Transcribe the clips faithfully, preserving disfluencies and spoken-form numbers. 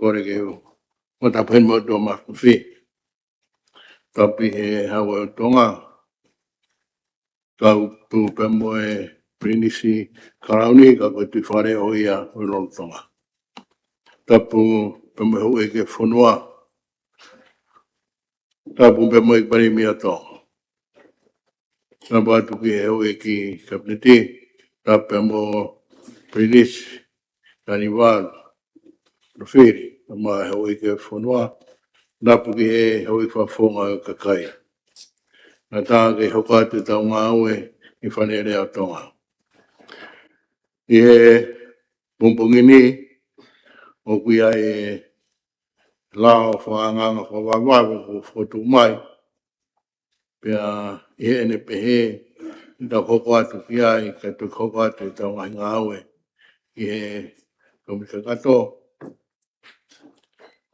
Kole ke u, mo tapu heni mo e Toʻa Māfimafi. Tapu ʻi he Hau ʻo Tonga. Tapu pea mo e Pilinisi Kalauni, ka ko e Tuʻi Fale ʻo ia ʻo e Lolotonga. Tapu pea mo e Houʻeiki Fonua. Tapu pea mo e Palēmia ʻo Tonga. Tapu atu ki he Houʻeiki Kapineti, tapu pea mo Pilinisi Kalauni, Lofili, mo e Houʻeiki Fonua, tapu ki he Houʻeiki Fakafofonga ʻo e kakai. Naʻa tau kei hoko atu ʻetau ngāue ʻi Fale Alea ʻo Tonga. ʻI he pongipongi ni, ʻoku ʻi ai e lao fakaangaanga fakavavevave kuo fokotuʻu mai. Pea ʻi heʻene pehē, ʻe tau hoko atu ki ai, kae toki hoko atu ʻetau ngaahi ngāue ʻi he kōmiti kakato.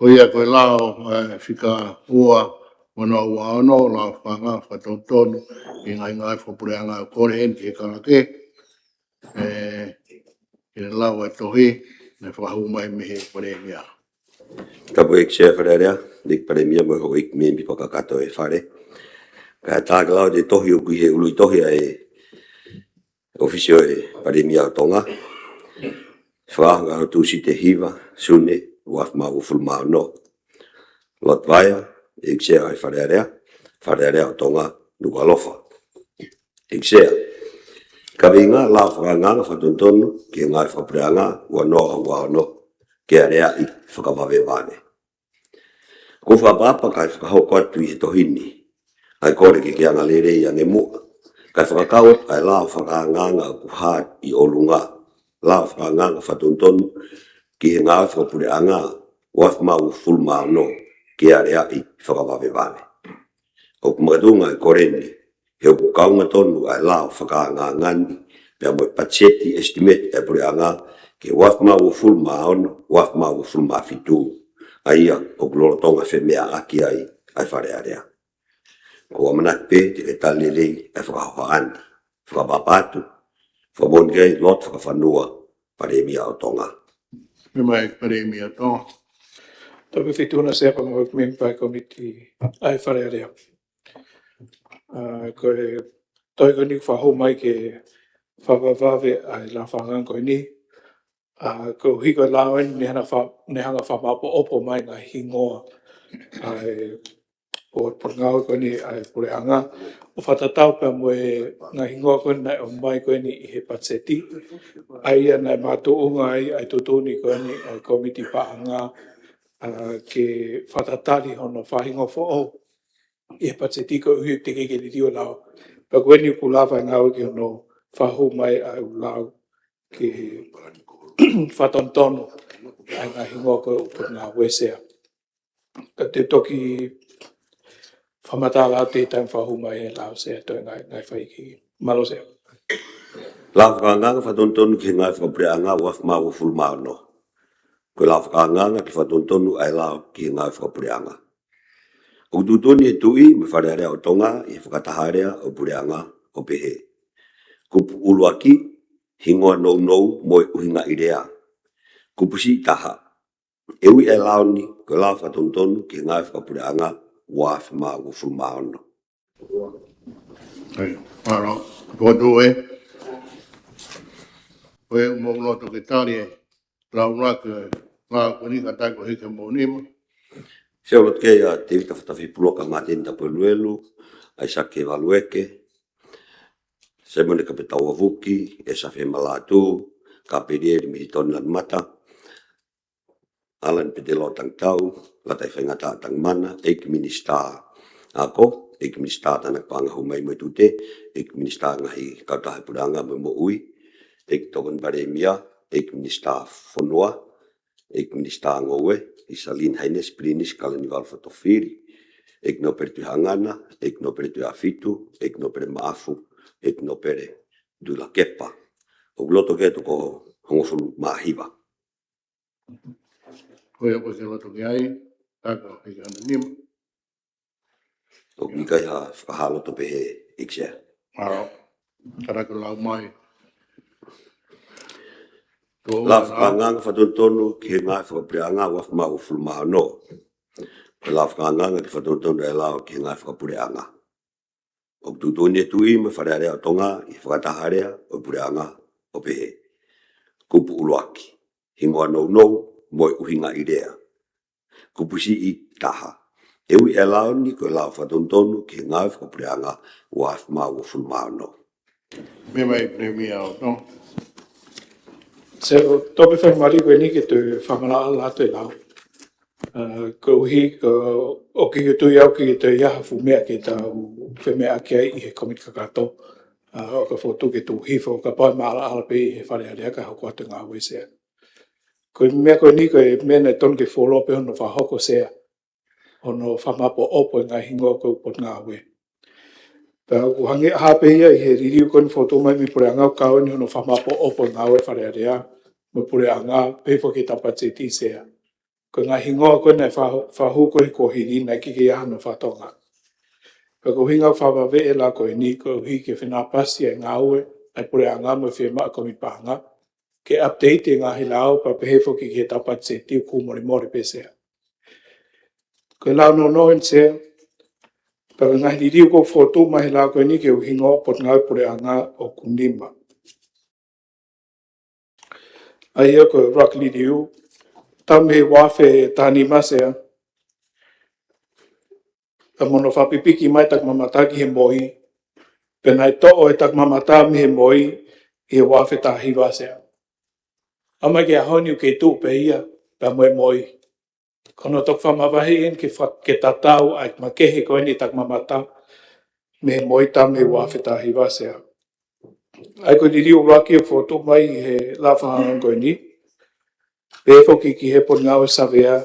Ko ia ko e lao, ē, fika ua, ua noa ua ono, lao fakaangaanga fakatonutonu ki he ngaahi ngāue fakapuleʻanga. Kole heni ki he kalake, ē, ke lau e tohi naʻe fakahū mai mei he Palēmia. Tapu ʻEiki Sea Fale Alea, ʻEiki Palēmia mo e Houʻeiki mēmipa kakato e Fale. Kae ʻatā ke lau atu e tohi ʻoku ʻi he ʻuluʻi tohi ʻa e ʻOfisi ʻo e Palēmia ʻo Tonga. Fakahā ʻi he Tūsite hiva Sune ua afe mā uofulu mā ono. Lord Vaea, ʻEiki Sea ʻo e Fale Alea, Fale Alea ʻo Tonga, Nukuʻalofa. ʻEiki Sea, kaveinga lao fakaangaanga fakatonutonu ki he ngāue fakapuleʻanga ua noa ua ono, ke aleaʻi fakavavevave. ʻOku ou fakaʻapaʻapa kae fakahoko atu ʻi he tohi ni ʻa e kole ke ke anga lelei ange muʻa, kae fakakau atu ʻa e lao fakaangaanga ʻoku hā ʻi ʻolunga, lao fakaangaanga fakatonutonu ki he ngāue fakapuleʻanga ua afe mā uofulu mā ono, ke aleaʻi fakavavevave. ʻOku makatuʻunga e kole ni he ʻoku kaunga tonu ʻa e lao fakaangaanga ni pea mo e patiseti estimate ʻa e puleʻanga ki he ua afe mā uofulu mā ono, ua afe mā uofulu mā fitu, ʻa ia ʻoku lolotonga femeʻaʻaki ai ʻa e Fale Alea. ʻOku ou ʻamanaki pē te ke tali lelei ʻa e fakahohaʻa ni. Fakaʻapaʻapa atu. Fakamoʻoni ki ai, Lord Fakafanua, Palēmia ʻo Tonga. Pea mo e Palēmia ʻo Tonga. Tapu Fetuna Sea pea mo e mēmipa ʻo e kōmiti ʻa e Fale Alea. ʻA, ko e tohi ko eni ʻoku fakahū mai ke fakavavevave ʻa e lao fakaangaanga ko eni. ʻA, koeʻuhi ko e lao eni naʻe hanga fa-, naʻe hanga fakamaʻopoʻopo mai ngaahi hingoa ʻa e potungāue ko eni ʻa e puleʻanga, ʻo fakatatau pea mo e ngaahi hingoa ko eni naʻe ʻomai ko eni ʻi he patiseti. ʻA ia naʻe makatuʻunga ai ʻa e tuʻutuʻuni ko eni ʻa e kōmiti paʻanga, ʻa, ke fakatatali hono fakahingoa foʻou ʻi he patiseti koeʻuhi teʻeki ke liliu e lao. Pea ko eni ʻoku lava e ngāue ki hono fakahū mai ʻa e ʻū lao ke fakatonutonu ʻa e ngaahi hingoa ko e potungāue Sea. Ka te u toki fakamatala atu he taimi fakahū mai e lao Sea, toe ngaahi, ngaahi fai ki. Mālō Sea. Lao fakaangaanga fakatonutonu ki he ngāue fakapuleʻanga ua afe mā uofulu mā ono. Ko e lao fakaangaanga ke fakatonutonu ʻa e lao ki he ngāue fakapuleʻanga. ʻOku tuʻutuʻuni e Tuʻi mo e Fale Alea ʻo Tonga ʻi he fakataha alea ʻo e puleʻanga ʻo pehē: Kupu ʻuluaki, hingoa nounou mo e ʻuhinga ʻi lea. Kupu siʻi taha, e ui ʻa e lao ni ko e lao fakatonutonu ki he ngāue fakapuleʻanga ua afe mā uofulu mā ono. ʻIo, mālō. Ko e tuʻu ē. Ko e mou loto ke tali e lau laki e lao ko eni, ka taku hiki mo nima. Sea, lotu ki ai ʻa Tēvita Fatafihi Puloka, Māteni Tapueluelu, ʻAisake Valueke, Saimone Kapetau Avuki, ʻEsafe Malatu, Kapelieli Militoni Lanumata, ʻAlani Petelō Tangitau, Lātai Faingataʻa Tangimana, ʻEiki Minisitā Ako, ʻEiki Minisitā Tānaki Paʻanga, Hū Mai mo e Tute, ʻEiki Minisitā Ngaahi Kautaha ʻo e Puleʻanga mo e Moʻui, ʻEiki Tokoni Palēmia, ʻEiki Minisitā Fonua, ʻEiki Minisitā Ngoue, Isalini Hainesi Pilinisi Kalaniuvalu Fotofili, ʻEiki Nōpele Tuʻihaʻangana, ʻEiki Nōpele Tuʻiʻāfitu, ʻEiki Nōpele Maʻafu, ʻEiki Nōpele Tuʻilakepa. ʻOku loto ke toko hongofulu mā hiva. Ko ia ʻoku ke loto ki ai, taku hiki mo nima. ʻOku ʻikai ha fakahā loto pehē, ʻEiki Sea. Mālō. Ka taku lau mai. Lao fakaangaanga fakatonutonu ki he ngāue fakapuleʻanga ua afe mā uofulu mā ono. Lao fakaangaanga ki he fakatonutonu ʻa e lao ki he ngāue fakapuleʻanga. ʻOku tuʻutuʻuni ʻe he Tuʻi mo e Fale Alea ʻo Tonga ʻi he fakataha alea ʻo e puleʻanga ʻo pehē: Kupu ʻuluaki, hingoa nounou mo e ʻuhinga ʻi lea. Kupu siʻi taha, ʻe ui ʻa e lao ni ko e lao fakatonutonu ki he ngāue fakapuleʻanga ua afe mā uofulu mā ono. Meʻa mai, Palēmia, ʻo no. Sea, ʻoku ou toki fai mali ko eni ke toe fakamaʻalaʻala atu e lao. ʻA, koeʻuhi ko, ʻoku ʻikai ke u tui au ke toe ʻi ai ha fuʻu meʻa ke tau femeʻaʻaki ai ʻi he Kōmiti Kakato. ʻA, ʻoku ou fokotuʻu ke tuku hifo, kapau ʻe maʻalaʻala pē ʻi he Fale Alea kae hoko atu e ngāue, Sea. Ko e meʻa ko eni ko e meʻa naʻe tonu ke fuoloa pē hono fakahoko, Sea, hono fakamāʻopoʻopo e ngaahi hingoa ko ē ʻo e potungāue. Pea ʻoku hangē ʻa e hā pē ia ʻi he liliu ko eni fokotuʻu mai mei he puleʻanga, ʻoku kau eni hono fakamāʻopoʻopo e ngāue ʻa e Fale Alea mo e puleʻanga, pehē foki ki he tau patiseti, Sea. Ko e ngaahi hingoa ko ē naʻe fa-, fakahū ko ē he kuohili naʻe ʻikai ke ʻi ai hano faka-Tonga. Pea ko e ʻuhinga ʻoku fakavaveʻi e lao ko eni, koeʻuhi ke fenāpasi e ngāue ʻa e puleʻanga mo e fiemaʻu ʻa e Kōmiti Paʻanga ke update e ngaahi lao, pea pehē foki ki he tau patiseti, ʻoku molemole pē, Sea. Ko e lao nounou eni, Sea. Pea ko e ngaahi liliu ʻoku fokotuʻu mai he lao ko eni ki he hingoa ʻo e potungāue puleʻanga ʻoku nima. ʻA ia ko e ʻuluaki liliu, tau mei he ua afe taha nima, Sea, ʻa mo hono fakapipiki mai e takimamata ki he moi, pea naʻe toʻo e takimamata mei he moi ʻi he ua afe taha hiva, Sea. ʻA mai ki he ʻaho ni ʻoku kei tuʻu pē ia pea mo e moi. Ko hono toki fakamavaheʻi eni ke fa-, ke tatau ʻa e makehe ko eni e takimamata mei he moi talu mei he ua afe taha hiva, Sea. ʻA ia ko e liliu ʻuluaki ʻoku fokotuʻu mai he lao fakaangaanga ko eni, pehē foki ki he potungāue savea,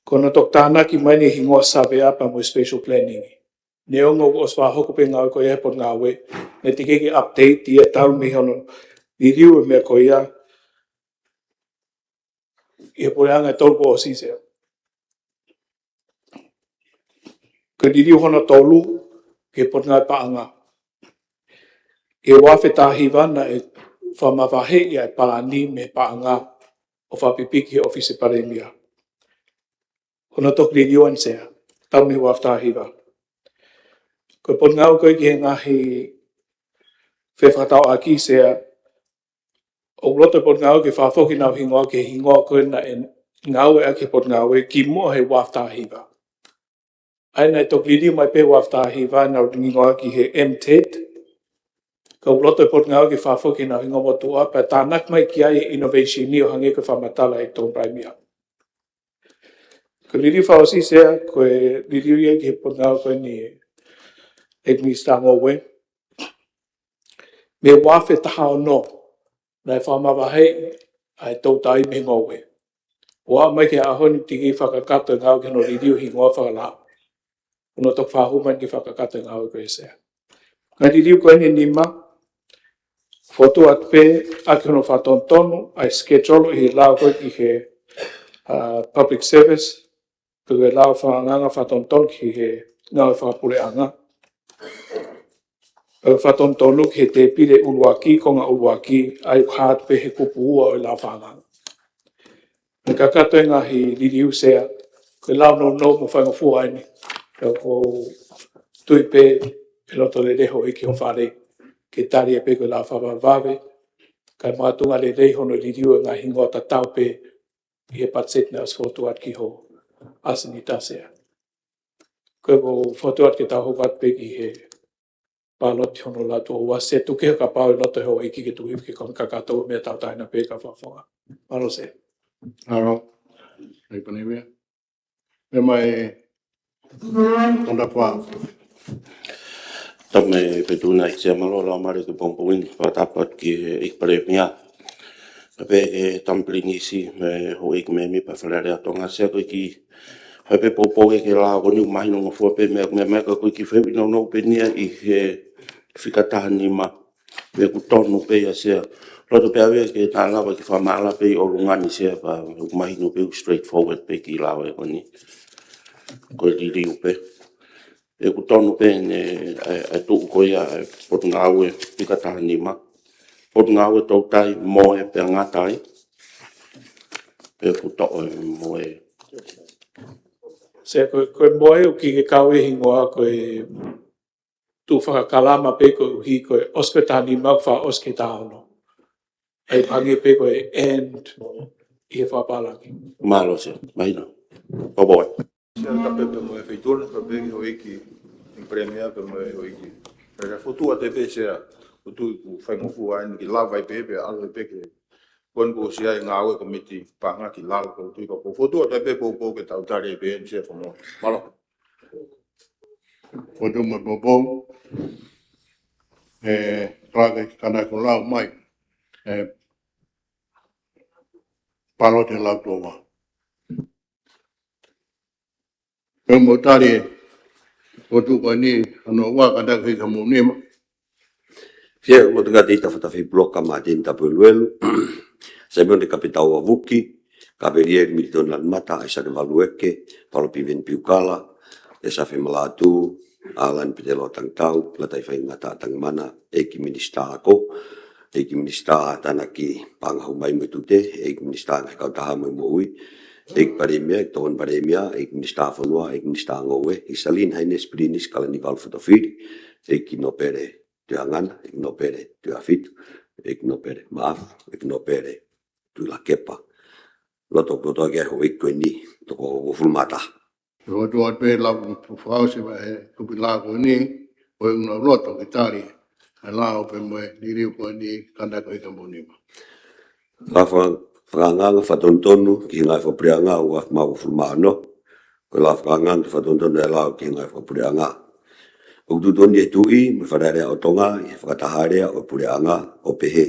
ko hono toki tānaki mai eni e hingoa savea pea mo e spatial planning. Neongo ʻoku ʻosi fakahoko pē e ngāue ko ia he potungāue, naʻe teʻeki ke update ia talu mei hono liliu e meʻa ko ia ʻi he puleʻanga ʻi he tolu kuo ʻosi, Sea. Ko e liliu hono tolu ki he potungāue paʻanga. ʻI he ua afe taha hiva naʻe fakamavaheʻi ʻa e palani mei he paʻanga ʻo fakapipiki he ʻOfisi Palēmia. Ko hono toki liliu eni, Sea, talu mei he ua afe taha hiva. Ko e potungāue ko ē ki he ngaahi fefakatauʻaki, Sea, ʻoku loto e potungāue ke fakafoki ʻenau hingoa ki he hingoa ko ē naʻe ngāueʻaki he potungāue kimuʻa he ua afe taha hiva. ʻA ia naʻe toki liliu mai pē he ua afe taha hiva ʻenau hingoa ki he M TED. Ka ʻoku loto e potungāue ke fakafoki ʻenau hingoa motuʻa pea tānaki mai ki ai e innovation ni ʻo hangē ko e fakamatala ʻa e Tokoni Palēmia. Ko e liliu fakaʻosi, Sea, ko e liliu ia ki he potungāue ko eni ʻa e Minisitā Ngoue. Mei he ua afe taha ono naʻe fakamavaheʻi ʻa e toutai mei he ngoue. ʻO aʻu mai ki he ʻaho ni teʻeki fakakakato e ngāue ki hono liliu e hingoa fakalao. Ko hono toki fakahū mai eni ke fakakakato e ngāue ko ia, Sea. Ngaahi liliu ko eni ʻe nima, fokotuʻu atu pē ʻaki hono fakatonutonu ʻa e schedule ʻi he lao ko ē ki he, uh, public service, pe ko e lao fakaangaanga fakatonutonu ki he ngāue fakapuleʻanga. Pea fakatonutonu ki he tēpile ʻuluaki, konga ʻuluaki, ʻa ia ʻoku hā atu pē he kupu ua ʻo e lao fakaangaanga. Naʻe kakato e ngaahi liliu, Sea, ko e lao nounou mo faingofua eni. Pea ʻoku ou tui pē ʻe loto lelei houʻeiki ho Fale ke tali ia pē ko e lao fakavavevave, kae makatuʻunga lelei hono liliu e ngaahi hingoa tatau pē ʻi he patiseti naʻe ʻosi fokotuʻu atu ki ho ʻasenita, Sea. Ko ia ʻoku ou fokotuʻu atu ke tau hoko atu pē ki he pāloti hono lau tuʻo ua, Sea, tuku kehe kapau ʻe loto houʻeiki ke tuku hifo ki he Kōmiti Kakato, meʻa tauʻatāina pē ka fakafofonga. Mālō, Sea. Mālō. Hei, Palēmia. Meʻa mai, Tonda Pua. Tapu mo e Fetuʻu, Sea, mālō e laumālie ki he pongipongi ni, fakatapu atu ki he ʻEiki Palēmia. Pea pehē ki he Tama Pilinisi mo e houʻeiki mēmipa Fale Alea ʻo Tonga, Sea, ko e kiʻi fai pē poupou ki he lao ko eni, ʻoku mahino ngofua pē meʻa, meʻa mai ka ko e kiʻi fehuʻi nounou pē eni ia ʻi he fika taha nima. Meʻa ʻoku tonu pē ia, Sea. Loto pē au ia ke ta lava ke fakamaʻalaʻala pē ʻi ʻolunga ni, Sea, pea ʻoku mahino pē ʻoku straightforward pē e kiʻi lao ko eni. Ko e liliu pē. ʻOku tonu pē eni ʻa e, ʻa e tuʻu ko ia ʻa e potungāue fika taha nima. Potungāue Toutai, Moe pea Ngata ai. Pea ʻoku toʻo e Moe. Sea, ko, ko e Moe ʻoku ʻikai ke kau he hingoa ko e tuʻu fakakalama pē koeʻuhi ko e ʻosi ko e taha nima ʻoku faʻa ʻosi ki he taha ono. ʻAi pē hangē pē ko e and ʻi he fakapālangi. Mālō Sea, mahino. Ko Moe. Sea, tapu pē mo e Feituʻu na, tapu pē ki he Houʻeiki Palēmia pea mo e Houʻeiki. Pea fokotuʻu atu pē Sea, ʻoku ou tui ʻoku faingofua eni ke lava ai pē, pea ʻalu ai pē ki he, ko eni kuo ʻosi ʻi ai e ngāue ʻa e kōmiti paʻanga ki lalo, ʻoku ou tui ka ʻoku fokotuʻu atu pē poupou ke tau tali pē eni Sea, ko Moe. Mālō. Fokotuʻu mai poupou. ʻE, Kalake Kanaka lau mai. ʻE, Palote Lautoa. Pea mo tali, fokotuʻu ko eni, hono ua, Kanaka Hikamau Nima. Sea, mo te kati ita fata fei puloka Mātini Tapueluelu. Saimone Kapitau Avuki, Kapelieli Militoni Lanumata, ʻAisake Valueke, Palo Piveni Piukala, ʻEsafe Malatu, ʻAlani Petelō Tangitau, Lātai Faingataʻa Tangimana, ʻEiki Minisitā Ako, ʻEiki Minisitā Tānaki Paʻanga Hū Mai mo e Tute, ʻEiki Minisitā Ngaahi Kautaha mo e Moʻui, ʻEiki Palēmia, ʻEiki Tokoni Palēmia, ʻEiki Minisitā Fonua, ʻEiki Minisitā Ngoue, ʻEiki Salina Hainesi Pilinisi Kalaniuvalu Fotofili, ʻEiki Nōpele Tuʻiʻangana, ʻEiki Nōpele Tuʻiʻāfitu, ʻEiki Nōpele Maʻafu, ʻEiki Nōpele Tuʻilakepa. Loto kotoa ki he houʻeiki ko eni, toko uofulu mā taha. Loto atu pē lau fakaʻosi mai he kupu lao ko eni, ʻoku ou loto ke tali ʻa e lao pea mo e liliu ko eni, Kanaka Hikamau Nima. Lau faka-, fakaangaanga fakatonutonu ki he ngaahi fakapuleʻanga ua afe mā uofulu mā ono. Ko e lau fakaangaanga fakatonutonu e lao ki he ngaahi fakapuleʻanga. ʻOku tuʻutuʻuni ʻe he Tuʻi mo e Fale Alea ʻo Tonga ʻi he fakataha alea ʻo e puleʻanga ʻo pehē: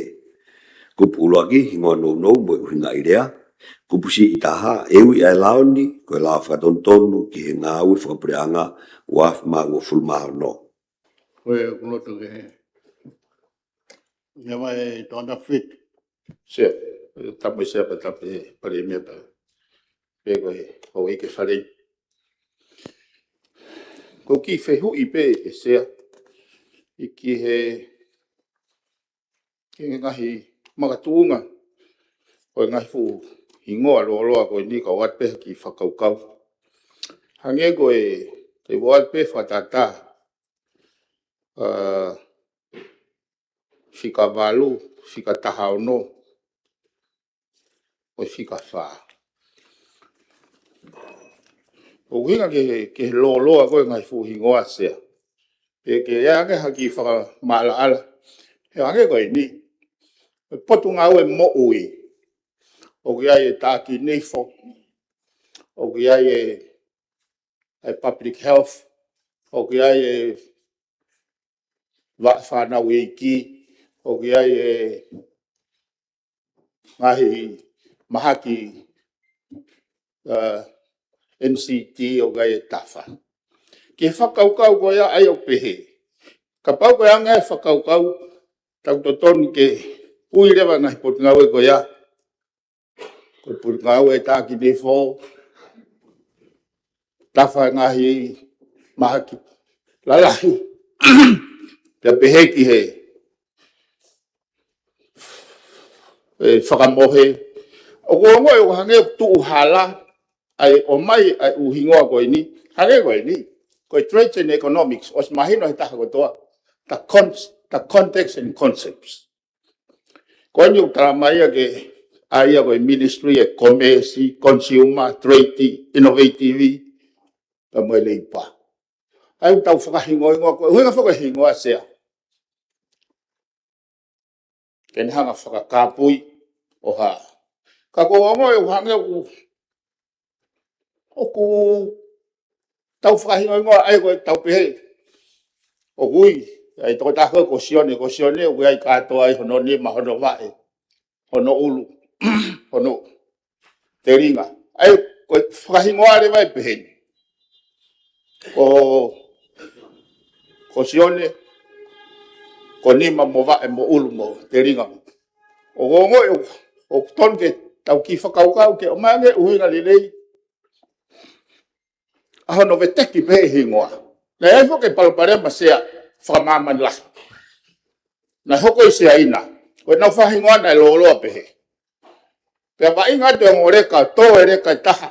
Kupu ʻuluaki, hingoa nounou mo e ʻuhinga ʻi lea. Kupu siʻi taha, ʻe ui ʻa e lao ni ko e lao fakatonutonu ki he ngāue fakapuleʻanga ua afe mā uofulu mā ono. Ko e ʻoku loto ke he. Ia mai tona fit. Sea, tapu Sea pea tapu Palēmia pea. Pea ko e houʻeiki Fale. Ko e kiʻi fehuʻi pē ʻe Sea. ʻI ki he, ki he ngaahi makatuʻunga ʻo e ngaahi fuʻu hingoa lōloa ko eni ka ʻoatu pē ha kiʻi fakakaukau. Hangē ko e, te u ʻoatu pē fakatātā. ʻA, fika valu, fika taha ono, mo e fika fā. ʻOku ʻuhinga ki he, ki he lōloa ko e ngaahi fuʻu hingoa Sea. Pea ke ʻi ai ange ha kiʻi fakamaʻalaʻala. He hangē ko eni. Potungāue moʻui. ʻOku ʻi ai e taʻaki nifo. ʻOku ʻi ai e, e public health. ʻOku ʻi ai e vaʻa fānau iiki, ʻoku ʻi ai e ngaahi mahaki, uh, N C T, ʻoku ʻi ai e tafa. Ki he fakakaukau ko ia ʻa ia ʻoku pehē. Kapau ko e anga e fakakaukau, tau totonu ke ui leva ngaahi potungāue ko ia. Ko e potungāue taʻaki nifo, tafa ngaahi mahaki lalahi. Pea pehē ki he, e, fakamohe. ʻOku ongoʻi ʻoku hangē ʻoku tuʻu hala ʻa e ʻomai ʻa e ʻū hingoa ko eni. Hangē ko eni. Ko e trade and economics, ʻosi mahino he taha kotoa. The con-, the context and concepts. Ko eni ʻoku talamai ʻe he, ʻa ia ko e Ministry ʻo e Commerce, Consumer, Trade, Innovative, pea mo e Labour. ʻA ia ʻoku tau fakahingohingoa, ko e ʻuhinga fakahingoa Sea. Ke ne hanga fakakāpui ʻo hā. Ka ʻoku ongoʻi ʻoku hangē ʻoku ʻoku tau fakahingohingoa ai ko e tau pehē. ʻOku ui, ʻa e tokotaha ko Sione, ko Sione, ʻoku ʻi ai kātoa ai hono nima, hono vaʻe, hono ʻulu, hono telinga. ʻA ia ko e fakahingoa leva ʻe pehē ni. Ko, ko Sione, ko nima mo vaʻe mo ʻulu mo telinga. ʻOku ongoʻi ʻoku, ʻoku tonu ke tau kiʻi fakakaukau ke ʻomai ange ʻuhinga lelei ʻa hono veteki pē hingoa. Naʻe ʻi ai foki e palopalema Sea fakamāmani lahi. Naʻe hoko ʻi Siaina, Ko ʻenau fakahingoa naʻe lōloa pehē. Pea vaʻinga atu e ongo leka, tō e leka ʻe taha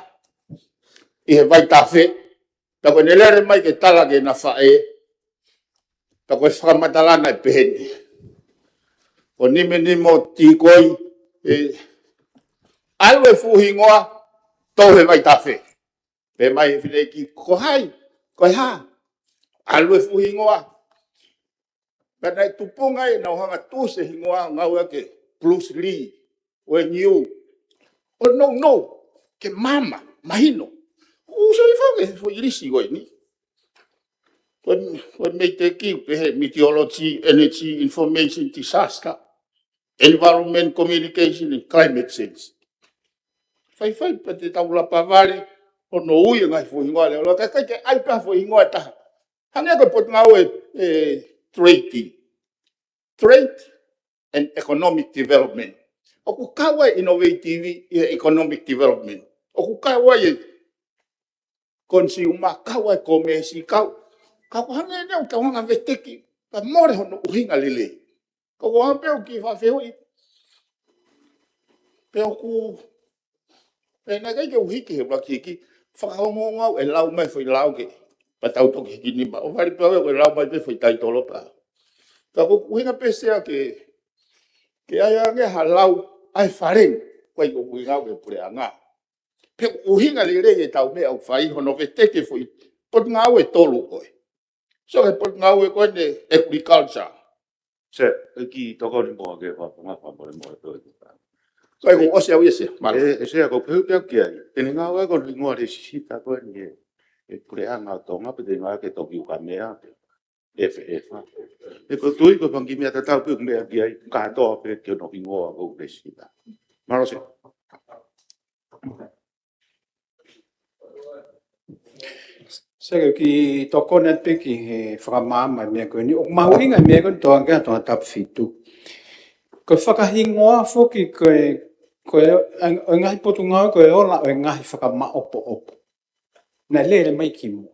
ʻi he Vaitafe. Pea ko ʻene lele mai ke tala ki heʻena faʻē. Pea ko e fakamatala naʻe pehē ni. Ko Nimenimo Tikoi, ē, ʻalu e fuʻu hingoa, tō he Vaitafe. Pehē mai e fineʻeiki, ko hai, ko e hā? ʻAlu e fuʻu hingoa. Pea naʻe tupunga ai ʻenau hanga tuʻu e hingoa ngāueʻaki ʻe Bruce Lee, ʻo e niu. ʻO nounou, ke maama, mahino. ʻUso i fake, foʻi lisi ko eni. Ko e, ko e meiteki, pehē meteorology, energy, information, disaster, environment, communication, and climate change. Faifai pea te tau lapa vale, ʻo nounou e ngaahi foʻi hingoa lea. Lo ka kai ke ʻai pē ha foʻi hingoa ʻe taha. Hangē ko e potungāue, ē, trade. Trade and economic development. ʻOku kau ai e innovative ʻi he economic development. ʻOku kau ai e consumer, kau ai e commerce, kau. Ka ʻoku hangē ʻoku tau hanga veteki, ka mole hono ʻuhinga lelei. Ka ʻoku hangē pē ʻoku kiʻi fakafehuʻi. Pea ʻoku, pea naʻe ʻikai ke u hiki he ʻuluaki hiki, fakaongoongo au ʻe lau mai foʻi lau ke, pea tau toki hiki nima. ʻO fale pē au ʻe lau mai pē foʻi taitolo pē. Ka ko e ʻuhinga pē Sea ke, ke ʻai ange ha lau ʻa e fale, ko e ʻuhinga au ki he puleʻanga. Pea ʻuhinga lelei ʻetau meʻa ʻoku fai hono veteki foʻi potungāue ʻe tolu ko ē. So, he potungāue ko eni agriculture. Sea, ʻEiki Tokoni, mo ke fakamolemole atu. Ko e ʻosi au ia Sea, mālō. Ē, ē, Sea, ko e pehē pē au ki ai. ʻEne ngāue ko e hingoa lēsisita ko eni ē, ʻe puleʻanga ʻo Tonga pe te ngāue ke toki ukamea, ʻe fe, ʻe fa. Ē, ko e tui ko e fanga kiʻi meʻa tatau pē ʻoku meʻa ki ai, kātoa pē ke ʻoua naʻa hingoa ko e lēsisita. Mālō Sea. Sea, ʻEiki Tokoni, piki he fakamaama e meʻa ko eni. ʻOku mahuʻinga e meʻa ko eni, toa ke toa tapu fitu. Ko e fakahingoa foki ko e, ko e, ʻa e ngaahi potungāue ko e ola ʻo e ngaahi fakamaʻopoʻopo. Naʻe lele mai kimuʻa.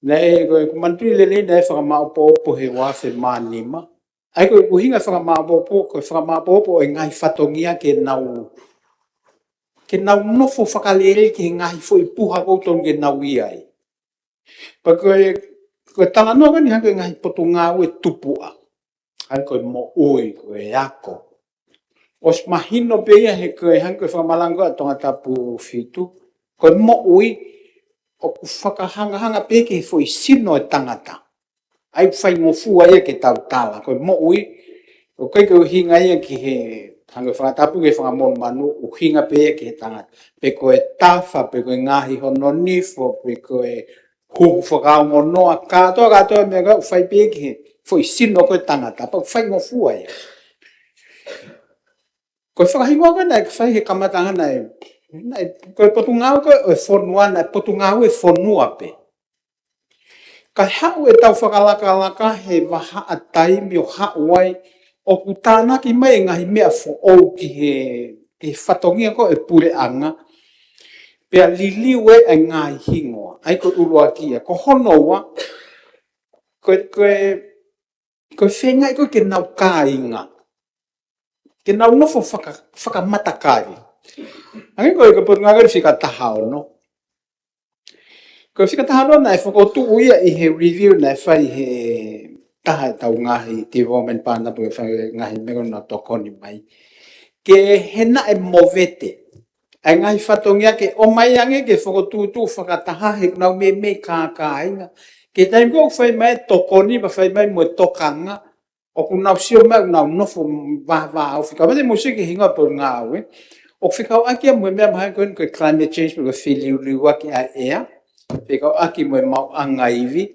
Naʻe, ko e, ʻoku ou manatuʻi lelei naʻe fakamaʻopoʻopo he ua afe mā nima. ʻA ia ko e ʻuhinga fakamaʻopoʻopo, ko e fakamaʻopoʻopo ʻo e ngaahi fatongia ke nau, ke nau nofo fakalelei ki he ngaahi foʻi puha ʻoku totonu ke nau ʻi ai. Pea ko e, ko e talanoa ko eni hangē ko e ngaahi potungāue tupuʻa. Hangē ko e moʻui, ko e ako. ʻOsi mahino pē ia he ko e hangē ko e fakamalanga ʻa Tongatapu fitu. Ko e moʻui, ʻoku fakahangahanga pē ki he foʻi sino ʻo e tangata. ʻA ia ʻoku faingofua ia ke tau tala. Ko e moʻui, ʻoku ʻikai ke ʻuhinga ia ki he, hangē ko e fakatapu ki he fanga monumanu, ʻuhinga pē ia ki he tangata. Pe ko e tafa, pe ko e ngaohi hono nifo, pe ko e huhu fakaongonoa, kātoa, kātoa e meʻa ko ē ʻoku fai pē ki he foʻi sino ko ē ʻo e tangata, pea ʻoku faingofua ia. Ko e fakahingoa ko ē naʻe fai he kamataʻanga naʻe, naʻe, ko e potungāue ko ē ʻo e fonua, naʻe potungāue fonua pē. Ka haʻu ʻetau fakalakalaka he vahaʻa taimi ʻo haʻu ai, ʻoku tānaki mai e ngaahi meʻa foʻou ki he, ki he fatongia ko ē ʻo e puleʻanga, pea liliu e ngaahi hingoa. ʻA ia ko e ʻuluaki ia, ko hono ua, ko e, ko e, ko e feingaʻi ko ē ke nau kāinga. Ke nau nofo faka-, fakamatakali. Hangē ko e, ko e potungāue ko ē fika taha ono. Ko e fika taha ono naʻe fokotuʻu ia ʻi he review naʻe fai he taha ʻetau ngaahi development partner pe fai ngaahi meʻa ko ē naʻa nau tokoni mai. Ke he naʻe movete ʻa e ngaahi fatongia ke ʻomai ange ke fokotuʻutuʻu fakataha he ʻoku nau meimei kākāinga. Ki he taimi ko ē ʻoku fai mai e tokoni, pea fai mai mo e tokanga, ʻoku nau sio mai ʻoku nau nofo vāvāofi. Ka mate mo sio ki he hingoa ʻo e potungāue, ʻoku fekauʻaki ia mo e meʻa mahalo ko eni ko e climate change pe ko e feliuliuaki ʻa e ʻea, fekauʻaki mo e maʻuʻanga ivi,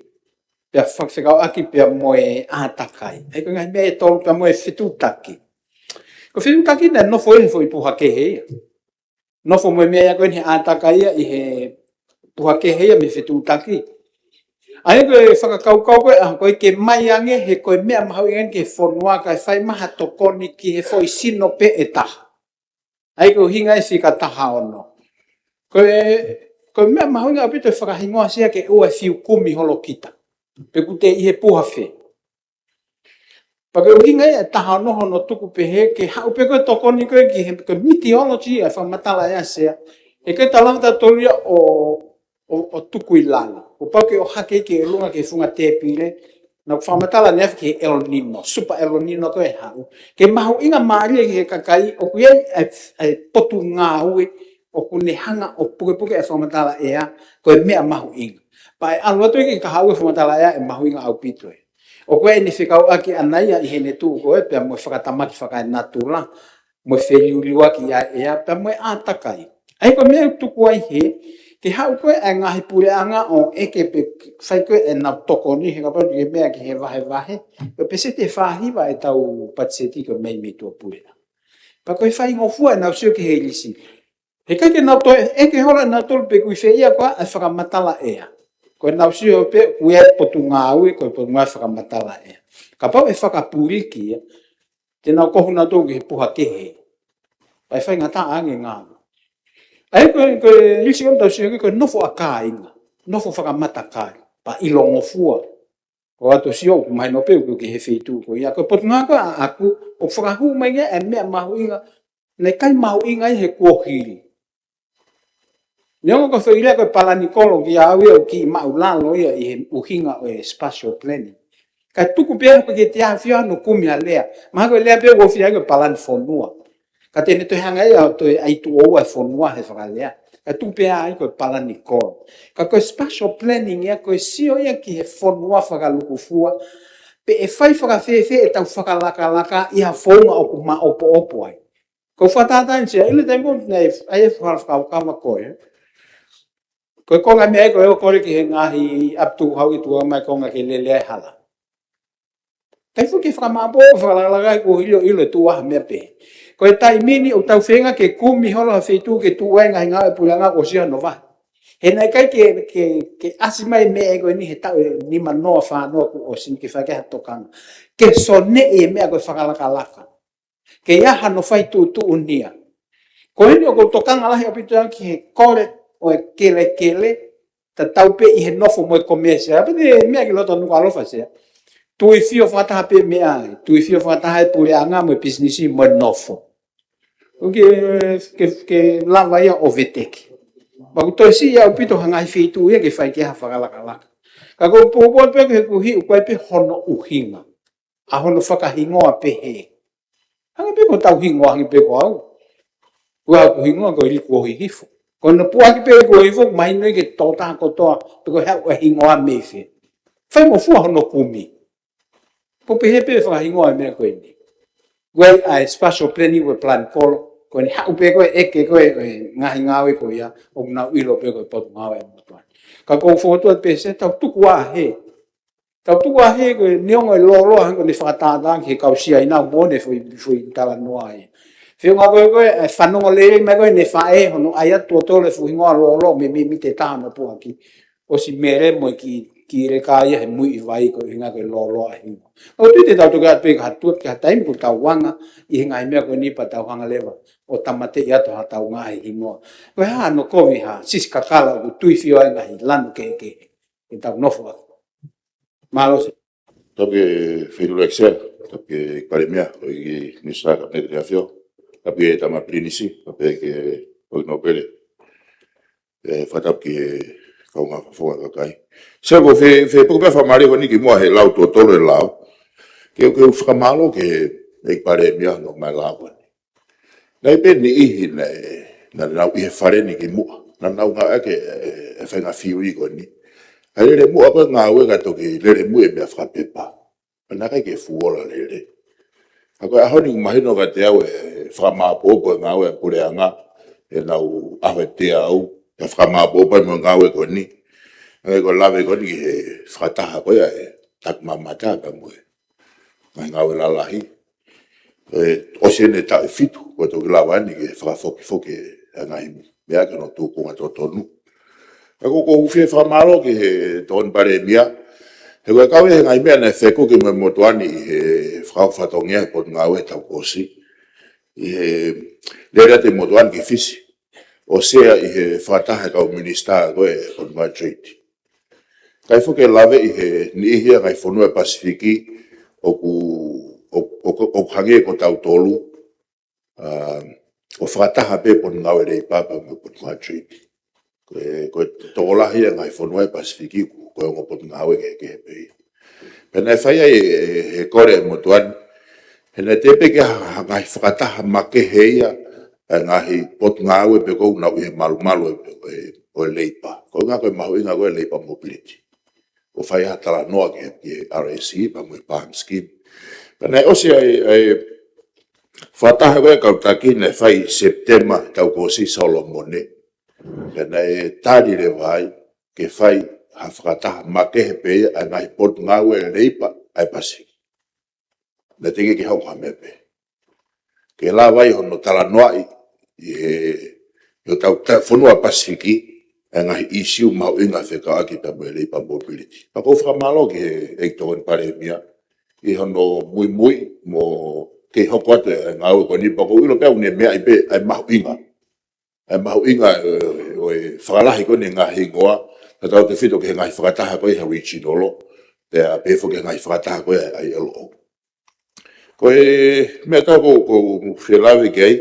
pea fa-, fekauʻaki pea mo e ʻātakai. ʻA ia ko e ngaahi meʻa ʻe tolu pea mo e fetuʻutaki. Ko e fetuʻutaki naʻe nofo ia he foʻi puha kehe ia. Nofo mo e meʻa ia ko eni he ʻātakai ia ʻi he puha kehe ia mei he fetuʻutaki. ʻA ia ko e fakakaukau ko ē, ʻa, ko e ke mai ange he ko e meʻa mahuʻinga eni ki he fonua kae fai mai ha tokoni ki he foʻi sino pē ʻe taha. ʻA ia ko e ʻuhinga e fika taha ono. Ko e, ko e meʻa mahuʻinga ʻaupito e fakahingoa Sea ke ʻoua ʻe fiu kumi holo kita. Pe ʻoku te ʻi he puha fē. Pea ko e ʻuhinga ia ʻe taha hono, hono tuku pehē ke haʻu pē ko e tokoni ko ē ki he, ko e methodology ʻa e fakamatala ʻea Sea. ʻE ʻikai ke tau lava tautolu ia ʻo, ʻo, ʻo tuku ʻi lalo. Kuo pau ke ʻohake ki ʻolunga ki he funga tēpile. Naʻa ku fakamatala ʻanenai ki he El Nino, Super El Nino ko ē ʻe haʻu. Ke mahuʻinga mālie ki he kakai ʻoku ʻi ai ʻa e, ʻa e potungāue ʻoku ne hanga ʻo pukepuke ʻa e fakamatala ʻea, ko e meʻa mahuʻinga. Pea ʻe ʻalu atu ia ki he kahaʻu ʻa e fakamatala ʻea ʻe mahuʻinga ʻaupito ē. ʻOku ʻi ai ʻene fekauʻaki ʻana ia ʻi heʻene tuʻu ko ē pea mo e fakatamaki fakaenatula, mo e feliuliuaki ʻa e ʻea, pea mo e ʻātakai. ʻA ia ko e meʻa ʻoku tuku ai hē, ke haʻu ko ē ʻa e ngaahi puleʻanga ʻo ʻeke pe fai ko ē ʻenau tokoni, he kapau ʻe meʻa ki he vahevahe, ko e peseti ʻe fāhiva ʻetau patiseti ko ē mei, mei tuʻapuleʻanga. Pea ko e faingofua ʻenau sio ki he ilisi. He ʻikai ke nau toe ʻeke holo ʻe nautolu pe ʻoku ʻi fē ia ko ā ʻa e fakamatala ʻea. Ko ʻenau sio pē ʻoku ʻi ai e potungāue, ko e potungāue fakamatala ʻea. Kapau ʻe fakapuliki ia, te nau kohu nautolu ki he puha kehe. Pea ʻe faingataʻa ange ngāue. ʻA ia ko e, ko e ilisi ʻoku tau sio ki ai ko e nofo ʻa kāinga, nofo fakamatakali, pea ʻilongofua. Ko ʻetau sio ʻoku mahino pē ʻoku ʻi he feituʻu ko ia. Ko e potungāue ko ē ʻaʻaku, ʻoku fakahū mai ia ʻa e meʻa mahuʻinga, naʻe ʻikai mahuʻinga ia he kuohili. Neongo ko e foʻi lea ko e palani kolo kiate au ia ʻoku kiʻi māʻulalo ia ʻi he ʻuhinga ʻo e spatial planning. Kae tuku pē ʻe au ke te ʻafio ʻo kumi ha lea. Mahalo ko e lea pē ʻoku ou fie ʻai ko e palani fonua. Ka te ne toe hanga ia ʻo toe ʻai tuʻo ua e fonua he fakalea. Kae tuku pē ʻe au ko e palani kolo. Ka ko e spatial planning ia ko e sio ia ki he fonua fakalukufua. Pe ʻe fai fakafēfē ʻetau fakalakalaka ʻi ha founga ʻoku maʻopoʻopo ai. Ko e fakatātā eni Sea, ʻi he taimi ko ē naʻe ʻai e fakakaukau ko ē. Ko e konga meʻa ko ē ʻoku kole ki he ngaahi ʻapi tukuhau ʻi tuʻa mai konga ke lele ai e hala. Kae fuʻu ke fakamāʻopoʻopo fakalakalaka he kuo ʻilo, ʻilo tuʻu ha meʻa pē. Ko e taimi ni ʻoku tau feinga ke kumi holo ha feituʻu ke tuʻu ai e ngaahi ngāue ʻa e puleʻanga ʻoku ʻosi ʻi ai hono vahe. He naʻe ʻikai ke, ke, ke ʻasi mai e meʻa ko eni he taʻu ʻe nima noa fā noa kuo ʻosi ke fai ki ai ha tokanga. Ke soneʻi e meʻa ko e fakalakalaka. Ke ʻi ai hano fai tuʻutuʻuni ia. Ko eni ʻoku ou tokanga lahi ʻaupito au ki he kole ʻo e kelekele, tatau pē ʻi he nofo mo e komēsi. ʻA ia pē te meʻa ki loto Nukuʻalofa Sea. Tuifio fakataha pē meʻa ai. Tuifio fakataha e puleʻanga mo e pisinisi mo e nofo. ʻOku ke, ke, ke lava ia ʻo veteki. Pea ʻoku toe siʻi ʻaupito ha ngaahi feituʻu ia ke fai ki ai ha fakalakalaka. Ka ʻoku ou poupou pē ki he kuohili ʻoku ʻi ai pē hono ʻuhinga. ʻA hono fakahingoa pehē. Hangē pē ko hotau hingoa, hangē pē ko au. Ko hoku hingoa ko Likuohihifo. Ko hono puʻaki pē Likuohihifo, mahino ia ki he tokotaha kotoa, pe ko e hā e hingoa mei fē. Faingofua hono kumi. Ko e pehē pē fakahingoa e meʻa ko eni. Ko e ʻa e spatial planning ko e palani kolo, ko eni haʻu pē ko ē ʻeke ko ē, ʻe ngaahi ngāue ko ia, ʻoku nau ʻilo pē ko e potungāue ʻa e motuʻa ni. Ka ʻoku ou fokotuʻu atu pē Sea tau tuku ā hē. Tau tuku ā hē ko e neongo e lōloa hangē ko ʻene fakatātā ki he kau Siaina mo ʻene foʻi, foʻi talanoa ia. Feʻunga ko ē ko ē, ʻe fanongo lelei mai ko ē ʻene faʻē hono ʻai atu ʻo tole fuʻu hingoa lōloa mei, mei, mei he taha hono puʻaki. ʻOsi mele mo e kiʻi, kiʻi leka ia he muiʻi vai ko e ʻuhinga ko e lōloa ʻa e hingoa. ʻOku ou tui te tau toki ʻatu pē ki ha tuʻa ki ha taimi kuo tau anga ʻi he ngaahi meʻa ko eni pea tau hanga leva ʻo tāmateʻi atu haʻatau ngaahi hingoa. Ko e hā hono kovi ha sisikakala ʻoku tuifio ai e ngaahi lanu kehekehe. Ke tau nofo atu. Mālō Sea. Tapu ki he feituʻu lahi Sea, tapu ki he Palēmia, ʻEiki Minisitā Kapineti ʻo e ʻAfio, tapu ki he Tama Pilinisi, tapu ki he ʻEiki Nōpele. ʻE, fakatapu ki he kaungā fakafofonga kakai. Sea ko e fe, fe, poko pē fakamālō ko eni kimuʻa he lau tuʻo tolu e lau. Ke, ke fakamālō ki he ʻEiki Palēmia hono ʻomai e lau ko eni. Naʻe ʻi ai pē niʻihi naʻe, naʻa nau ʻi he fale ni kimuʻa. Naʻa nau ngāueʻaki e, e faʻahinga fiu ko eni. ʻA e lele muʻa ko e ngāue kae toki lele muʻa e meʻa fakapepa. Pea naʻe ʻikai ke fuola lelei. Ka ko e ʻaho ni ʻoku mahino kiate au e fakamāʻopoʻopo e ngāue ʻa e puleʻanga, ʻenau ʻaho e teau, ʻe fakamāʻopoʻopo ai mo e ngāue ko eni. Hangē ko e lave ko eni ki he fakataha ko ia ʻa e takimamata pea mo e ngaahi ngāue lalahi. ʻE, ʻosi eni e taʻu ʻe fitu, kuo toki lava eni ke fakafokifoki e ngaahi meʻa ki hono tūkunga totonu. Ka ʻoku ou fie fakamālō ki he Tokoni Palēmia, he ko e kau ia he ngaahi meʻa naʻe fekuki mo e motuʻa ni ʻi he fakahoko fatongia he Potungāue he taʻu kuo ʻosi. ʻI he lele atu e motuʻa ni ki Fisi. ʻO Sea ʻi he fakataha e kau minisitā ko e Potungāue Treaty. Kae foki e lave ʻi he niʻihi ʻa e ngaahi fonua ʻo e Pasifiki ʻoku ʻoku hangē ko tautolu, ʻa, ʻo fakataha pē Potungāue Leipa pea mo Potungāue Treaty. Ko e, ko e tokolahi e ngaahi fonua ʻi Pasifiki ko e ongo potungāue kehekehe pē ia. Pea naʻe fai ai e, e, he kole ʻa e motuʻa ni, he naʻe teʻeki ke ha, ha ngaahi fakataha makehe ia ʻa e ngaahi potungāue pē ko ē ʻoku nau ʻi he malumalu ʻo e, ʻo e, ʻo e Leipa. Ko e ʻuhinga ko e mahuʻinga ko e Leipa Mobility. ʻO fai ha talanoa ki he, ki he R S E pea mo e PALM Scheme. Pea naʻe ʻosi ai, ai fakataha ko ē kau taki naʻe fai Sepitema taʻu kuo ʻosi Solomone. Pea naʻe tali leva ai ke fai ha fakataha makehe pē ia ʻa e ngaahi potungāue Leipa ʻa e Pasifiki. Naʻe teʻeki ke hoko ha meʻa pē. Ke lava ai hono talanoaʻi ʻi he, ʻi hotau ta-, fonua Pasifiki, ʻa e ngaahi ʻīsiu mahuʻinga fekauʻaki pea mo e Leipa Mobility. Pea ʻoku ou fakamālō ki he ʻEiki Tokoni Palēmia ʻi hono muimui mo kei hoko atu e ngāue ko eni pea ʻoku ou ʻilo pē ʻoku ne meaʻi pē ʻa e mahuʻinga. ʻA e mahuʻinga, ē, ʻo e fakalahi ko eni e ngaahi hingoa, tautautefito ki he ngaahi fakataha ko ē ʻa e regional, pea pehē foki ki he ngaahi fakataha ko ē ʻa e I L O. Ko e meʻa ʻoku ou, ʻoku ou fie lave ki ai,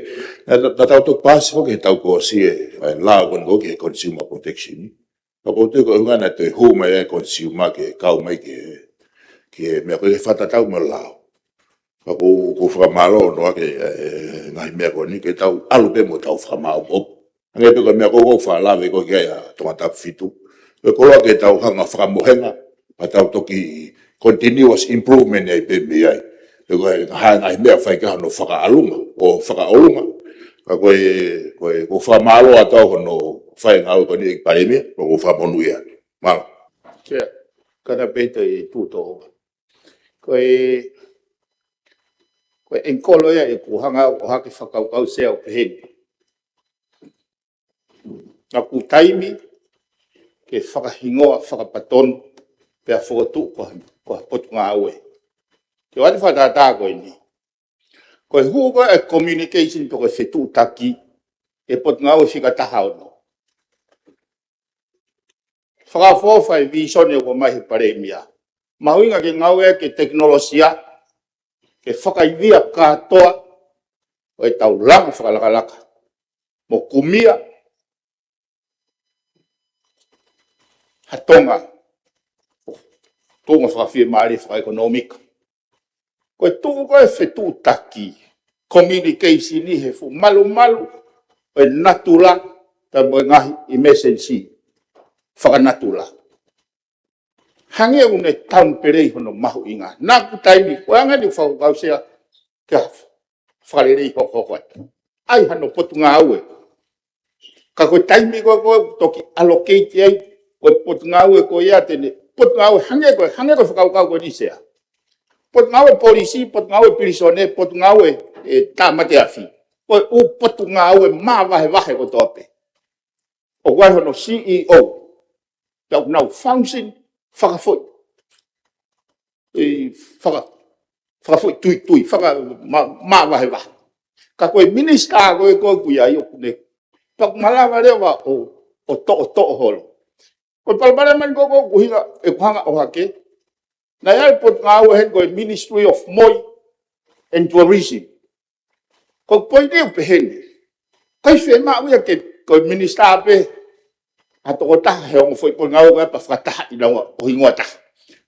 naʻa, naʻa, naʻa tau toki paasi foki he taʻu kuo ʻosi e, ʻa e lao ko eni ki he consumer protection. Pea ʻoku ou tui ko e ʻuhinga naʻe toe hū mai e consumer ke kau mai ki he, ki he meʻa ko ē ke fakatatau mo e lao. Pea ʻoku ou, ʻoku ou fakamālō ʻonoʻa ki he, e, ngaahi meʻa ko eni ke tau ʻalu pē mo tau fakamāʻopoʻopo. Hangē pē ko e meʻa ʻoku ou fakalave ko ē ki ai ʻa Tongatapu fitu. Ko e koloa ke tau hanga fakamohenga, pea tau toki continuous improvement ai pē mei ai. He ko e ngaahi, ngaahi meʻa fai ki ai hono fakaʻalunga, ʻo fakaʻolunga. Ka ko e, ko e, ʻoku ou fakamālō atu au hono fai ngāue ko eni ʻEiki Palēmia, ʻoku ou fakamonūʻia atu. Mālō. Kia, kana pē te i tuto. Ko e, ko e ʻenikolo ia ʻeku hanga ʻo ʻohake fakakaukau Sea ʻo pehē ni. Naʻa ku taimi ke fakahingoa fakapatonu pea fokotuʻu ko ha, ko ha potungāue. Ke ʻoatu fakatātā ko eni. Ko e hū ko ē e communication pe ko e fetuʻutaki e Potungāue Fika Taha Ono. Fakaʻofoʻofa e vīsone ʻoku ʻomai he Palēmia. Mahuʻinga ke ngāueʻaki e tekinolosia, ke fakaivia kātoa ʻo e tau langa fakalakalaka. Mo kumia ha Tonga, tuʻunga fakafiemālie fakaʻekonōmika. Ko e tuʻu ko ē fetuʻutaki, communication ʻi he fuʻu malumalu ʻo e natula, pea mo e ngaahi emergency fakanatula. Hangē ʻoku ne downplay hono mahuʻinga. Naʻa ku taimi, ko e anga ʻeni ʻoku fakakaukau Sea ke fakalelei hokohoko atu. ʻAi hano potungāue. Ka ko e taimi ko ē ʻoku toki allocate ai, ko e potungāue ko ia te ne, potungāue hangē ko ē, hangē ko e fakakaukau ko eni Sea. Potungāue polisi, potungāue pilīsone, potungāue, e, tāmate afi. Ko e ʻū potungāue māvahevahe kotoa pē. ʻOku ʻi ai hono C E O. Pea ʻoku nau function fakafoʻi. ʻE, faka-, fakafoʻituitui, faka-, ma-, māvahevahe. Ka ko e minisitā ko ē ʻoku ʻi ai ʻoku ne. Pea ʻoku malava leva ʻo, ʻo toʻotoʻo holo. Ko e palopalema ʻeni ko ē ʻoku ʻuhinga, ʻeku hanga ʻo ʻohake. Naʻe ʻi ai e potungāue heni ko e Ministry of Moi and Tourism. Ko e poini ʻoku pehē ni. ʻIkai fiemaʻu ia ke, ko e minisitā pē ha tokotaha he ongo foʻi potungāue ko ē pea fakatahaʻi naua ʻo hingoa taha.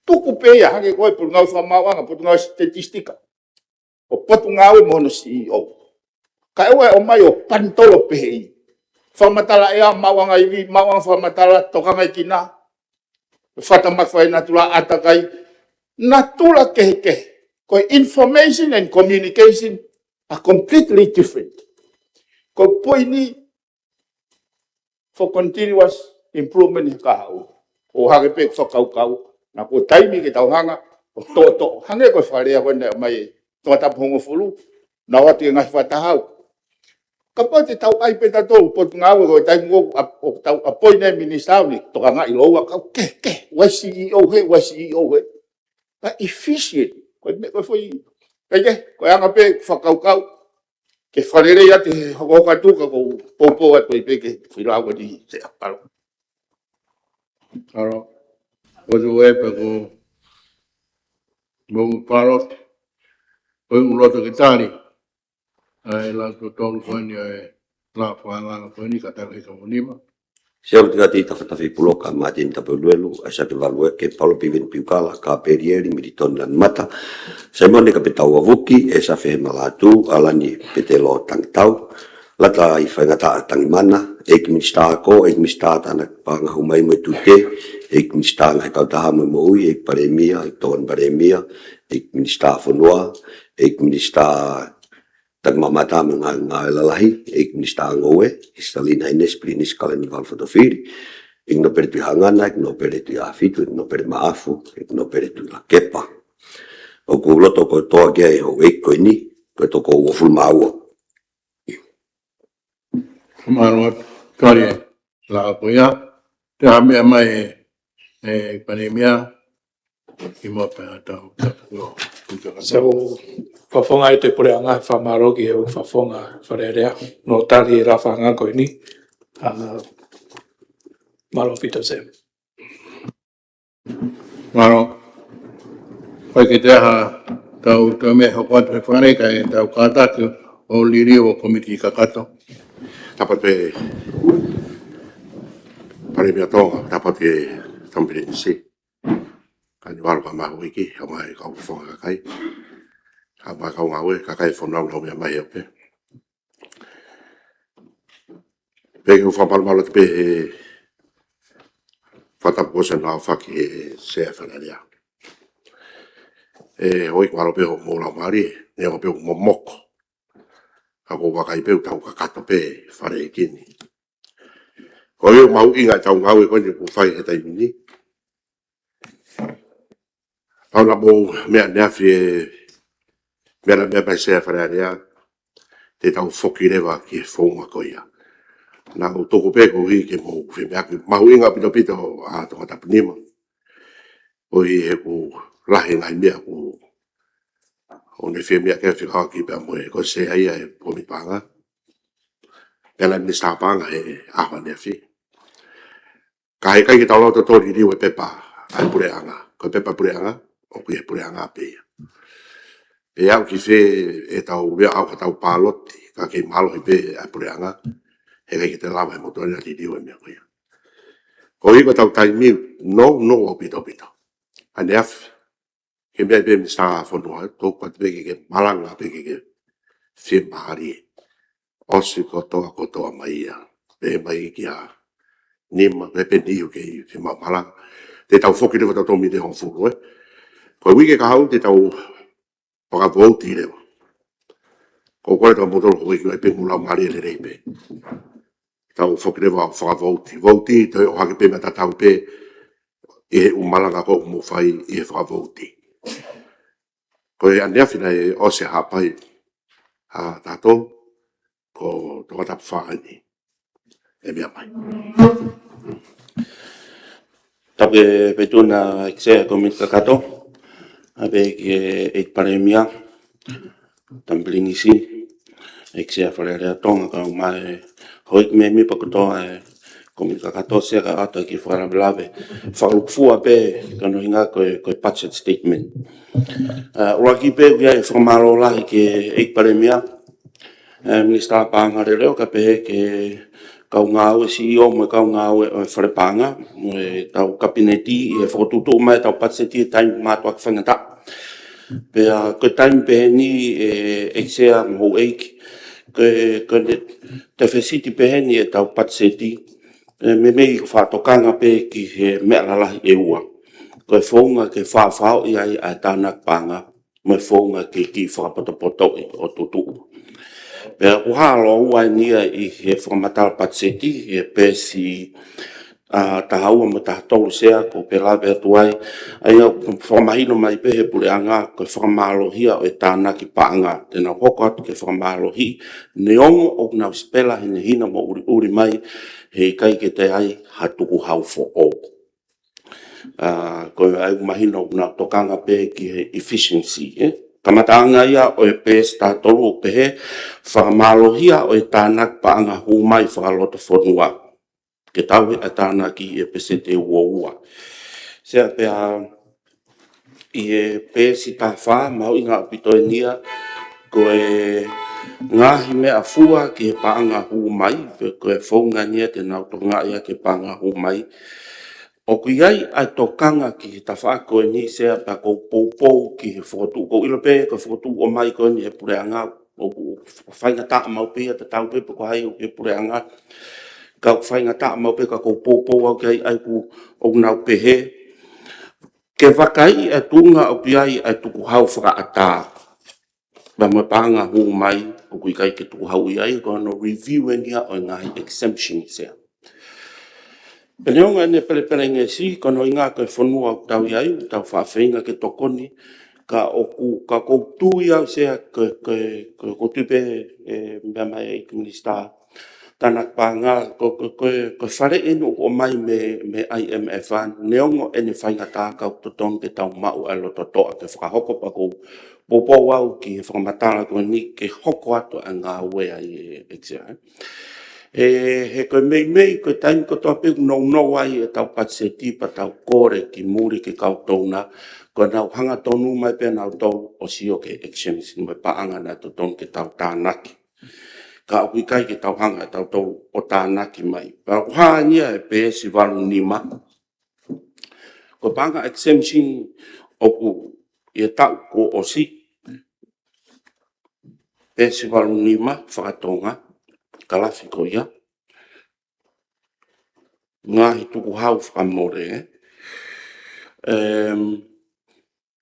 Tuku pē ia hangē ko e potungāue fakamaauʻanga, potungāue statistika. ʻO potungāue mo hono C E O. Kae ʻoua ʻe ʻomai ʻo panitolo pehē ʻi. Fakamatala ʻea, maʻuʻanga ivi, maʻuʻanga fakamatala, tokangaekina. Fakatamaki fakanatula, ʻātakai. Natula kehekehe. Ko e information and communication are completely different. Ko e poini for continuous improvement he kahaʻu. ʻO hangē pē ko e fakakaukau, naʻa ko e taimi ke tau hanga ʻo toʻotoʻo. Hangē ko e fakalea ko ē naʻe ʻomai ʻe Tongatapu hongofulu, naʻa ʻoatu e ngaahi fakataha. Kapau te tau ʻai pē tautolu potungāue ko e taimi ko ē ʻoku tau appoint e minisitā ʻo ne tokangaʻi loua kau kehekehe, ʻoua ʻe C E O he, ʻoua ʻe C E O he. Ka efficient, ko e meʻa ko e foʻi. Kae kehe, ko e anga pē fakakaukau, ke fakalelei atu he hokohoko atu ka ʻoku ou poupou atu ai pē ke filau atu ʻi he ʻaho. Alo. Ko tu e pe ko mo palo. Ko e ʻuluaki tali ʻa e lau totonu ko eni ʻa e lau fakaʻilonga ko eni ka tau heka mo nima. Sea Lotengati Tafatafi Puloka, Mātini Tapueluelu, ʻAisake Valueke, Paula Piveni Piukala, Kapelieli Militoni Lanumata, Saimone Kapetau Avuki, ʻEsa Fehe Malatu, ʻAlani Petelo Tangitau, Lata Faingataʻa Tangimana, ʻEiki Minisitā Ako, ʻEiki Minisitā Tānaki Paʻanga Hū Mai mo e Tute, ʻEiki Minisitā Ngaahi Kautaha mo e Moʻui, ʻEiki Palēmia, ʻEiki Tokoni Palēmia, ʻEiki Minisitā Fonua, ʻEiki Minisitā Takimamata mo e Ngaahi Lalahi, ʻEiki Minisitā Ngoue, ʻEiki Sitalina Inesi Pilinisi Kalani Valu Fotofili, ʻEiki Nōpele Tuʻi Hangana, ʻEiki Nōpele Tuʻi ʻAfitu, ʻEiki Nōpele Maʻafu, ʻEiki Nōpele Tuʻi Lakepa. ʻOku loto kotoa ki ai houʻeiki ko eni, ko e toko uofulu mā ua. Mālō atu, tali e lau ko ia, te ha meʻa mai e, e Palēmia, ʻi muʻa pea tau tapu ʻo, ʻo, ʻo, So, fakafofonga ʻa e Puleʻanga, fakamālō ki he fakafofonga Fale Alea, hono tali e lau fakaʻilonga ko eni, ʻa, mālō ʻaupito Sam. Mālō. ʻOku ʻikai ke toe ʻi ai ha tau, tau meʻa hoko atu he fale kae tau kātaki ʻo liliu ʻa e kōmiti kakato. Tapu atu pē Palēmia Tonga, tapu atu pē Tama Pilinisi. Ka ni walo ka mahu iki, ka mai kau fonga kakai. Ka mai kau ngāue, kakai fonau nau meʻa mai ʻo pē. Pea ʻoku ou fakamalumalu atu pē he fakatapu ko ē ʻoku nau fai ki he Sea Fale Alea. ʻE, ʻoku ou ʻilo pē ʻoku mou laumālie, neongo pē ʻoku momoko. Ka ʻoku ou vakai pē ʻoku tau kakato pē fale ʻeiki ni. Ko ia ʻoku mahuʻinga ʻetau ngāue ko eni ʻoku fai he taimi ni. Pau naʻa mou meʻa ʻaneafi e meʻa naʻe meʻa mai Sea Fale Alea, te tau foki leva ki he founga ko ia. Naʻa ku tuku pē koeʻuhi ke mou femeʻa ki he mahuʻinga ʻaupito ʻa Tongatapu nima. ʻOku ʻi he ʻoku lahi e ngaahi meʻa ʻoku, ʻoku ne femeʻa ke fekauʻaki pea mo e ko e Sea ia e Kōmiti Paʻanga. Pea naʻe Minisitā Paʻanga he ʻaho ʻaneafi. Ka heʻikai ke tau lau totonu liliu e pepa ʻa e Puleʻanga. Ko e pepa Puleʻanga, ʻoku ʻi he Puleʻanga pē ia. Pea ʻoku ʻikai ke fie ʻetau meʻa ʻo ka tau pāloti, ka kei mālohi pē ʻa e Puleʻanga, heʻikai ke te lava he motuʻa ni ʻo liliu e meʻa ko ia. Koeʻuhi ko ʻetau taimi, nounou ʻaupito ʻaupito. ʻAneafi, ke meʻa pē Minisitā Fonua, tō ka te pē ke ke malanga pē ke ke fiemālie. ʻOsi kotoa kotoa mai ia. Pē mai ki he nima, pē pē niu ke i fiemaʻu malanga. Te tau foki leva ʻo tau tomi te hongofulu, ē. Ko e uike kahaʻu te tau fakavouti leva. Ko e kole atu kia moutolu ko e uike ʻe pē mou laumālie lelei pē. Tau foki leva ʻo fakavouti. Vouti, toe ʻohake pē meʻa tatau pē ʻi he ʻū malanga ko ē ʻoku mou fai ʻi he fakavouti. Ko e ʻaneafi naʻe ʻosi e Haʻapai ʻa tatou, ko Tongatapu fā eni ʻe meʻa mai. Tapu ki he Feituʻu na ʻEiki Sea Kōmiti Kakato, ʻa pē ki he ʻEiki Palēmia, Tama Pilinisi, ʻEiki Sea Fale Alea ʻo Tonga, kae ʻumaʻā e houʻeiki mēmipa kotoa e Kōmiti Kakato, Sea, kae ʻatā ki he fakalavelave fakalūkufua pē, ka ʻoku ʻuhinga ko e, ko e budget statement. ʻA, ʻuluaki pē ʻoku ʻi ai e fakamālō lahi ki he ʻEiki Palēmia, ʻa e Minisitā Paʻanga Leleo, kae pehē ki he kau ngāue, C E O mo e kau ngāue ʻo e Fale Paʻanga, mo e tau Kapineti ʻi he fokotuʻutuʻu mai ʻetau patiseti he taimi mātuʻaki faingataʻa. Pea ko e taimi pehē ni ʻe, ʻEiki Sea mo houʻeiki, ko e, ko e tefesiti pehē ni ʻetau patiseti, ʻe, meimei ʻoku fakatokanga pē ki he meʻa lalahi ʻe ua. Ko e founga ke faʻofaʻoʻi ai ʻa e tānaki paʻanga, mo e founga ke kiʻi fakapotopotoʻi ʻo tutuʻu. Pea ʻoku hā lōua eni ia ʻi he fakamatala patiseti, ʻi he peesi, ʻa, taha ua mo e taha tolu Sea, ʻoku ou lave atu ai, ʻa ia ʻoku fakamahino mai pē he Puleʻanga, ko e fakamālohia ʻo e tānaki paʻanga, te nau hoko atu ke fakamālohi, neongo ʻoku nau sipela hinehina mo ʻuliʻuli mai, heʻikai ke toe ʻi ai ha tukuhau foʻou. ʻA, ko e ʻai mahino ʻoku nau tokanga pē ki he efficiency, ē? Kamataʻanga ia ʻo e peesi taha tolu ʻoku pehē, fakamālohia ʻo e tānaki paʻanga hū mai fakalotofonua. Ke tauhi ʻa e tānaki ʻe peseti ʻe ua ua. Sea, pea ʻi he peesi taha fā, mahuʻinga ʻaupito eni ia, ko e ngaahi meʻafua ki he paʻanga hū mai, pe ko e founga eni ia te nau tokangaʻi ʻaki e paʻanga hū mai. ʻOku ʻi ai ʻa e tokanga ki he tafaʻaki ko eni Sea pea ʻoku ou poupou ki he fokotuʻu, ʻoku ou ʻilo pē ko e fokotuʻu ʻomai ko eni he puleʻanga, ʻoku faingataʻa maʻu pē ia, tatau pē pe ko hai ʻoku ʻi he puleʻanga, ka ʻoku faingataʻa maʻu pē ka ʻoku ou poupou au ki ai ʻa ia ʻoku, ʻoku nau pehē. Ke vakaiʻi ʻa e tuʻunga ʻoku ʻi ai ʻa e tukuhau fakaʻatā. Pea mo e paʻanga hū mai, ʻoku ʻikai ke tukuhau ia, ko hono review eni ia ʻo e ngaahi exemption Sea. Pea neongo ʻene pelepelengesi, ko hono ʻuhinga ko e fonua ʻoku tau ʻi ai, ʻoku tau faʻa feinga ke tokoni, ka ʻoku, ka ʻoku ou tui au Sea, ko, ko, ko, ʻoku ou tui pē, ʻe, meʻa mai ʻEiki Minisitā Tānaki Paʻanga, ko, ko, ko, ko e faleʻi eni ʻoku ʻomai mei, mei I M F ʻa, neongo ʻene faingataʻa ka ʻoku totonu ke tau maʻu ʻa e loto toʻa ke fakahoko pea ʻoku ou poupou au ki he fakamatala ko eni ke hoko atu ʻa e ngāue ʻa e ʻEiki Sea. He, he ko e meimei, ko e taimi kotoa pē ʻoku nounou ai ʻetau patiseti pea tau kole ki muli ki he kau donor, ko ʻenau hangatonu mai pē nautolu ʻo sio ki he exemption mo e paʻanga naʻe totonu ke tau tānaki. Ka ʻoku ʻikai ke tau hanga ʻe tautolu ʻo tānaki mai. Pea ʻoku hā eni ia he peesi valu nima. Ko e paʻanga exemption ʻoku ʻi he taʻu kuo ʻosi, peesi valu nima fakatonga, kalafi ko ia. Ngaahi tukuhau fakamole, ē. Em,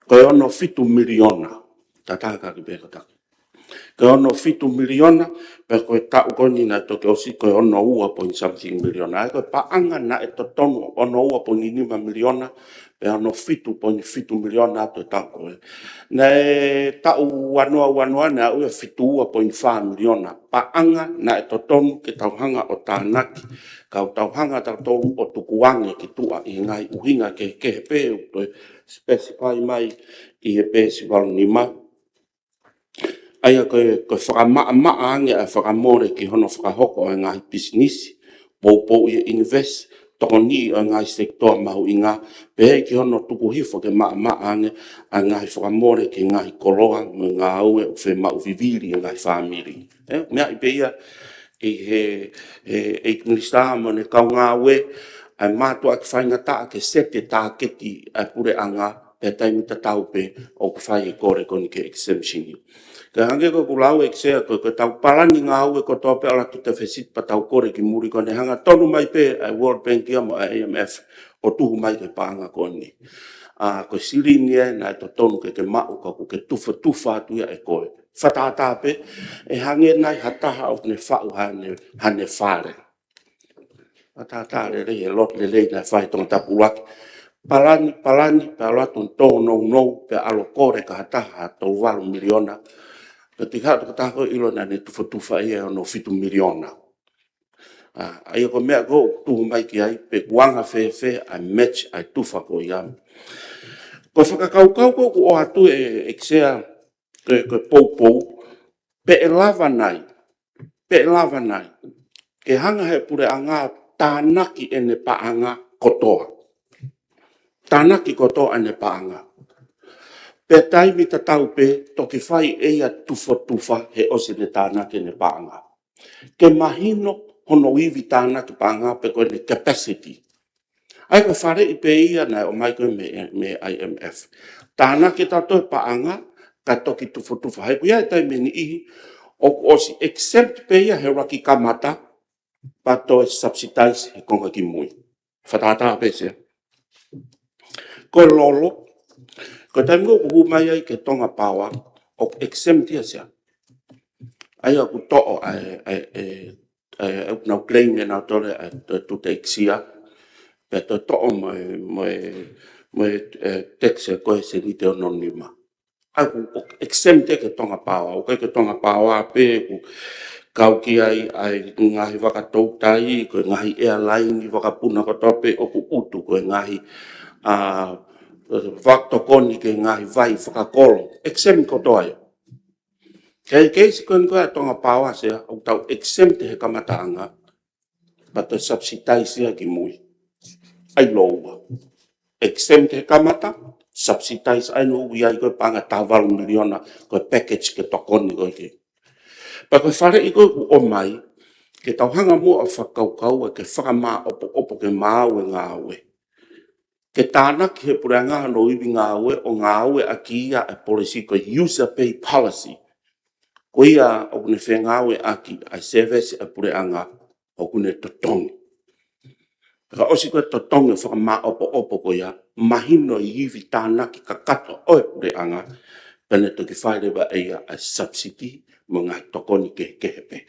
ko e ono fitu miliona, tataka ki pē ka taki. Ko e ono fitu miliona, pea ko e taʻu ko eni naʻe toki ʻosi ko e ono ua point something miliona. ʻA ia ko e paʻanga naʻe totonu ono ua point nima miliona, pea ono fitu point fitu miliona atu e taʻu ko ē. Naʻe taʻu ua noa ua noa naʻe aʻu ia fitu ua point fā miliona. Paʻanga naʻe totonu ke tau hanga ʻo tānaki, ka ʻoku tau hanga tautolu ʻo tukuange ki tuʻa ʻi he ngaahi ʻuhinga kehekehe pē ʻoku toe specify mai ʻi he peesi valu nima. ʻA ia ko e, ko e fakamaʻamaʻa ange ʻa e fakamole ki hono fakahoko ʻa e ngaahi pisinisi, poupouʻi e invest, tokoniʻi ʻa e ngaahi sekitoa mahuʻinga, pehē ki hono tuku hifo ke maʻamaʻa ange ʻa e ngaahi fakamole ki he ngaahi koloa mo e ngāue ʻoku fiemaʻu vivili ʻe he ngaahi fāmili. Ē, meʻa ʻi pē ia ʻi he, he, ʻEiki Minisitā mo ʻene kau ngāue, ʻa e mātuʻaki faingataʻa ke seti e tāketi ʻa e puleʻanga, pea taimi tatau pē ʻoku fai e kole ko eni ki he exemption. Ka hangē ko ʻeku lau ʻEiki Sea, ko, ko ʻetau palani ngāue kotoa pē ʻalu atu deficit pea tau kole ki muli ko ʻene hangatonu mai pē ʻa e World Bank ia mo e I M F ʻo tuhu mai ki he paʻanga ko eni. ʻA, ko e silini ē naʻe totonu ke ke maʻu ka ʻoku ke tufatufa atu ia ʻe koe. Fakatātā pē, ʻe hangē nai ha taha ʻoku ne faʻu haʻane, haʻane fale. Fakatātā lelei e lotu lelei naʻe fai ʻe Tongatapu ʻUluaki. Palani, palani, pea ʻalu atu ʻo nounou, pea ʻalu ʻo kole ki ha taha tolu valu miliona. Pea ʻikai ha taha ʻoku ʻilo naʻa ne tufatufa ia ʻe ono fitu miliona. ʻA, ʻa ia ko e meʻa ko ē ʻoku tuhu mai ki ai, pe ʻoku anga fēfē ʻa e match ʻa e tufa ko ia. Ko e fakakaukau ko ē ʻoku ʻoatu ʻe, ʻEiki Sea, ko e, ko e poupou, pe ʻe lava nai, pe ʻe lava nai ke hanga ʻe he puleʻanga ʻo tānaki ʻene paʻanga kotoa. Tānaki kotoa ʻene paʻanga. Pea taimi tatau pē, toki fai ʻe ia tufatufa he ʻosi ʻene tānaki ʻene paʻanga. Ke mahino hono ivi tānaki paʻanga pe ko ʻene capacity. ʻA ia ko e faleʻi pē ia naʻe ʻomai ko ē mei, mei I M F. Tānaki tautolu e paʻanga, ka toki tufatufa. He ʻoku ʻi ai e taimi ʻe niʻihi, ʻoku ʻosi exempt pē ia he ʻuluaki kamata, pea toe subsidize he konga kimui. Fakatātā pē Sea. Ko e lolo, ko e taimi ko ē ʻoku hū mai ai ki he Tonga Power, ʻoku exempt ia Sea. ʻA ia ʻoku toʻo ʻa e, ʻa e, ʻa e, ʻa e, ʻoku nau claim ʻe nautolu ʻa e, toe tute ʻekisia, pea toe toʻo mo e, mo e, mo e, ē, tax ē ko e seniti ʻe ono nima. ʻA ia ʻoku, ʻoku exempt ia ki he Tonga Power, ʻoku ʻikai ko e Tonga Power pē ʻoku kau ki ai ʻa e ngaahi vaka toutai, ko e ngaahi airline, vakapuna kotoa pē ʻoku utu, ko e ngaahi, ā, vakatokoni ki he ngaahi vai fakakolo, exempt kotoa ia. Ka ʻi he keisi ko eni ko ē ʻa e Tonga Power Sea, ʻoku tau exempt he kamataʻanga, pea toe subsidize ia kimui. ʻA ia lōua. Exempt he kamata, subsidize ai, ʻoku ʻi ai ko e paʻanga taha valu miliona ko e package ke tokoni ko ē ki ai. Pea ko e faleʻi ko ē ʻoku ʻomai, ke tau hanga muʻa ʻo fakakaukau ke fakamāʻopoʻopo ke maau e ngāue, ke tānaki ʻe he puleʻanga hono ivi ngāue ʻo ngāueʻaki ia e policy ko e user pay policy. Ko ia ʻoku ne fengāueʻaki ʻa e service ʻa e puleʻanga ʻoku ne totongi. Ka ʻosi ko e totongi ʻo e fakamāʻopoʻopo ko ia, mahino e ivi tānaki kakato ʻo e puleʻanga, pea ne toki fai leva ʻe ia ʻa e subsidy mo e ngaahi tokoni kehekehe pē,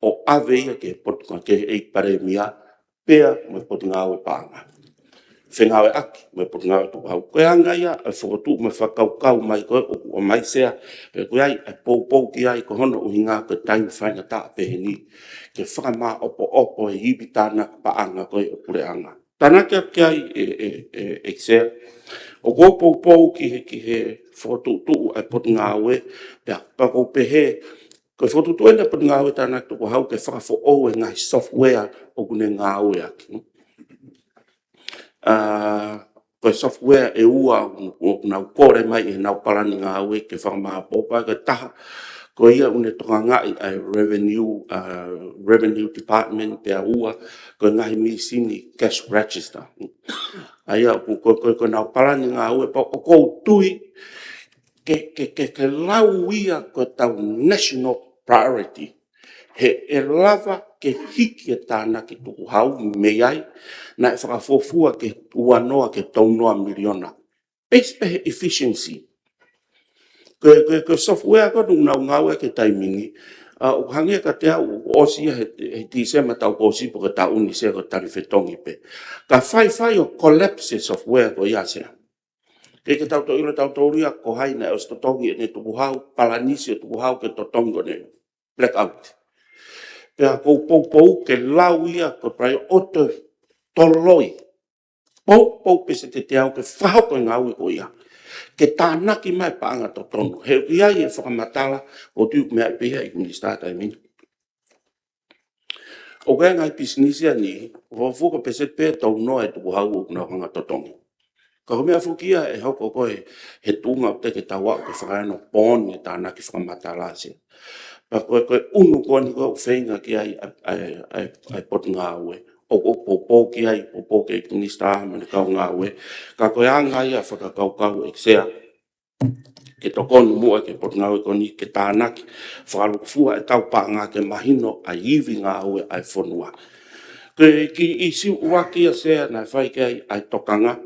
ʻo ʻave ia ki he Potungāue, ki he ʻEiki Palēmia, pea mo e Potungāue Paʻanga, fengāueʻaki mo e Potungāue Tukuhau. Ko e anga ia ʻa e fokotuʻu mo e fakakaukau mai ko ē ʻoku ʻomai, Sea, pea ʻoku ʻi ai ʻa e poupou ki ai, ko hono ʻuhinga ko e taimi faingataʻa pehē ni ke fakamāʻopoʻopo e ivi tānaki paʻanga ko ē ʻo e puleʻanga. Tānaki atu ki ai ʻe, ʻe, ʻe, ʻEiki Sea, ʻoku ou poupou ki he, ki he fokotuʻutuʻu ʻa e Potungāue, pea, pea ʻoku ou pehē, ko e fokotuʻutuʻu ʻeni ʻa e Potungāue Tānaki Tukuhau ke fakafoʻou e ngaahi software ʻoku ne ngāueʻaki. ʻA, ko e software ʻe ua ʻoku nau kole mai ʻi heʻenau palani ngāue ke fakamāʻopoʻopo, ko e taha, ko ia ʻoku ne tokangaʻi ʻa e revenue, ʻa, revenue department, pea ua, ko e ngaahi mīsini cash register. ʻA ia, ko, ko, ko, ko ʻenau palani ngāue pau ʻoku ou tui ke, ke, ke, ke lau ia ko ʻetau national priority. He ʻe lava ke hiki e tānaki tukuhau mei ai, naʻe fakafuofua ki he uanoa ki he tolunoa miliona. Based pē he efficiency. Ko e, ko e, ko e software ko ē ʻoku nau ngāueʻaki he taimi ni, ʻa, ʻoku hangē kiate au ʻoku ʻosi ia he, he Tīsema taʻu kuo ʻosi pe ko e taʻu ni, Sea, ko e tali fetongi pē. Ka faifai ʻo collapse e software ko ia, Sea, ke, ke tau toe ʻilo tautolu ia ko hai naʻe ʻosi totongi ʻene tukuhau, palanisi ʻo e tukuhau ke totongi ko ʻene blackout. Pea ʻoku ou poupou ke lau ia ko e priority, toloi. Poupou pē, Sea, kiate au ke fakahoko e ngāue ko ia, ke tānaki mai paʻanga totonu. He ʻoku ʻi ai e fakamatala ʻoku ou tui ʻoku meʻa pē ia ʻEiki Minisitā taimi ni. ʻOku ʻi ai e ngaahi pisinisi ʻa eni, ʻoku fuka peseti pē tolunoa e tukuhau ʻoku nau hanga totongi. Ka ko e meʻa foki ia ʻe hoko ko ē he tuʻunga ʻoku teʻeki ke tau aʻu ki he fakahinohino pē ʻo e tānaki fakamatala, Sea. Pea ko e, ko e ʻunu ko eni ʻoku feinga ki ai ʻa e, ʻa e, ʻa e, ʻa e Potungāue. ʻOku ou poupou ki ai, poupou ki he ʻEiki Minisitā mo ʻene kau ngāue. Ka ko e anga ia e fakakaukau, ʻEiki Sea, ke tokoni muʻa ki he Potungāue ko eni ke tānaki fakalūkufua ʻetau paʻanga ke mahino ʻa e ivi ngāue ʻa e fonua. Ko e kiʻi ʻīsiu ʻuluaki ia, Sea, naʻe fai ki ai ʻa e tokanga.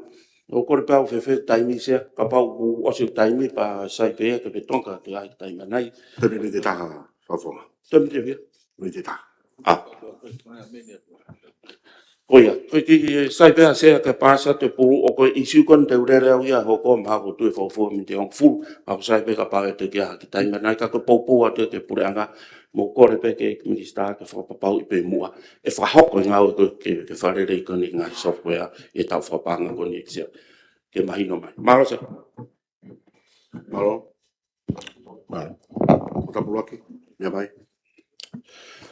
ʻOku ou kole pē au, fēfē taimi, Sea, kapau ʻoku ʻosi e taimi pea sai pē ia ke fetongi ki ai taimi ʻanai. Toe miniti ʻe taha, Fakafofonga. Toe miniti ʻe fiha? Miniti ʻe taha. ʻA. Ko ia, ko e kiʻi, kiʻi sai pē, Sea, ke paasi atu e pulu, ʻo ko e ʻīsiu ko eni te u lele au ia, hoko mai ʻoku toe fakafofonga miniti ʻe hongofulu, ʻa, ʻoku sai pē kapau ʻe toe ʻi ai ha kiʻi taimi ʻanai, ka ko e poupou atu ki he puleʻanga, mo kole pē ki he Minisitā ke fakapapauʻi pē muʻa ʻe fakahoko e ngāue ko ē ke, ke fakalelei ko eni e ngaahi software ʻi heʻetau fakapaʻanga ko eni, ʻEiki Sea, ke mahino mai. Mālō, Sea. Mālō. Mālō. Ko e tapu ʻuluaki, meʻa mai.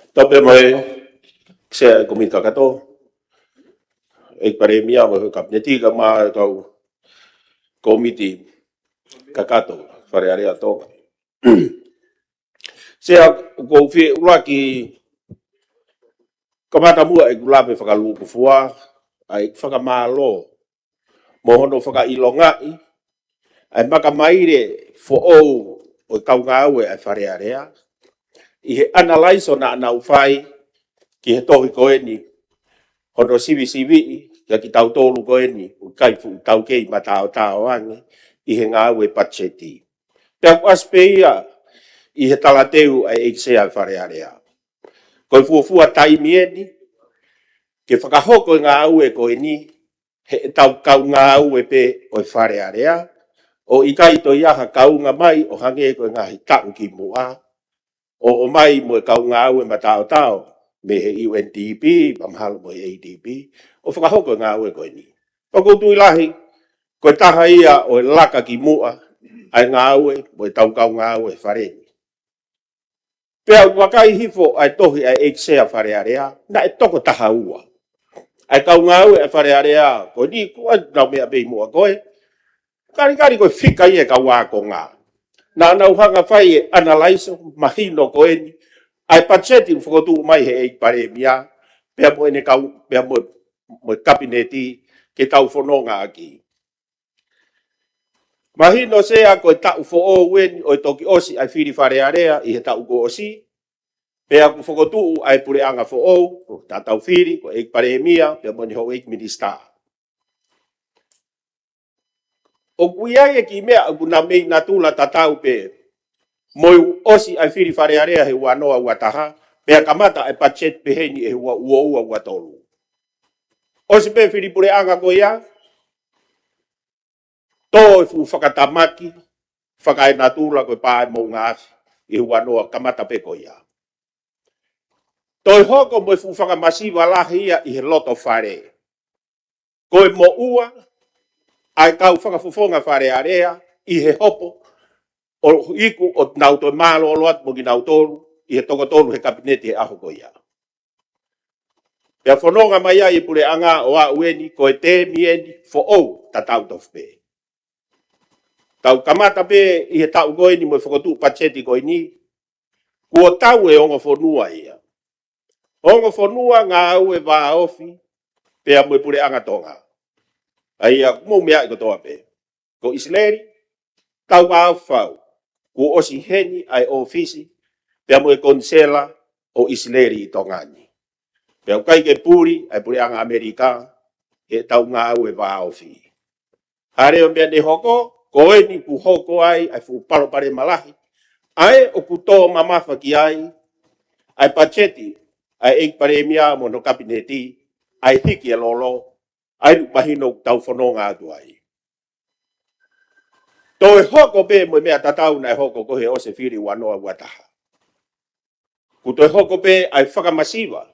Tapu pē mo e Sea ʻo e Kōmiti Kakato, ʻEiki Palēmia mo e Kapineti, kae ʻumaʻā e kau kōmiti kakato Fale Alea ʻo Tonga. Sea, ʻoku ou fie ʻuluaki kamata muʻa ʻeku lave fakalūkufua ʻa e fakamālō mo hono fakaʻilongaʻi ʻa e makamaile foʻou ʻo e kau ngāue ʻa e Fale Alea ʻi he analysis naʻa nau fai ki he tohi ko eni, hono sivisiviʻi kia kitautolu ko eni ʻoku ʻikai fuʻu taukei mataotao ange ʻi he ngāue patiseti. Pea ʻoku ʻasi pē ia ʻi he talateu ʻa e ʻEiki Sea ʻo e Fale Alea. Ko e fuofua taimi eni ke fakahoko e ngāue ko eni heʻetau kau ngāue pē ʻo e Fale Alea, ʻo ʻikai toe ʻi ai ha kaunga mai ʻo hangē ko e ngaahi taʻu kimuʻa, ʻo, ʻomai mo e kau ngāue mataotao mei he U N D P, pea mahalo mo e A D B, ʻo fakahoko e ngāue ko eni. ʻOku ou tui lahi, ko e taha ia ʻo e laka kimuʻa ʻa e ngāue mo ʻetau kau ngāue fale ni. Pea ʻoku vakai hifo ʻa e tohi ʻa e ʻEiki Sea Fale Alea, naʻe toko taha ua ʻa e kau ngāue ʻa e Fale Alea, ko eni ʻoku ʻi ai ʻenau meʻa pē ʻi muʻa ko ē, Kalikali ko e fika ia e kau ākonga. Naʻa nau hanga fai e analaiso mahino ko eni ʻa e patiseti ʻoku fokotuʻu mai he ʻEiki Palēmia, pea mo ʻene kau, pea mo, mo e Kapineti ke tau fononga ʻaki. Mahino Sea ko e taʻu foʻou eni ʻo e toki ʻosi ʻa e fili Fale Alea ʻi he taʻu kuo ʻosi, pea ʻoku fokotuʻu ʻa e puleʻanga foʻou, ʻo tatau fili, ko e ʻEiki Palēmia, pea mo ʻene houʻeiki minisitā. ʻOku ʻi ai e kiʻi meʻa ʻoku na mei natula tatau pē mo e ʻosi ʻa e fili Fale Alea he ua noa ua taha, pea kamata ʻa e patiseti peheni he ua ua ua ua tolu. ʻOsi pē fili puleʻanga ko ia, tō e fuʻu fakatamaki, fakaenatula ko e pā e moʻunga afi, ʻi he ua noa kamata pē ko ia. Toe hoko mo e fuʻu fakamasiva lahi ia ʻi he loto fale. Ko e moʻua ʻa e kau fakafofonga Fale Alea ʻi he hopo ʻo iku ʻo nau toe mālōlō atu mo kinautolu ʻi he toko tolu he Kapineti he ʻaho ko ia. Pea fononga mai ai e puleʻanga ʻo aʻu eni ko e temi eni foʻou tatau tofu pē. Tau kamata pē ʻi he taʻu ko eni mo e fokotuʻu patiseti ko eni, kuo tau e ongo fonua ia. Ongo fonua ngāue vāofi pea mo e puleʻanga Tonga. ʻA ia ʻoku mou meaʻi kotoa pē. Ko ʻIsileli, tau vāofi fau. Kuo ʻosi heni ʻa e ʻōfisi pea mo e konisela ʻo ʻIsileli ʻi Tonga ni. Pea ʻoku ʻikai ke puli ʻa e puleʻanga ʻAmelika he tau ngāue vāofi. Hale o meʻa ne hoko, ko eni kuo hoko ai ʻa e fuʻu palopalema lahi. ʻA ē ʻoku tō mamafa ki ai ʻa e patiseti ʻa e ʻEiki Palēmia mo hono Kapineti, ʻa e hiki e lolo, ʻa ē ʻoku mahino ʻoku tau fononga atu ai. Toe hoko pē mo e meʻa tatau naʻe hoko ko ē he ʻosi e fili ua noa ua taha. Kuo toe hoko pē ʻa e fakamasiva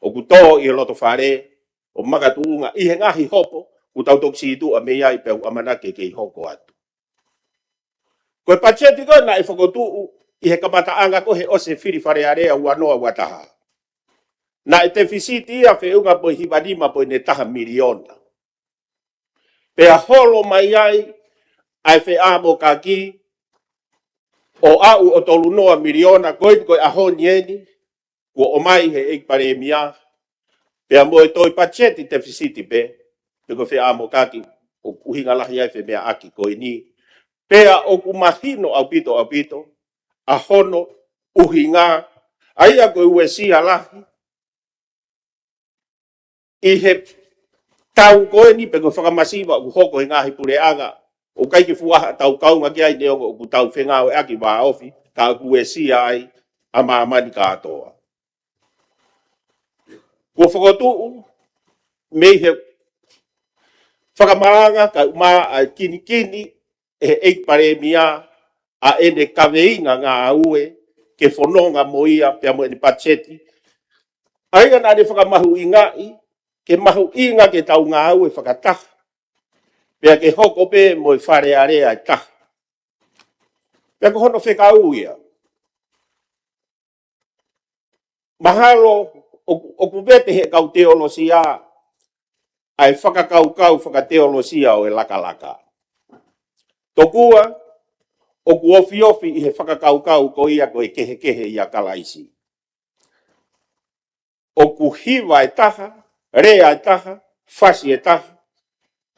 ʻoku tō ʻi he loto fale ʻo makatuʻunga ʻi he ngaahi hopo ʻoku tau toki sītuʻa mei ai pea ʻoku ʻamanaki ke kei hoko atu. Ko e patiseti ko ē naʻe fokotuʻu ʻi he kamataʻanga ko ē he ʻosi e fili Fale Alea ua noa ua taha, naʻe tefisiti ia feʻunga mo e hiva nima poini taha miliona. Pea holo mai ai ʻa e feʻamokaki ʻo aʻu ʻo tolu noa miliona, ko eni ko e ʻaho ni eni, kuo ʻomai he ʻEiki Palēmia, pea mo e toe patiseti tefisiti pē, pe ko e feʻamokaki ʻoku ʻuhinga lahi ai femeaʻaki ko eni. Pea ʻoku mahino ʻaupito ʻaupito ʻa hono ʻuhinga, ʻa ia ko e uesia lahi ʻi he tau ko eni pe ko e fakamasiva ʻoku hoko he ngaahi puleʻanga, ʻoku ʻikai ke fuʻu ʻi ai haʻatau kaunga ki ai neongo ʻoku tau fengāueʻaki vāofi, ka ʻoku uesia ai ʻa māmani kātoa. Kuo fokotuʻu mei he fakamalanga kae ʻumaʻā ʻa e kinikini ʻe he ʻEiki Palēmia ʻa ʻene kaveinga ngāue ke fononga mo ia pea mo ʻene patiseti. ʻA ia naʻa ne fakamahuʻingaʻi ke mahuʻinga ke tau ngāue fakataha, pea ke hoko pē mo e Fale Alea ʻe taha. Pea ko hono fekau ia. Mahalo ʻoku, ʻoku vete he kau teolosia ʻa e fakakaukau fakateolosia ʻo e lakalaka. Tokua ʻoku ofiofi ʻi he fakakaukau ko ia ko e kehekehe ʻia Kalaisi. ʻOku hiva ʻe taha, lea ʻe taha, fasi ʻe taha,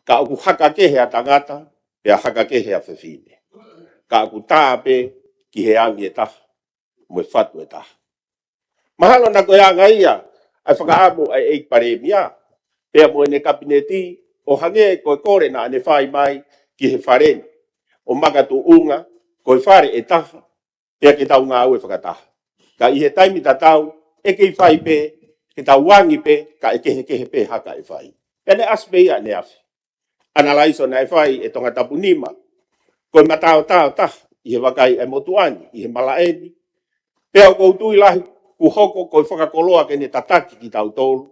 ka ʻoku haka kehe ʻa tangata, pea haka kehe ʻa fefine. Ka ʻoku tā pē ki he angi ʻe taha mo e fatu ʻe taha. Mahalo naʻa ko e anga ia ʻa e fakaʻamu ʻa e ʻEiki Palēmia pea mo ʻene Kapineti, ʻo hangē ko e kole naʻa ne fai mai ki he Fale ni, ʻo makatuʻunga ko e Fale ʻe taha, pea ke tau ngāue fakataha. Ka ʻi he taimi tatau, ʻe kei fai pē, ke tau angi pē, ka ʻe kehekehe pē haka ʻe fai. Pea ne ʻasi pē ia ʻaneafi. Analaiso naʻe fai ʻe Tongatapu nima, ko e mataotao taha ʻi he vakai ʻa e motuʻa ni, ʻi he malaʻe ni. Pea ʻoku ou tui lahi kuo hoko ko e fakakoloa ke ne tataki kitautolu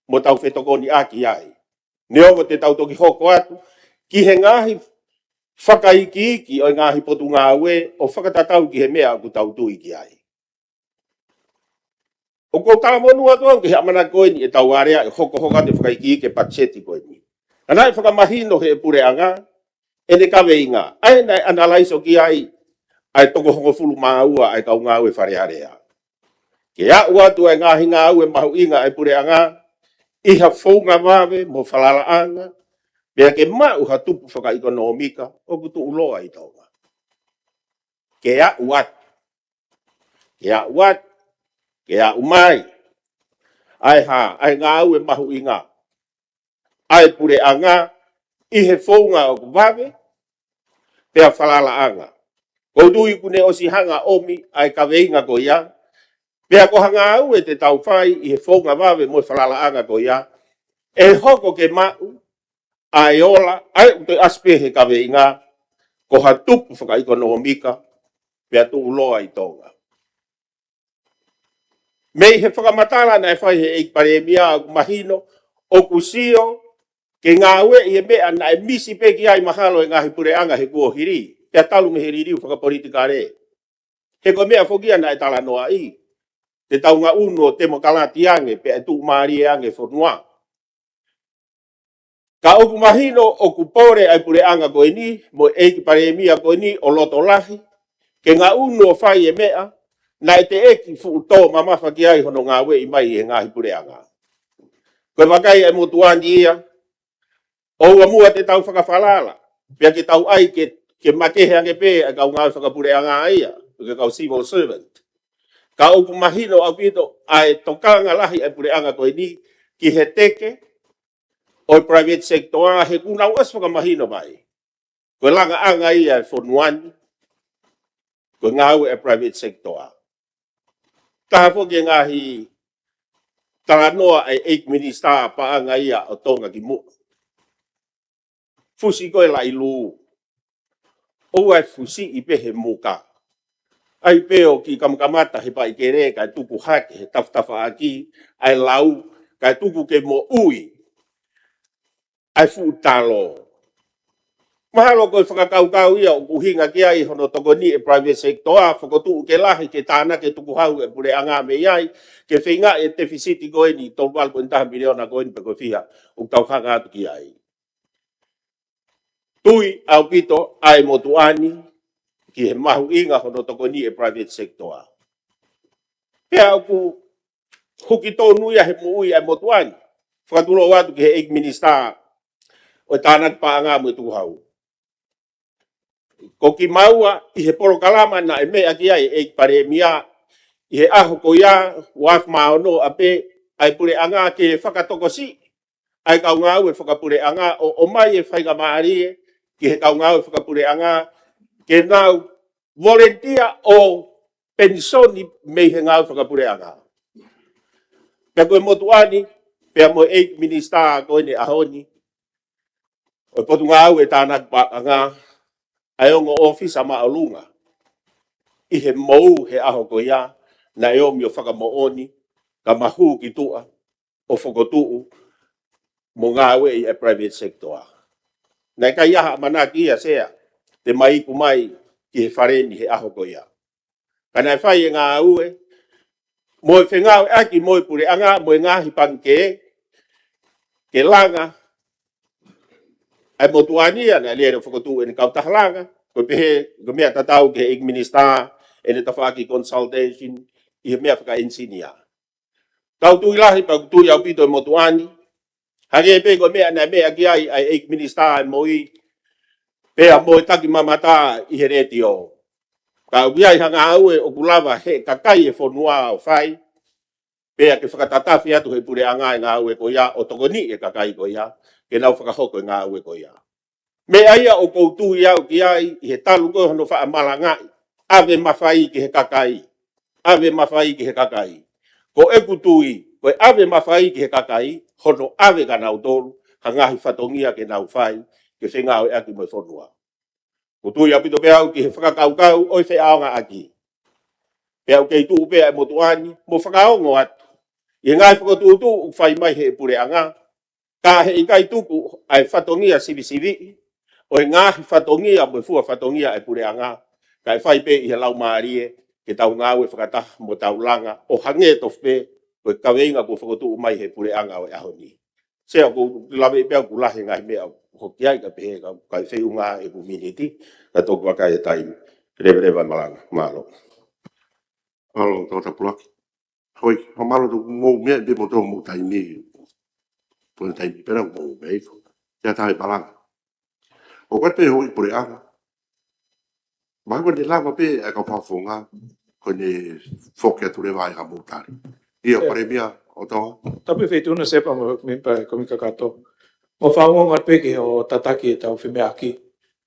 mo tau fetokoniʻaki ai. Neongo te tau toki hoko atu ki he ngaahi fakaikiiki ʻo e ngaahi potungāue ʻo fakatatau ki he meʻa ʻoku tau tui ki ai. ʻOku ou talamonū atu au ki he ʻamanaki ko eni ʻetau alea ʻe hokohoko atu e fakaikiiki e patiseti ko eni. Ka naʻe fakamahino he puleʻanga, ʻene kaveinga, ʻa ē naʻe ʻanalaiso ki ai ʻa e toko hongofulu mā ua ʻa e kau ngāue Fale Alea. Ke aʻu atu ʻa e ngaahi ngāue mahuʻinga ʻa e puleʻanga ʻi ha founga vave mo falalaʻanga, pea ke maʻu ha tupu fakaʻekonōmika ʻoku tuʻuloa ʻi Tonga. Ke aʻu atu, ke aʻu atu, ke aʻu mai ʻa e hā, ʻa e ngāue mahuʻinga ʻa e puleʻanga ʻi he founga ʻoku vave pea falalaʻanga. ʻOku ou tui kuo ne ʻosi hanga ʻo ʻomi ʻa e kaveinga ko ia, pea ko ha ngāue te tau fai ʻi he founga vave mo e falalaʻanga ko ia, ʻe hoko ke maʻu ʻa e ola, ʻa ē ʻoku toe ʻasi pē he kaveinga, ko ha tupu fakaʻekonōmika pea tuʻuloa ʻi Tonga. Mei he fakamatala naʻe fai he ʻEiki Palēmia, ʻoku mahino ʻoku sio ke ngāueʻi e meʻa naʻe misi pē ki ai mahalo e ngaahi puleʻanga he kuohili, pea talu mei he liliu fakapolitikale. He ko e meʻa foki ia naʻe talanoaʻi, te tau ngaʻunu ʻo temokalati ange pea ʻe tuʻumālie ange e fonua. Ka ʻoku mahino ʻoku pole ʻa e puleʻanga ko eni mo e ʻEiki Palēmia ko eni ʻo loto lahi ke ngaʻunu ʻo fai e meʻa naʻe teʻeki fuʻu tō mamafa ki ai hono ngāueʻi mai ʻe he ngaahi puleʻanga. Ko e vakai ʻa e motuʻa ni ia, ʻoua muʻa te tau fakafalala pea ke tau ʻai ke, ke makehe ange pē ʻa e kau ngāue fakapuleʻanga ia, ke kau civil servant. Ka ʻoku mahino ʻaupito ʻa e tokanga lahi ʻa e puleʻanga ko eni ki he teke ʻo e private sector, he kuo nau ʻosi fakamahino mai ko e langaʻanga ia e fonua ni, ko e ngāue e private sector. Taha foki e ngaahi talanoa ʻa e ʻEiki Minisitā paʻanga ia ʻo Tonga ki muʻa. Fusi ko e laʻilū, ʻoua ʻe fusiʻi pē he muka. ʻAi pē ʻo kiʻi kamakamata he paʻikele kae tuku hake he tafatafaʻaki ʻa e lau, kae tuku ke moʻui ʻa e fuʻu talo. Mahalo ko e fakakaukau ia ʻoku ʻuhinga ki ai hono tokoniʻi e private sector, fokotuʻu ke lahi, ke tānaki e tukuhau e puleʻanga mei ai, ke feingaʻi e tefisiti ko eni tolu valu poini taha miliona ko eni pe ko e fiha ʻoku tau hanga atu ki ai. Tui ʻaupito ʻa e motuʻa ni ki he mahuʻinga hono tokoniʻi e private sector. Pea ʻoku huki tonu ia he moʻui ʻa e motuʻa ni. Fakatulou atu ki he ʻEiki Minisitā ʻo e Tānaki Paʻanga mo e Tukuhau. Ko kimaua ʻi he polokalama naʻe meʻa ki ai e ʻEiki Palēmia ʻi he ʻaho ko ia, ua afe mā ono, ʻa pē ʻa e puleʻanga ke fakatokosiʻi ʻa e kau ngāue fakapuleʻanga ʻo ʻomai e faingamālie ki he kau ngāue fakapuleʻanga ke nau volunteer ʻo penisoni mei he ngāue fakapuleʻanga. Pea ko e motuʻa ni, pea mo e ʻEiki Minisitā ko eni ʻaho ni ʻo e Potungāue Tānaki Paʻanga, ʻa e ongo ʻōfisa māʻolunga ʻi he mou he ʻaho ko ia, naʻe ʻomi ʻo fakamoʻoni, ka mahū ki tuʻa, ʻo fokotuʻu mo ngāueʻi e private sector. Naʻe ʻikai ha ʻamanaki ia Sea te ma iku mai ki he fale ni he ʻaho ko ia. Ka naʻe fai e ngāue mo e fengāueʻaki mo e puleʻanga mo e ngaahi pangikē ke langa ʻa e motuʻa ni ia, naʻe lele ʻo fokotuʻu ʻene kautaha langa, ko e pehē ko e meʻa tatau ki he ʻEiki Minisitā ʻene tafaʻaki consultation ʻi he meʻa fakaʻenisinia. Tau tui lahi pea ʻoku tui ʻaupito e motuʻa ni, hangē pē ko e meʻa naʻe meʻa ki ai ʻa e ʻEiki Minisitā ʻa e MOI, pea mo e taki mamata ʻi he letiō. Ka ʻoku ʻi ai ha ngāue ʻoku lava he kakai e fonua ʻo fai, pea ke fakatatafi atu he puleʻanga e ngāue ko ia ʻo tokoniʻi e kakai ko ia ke nau fakahoko e ngāue ko ia. Meʻa ia ʻoku ou tui au ki ai ʻi he talu ko ē hono faʻa malangaʻi, ʻave mafai ki he kakai, ʻave mafai ki he kakai. Ko ʻeku tui, ko e ʻave mafai ki he kakai, hono ʻave kia nautolu ha ngaahi fatongia ke nau fai, ke fengāueʻaki mo e fonua. ʻOku ou tui ʻaupito pē au ki he fakakaukau ʻo e feʻaongaʻaki. Pea ʻoku kei tuʻu pē ʻa e motuʻa ni mo fakaongo atu ʻi he ngaahi fokotuʻutuʻu ʻoku fai mai he puleʻanga, ka heʻikai tuku ʻa e fatongia sivisiviʻi ʻo e ngaahi fatongia mo e fua fatongia ʻa e puleʻanga, kae fai pē ʻi he laumālie ke tau ngāue fakataha mo tau langa ʻo hangē tofu pē ko e kaveinga kuo fokotuʻu mai he puleʻanga ʻo e ʻaho ni. Sea, ʻoku ou lave pē ʻoku lahi e ngaahi meʻa ʻoku hoko ai, ka pehē ka, ka feʻunga ʻeku miniti, ka toki vakai e taimi. Leveleva e malanga, mālō. Mālō, Toketā Pulaki. Hoi, mālō ʻoku mou meʻa pē mo tō mou taimi. Pō taimi pē ʻoku mou meʻa ifo. Te ʻatā e malanga. ʻOku ʻi ai pē houʻeiki puleʻanga. Mahalo ko ʻene lava pē ʻa e kau fakafofonga, ko ʻene foki atu leva ai ha mou tali. ʻIo, ʻIo. Palēmia ʻo Tonga. Tapu Feituʻuna, Sea, pea mo e mēmipa e Kōmiti Kakato. Mo fanongo pē ki hoʻo tataki ʻetau femeʻaʻaki.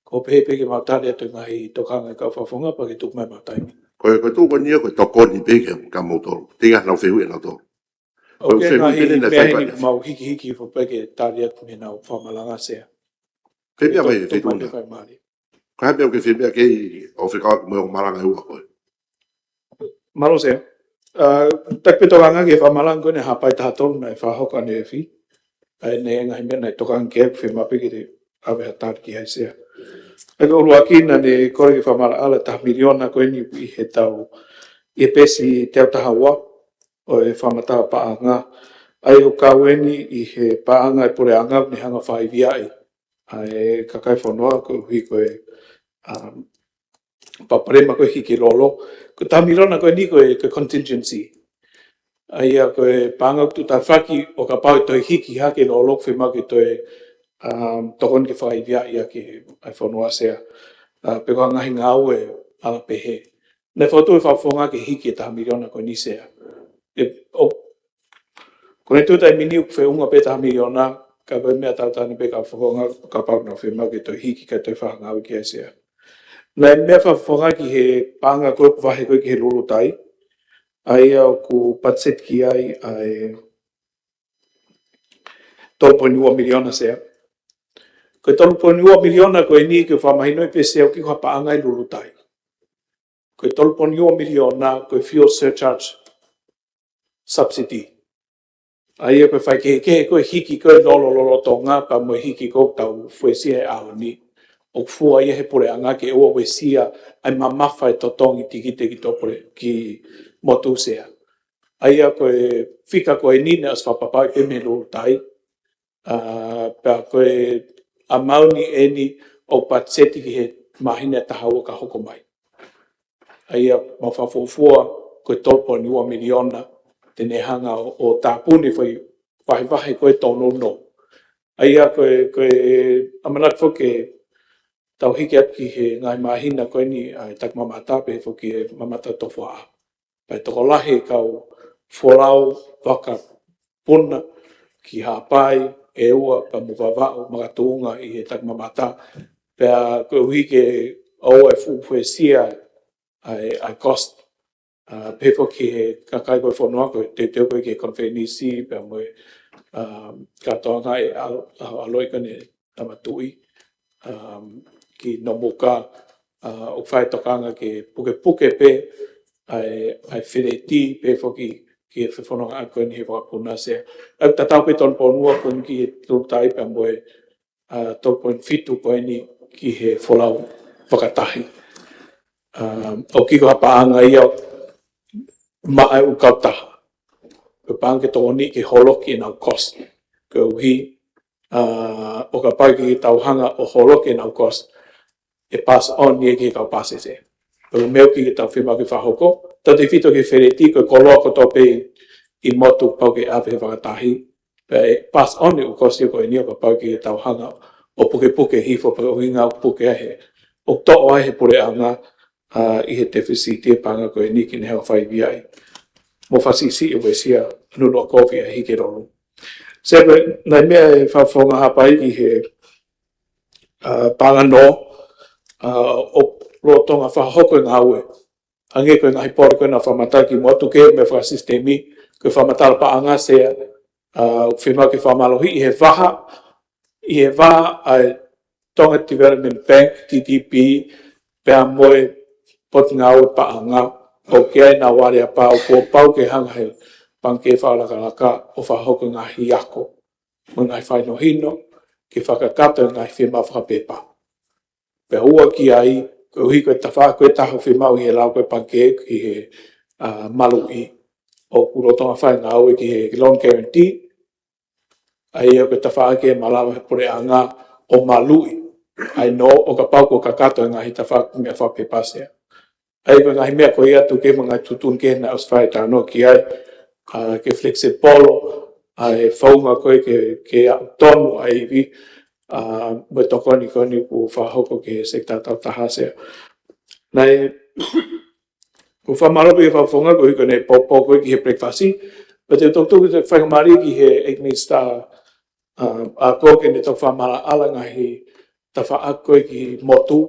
Ko e pehē pē ke mau tali atu e ngaahi tokanga ʻa e kau fakafofonga pea ke tuku mai ʻemau taimi. Ko e, ko e tuʻu ko eni ia ko e tokoni pē kia, kia moutolu. Teʻeki ai ke nau fehuʻi ʻe nautolu. ʻOku ʻi ai e ngaahi meʻa heni ʻoku mau hikihiki hifo pē ke tali atu mei heʻenau fakamalanga, Sea. Pea pea mai, Feituʻuna. Fai mali. Ko e hā e meʻa ʻoku ke fiemaʻu ke ʻi ai ʻo fekauʻaki mo e malanga ʻe ua ko ē? Mālō, Sea. ʻA, tatau pē tokanga ki he fakamalanga ko eni Haʻapai taha tolu naʻe fakahoko ʻaneefi. ʻA ia ko e ngaahi meʻa naʻe tokanga ki ai, fiemaʻu pē ke te ʻave ha tali ki ai, Sea. ʻA ia ko e ʻuluaki naʻá ne kole ke fakamaʻalaʻala e taha miliona ko eni ʻi heʻetau, ʻi he peesi teau taha ua ʻo e fakamatala paʻanga. ʻA ia ʻoku kau eni ʻi he paʻanga ʻa e puleʻanga ne hanga ʻo fakaivia ai ʻa e kakai e fonua koeʻuhi ko e, um, palopalema ko e hiki lolo. Ko e taha miliona ko eni ko e, ko e contingency. ʻA ia ko e paʻanga ʻoku tuʻu tafaʻaki ʻo kapau ʻe toe hiki hake e lolo, fiemaʻu ke toe, um, tokoni ke fakaivia ʻaki ʻa e fonua, Sea. Uh, pe ko e ngaahi ngāue ʻe ala pehē. Naʻe fokotuʻu e fakafofonga ke hiki e taha miliona ko eni, Sea. ʻE, ʻo, ko ʻene tuʻu he taimi ni ʻoku feʻunga pē taha miliona, ka ko e meʻa tau tali pē ki he kau fakafofonga, kapau naʻa nau fiemaʻu ke toe hiki kae toe fakangāueʻaki ai, Sea. Naʻe meʻa e fakafofonga ki he paʻanga ko ē ʻoku vahe ko ē ki he lulutai, ʻa ia ʻoku patiseti ki ai ʻa e tolu poini ua miliona, Sea. Ko e tolu poini ua miliona ko eni ke fakamahinoʻi pē, Sea, ʻoku ʻikai ko ha paʻanga ʻi he lulutai. Ko e tolu poini ua miliona ko e fuel surcharge subsidy. ʻA ia ko e faikehekehe ko e hiki ko ē lolo lolotonga pea mo e hiki ko ē ʻoku tau fuesia he ʻaho ni, ʻoku fua ia he puleʻanga ke ʻoua ʻe uesia ʻa e mamafa e totongi tikite ki tō pule ki motu, Sea. ʻA ia ko e fika ko eni naʻe ʻosi fakapapauʻi pē mei he lulutai, ʻa, pea ko e ʻamauni eni ʻoku patiseti ki he māhina ʻe taha ua ka hoko mai. ʻA ia mau fakafuofua ko e tolu poini ua miliona te ne hanga ʻo, ʻo tāpuni e foʻi vahevahe ko ē tōnounou. ʻA ia ko e, ko e ʻamanaki foki ke tau hiki atu ki he ngaahi māhina ko eni ʻa e takimamata pea foki e mamata tofuaʻa. Pea ʻe tokolahi e kau folau vakapuna ki Haʻapai, ʻEua, pea mo Vavaʻu, makatuʻunga ʻi he takimamata. Pea koeʻuhi ke ʻoua ʻe fuʻu fuesia ʻa e, ʻa e cost. ʻA, pehē foki ki he kakai ko ē e fonua ko e teuteu ko ē ki he konifelenisi, pea mo e, ʻa, kātoanga ʻe ʻa, ʻa, ʻaloʻi ko eni Tama Tuʻi, um, ki Nomuka, uh, ʻoku fai e tokanga ke pukepuke pē ʻa e, ʻa e feleti pea foki ki he fefonongaʻaki ko eni he vakapuna, Sea. ʻOku tatau pē tolu poini ua ko eni ki he lulutai pea mo e, uh, tolu poini fitu ko eni ki he folau fakatahi. Um, ʻoku ʻikai ko ha paʻanga ia maʻa e ʻū kautaha. Ko e paʻanga ke tokoni ke holoki ʻenau cost. Koeʻuhi, ʻa, ʻo kapau ʻe ʻikai ke tau hanga ʻo holoki ʻenau cost, ʻe pass on ia ki he kau pāsese. Ko e meʻa ʻoku ʻikai ke tau fiemaʻu ke fakahoko, tautefito ki he feleti, ko e koloa kotoa pē ʻi motu pau ke ʻave he fakatahi, pea ʻe pass on e ʻū cost ia ko eni ʻo kapau ʻe ʻikai ke tau hanga ʻo pukepuke hifo pea ʻuhinga ʻoku puke ai he, ʻoku toʻo ai he puleʻanga, ʻa, ʻi he tefisiti e paʻanga ko eni ke ne hanga ʻo fakaivia ai. Mo fakasiʻisiʻi e uesia nunuʻa kovi ʻa e hiki lolo. Sea, ko e ngaahi meʻa e fakafofonga Haʻapai ki he, ʻa, paʻanga nō, ʻa, ʻo lolotonga fakahoko e ngāue. Hangē ko e ngaahi pole ko ē naʻa fakamatala ki muʻa atu ki he meʻa fakasisitemi, ko e fakamatala paʻanga, Sea, ʻa, ʻoku fiemaʻu ke fakamālohiʻi ʻi he vaha, ʻi he vaha ʻa e Tonga Development Bank, T D B, pea mo e Potungāue Paʻanga, ʻoku ʻi ai ʻenau aleapau kuo pau ke hanga he pangikē fakalakalaka ʻo fakahoko e ngaahi ako mo e ngaahi fakahinohino ke fakakakato e ngaahi fiemaʻu fakapepa. Pea ua ki ai, koeʻuhi ko e tafaʻaki ko ē ʻe taha ʻoku fiemaʻu ʻi he lau ko ē ʻa e pangikē ki he, ʻa, maluʻi, ʻoku lolotonga fai e ngāue ki he loan guarantee, ʻA ia ko e tafaʻaki ʻe malava he puleʻanga ʻo maluʻi ai nō ʻo kapau kuo kakato e ngaahi tafaʻaki meʻa fakapepa Sea. ʻA ia ko e ngaahi meʻa ko ia ʻoku ʻi ai mo e ngaahi tuʻutuʻuni kehe naʻe ʻosi fai e talanoa ki ai, ʻa, ke flexible, ʻa, e founga ko ē ke, ke aʻu tonu ʻa e ivi, ʻa, mo e tokoni ko eni kuo fakahoko ki he sekitā taautaha Sea. Naʻe, ʻoku ou fakamālō pē he fakafofonga koeʻuhi ko ʻene poupou ko ē ki he breakfast. Pea te u toki tuku atu e faingamālie ki he ʻEiki Minisitā, ʻa, ʻa, ko ē ke ne toki fakamaʻalaʻala e ngaahi tafaʻaki ko ē ki he motu,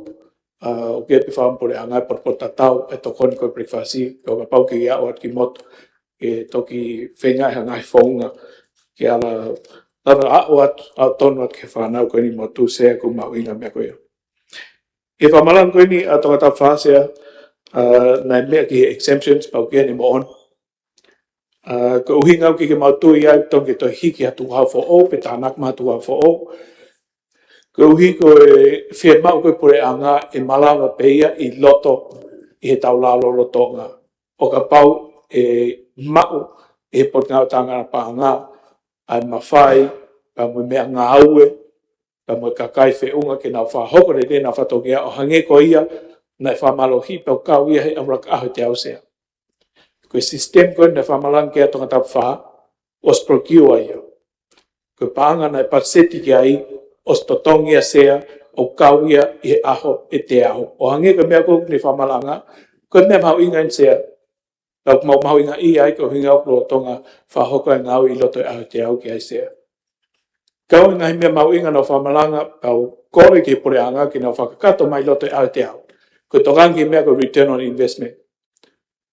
ʻa, ʻoku ʻi ai pē fakapuleʻanga e potopoto tatau e tokoni ko e breakfast, ʻo kapau ke aʻu atu ki motu, ke toki feinga e ngaahi founga, ke ala, lava aʻu atu, aʻu tonu atu ki he fānau ko eni motu Sea ʻoku mahuʻinga e meʻa ko ia. ʻI he fakamalanga ko eni ʻa Tongatapu Fā Sea, ʻa, naʻe meʻa ki he exemptions pea ʻoku ʻi ai ʻene moʻoni. ʻA, ko e ʻuhinga ʻoku ʻikai ke mau tui ai ʻoku totonu ke toe hiki ha tukuhau foʻou, pe tānaki mai ha tukuhau foʻou. Koeʻuhi ko e fiemaʻu ko ē puleʻanga ʻe malava pē ia ʻi loto ʻi he taulalo lolotonga. ʻO kapau ʻe maʻu ʻe he Potungāue Tānaki Paʻanga ʻa e mafai, pea mo e meʻangāue, pea mo e kakai feʻunga ke nau fakahoko lelei ʻenau fatongia ʻo hangē ko ia naʻe fakamālohiʻi pea ʻoku kau ia he ʻaho ʻuluaki ʻaho ʻo e teau Sea. Ko e system ko ē naʻe fakamalanga ki ai ʻa Tongatapu Fā, ʻosi procure ia. Ko e paʻanga naʻe patiseti ki ai, ʻosi totongi ia Sea, ʻoku kau ia ʻi he ʻaho ʻo e teau. ʻO hangē ko e meʻa ko ē naʻe fakamalanga, ko e meʻa mahuʻinga eni Sea, pea ʻoku mau mahuʻingaʻia ai ko e ʻuhinga ʻoku lolotonga fakahoko e ngāue ʻi loto he ʻaho ʻo e teau ki ai Sea. Kau e ngaahi meʻa mahuʻinga naʻe fakamalanga, pea ʻoku kole ki he puleʻanga ke nau fakakakato mai ʻi loto he ʻaho ʻo e teau. Ko e tokanga ki he meʻa ko e return on investment,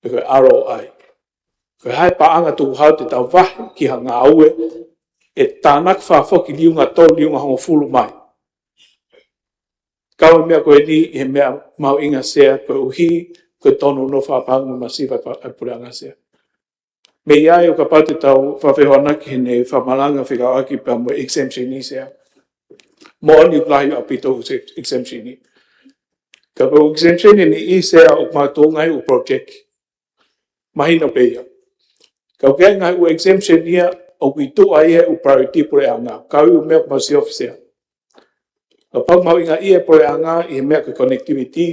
pe ko e R O I. Ko e hā e paʻanga tukuhau te tau vahe ki ha ngāue ʻe tānaki fakafoki liunga tolu, liunga hongofulu mai. Kau e meʻa ko eni ʻi he meʻa mahuʻinga Sea koeʻuhi ko e tonu ʻo e fakapaʻanga mo e masiva ʻa e puleʻanga Sea. Meʻa ia ʻo kapau te tau fakafehoanaki heʻene fakamalanga fekauʻaki pea mo e exemption ʻi Sea. Moʻoni ʻoku lahi ʻaupito e exemption ʻi. Ka ko e exemption ʻeni ʻi Sea ʻoku makatuʻunga he ʻū project. Mahino pē ia. Ka ʻoku ʻi ai e ngaahi ʻū exemption ia ʻoku ʻi tuʻa ia he ʻū priority puleʻanga. Kau e ʻū meʻa ʻoku mau siofi Sea. Kapau ʻoku mahuʻingaʻia e puleʻanga ʻi he meʻa ko e connectivity,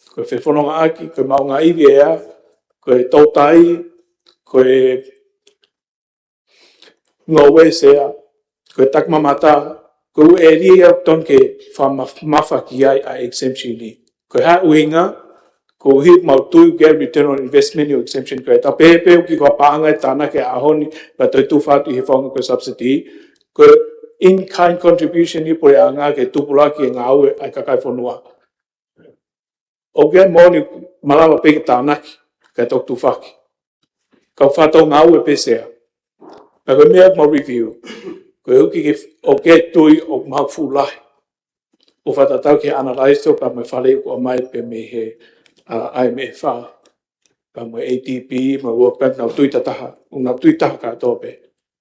ko e fefonongaʻaki, ko e maʻuʻanga ivi ʻea, ko e toutai, ko e ngoue Sea, ko e takimamata, ko e ʻū ʻēlia ia ʻoku totonu ke fakamaf-, mafa ki ai ʻa e exemption ʻi. Ko e hā e ʻuhinga, koeʻuhi ʻoku mau tui ʻoku ʻi ai e return on investment ʻo e exemption ko ē. Tau pehē pē ʻoku ʻikai ko ha paʻanga ʻe tānaki he ʻaho ni, pea toe tufa atu ʻi he founga ko e subsidy, ko e in-kind contribution ʻi he puleʻanga ke tupulaki e ngāue ʻa e kakai e fonua. ʻOku ʻi ai e moʻoni malava pē ke tānaki, kae toki tufaki. Ka ʻoku fakatau ngāue pē Sea. Pea ko e meʻa ʻoku mau review. Koeʻuhi ke ʻoku ʻi ai e tui ʻoku mahafu lahi. ʻO fakatatau ki he analysis pea mo e fale ʻoku ʻomai pē mei he, ʻa, I M F, pea mo e A D B, mo e World Bank, nau tui tataha, ʻo nau tui taha kātoa pē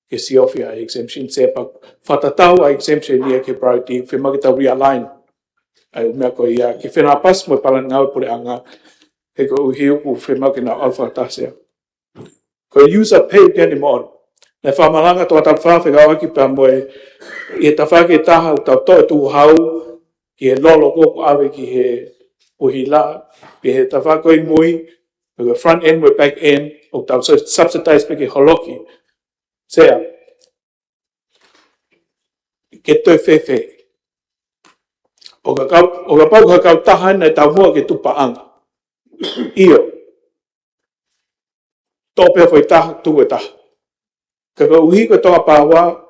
ke siofi ʻa e exemption Sea pea fakatatau ʻa e exemption ia ki he priority, fiemaʻu ke tau realign ʻa e ʻū meʻa ko ia, ke fenāpasi mo e palani ngāue puleʻanga, he koeʻuhi ʻoku fiemaʻu ke nau ʻalu fakataha Sea. Ko e user pay ʻoku ʻi ai ʻene moʻoni. Naʻe fakamalanga Tongatapu Fā fekauʻaki pea mo e, ʻi he tafaʻaki ʻe taha ʻoku tau toʻo e tukuhau ki he lolo ko ē ʻoku ʻave ki he ʻuhila, pea ʻi he tafaʻaki ko ē ʻi mui, ko e front end mo e back end, ʻoku tau su-, subsidize pē ke holoki Sea. Ke toe fēfē. ʻO ka kau, ʻo kapau ko ha kautaha naʻe taumuʻa ke tuku paʻanga. ʻIo. Toʻo pē foʻi taha, tuku e taha. Ka koeʻuhi ko Tonga Power,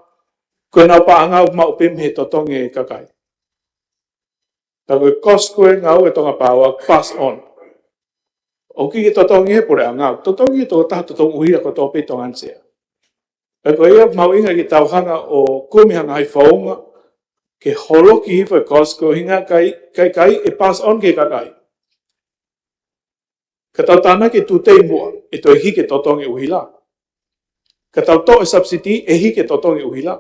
ko ʻenau paʻanga ʻoku maʻu pē mei he totongi e kakai. Ka ko e cost ko ē ngāue Tonga Power, pass on. ʻOku ʻikai ke totongi he puleʻanga, totongi he tokotaha totongi ʻuhila kotoa pē ʻi Tonga ni Sea. Pea ko ia ʻoku mahuʻinga ke tau hanga ʻo kumi ha ngaahi founga, ke holoki hifo e cost ko e ʻuhinga ʻikai, ʻikai, ʻikai ʻe pass on ki he kakai. Ka tau tānaki e tute ʻi muʻa, ʻe toe hiki e totongi ʻuhila. Ka tau toʻo e subsidy, ʻe hiki e totongi ʻuhila.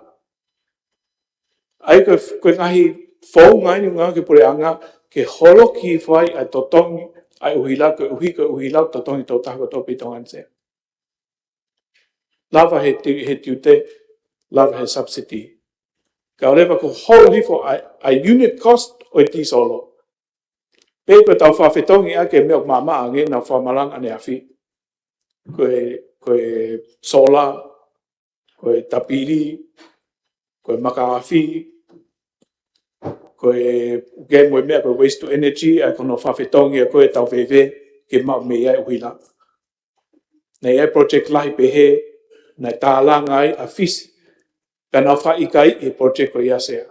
ʻA ia ko e, ko e ngaahi founga ʻeni ʻoku ngāueʻaki ʻe he puleʻanga, ke holoki hifo ai ʻa e totongi ʻa e ʻuhila, koeʻuhi ko e ʻuhila ʻoku totongi tokotaha kotoa pē ʻi Tonga ni Sea. Lava he ti-, he tiute, lava he subsidy. Ka ʻoua leva kuo holo hifo ʻa e, ʻa e unit cost ʻo e tīsolo. Pea ko ʻetau fakafetongi ʻaki e meʻa ʻoku maʻamaʻa ange naʻa ku fakamatala ʻaneafi. Ko e, ko e solar, ko e tapili, ko e makaafi, ko e, ke mo e meʻa ko e waste to energy, ʻa ia ko hono fakafetongi ʻa ia ko ʻetau veve ke maʻu mei ai ʻuhila. Naʻe ʻi ai e project lahi pehē, naʻe tālanga ai ʻa Fisi. Pea naʻa nau fakaʻikaiʻi e project ko ia Sea.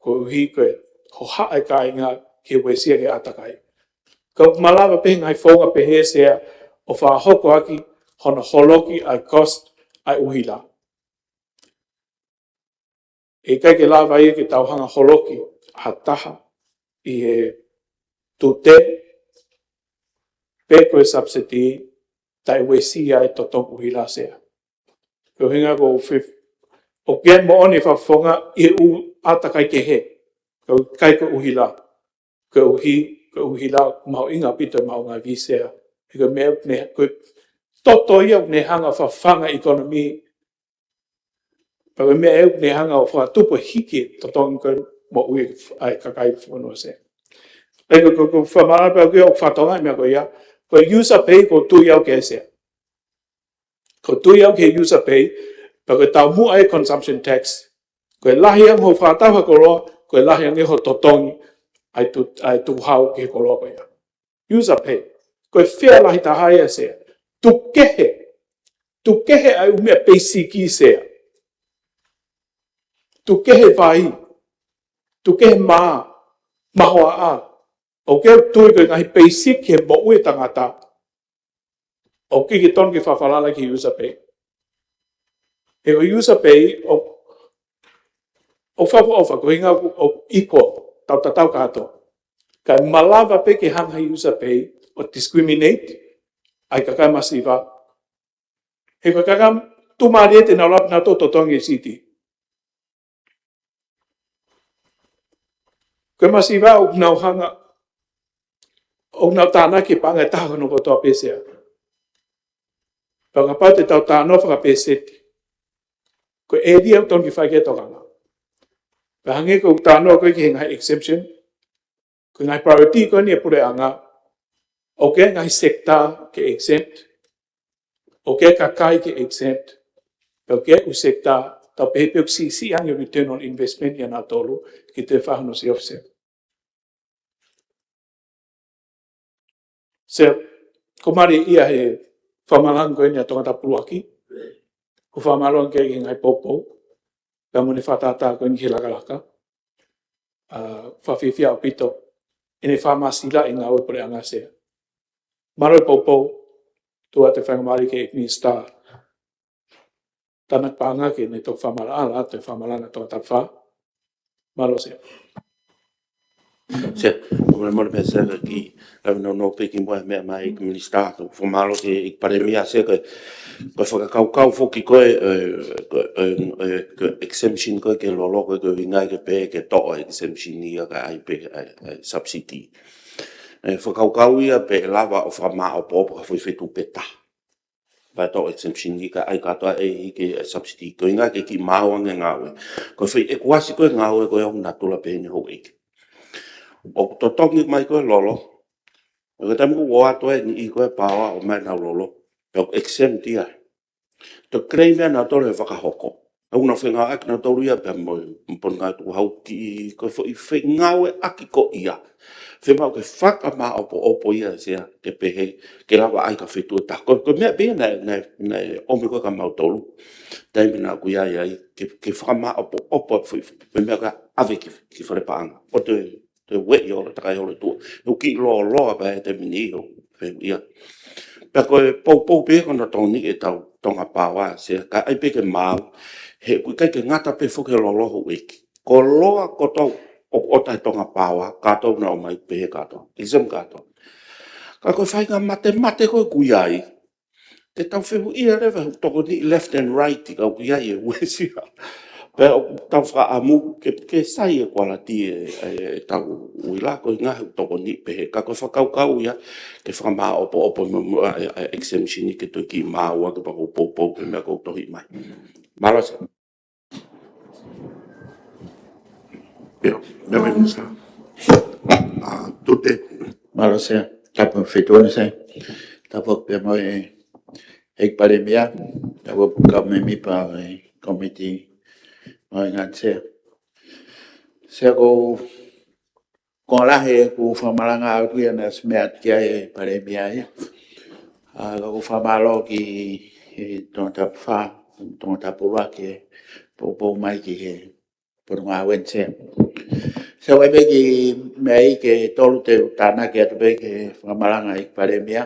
Koeʻuhi ko e hohaʻa e kāinga ke uesia ki he ʻātakai. Ka ʻoku malava pē ngaahi founga pehē Sea ʻo fakahoko ʻaki hono holoki ʻa e cost ʻa e ʻuhila. ʻE ʻikai ke lava ia ke tau hanga holoki ha taha ʻi he tute pe ko e subsidy taʻe uesia e totongi ʻuhila Sea. Ko e ʻuhinga ko e fif-, ʻoku ʻi ai moʻoni e fakafofonga ʻi he ʻū ʻātakai kehe. Ka ʻoku ʻikai ko e ʻuhila. Koeʻuhi, ko e ʻuhila mahuʻinga ʻaupito ʻi he maʻungaʻi Sea. He ko e meʻa ʻoku ne, ko e toto ia ʻoku ne hanga ʻo fafanga e economy. Pea ko e meʻa ʻoku ne hanga ʻo fakatupu e hiki e totongi ko e moʻui ʻa e kakai fonua Sea. ʻE ko, ko, ko e fakamatala pē ʻoku ou fakatonga e meʻa ko ia. Ko e user pay ʻoku ou tui au ki ai Sea. ʻOku ou tui au ki he user pay, pea ko e taumuʻa e consumption tax. Ko e lahi ange hoʻo fakatau ha koloa, ko e lahi ange hoʻo totongi ʻa e tu-, ʻa e tukuhau ki he koloa ko ia. User pay. Ko e fea lahi taha ia Sea. Tuku kehe. Tuku kehe ʻa e ʻū meʻa peisiki Sea. Tuku kehe vai. Tuku kehe mā. Mahoaʻa. ʻOku ou tui ko e ngaahi peisiki he moʻui e tangata. ʻOku ʻikai ke tonu ke fakafalala ki he user pay. He ko e user pay ʻoku, ʻoku fakaʻofoʻofa ko e ʻuhinga ʻoku, ʻoku equal, tau tatau kātoa. Ka ʻe malava pē ke hanga he user pay ʻo discriminate ʻa e kakai masiva. He ko e kakai tuʻumālie te nau lava nautolu ʻo totongi e siti. Ko e masiva ʻoku nau hanga, ʻoku nau tānaki e paʻanga ʻe taha hono kotoa pē Sea. Pea kapau te tau talanoa fakapēseti, ko e ʻēlia ʻoku tonu ke fai ki ai e tokanga. Pea hangē ko ʻeku talanoa ko ē ki he ngaahi exemption, ko e ngaahi priority ko eni e puleʻanga, ʻoku ʻi ai e ngaahi sector ke exempt, ʻoku ʻi ai e kakai ke exempt, pea ʻoku ʻi ai e ʻū sector, tau pehē pē ʻoku siʻisiʻi ange e return on investment ʻia nautolu, ke toe fai hono siʻi offset. Sea, ʻoku mālie ia he fakamatala ko eni ʻa Tongatapu ʻuluaki, ʻoku ou fakamālō ange ki he ngaahi poupou, pea mo ʻene fakatātā ko eni ki he lakalaka, ʻa, fakafiefia ʻaupito, ʻene fakamāsilaʻi e ngāue ʻa e puleʻanga Sea. Mālō e poupou, tuku atu e faingamālie ki he Minisitā Tānaki Paʻanga ke ne toki fakamatala atu e fakamatala ʻa Tongatapu fā. Mālō Sea. Sea, ʻoku mole mole pē Sea ka kiʻi lave nounou pē kimuʻa he meʻa mai ʻa e Minisitā, ka ʻoku ou fakamālō ki he Palēmia Sea ko e, ko e fakakaukau foki ko e, ē, ko e, ē, ē, ko e exemption ko ē ki he lolo ko e, ko e ʻuhinga ke pehē ke toʻo e exemption ia kae ʻai pē ʻa e, ʻa e subsidy. Ē, fakakaukau ia pe ʻe lava ʻo fakamāʻopoʻopo ha foʻi feituʻu pē taha. Pea toʻo e exemption ia kae ʻai kātoa e hiki e subsidy. Ko e ʻuhinga ke kiʻi maau ange e ngāue. Ko e foʻi ʻekuasi ko ē e ngāue ko ē ʻoku natula pē eni houʻeiki. ʻOku totongi mai ko ē e lolo. Ko e taimi ʻoku ʻoatu ai e niʻihi ko ē e power ʻo ʻomai ʻenau lolo, pea ʻoku exempt ia. Toe claim ia ʻe nautolu he fakahoko. ʻOku nau fengāueʻaki nautolu ia pea mo e, mo e Potungāue Tukuhau ki he, ko e foʻi fengāueʻaki ko ia. Fiemaʻu ke fakamāʻopoʻopo ia Sea ke pehē, ke lava ʻai ki ha feituʻu ʻe taha. Ko, ko e meʻa pē ia naʻe, naʻe, naʻe ʻomi ko ē kia mautolu. Taimi naʻa ku ʻi ai ai, ke, ke fakamāʻopoʻopo foʻi, foʻi meʻa kae ʻave ki, ki fale paʻanga. ʻO toe toe ueʻi ʻo lolotonga ʻi he ʻaho ʻo e tuʻa. ʻOku kiʻi lōloa pē he taimi ni ʻo fehuʻia. Pea ko e poupou pē ko hono tokoniʻi ʻetau Tonga Power Sea, kae ʻai pē ke maau, he ʻoku ʻikai ke ngata pē foki he lolo houʻeiki. Koloa kotoa ʻoku ʻota he Tonga Power, kātoa ʻoku nau ō mai pehē kātoa. Exempt kātoa. Ka ko e faʻahinga matemate ko ē ʻoku ʻi ai, te tau fehuʻia leva ʻoku tokoniʻi left and right ka ʻoku ʻi ai e uesia. Pea ʻoku tau fakaʻamu ke, ke sai e quality e, e, ʻetau ʻuhila ko e ʻuhinga he ʻoku tokoniʻi pehē. Ka ko e fakakaukau ia ke fakamāʻopoʻopo mo, mo, ʻa e, ʻa e exemption ke toe kiʻi maau ange pea ʻoku ou poupou ki he meʻa ʻoku tohi mai. Mālō Sea. Pea, pea mai misa. A, tute. Mālō Sea, tapu mo e feituʻu ni Sea. Tapu pea mo e ʻEiki Palēmia, tapu mo e kau mēmipa ʻo e kōmiti mahuʻinga ni Sea. Sea ko, ko e lahi ʻeku fakamalanga ʻaʻaku ia naʻe ʻosi meʻa atu ki ai e Palēmia ia. A, ka ʻoku ou fakamālō ki he Tongatapu Fā, Tongatapu ʻUluaki, poupou mai ki he Potungāue ni Sea. Sea, ʻoku ʻi ai pē kiʻi meʻa ʻe tolu te u tānaki atu pē ki he fakamalanga ʻa e ʻEiki Palēmia.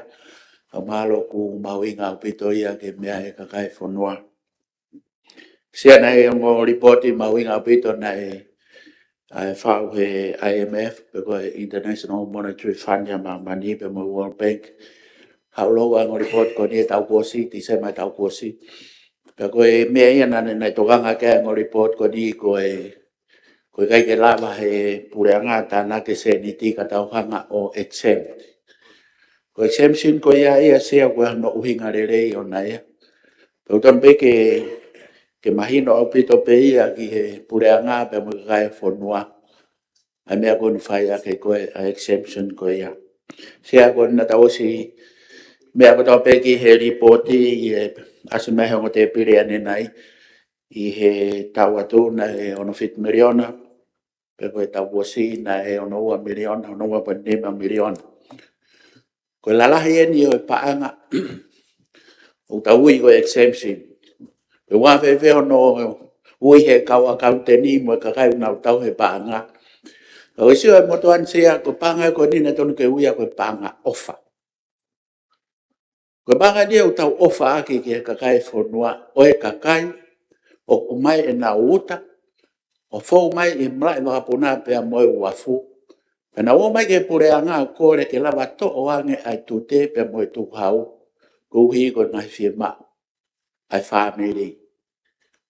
Ka mahalo ʻoku mahuʻinga ʻaupito ia ki he meʻa ʻa e kakai e fonua. Sea, naʻe ongo lipooti mahuʻinga ʻaupito naʻe, ʻa e fai ʻe he I M F, pe ko e International Monetary Fund ʻa māmani, pea mo e World Bank. Haʻu leva ʻa e ongo lipooti ko eni he taʻu kuo ʻosi, Tīsema he taʻu kuo ʻosi. Pea ko e meʻa ia naʻe, naʻe tokanga ki ai ʻa e ongo lipooti ko eni ko e, ko e ʻikai ke lava ʻe he puleʻanga ʻo tānaki e sēniti ka tau hanga ʻo exempt. Ko e exemption ko ia ia Sea ko hono ʻuhinga lelei ʻona ia. Pea ʻoku totonu pē ke, ke mahino ʻaupito pē ia ki he puleʻanga pea mo e kakai e fonua ʻa e meʻa ko eni ʻoku fai ʻaki ʻe koe ʻa e exemption ko ia. Sea, ko eni naʻa tau ʻosi meʻa kotoa pē ki he lipooti ʻi he ʻasi mai he ongo tēpile ʻanenai, ʻi he taʻu atu naʻe ono fitu miliona, pea ko e taʻu kuo ʻosi naʻe ono ua miliona, ono ua poini nima miliona. Ko e lalahi eni ʻo e paʻanga ʻoku tau ui ko e exemption. Pea ʻoku ʻikai fēfē hono ui ʻe he kau ʻakauniteni mo e kakai ʻoku nau tauhi e paʻanga. Ka ʻoku sio e motuʻa ni Sea, ko e paʻanga ko eni naʻe totonu ke ui ia ko e paʻanga ʻofa. Ko e paʻanga eni ʻoku tau ʻofa ʻaki ki he kakai e fonua, ʻo e kakai ʻoku ʻomai ʻenau uta, ʻo fou mai ʻi he malaʻe vakapuna pea mo e uafu. Pea nau ō mai ki he puleʻanga ʻo kole ke lava toʻo ange ʻa e tute pea mo e tukuhau, koeʻuhi ko e ngaahi fiemaʻu ʻa e fāmili.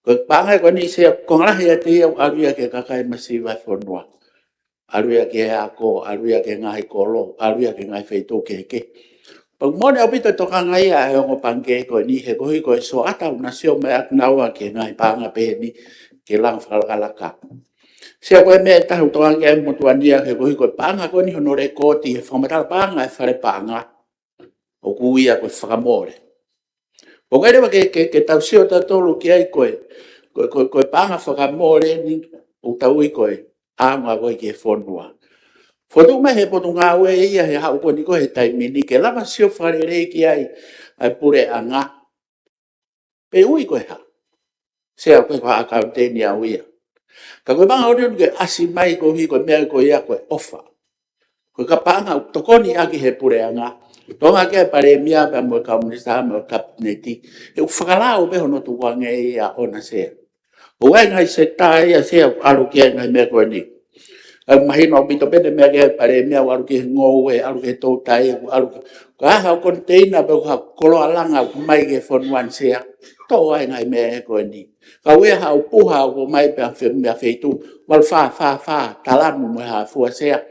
Ko e paʻanga ko eni Sea, ko e konga lahi ʻiate ia ʻoku ʻalu ia ki he kakai masiva e fonua. ʻAlu ia ki he ako, ʻalu ia ki he ngaahi kolo, ʻalu ia ki he ngaahi feituʻu kehekehe. Pea ʻoku moʻoni ʻaupito e tokanga ia ʻa e ongo pangikē ko eni he koeʻuhi ko e sioʻata ʻoku na sio mai ʻaki naua ki he ngaahi paʻanga pehē ni ke langa fakalakalaka. Sea, ko e meʻa ʻe taha ʻoku tokanga ki ai e motuʻa ni ia he koeʻuhi ko e paʻanga ko eni hono lekooti he fakamatala paʻanga ʻa e fale paʻanga ʻoku ui ia ko e fakamole. ʻOku ʻikai leva ke, ke, ke tau sio tautolu ki ai ko e, ko e, ko e, ko e paʻanga fakamole ni ʻoku tau ui ko e ʻaonga ko ē ki he fonua. Fokotuʻu mai ʻe he Potungāue ia he haʻu ko eni ko ē he taimi ni ke lava sio fakalelei ki ai ʻa e puleʻanga. Pe ui ko e hā? Sea, ko e, ko e ʻakauniteni au ia. Ka ko e paʻanga ʻoku totonu ke ʻasi mai koeʻuhi ko e meʻa ko ia ko e ʻofa. Ko e paʻanga ʻoku tokoni ʻaki ʻe he puleʻanga, tokanga ki ai e Palēmia pea mo e kau minisitā mo e Kapineti, he ʻoku fakalao pē hono tukuange ia ʻona Sea. ʻOku ʻi ai e ngaahi sekitā ia Sea ʻoku ʻalu ki ai e ngaahi meʻa ko eni. ʻOku mahino ʻaupito pē ʻene meʻa ki ai e Palēmia, ʻoku ʻalu ki he ngoue, ʻalu ki he toutai, ʻoku ʻalu ki, ko e hā ha koniteina pe ko ha koloa langa ʻoku ʻomai ki he fonua ni Sea, toʻo ai e ngaahi meʻa ko eni. Ka ʻoku ʻi ai haʻo puha ʻoku ʻomai pē mei ha feituʻu, valu fā fā fā, talamu mo e hā fua Sea.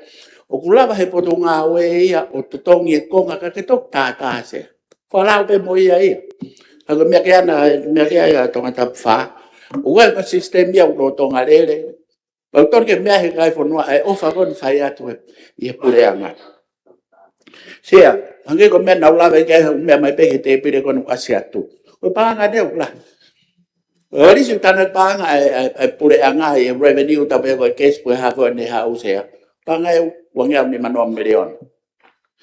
ʻOku lava ʻe he Potungāue ia ʻo totongi e konga ka ke toki tātā Sea. Fakalao pē mo ia ia. Ka ko e meʻa ke ana, meʻa ke ai ʻa Tongatapu Fā. ʻOku ʻi ai e sisitemi ia ʻoku lolotonga lele. Pea ʻoku totonu ke meʻa ʻe he kakai e fonua ʻa e ʻofa ko eni ʻoku fai atu ʻi he puleʻanga. Sea, hangē ko e meʻa naʻa ku lave ki ai, meʻa mai pē ki he tēpile ko eni ʻoku ʻasi atu. Ko e paʻanga eni ʻoku lahi. ʻOku ʻi ai e siʻi tānaki paʻanga ʻa e, ʻa e, ʻa e puleʻanga ʻi he revenue, tau pehē ko e cash pe ko e hā fua ʻene haʻu Sea. Paʻanga ʻe uangeau nimanoa miliona.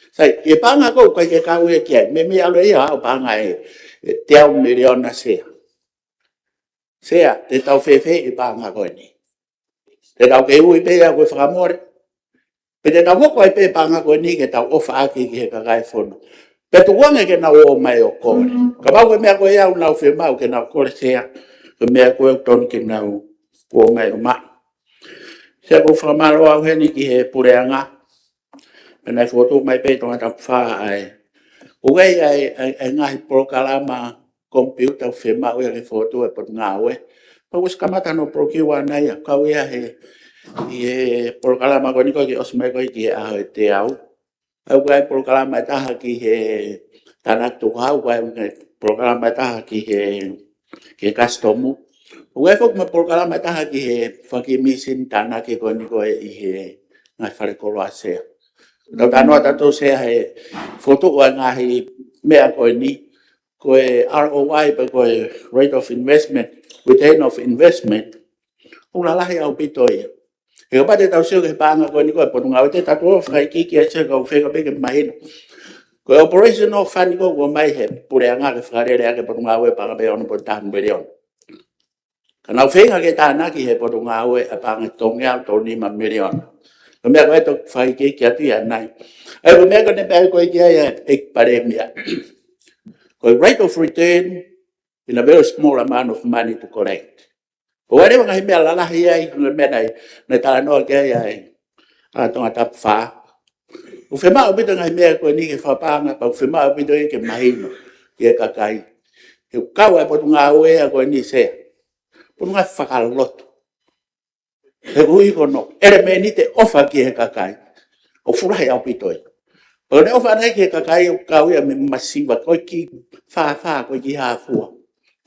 Sai, ʻi he paʻanga ko ē ʻoku ʻikai ke kau ia ki ai, meimei ʻalu ia ʻo paʻanga ʻe, ʻe teau miliona Sea. Sea, te tau fēfē ʻi he paʻanga ko eni? Te tau kei ui pē ia ko e fakamole? Pe te tau hoko ai pē paʻanga ko eni ke tau ʻofa ʻaki ki he kakai e fonua, pea tukuange ke nau ō mai ʻo kole? Kapau ko e meʻa ko ia ʻoku nau fiemaʻu ke nau kole Sea, ko e meʻa ko ē ʻoku totonu ke nau ō mai ʻo maʻu. Sea, ʻoku ou fakamālō au heni ki he puleʻanga. Pea naʻe fokotuʻu mai pē ʻe Tongatapu Fā ʻa e, ʻoku ʻi ai ʻa e, ʻa e, ʻa e ngaahi polokalama komipiuta ʻoku fiemaʻu ia ke fokotuʻu ʻe he Potungāue. Pea ʻoku ʻosi kamata hono procure ʻana ia, kau ia he, ʻi he polokalama ko eni ko ē ke ʻosi mai ko ē ki he ʻaho ʻe teau. ʻOku ʻi ai e polokalama ʻe taha ki he tānaki tukuhau, ʻoku ʻi ai e polokalama ʻe taha ki he, ki he kasitomu. ʻOku ʻi ai foki mo e polokalama ʻe taha ki he faki mīsini tānaki ko eni ko ē ʻi he ngaahi fale koloa, Sea. Tau talanoa tautolu, Sea, he fokotuʻu ʻa e ngaahi meʻa ko eni, ko e R O I pe ko e rate of investment, return of investment, ʻoku lalahi ʻaupito ia. He kapau te tau sio ki he paʻanga ko eni ko e Potungāue, te tau toe fakaikiiki ʻa e, Sea, ka ʻoku ou feinga pē ke mahino. Ko e operational fund ko ē ʻoku ʻomai he puleʻanga ke fakalele ʻaki e Potungāue, paʻanga pē ʻe ono poini taha miliona. Ka nau feinga ke tānaki he Potungāue ʻa e paʻanga ʻe toko ngeau tolu nima miliona. Ko e meʻa ko ē ʻoku ou fakaikiiki atu ia ʻanenai. ʻA ia ko e meʻa ko eni pē ʻoku ʻeke ai ʻe he Palēmia. Ko e rate of return in a very small amount of money to collect. Ko e ʻai leva ngaahi meʻa lalahi ai, ko e meʻa naʻe, naʻe talanoa ki ai ʻa e, ʻa Tongatapu fā. ʻOku fiemaʻu ʻaupito ngaahi meʻa ko eni ke fakapaʻanga, pea ʻoku fiemaʻu ʻaupito ia ke mahino ki he kakai. He ʻoku kau ʻa e Potungāue ko eni, Sea, ko e ngaahi fakalotu. He ʻoku ʻi ai hono ʻelemēniti ʻofa ki he kakai. ʻOku fuʻu lahi ʻaupito ia. Pea ko ʻene ʻofa ʻana ki he kakai ʻoku kau ia mei he masiva, ko e kiʻi fāfā, ko e kiʻi hā fua.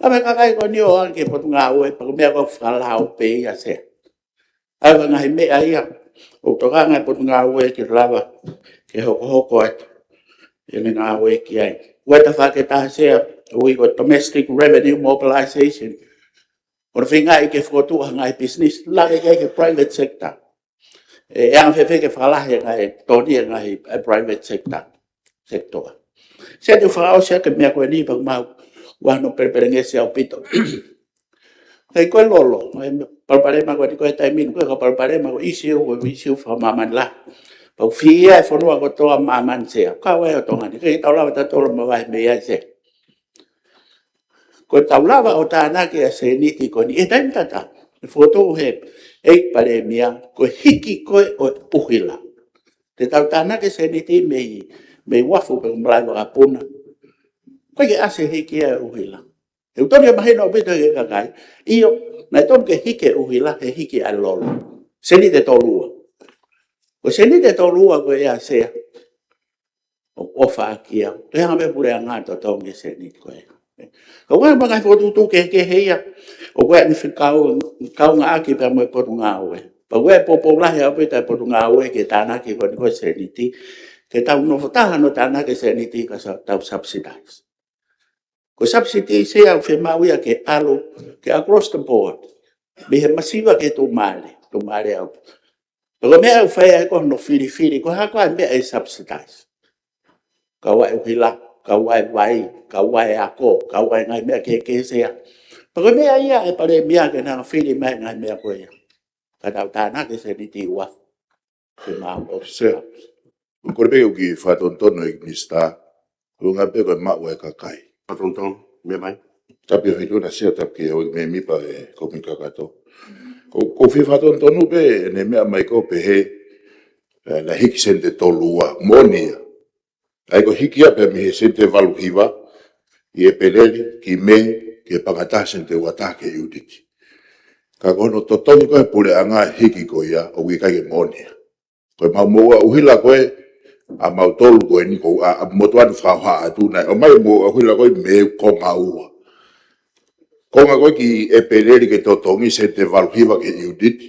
Ka mei he kakai ko eni ʻo aʻu ki he Potungāue, pea ko e meʻa ko ē ʻoku fakalao pē ia, Sea. ʻA ia ko e ngaahi meʻa ia ʻoku tokanga e Potungāue ke lava ke hokohoko atu ʻene ngāue ki ai. Ko e tafaʻaki ʻe taha, Sea, ʻoku ui ko e domestic revenue mobilization. Ko hono feingaʻi ke fokotuʻu ha ngaahi business, lave ki ai ki he private sector. ʻE, ʻe anga fēfē ke fakalahi e ngaahi tō ni ʻe he ngaahi, e private sector, sector. Sea, te u fakaʻosi ʻaki e meʻa ko eni pea ʻoku mau ʻi ai hono pelepelengesi ʻaupito. Hei, ko e lolo, e palopalema ko eni ko e taimi ni, ko e kau palopalema, ko e ʻīsiu, ko e ʻīsiu fakamāmani lahi. Pea ʻoku fihi ia e fonua kotoa ʻo māmani, Sea. Kau ai ʻa Tonga ni, ʻikai ke tau lava tautolu ʻo mavahe mei ai, Sea. Ko ʻetau lava ʻo tānaki ʻa e sēniti ko eni ʻi he taimi tatau. ʻE fokotuʻu he ʻEiki Palēmia, ko e hiki ko ē ʻo e ʻuhila. Te tau tānaki e sēniti mei, mei uafu pe ko e malaʻe vakapuna. ʻOku ʻikai ke ʻasi e hiki ia e ʻuhila. He ʻoku totonu ke mahino ʻaupito ki he kakai. ʻIo, naʻe totonu ke hiki e ʻuhila he hiki ʻa e lolo. Sēniti ʻe tolu ua. Ko e sēniti ʻe tolu ua ko ia, Sea, ʻoku ʻofa ʻaki ia. Toe hanga pē puleʻanga ʻo totongi e sēniti ko ia. Ka ʻoku ʻi ai mo e ngaahi fokotuʻutuʻu kehekehe ia ʻoku ʻi ai ʻene fekau, kaungāʻaki pea mo e Potungāue. Pea ʻoku ʻi ai e poupou lahi ʻaupito ʻa e Potungāue ki he tānaki ko eni ko e sēniti. Ke tau nofo taha hono tānaki e sēniti ka sa-, tau subsidize. Ko e subsidy, Sea, ʻoku fiemaʻu ia ke ʻalu, ke across the board. Mei he masiva ki he tuʻumālie, tuʻumālie ʻaupito. Pea ko e meʻa ʻoku fai ai ko hono filifili, ko e hā koā e meʻa ʻe subsidize. Kau ai e ʻuhila, kau ai e vai, kau ai e ako, kau ai e ngaahi meʻa kehekehe, Sea. Pea ko e meʻa ia ʻa e Palēmia ke ne hanga ʻo fili mai e ngaahi meʻa ko ia. Ka tau tānaki e sēniti ʻi uafu. Ke mau ʻo Sea. ʻOku ou kole pē ke u kiʻi fakatonutonu, ʻEiki Minisitā. Ko e ʻuhinga pē ko e maʻu ʻa e kakai. Fakatonutonu, meʻa mai. Tapu ki he Feituʻuna, Sea, tapu ki he ʻEiki Mēmipa ʻo e Kōmiti Kakato. Ko, ʻoku ou fie fakatonutonu pē ʻene meʻa mai ko ē ʻo pehē, ē, naʻe hiki sēniti ʻe tolu ua, moʻoni ia. ʻA ia ko e hiki ia pē mei he sēniti ʻe valu hiva ʻi ʻEpeleli ki Mē, ki he paʻanga ʻe taha sēniti ʻe ua taha ki he ʻiuniti. Ka ko hono totongi ko ē ʻe he puleʻanga e hiki ko ia, ʻoku ʻikai ke moʻoni ia. Ko ʻemau moʻua ʻuhila ko ē ʻamautolu ko eni, ko ʻa, ʻa motuʻa ni fakahohaʻa atu, naʻe ʻomai e moʻua ʻuhila ko ē mei he konga ua. Konga ko ē ki ʻEpeleli ke totongi sēniti ʻe valu hiva ki he ʻiuniti.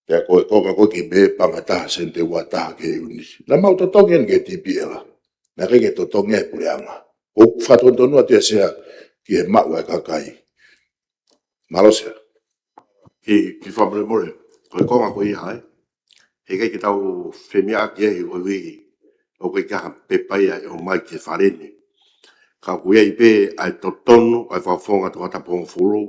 Pea ko e konga ko ē ki Mē, paʻanga ʻe taha sēniti ʻe ua taha ki he ʻiuniti. Naʻa mau totongi eni ki he T P L. Naʻe ʻikai ke totongi ia ʻe he puleʻanga. ʻOku ou fakatonutonu atu ia, Sea, ki he maʻu ʻa e kakai. Mālō, Sea. Kiʻi, kiʻi fakamolemole, ko e konga ko ia, ē. He ʻikai ke tau femeʻaʻaki ai ʻo ui, ʻoku ʻikai ke ʻi ai ha pepa ia ʻe ʻomai ki he Fale ni. Ka ʻoku ʻi ai pē ʻa e totonu ʻa e Fakafofonga Tongatapu Hongofulu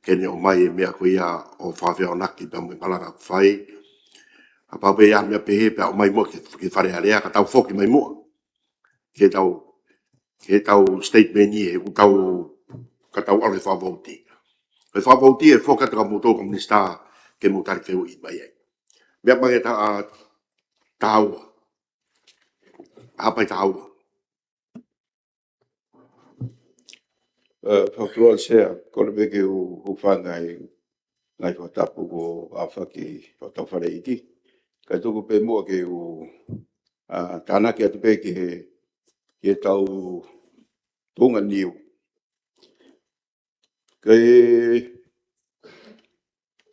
ke ne ʻomai e meʻa ko ia ʻo fakafeʻiloaki pea mo e malanga ʻoku fai. Kapau pē ʻe ʻi ai ha meʻa pehē pea ʻomai muʻa ki, ki Fale Alea ka tau foki mai muʻa ke tau, ke tau statement ʻi he ʻoku tau, ka tau ʻalu he fakavouti. He fakavouti ʻe foki atu kia moutolu kau minisitā ke mou tali fehuʻi mai ai. Meʻa mai ki he ta-, ʻa, taha ua. Haʻapai taha ua. Ē, fakafetaʻi, Sea, kole pē ke u, u fanga ai ngaahi fakatapu kuo aofaki ʻi hotau Fale ʻEiki. Kae tuku pē muʻa ke u, ā, tānaki atu pē ki he, ki heʻetau tuʻunga niu. Ko e,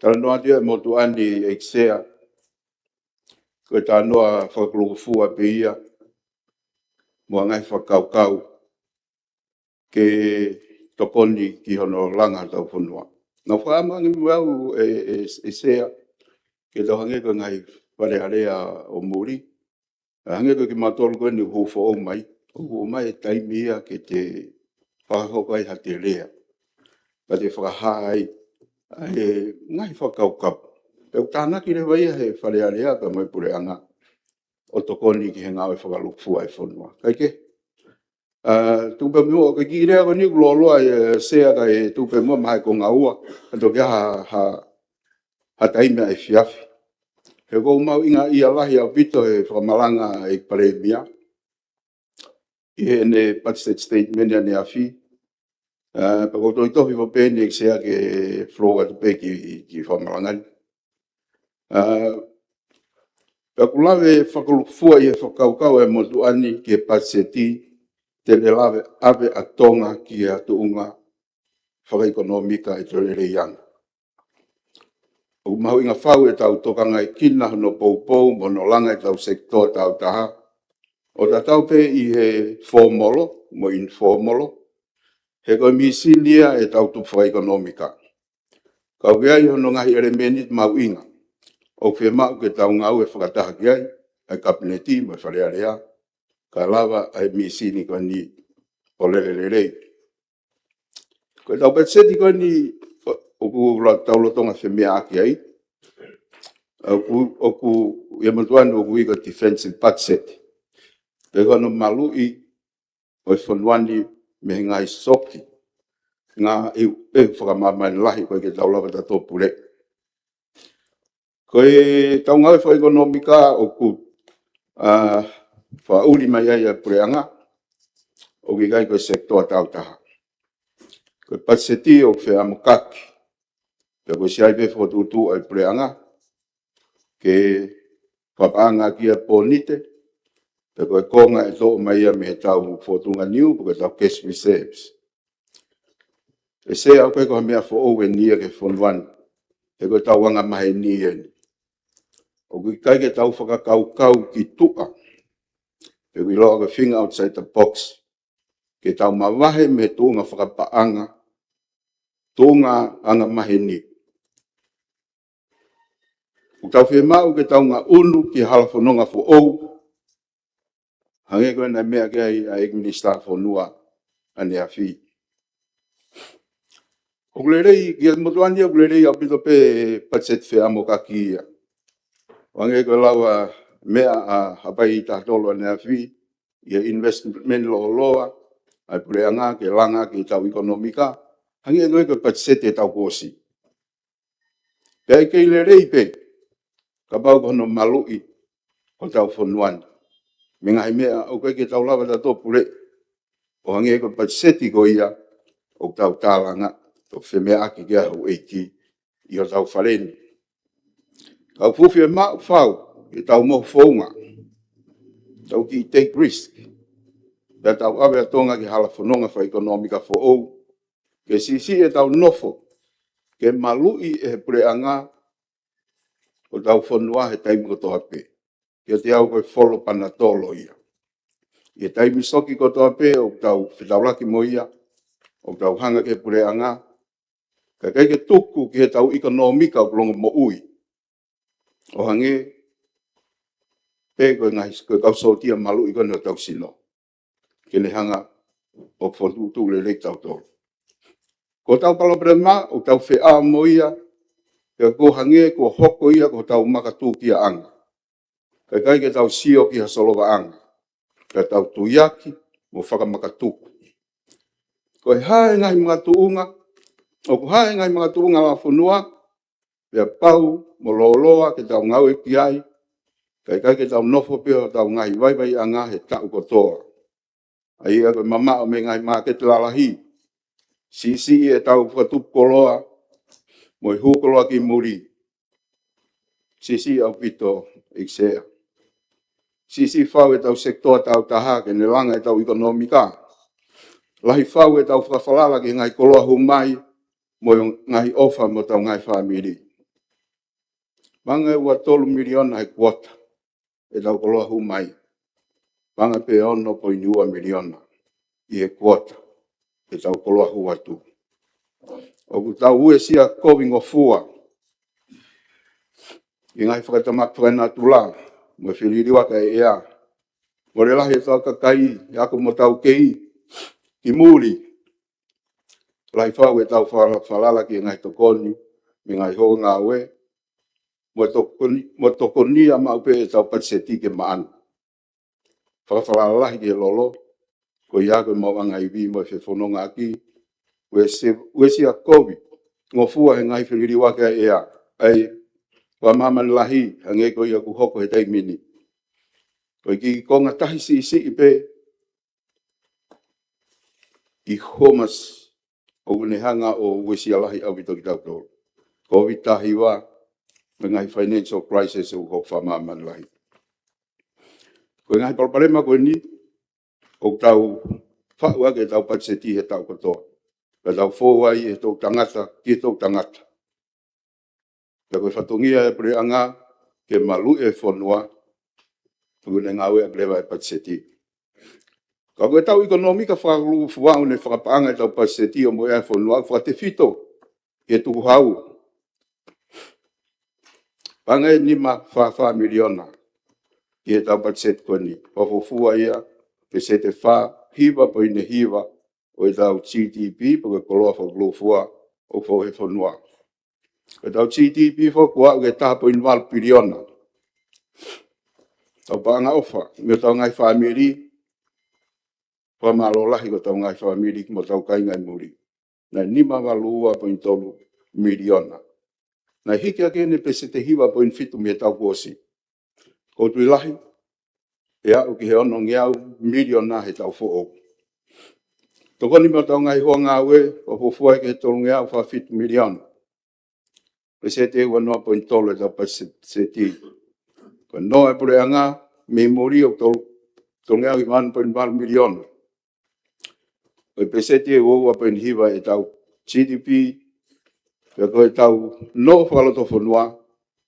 Talanoa atu ia ʻa e motuʻa ni ʻEiki Sea, ko e talanoa fakalūkufua pē ia mo e ngaahi fakakaukau ke tokoni ki hono langa hotau fonua. Naʻe fakaʻamu ange mo au ʻe, ʻe, ʻe Sea ke tau hangē ko e ngaahi fale alea ʻo muli. Hangē ko e kimautolu ko eni ʻoku foʻou mai, ʻoku ʻomai e taimi ia ke te fakahoko ai haʻate lea, ka te fakahā ai ʻa e ngaahi fakakaukau. Pea ʻoku tānaki leva ia he fale alea pea mo e puleʻanga ʻo tokoni ki he ngāue fakalūkufua ʻa e fonua. Kae kehe, ʻa, tuku pē muʻa, ʻoku ʻikai ke lea ko eni ʻoku lōloa ʻa e Sea, kae tuku pē muʻa mahalo ko e ngāue, ka toki ha, ha, ha taimi ʻa e efiafi. He ʻoku mahuʻinga ia lahi ʻaupito he fakamalanga ʻa e Palēmia ʻi heʻene budget statement ʻaneafi. ʻA, pea ʻoku ou tohi tohi ʻo pehē ni ʻEiki Sea ke flow atu pē ki, ki he fakamalanga ni. ʻA, pea ʻoku lave fakalūkufua ʻi he fakakaukau ʻa e motuʻa ni ki he patiseti, te ne lave ʻave ʻa Tonga ki ha tuʻunga fakaʻekonōmika ʻe toe lelei ange. ʻOku mahuʻinga fau ʻetau tokangaʻi kinautolu hono poupou mo hono langa ʻetau sekitoa taautaha, ʻo tatau pē ʻi he fōmolo mo e informal, he ko e mīsini ia ʻetau tupu fakaʻekonōmika. Ka ʻoku ʻi ai hono ngaahi ʻelemēniti mahuʻinga ʻoku fiemaʻu ke tau ngāue fakataha ki ai, ʻa e Kapineti mo e fale alea, kae lava ʻa e mīsini ko eni ʻo lele lelei. Ko ʻetau patiseti ko eni ʻoku la-, tau lolotonga femeʻaʻaki ai, ʻoku, ʻoku, ʻi he motuʻa ni ʻoku ui ko e defensive budget. Pea ko hono maluʻi ʻo e fonua ni mei he ngaahi soki, ngaahi ʻehu, ʻehu fakamāmani lahi ʻoku ʻikai ke tau lava tautolu pule. Ko ʻetau ngāue fakaʻekonōmika ʻoku, ʻa, fakaʻuli mai ai ʻa e puleʻanga, ʻoku ʻikai ko e sekitoa taautaha. Ko e patiseti ʻoku feʻamokaki, pea ʻoku ʻosi ʻi ai pē fokotuʻutuʻu ʻa e puleʻanga ke fakapaʻanga ki ai ʻa e pōnite, pea ko e konga ʻe toʻo mai ia mei heʻetau fokotuʻunga niu, pe ko ʻetau cash reserves. ʻE Sea, ʻoku ʻikai ko ha meʻa foʻou eni ia ki he fonua ni, he ko ʻetau anga maheni eni. ʻOku ʻikai ke tau fakakaukau ki tuʻa, pe ʻoku ʻiloa ko e think outside the box, ke tau mavahe mei he tuʻunga fakapaʻanga, tuʻunga anga maheni. ʻOku tau fiemaʻu ke tau ngaʻunu ki he hala fononga foʻou, hangē ko e naʻe meʻa ki ai ʻa e ʻEiki Minisitā Fonua ʻaneafi. ʻOku lelei, ki he motuʻa ni ʻoku lelei ʻaupito pē patiseti feʻamokaki ia. ʻO hangē ko e lau ʻa e meʻa ʻa Haʻapai taha tolu ʻaneafi, ʻi he investment lōloa ʻa e puleʻanga ke langa ki heʻetau ʻekonōmika, hangē ko e, ko e patiseti ʻetau kuo ʻosi. Pea ʻe kei lelei pē kapau ko hono maluʻi ʻo hotau fonua ni mei he ngaahi meʻa ʻoku ʻikai ke tau lava tautolu pule, ʻo hangē ko e patiseti ko ia ʻoku tau tālanga, ʻoku femeʻaʻaki ki ai houʻeiki ʻi hotau fale ni. Ka ʻoku fuʻu fiemaʻu fau ke tau mohu founga, tau kiʻi take risk, pea tau ʻave ʻa Tonga ki he hala fononga fakaʻekonōmika foʻou, ke siʻisiʻi ʻetau nofo ke maluʻi ʻe he puleʻanga hotau fonua he taimi kotoa pē. Kiate au ko e folo panatolo ia. ʻI he taimi soki kotoa pē ʻoku tau fetaulaki mo ia, ʻoku tau hanga ki he puleʻanga, kae ʻikai ke tuku ki heʻetau ʻekonōmika ʻoku longomoʻui, ʻo hangē pē ko e ngaahi, ko e kau sōtia maluʻi ko eni ʻo hotau sino, ke ne hanga ʻo fokotuʻutuʻu lelei kitautolu. Ko hotau palopalema ʻoku tau feʻao mo ia, pea ʻoku hangē kuo hoko ia ko hotau makatukiaʻanga, kae ʻikai ke tau sio ki ha solovaʻanga, pea tau tuiaki mo fakamakatuku. Ko e hā e ngaahi makatuʻunga, ʻoku hā e ngaahi makatuʻunga lalafonua, pea pau mo lōloa ke tau ngāue ki ai, kae ʻikai ke tau nofo pē ʻo tau ngaahi vaivaiʻanga he taʻu kotoa. ʻA ia ko e mamaʻo mei he ngaahi māketi lalahi, siʻisiʻi ʻetau fakatupu koloa mo e hū koloa ki muli, siʻisiʻi ʻaupito ʻEiki Sea. Siʻisiʻi fau ʻetau sekitoa taautaha ke ne langa ʻetau ʻekonōmika. Lahi fau ʻetau fakafalala ki he ngaahi koloa hū mai mo e ngaahi ʻofa mo hotau ngaahi fāmili. Paʻanga ʻe ua tolu miliona he kuota ʻetau koloa hū mai. Paʻanga pē ono poini ua miliona ʻi he kuota ʻetau koloa hū atu. ʻOku tau uesia kovi ngofua ʻi he ngaahi fakatamaki fakanatula mo e feliliuaki ʻa e ʻea. Mole lahi ʻetau kakai, ʻe ako mo taukei ki muli. Lahi fau ʻetau fala-, falala ki he ngaahi tokoni mei he ngaahi houʻeiki ngāue, mo tokoni, mo tokonia maʻu pē ʻetau patiseti ke maʻanu. Fakafalala lahi ki he lolo, ko ia ko e maʻuʻanga ivi mo e fefonongaʻaki, uesia, uesia kovi ngofua he ngaahi feliliuaki ʻa e ʻea, ʻa e fakamāmani lahi, hangē ko ia kuo hoko he taimi ni. Ko e kiʻi konga tahi siʻisiʻi pē ʻi he Hamas ʻoku ne hanga ʻo uesia lahi ʻaupito kitautolu. Covid taha hiva, mo e ngaahi financial crisis ʻoku hoko fakamāmani lahi. Ko e ngaahi palopalema ko eni, ʻoku tau faʻu ʻaki ʻetau patiseti he taʻu kotoa. Pea tau fou ai he toʻutangata ki he toʻutangata. Pea ko e fatongia ʻa e puleʻanga ke maluʻi e fonua, ʻoku ne ngāueʻaki leva e patiseti. Ka ko ʻetau ʻekonōmika fakalūkufua ʻoku ne fakapaʻanga ʻetau patiseti ʻo moʻui ʻa e fonua ʻoku fakatefito ki he tukuhau. Paʻanga ʻe nima fā fā miliona ki heʻetau patiseti ko eni. Fakafuofua ia peseti ʻe fā hiva poini hiva ʻo ʻetau G D P, pe ko e koloa fakalūkufua ʻoku fou he fonua. Ko ʻetau G D P foki kuo aʻu ki he taha poini valu piliona. Tau paʻanga ʻofa mei hotau ngaahi fāmili. Fakamālō lahi ki hotau ngaahi fāmili mo hotau kāinga ʻi muli. Naʻe nima valu ua poini tolu miliona. Naʻe hiki hake ʻeni peseti ʻe hiva poini fitu mei he taʻu kuo ʻosi. Ko e tui lahi, ʻe aʻu ki he onongeau miliona he taʻu foʻou. Tokoni mei hotau ngaahi houʻeiki ngāue, fakafuofua ki he tolungeau fā fitu miliona. Peseti ʻe ua noa poini tolu ʻetau patiseti. Ko e nō ʻa e puleʻanga mei muli ʻoku tolu, tolungeau hiva ono poini valu miliona. Ko e peseti ʻe ua ua poini hiva ʻetau G D P, pea ko ʻetau nō fakalotofonua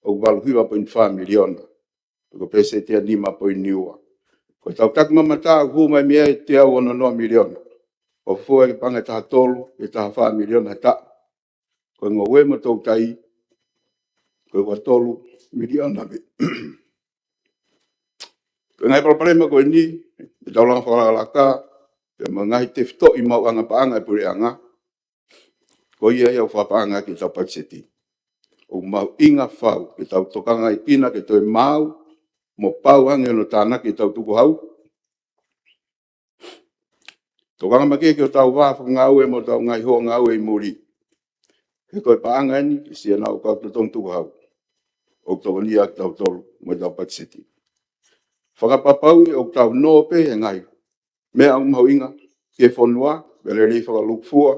ʻoku valu hiva poini fā miliona. Ko e peseti ʻe nima poini ua. Ko ʻetau takimamata ʻoku hū mai mei ai ʻe teau ono noa miliona. Fakafuofua ki he paʻanga ʻe taha tolu, ʻe taha fā miliona he taʻu. Ko e ngoue mo e toutai, ko e ua tolu miliona mei. Ko e ngaahi palopalema ko eni, ʻetau langa fakalakalaka, pea mo e ngaahi tefitoʻi maʻuʻanga paʻanga ʻa e puleʻanga, ko ia ia ʻoku fakapaʻanga ʻaki ʻetau patiseti. ʻOku mahuʻinga fau ke tau tokangaʻi pina ke toe maau mo pau ange hono tānaki ʻetau tukuhau. Tokanga makehe ki hotau vā fakangāue mo hotau ngaahi houʻeiki ngāue ʻi muli. He ko e paʻanga ʻeni, ʻe siʻi ʻaonga ʻo kau totonu tukuhau ʻoku tokonia kitautolu mo ʻetau patiseti. Fakapapauʻi ʻoku tau nō pē he ngaahi meʻa ʻoku mahuʻinga ki he fonua, meʻa lelei fakalūkufua.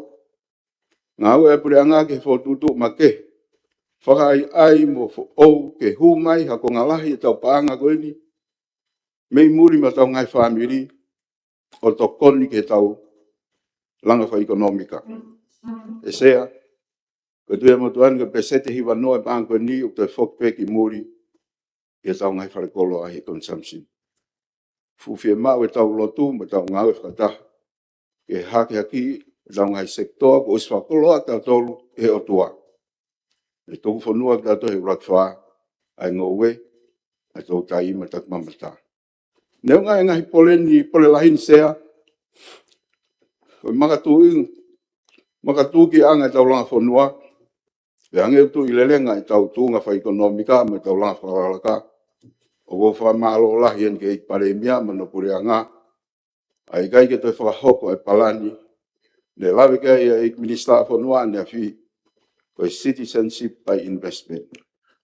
Ngāue ʻa e puleʻanga ki he fokotuʻutuʻu makehe fakaʻaiʻai mo foʻou ke hū mai ha konga lahi ʻetau paʻanga ko eni mei muli mo hotau ngaahi fāmili ʻo tokoni ki heʻetau langa fakaʻekonōmika. ʻE Sea, ko e tui ʻa e motuʻa ni ko e peseti ʻe hiva noa ʻa e paʻanga ko eni ʻoku toe foki pē ki muli ʻi heʻetau ngaahi falekoloa ʻi he consumption. Fuʻu fiemaʻu ʻetau lotu mo ʻetau ngāue fakataha ke hakeakiʻi ʻetau ngaahi sekitoa kuo ʻosi fakakoloa kitautolu ʻe he ʻOtua. ʻE tuku fonua kitautolu he ʻuluaki fā ʻa e ngoue, ʻa e toutai mo e takimamata. Neongo e ngaahi pole ni, pole lahi ni Sea, ko e makatuʻi, makatuʻunga ʻetau langa fonua, pea hangē ʻoku tuʻu ʻi lelenga ʻetau tuʻunga fakaʻekonōmika mo ʻetau langa fakalakalaka. ʻOku ou fakamālō lahi ʻeni ki he ʻEiki Palēmia mo hono puleʻanga, ʻa e ʻikai ke toe fakahoko e palani ne lave ki ai ʻa e ʻEiki Minisitā Fonua ʻaneafi, ko e citizenship by investment.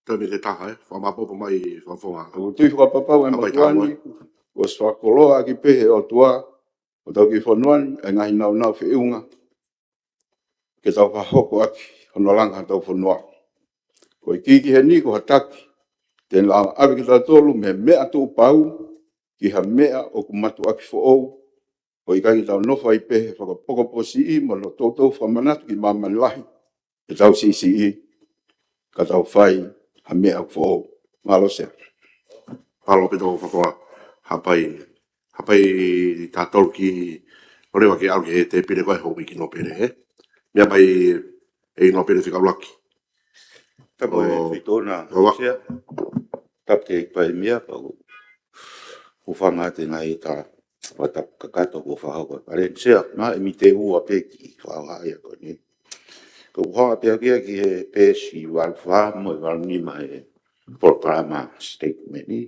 Toe mei he taha, ē? Fakamāpopo mai, Fakafofonga. ʻOku ou tui fakapapau ʻa e motuʻa ni, kuo ʻosi fakakoloa ʻaki pē ʻe he ʻOtua hotau kiʻi fonua ni ʻa e ngaahi nāunau feʻunga ke tau fakahoko ʻaki hono langa hotau fonua. Ko e ikiiki heni ko ha taki te ne lava ʻave kitautolu mei he meʻa tuʻupau ki ha meʻa ʻoku mātuʻaki foʻou, ʻo ʻikai ke tau nofo ai pē he fakapokopo siʻi mo hono toutou fakamanatu ki māmani lahi ʻetau siʻisiʻi, ka tau fai ha meʻa foʻou. Mālō Sea. Mālō Pito Fakawa. Hapai, hapai tautolu ki, ʻo leva ke ʻalu ki he tēpile ko e houʻeiki nōpele, ē? Meʻa mai ʻEiki Nōpele Fika ʻUluaki. Tapu e ʻOfa. Feituʻu na, Ua. Sea. Tapu ki he ʻEiki Palēmia, pea u hūfanga atu he ngaahi tala fakatapu kakato kuo fakahoko ʻe he Palēmia. Sea, naʻe mei te ua pē ki he fakahoko ia ko eni. Ko e hanga pē au ki he peesi valu fā mo e valu nima he polokalama statement ni.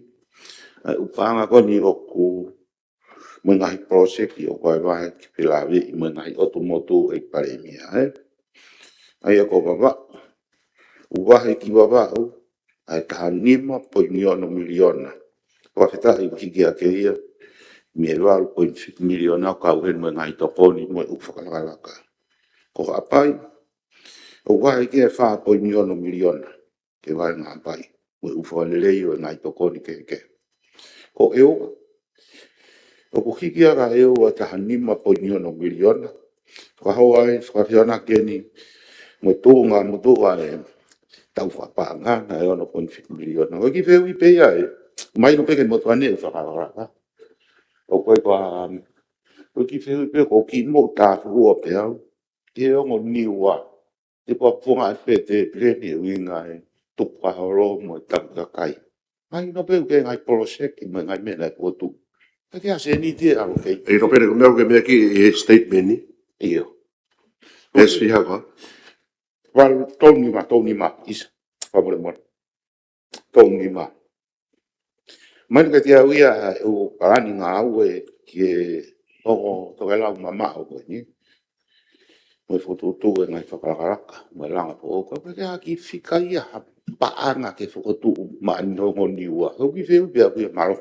ʻA e ʻū paʻanga ko eni ʻoku mo e ngaahi project ʻoku vahevahe ki Pelavi mo e ngaahi ʻotu motu ʻEiki Palēmia, ē. ʻA ia ko Vavaʻu, ʻoku vahe ki Vavaʻu ʻa e taha nima poini ono miliona. Fakafetaʻi ʻoku hiki hake ia mei he valu poini fitu miliona ʻo kau heni mo e ngaahi tokoni mo e ʻū fakalakalaka. Ko Haʻapai, ʻoku vahe ki he fā poini ono miliona ke vahe Haʻapai mo e ʻū fakalelei ʻo e ngaahi tokoni kehekehe. Ko ʻEua, ʻoku hiki hake ʻa ʻEua taha nima poini ono miliona. Fakahoko ai, fakafehoanaki eni mo e tuʻunga motuʻa e tau fakapaʻanga naʻe ono poini fitu miliona. Ko e kiʻi fehuʻi pē ia ē, mahino pē ki he motuʻa ni ʻoku fakalakalaka. ʻOku ʻikai ko ha, ko e kiʻi fehuʻi pē ko e kiʻi moʻu tāfuʻua pē au ki he ongo Niua. Te pua punga ʻa e pē te pileni ʻuhinga e tupu kaholo mo e tau kakai. Mahino pē ʻoku ʻi ai e ngaahi poloseki mo e ngaahi meʻa naʻe fokotuʻu. Ka ke ʻasi eni te ʻalu kei. ʻEiki Nōpele, ko e meʻa ʻoku ke meʻa ki he statement ni. ʻIo. Pēsi fiha ko ā? Valu, tolu nima, tolu nima, ʻisa. Fakamolemole. Tolu nima. Mahino kiate au ia ʻa e ʻū palani ngāue ki he ongo tokelau mamaʻo ko eni. Mo e fokotuʻutuʻu e ngaahi fakalakalaka, mo e langa foʻou. Ka ʻoku ʻikai ke ʻi ai ha kiʻi fika ia ha paʻanga ke fokotuʻu maʻa e ongo Niua. Ko e kiʻi fehuʻi pē au ia, mālō.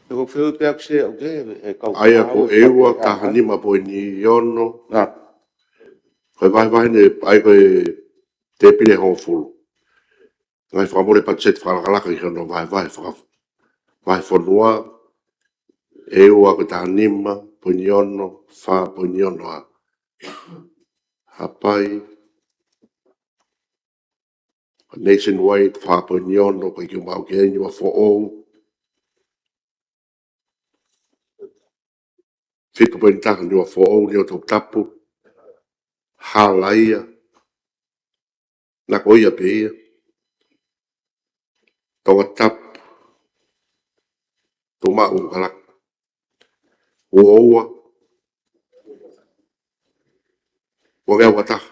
Ko e kiʻi fehuʻi pē au Sea, ʻoku ke, ʻe kau ʻA ia ko ʻEua taha nima poini ono. Nā. Ko e vahevahe ni, ʻa ia ko e tēpile hongofulu. Ngaahi fakamole patiseti fakalakalaka ki hono vahevahe faka-, vahefonua, ʻEua ko e taha nima poini ono, fā poini ono ʻa Haʻapai, Nationwide, fā poini ono, ko e kiʻi maʻu ki ai Niuafoʻou, fitu poini taha Niuafoʻou, Niua Toputapu, Halaia, naʻa ko ia pē ia. Tongatapu, Tuʻumaʻu, Kalaka. Uaua, ua ngeau ua taha.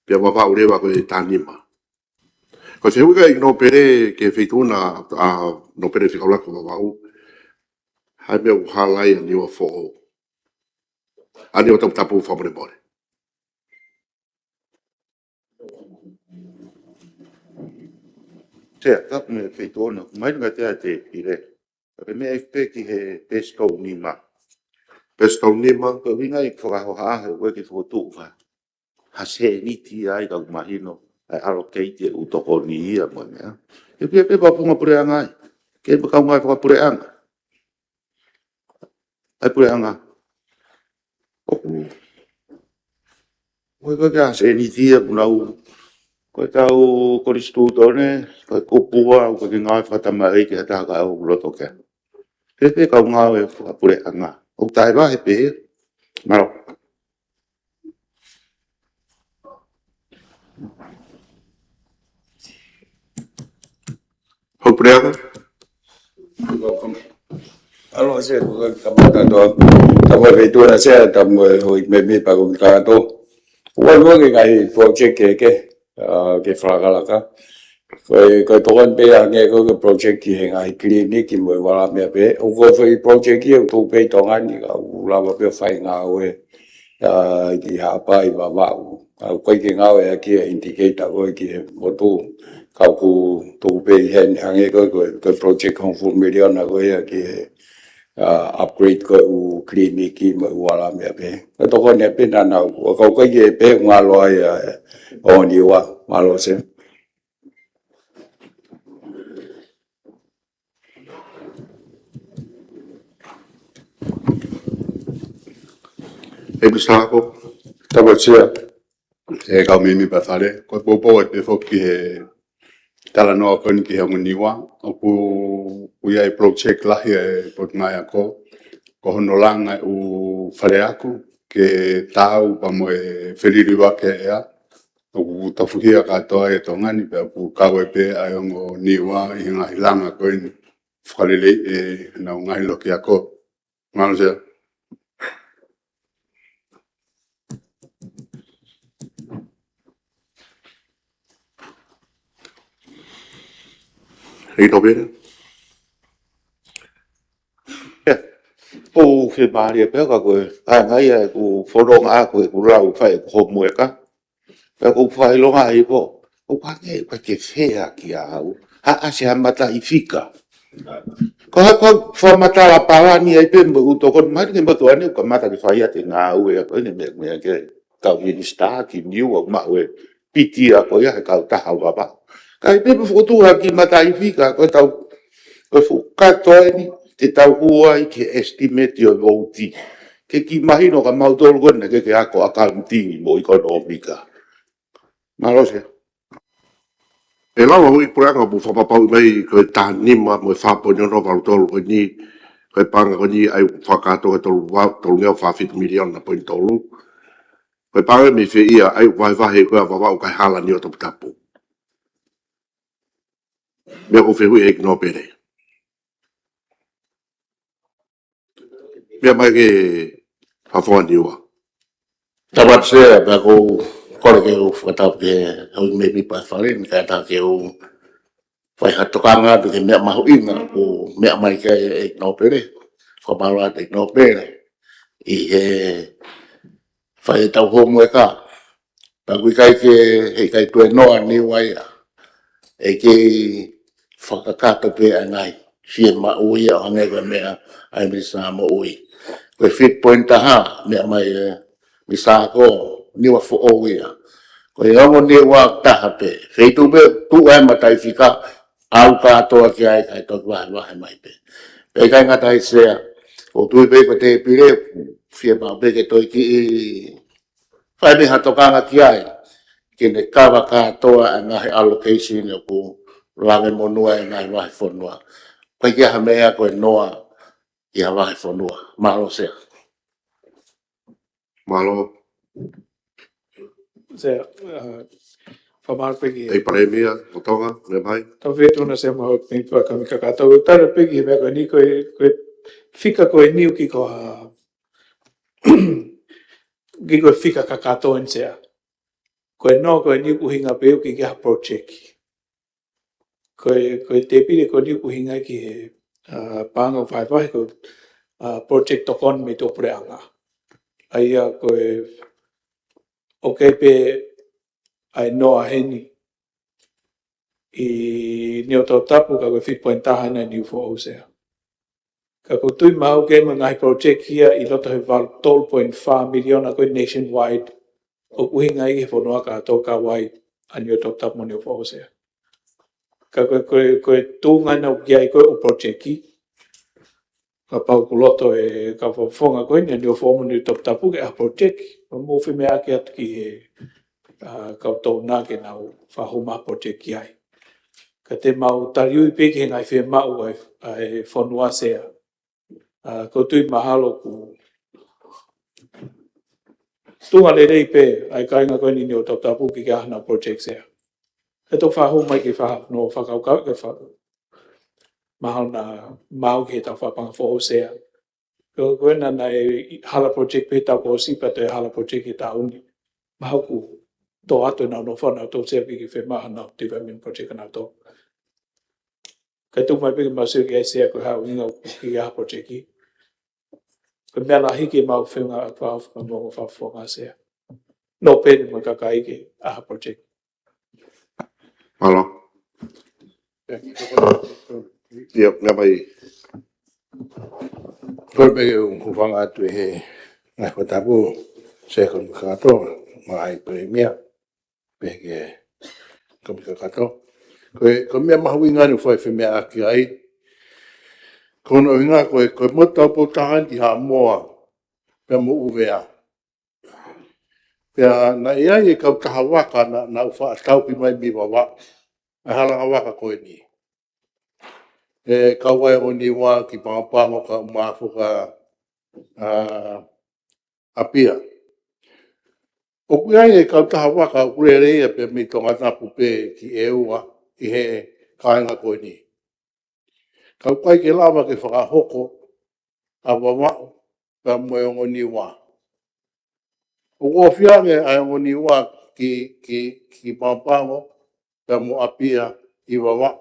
Pea Vavaʻu leva ko e taha nima. Ko e fehuʻi ʻEiki Nōpele ki he feituʻu na, ʻa Nōpele Fika ʻUluaki Vavaʻu. Hā e meʻa ʻoku halaia Niuafoʻou, ʻa Niua Toputapu, fakamolemole. Sea, tapu mo e feituʻu na, mahino kiate au ʻa e tēpile. Ka ke meʻa pē ki he pēsi tolu nima. Pēsi tolu nima. Ko e ʻuhinga ʻeku fakahohaʻa he ʻoku ʻikai ke fokotuʻu ha, ha sēniti ai ka ʻoku mahino ʻa e allocate e ʻū tokoni ia mo e meʻa. ʻE pehē pē fakapuleʻanga ai. Ke pehē kaungā fakapuleʻanga. ʻA e puleʻanga. ʻOku, ʻoku ʻikai ke ʻi ai ha sēniti ia kuo nau, ko e tau konisitūtone, ko e kupu ʻoku ʻikai ke ngāue fakataha mai ki ha taha kae ʻoku loto ke. Pehē pē kaungā fakapuleʻanga. ʻOku taʻevahe pē ia. Mālō. Houʻeiki Puleʻanga. ʻAlo Sea, ko e kamata toa. Tapu mo e feituʻu na Sea, tapu mo e houʻeiki mēmipa kau kakato. Ua lua ke ngaahi project ke, ke, ʻa, ke fakalakalaka. Ko e, ko e tokoni pē ange ko e project ki he ngaahi kiliniki mo e vala meʻa pē. ʻOku ko e foʻi project ia ʻoku tuʻu pē ʻi Tonga ni ka ʻoku lava pē ʻo fai ngāue ʻa, ki Haʻapai, Vavaʻu. ʻOku ʻikai ke ngāueʻaki e indicator ko ē ki he motu. Ka ʻoku tuku pē ʻi heni hangē ko e, ko e, ko e project hongofulu miliona ko ia ki he, ʻa, upgrade ko e ʻū kiliniki mo e ʻū vala meʻa pē. Ko e tokoni ia pē naʻa nau, ʻoku ʻikai ke pehē ʻoku ngalo ai ʻa e ongo Niua. Mālō Sea. ʻEiki Minisitā Ako. Tapu Sea. ʻE kau mēmipa Fale, ko e poupou atu pē foki ki he talanoa ko eni ki he ongo Niua, ʻoku ʻi ai e project lahi ʻa e Potungāue Ako, ko hono langa e ʻū fale ako, ke taau pea mo e feliliuaki e ʻea, ʻoku tofuhia kātoa ʻi Tonga ni pea ʻoku kau ai pē ʻa e ongo Niua ʻi he ngaahi langa ko eni, fakaleleiʻi ʻenau ngaahi loki ako. Mālō Sea. Hei Topere. ʻOku fiemālie pē ka ko e, ʻa e ngaahi ʻa ʻeku fononga ʻaʻaku ʻeku lau fai ʻeku homework. Pea ʻoku ou fakaʻilonga ai pē, ʻoku hangē ʻoku ʻikai ke fea kia au. Ha ʻasi ha mataʻi fika. Ko ha, ko ha fakamatala palani ai pē mo e ʻū tokoni mai ke matu ane ʻoku kamata ke fai ʻa e ngāue ʻa ko eni meʻa, meʻa ke kau minisitā ki Niua ʻoku maʻu e piti ʻa ko ia he kautaha ʻo Vavaʻu. Ka ʻi ai pē fokotuʻu ha kiʻi mataʻi fika, ko e tau, ko e fuʻu kātoa eni, te tau hū ai ki he estimate ʻo e vouti. Ke kiʻi mahino kia mautolu ko ena ke ke ako accounting mo ʻekonōmika. Mālō Sea. ʻE lau ʻa e Puleʻanga ʻoku fakapapauʻi mai ko e taha nima mo e fā poini ono valu tolu ko eni, ko e paʻanga ko eni ʻa ia ʻoku fakakātoa tolu, tolungeau fā fitu miliona poini tolu. Ko e paʻanga mei fē ia ʻa ia ʻoku vahevahe ko ē ʻa Vavaʻu kae hala Niuatoputapu. Meʻa ʻoku fehuʻi ʻe he ʻEiki Nōpele. Meʻa mai ki he Fakafofonga Niua. Tapu atu Sea, pea ʻoku ou kole ke u fakatapu ki he houʻeiki mēmipa Fale, ni kae ʻatā ke u fai ha tokanga atu ki he meʻa mahuʻinga ʻoku meʻa mai ki ai e ʻEiki Nōpele. Fakamālō atu ʻEiki Nōpele ʻi he fai ʻetau homework. Pea ʻoku ʻikai ke, heʻikai tuēnoa Niua ia. ʻE kei fakakakato pē ʻa e ngaahi fiemaʻu ia ʻo hangē ko e meʻa ʻa e Minisitā Moʻui. Ko e fitu poini taha, meʻa mai e Minisitā ko Niua foʻou ia. Ko e ongo Niua taha pē. Feituʻu pē tuʻu ai e mataʻi fika, ʻalu kātoa ki ai kae toki vahevahe mai pē. Pea ʻikai ngata ai Sea, ʻoku ou tui pē ko e tēpile, fiemaʻu pē ke toe kiʻi fai pē ha tokanga ki ai, ke ne kava kātoa e ngaahi allocation ʻoku lave monū ai e ngaahi vahefonua. ʻIkai ke ʻi ai ha meʻa ko e noa ʻi ha vahefonua. Mālō Sea. Mālō. Sea, uh, fakamālō pē ki he ʻEiki Palēmia ʻo Tonga, meʻa mai. Tau fetuna Sea mo e houʻeiki mēmipa kau kakato. Tala pē ki he meʻa ko eni ko e, ko e fika ko eni ʻoku ʻikai ko ha, ʻikai ko e fika kakato eni Sea. Ko e noa ko eni ʻoku ʻuhinga pē ʻoku ʻikai ha project. Ko e, ko e tēpile ko eni ʻoku ʻuhinga ki he, uh, paʻanga ʻoku vahevahe ko e, uh, project tokoni mei tuʻapuleʻanga. ʻA ia ko e, ʻoku ʻi ai pē ʻa e noa heni ʻi Niuatoputapu ka ko e fitu poini taha ʻena ʻi Niuafoʻou Sea. Ka ʻoku ou tui mahalo ʻoku ʻi ai mo e ngaahi project ia ʻi loto he valu, tolu poini fā miliona ko e nationwide ʻoku ʻuhinga ai ki he fonua kātoa kau ai ʻa Niuatoputapu mo Niuafoʻou Sea. Ka ko e, ko e, ko e tuʻunga ʻena ʻoku ʻi ai ko e ʻū project, kapau ʻoku loto e kau fakafofonga ko eni ʻa Niuafoʻou mo Niuatoputapu ke ʻai ha project, ʻo mou femeʻaʻaki atu ki he, uh, kau tōnounou ke nau fakahū mai ha project ki ai. Ka te mau taliui pē ki he ngaahi fiemaʻu ʻa e, ʻa e fonua Sea. Uh, ʻoku ou tui mahalo ʻoku tuʻunga lelei pē ʻa e kāinga ko eni ʻi Niuatoputapu ke ʻai haʻanau project Sea. Ke tau fakahū mai ke fa-, no fakakaukau ke fa-, mahalo naʻa mau ke tau fakapaʻanga foʻou Sea. Ko, ko ena naʻe hala project pē taʻu kuo ʻosi pea toe hala project he taʻu ni. Mahalo ʻoku tō atu ʻenau nofo ʻanautolu Sea pea ke fiemaʻu haʻanau development project ʻanautolu. Ka tuku mai pē ke mau sio ki ai Sea ko e hā e ʻuhinga ʻoku ʻikai ha project. Ko e meʻa lahi ke mau feinga ʻa e kau fakafofonga Sea. Nōpele mo e kakai ke ʻai ha project. Mālō. ʻIo, meʻa mai. Kole pē ke u hūfanga atu he ngaahi fakatapu Sea, kau kakato, mo e ʻEiki Palēmia, pehē ki he kau kakato. Ko e, ko e meʻa mahuʻinga ʻeni ʻoku fai femeʻaʻaki ai. Ko hono ʻuhinga ko e, ko e motu taupou taha ʻeni ki Haʻamoa pea mo ʻUvea. Pea naʻe ʻi ai e kautaha vaka naʻa, naʻa nau faʻa tauhi mai mei Vavaʻu ʻa e halanga vaka ko eni. ʻE kau ai ʻa e ongo Niua ki Pagopago kae ʻumaʻā foki ʻa, ʻa ʻApia. ʻOku ʻi ai e kautaha vaka ʻoku lele ia pē mei Tongatapu pē ki ʻEua ʻi he kāinga ko eni. Ka ʻoku ʻikai ke lava ke fakahoko ʻa Vavaʻu pea mo e ongo Niua. ʻOku ofi ange ʻa e ongo Niua ki, ki, ki Pagopago, pea mo ʻApia ʻi Vavaʻu,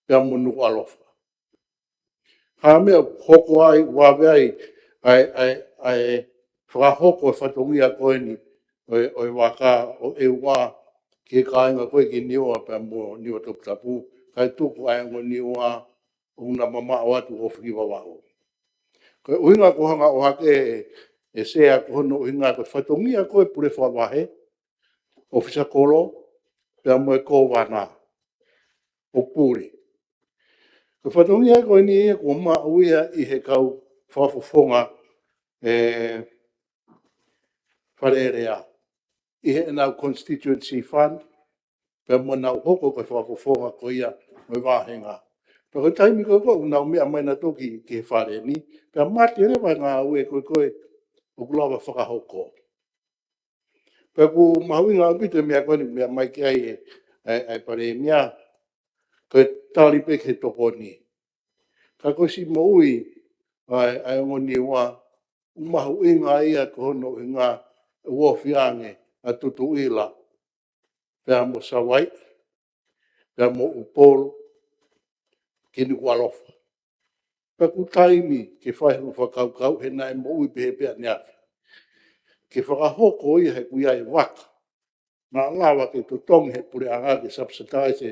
pea mo Nukuʻalofa. Hā meʻa ʻoku hoko ai, vave ai, ʻa e, ʻa e, ʻa e fakahoko e fatongia ko eni, ʻo e, ʻo e vaka ʻo ʻEua ki he kāinga ko ē ki Niua pea mo Niuatoputapu, kae tuku ʻa e ongo Niua ʻoku na mamaʻo atu ʻo ofi ki Vavaʻu. Ko e ʻuhinga ʻoku ou hanga ʻo ʻohake ʻe, ʻe Sea ko hono ʻuhinga ko e fatongia ko e pule fakavahe, ʻofisa kolo, pea mo e kōvana ʻo pule. Ko e fatongia ko eni ia kuo maʻu ia ʻi he kau fakafofonga, ʻe, Fale Alea, ʻi heʻenau constituency fund, pea mo ʻenau hoko ko e fakafofonga ko ia mo e vāhenga. Pea ko e taimi ko ē ʻoku nau meʻa mai nautolu ki, ki he fale ni, pea mate leva e ngāue ko ē ko ē ʻoku lava fakahoko. Pea ʻoku mahuʻinga ʻaupito e meʻa ko eni, meʻa mai ki ai e, e, e Palēmia, ko e tali pē ki he tokoni. Ka ko e siʻi moʻui ʻa e, ʻa e ongo Niua, ʻoku mahuʻinga ia ko hono ʻuhinga ʻoku ofi ange ʻa Tutuila, pea mo Savaiʻi, pea mo ʻUpolu, ki Nukuʻalofa. Pea ʻoku taimi ke fai hono fakakaukau he naʻe moʻui pehē pē ʻaneafi. Ke fakahoko ia he ʻoku ʻi ai e vaka naʻa lava ke totongi he puleʻanga ke subsidize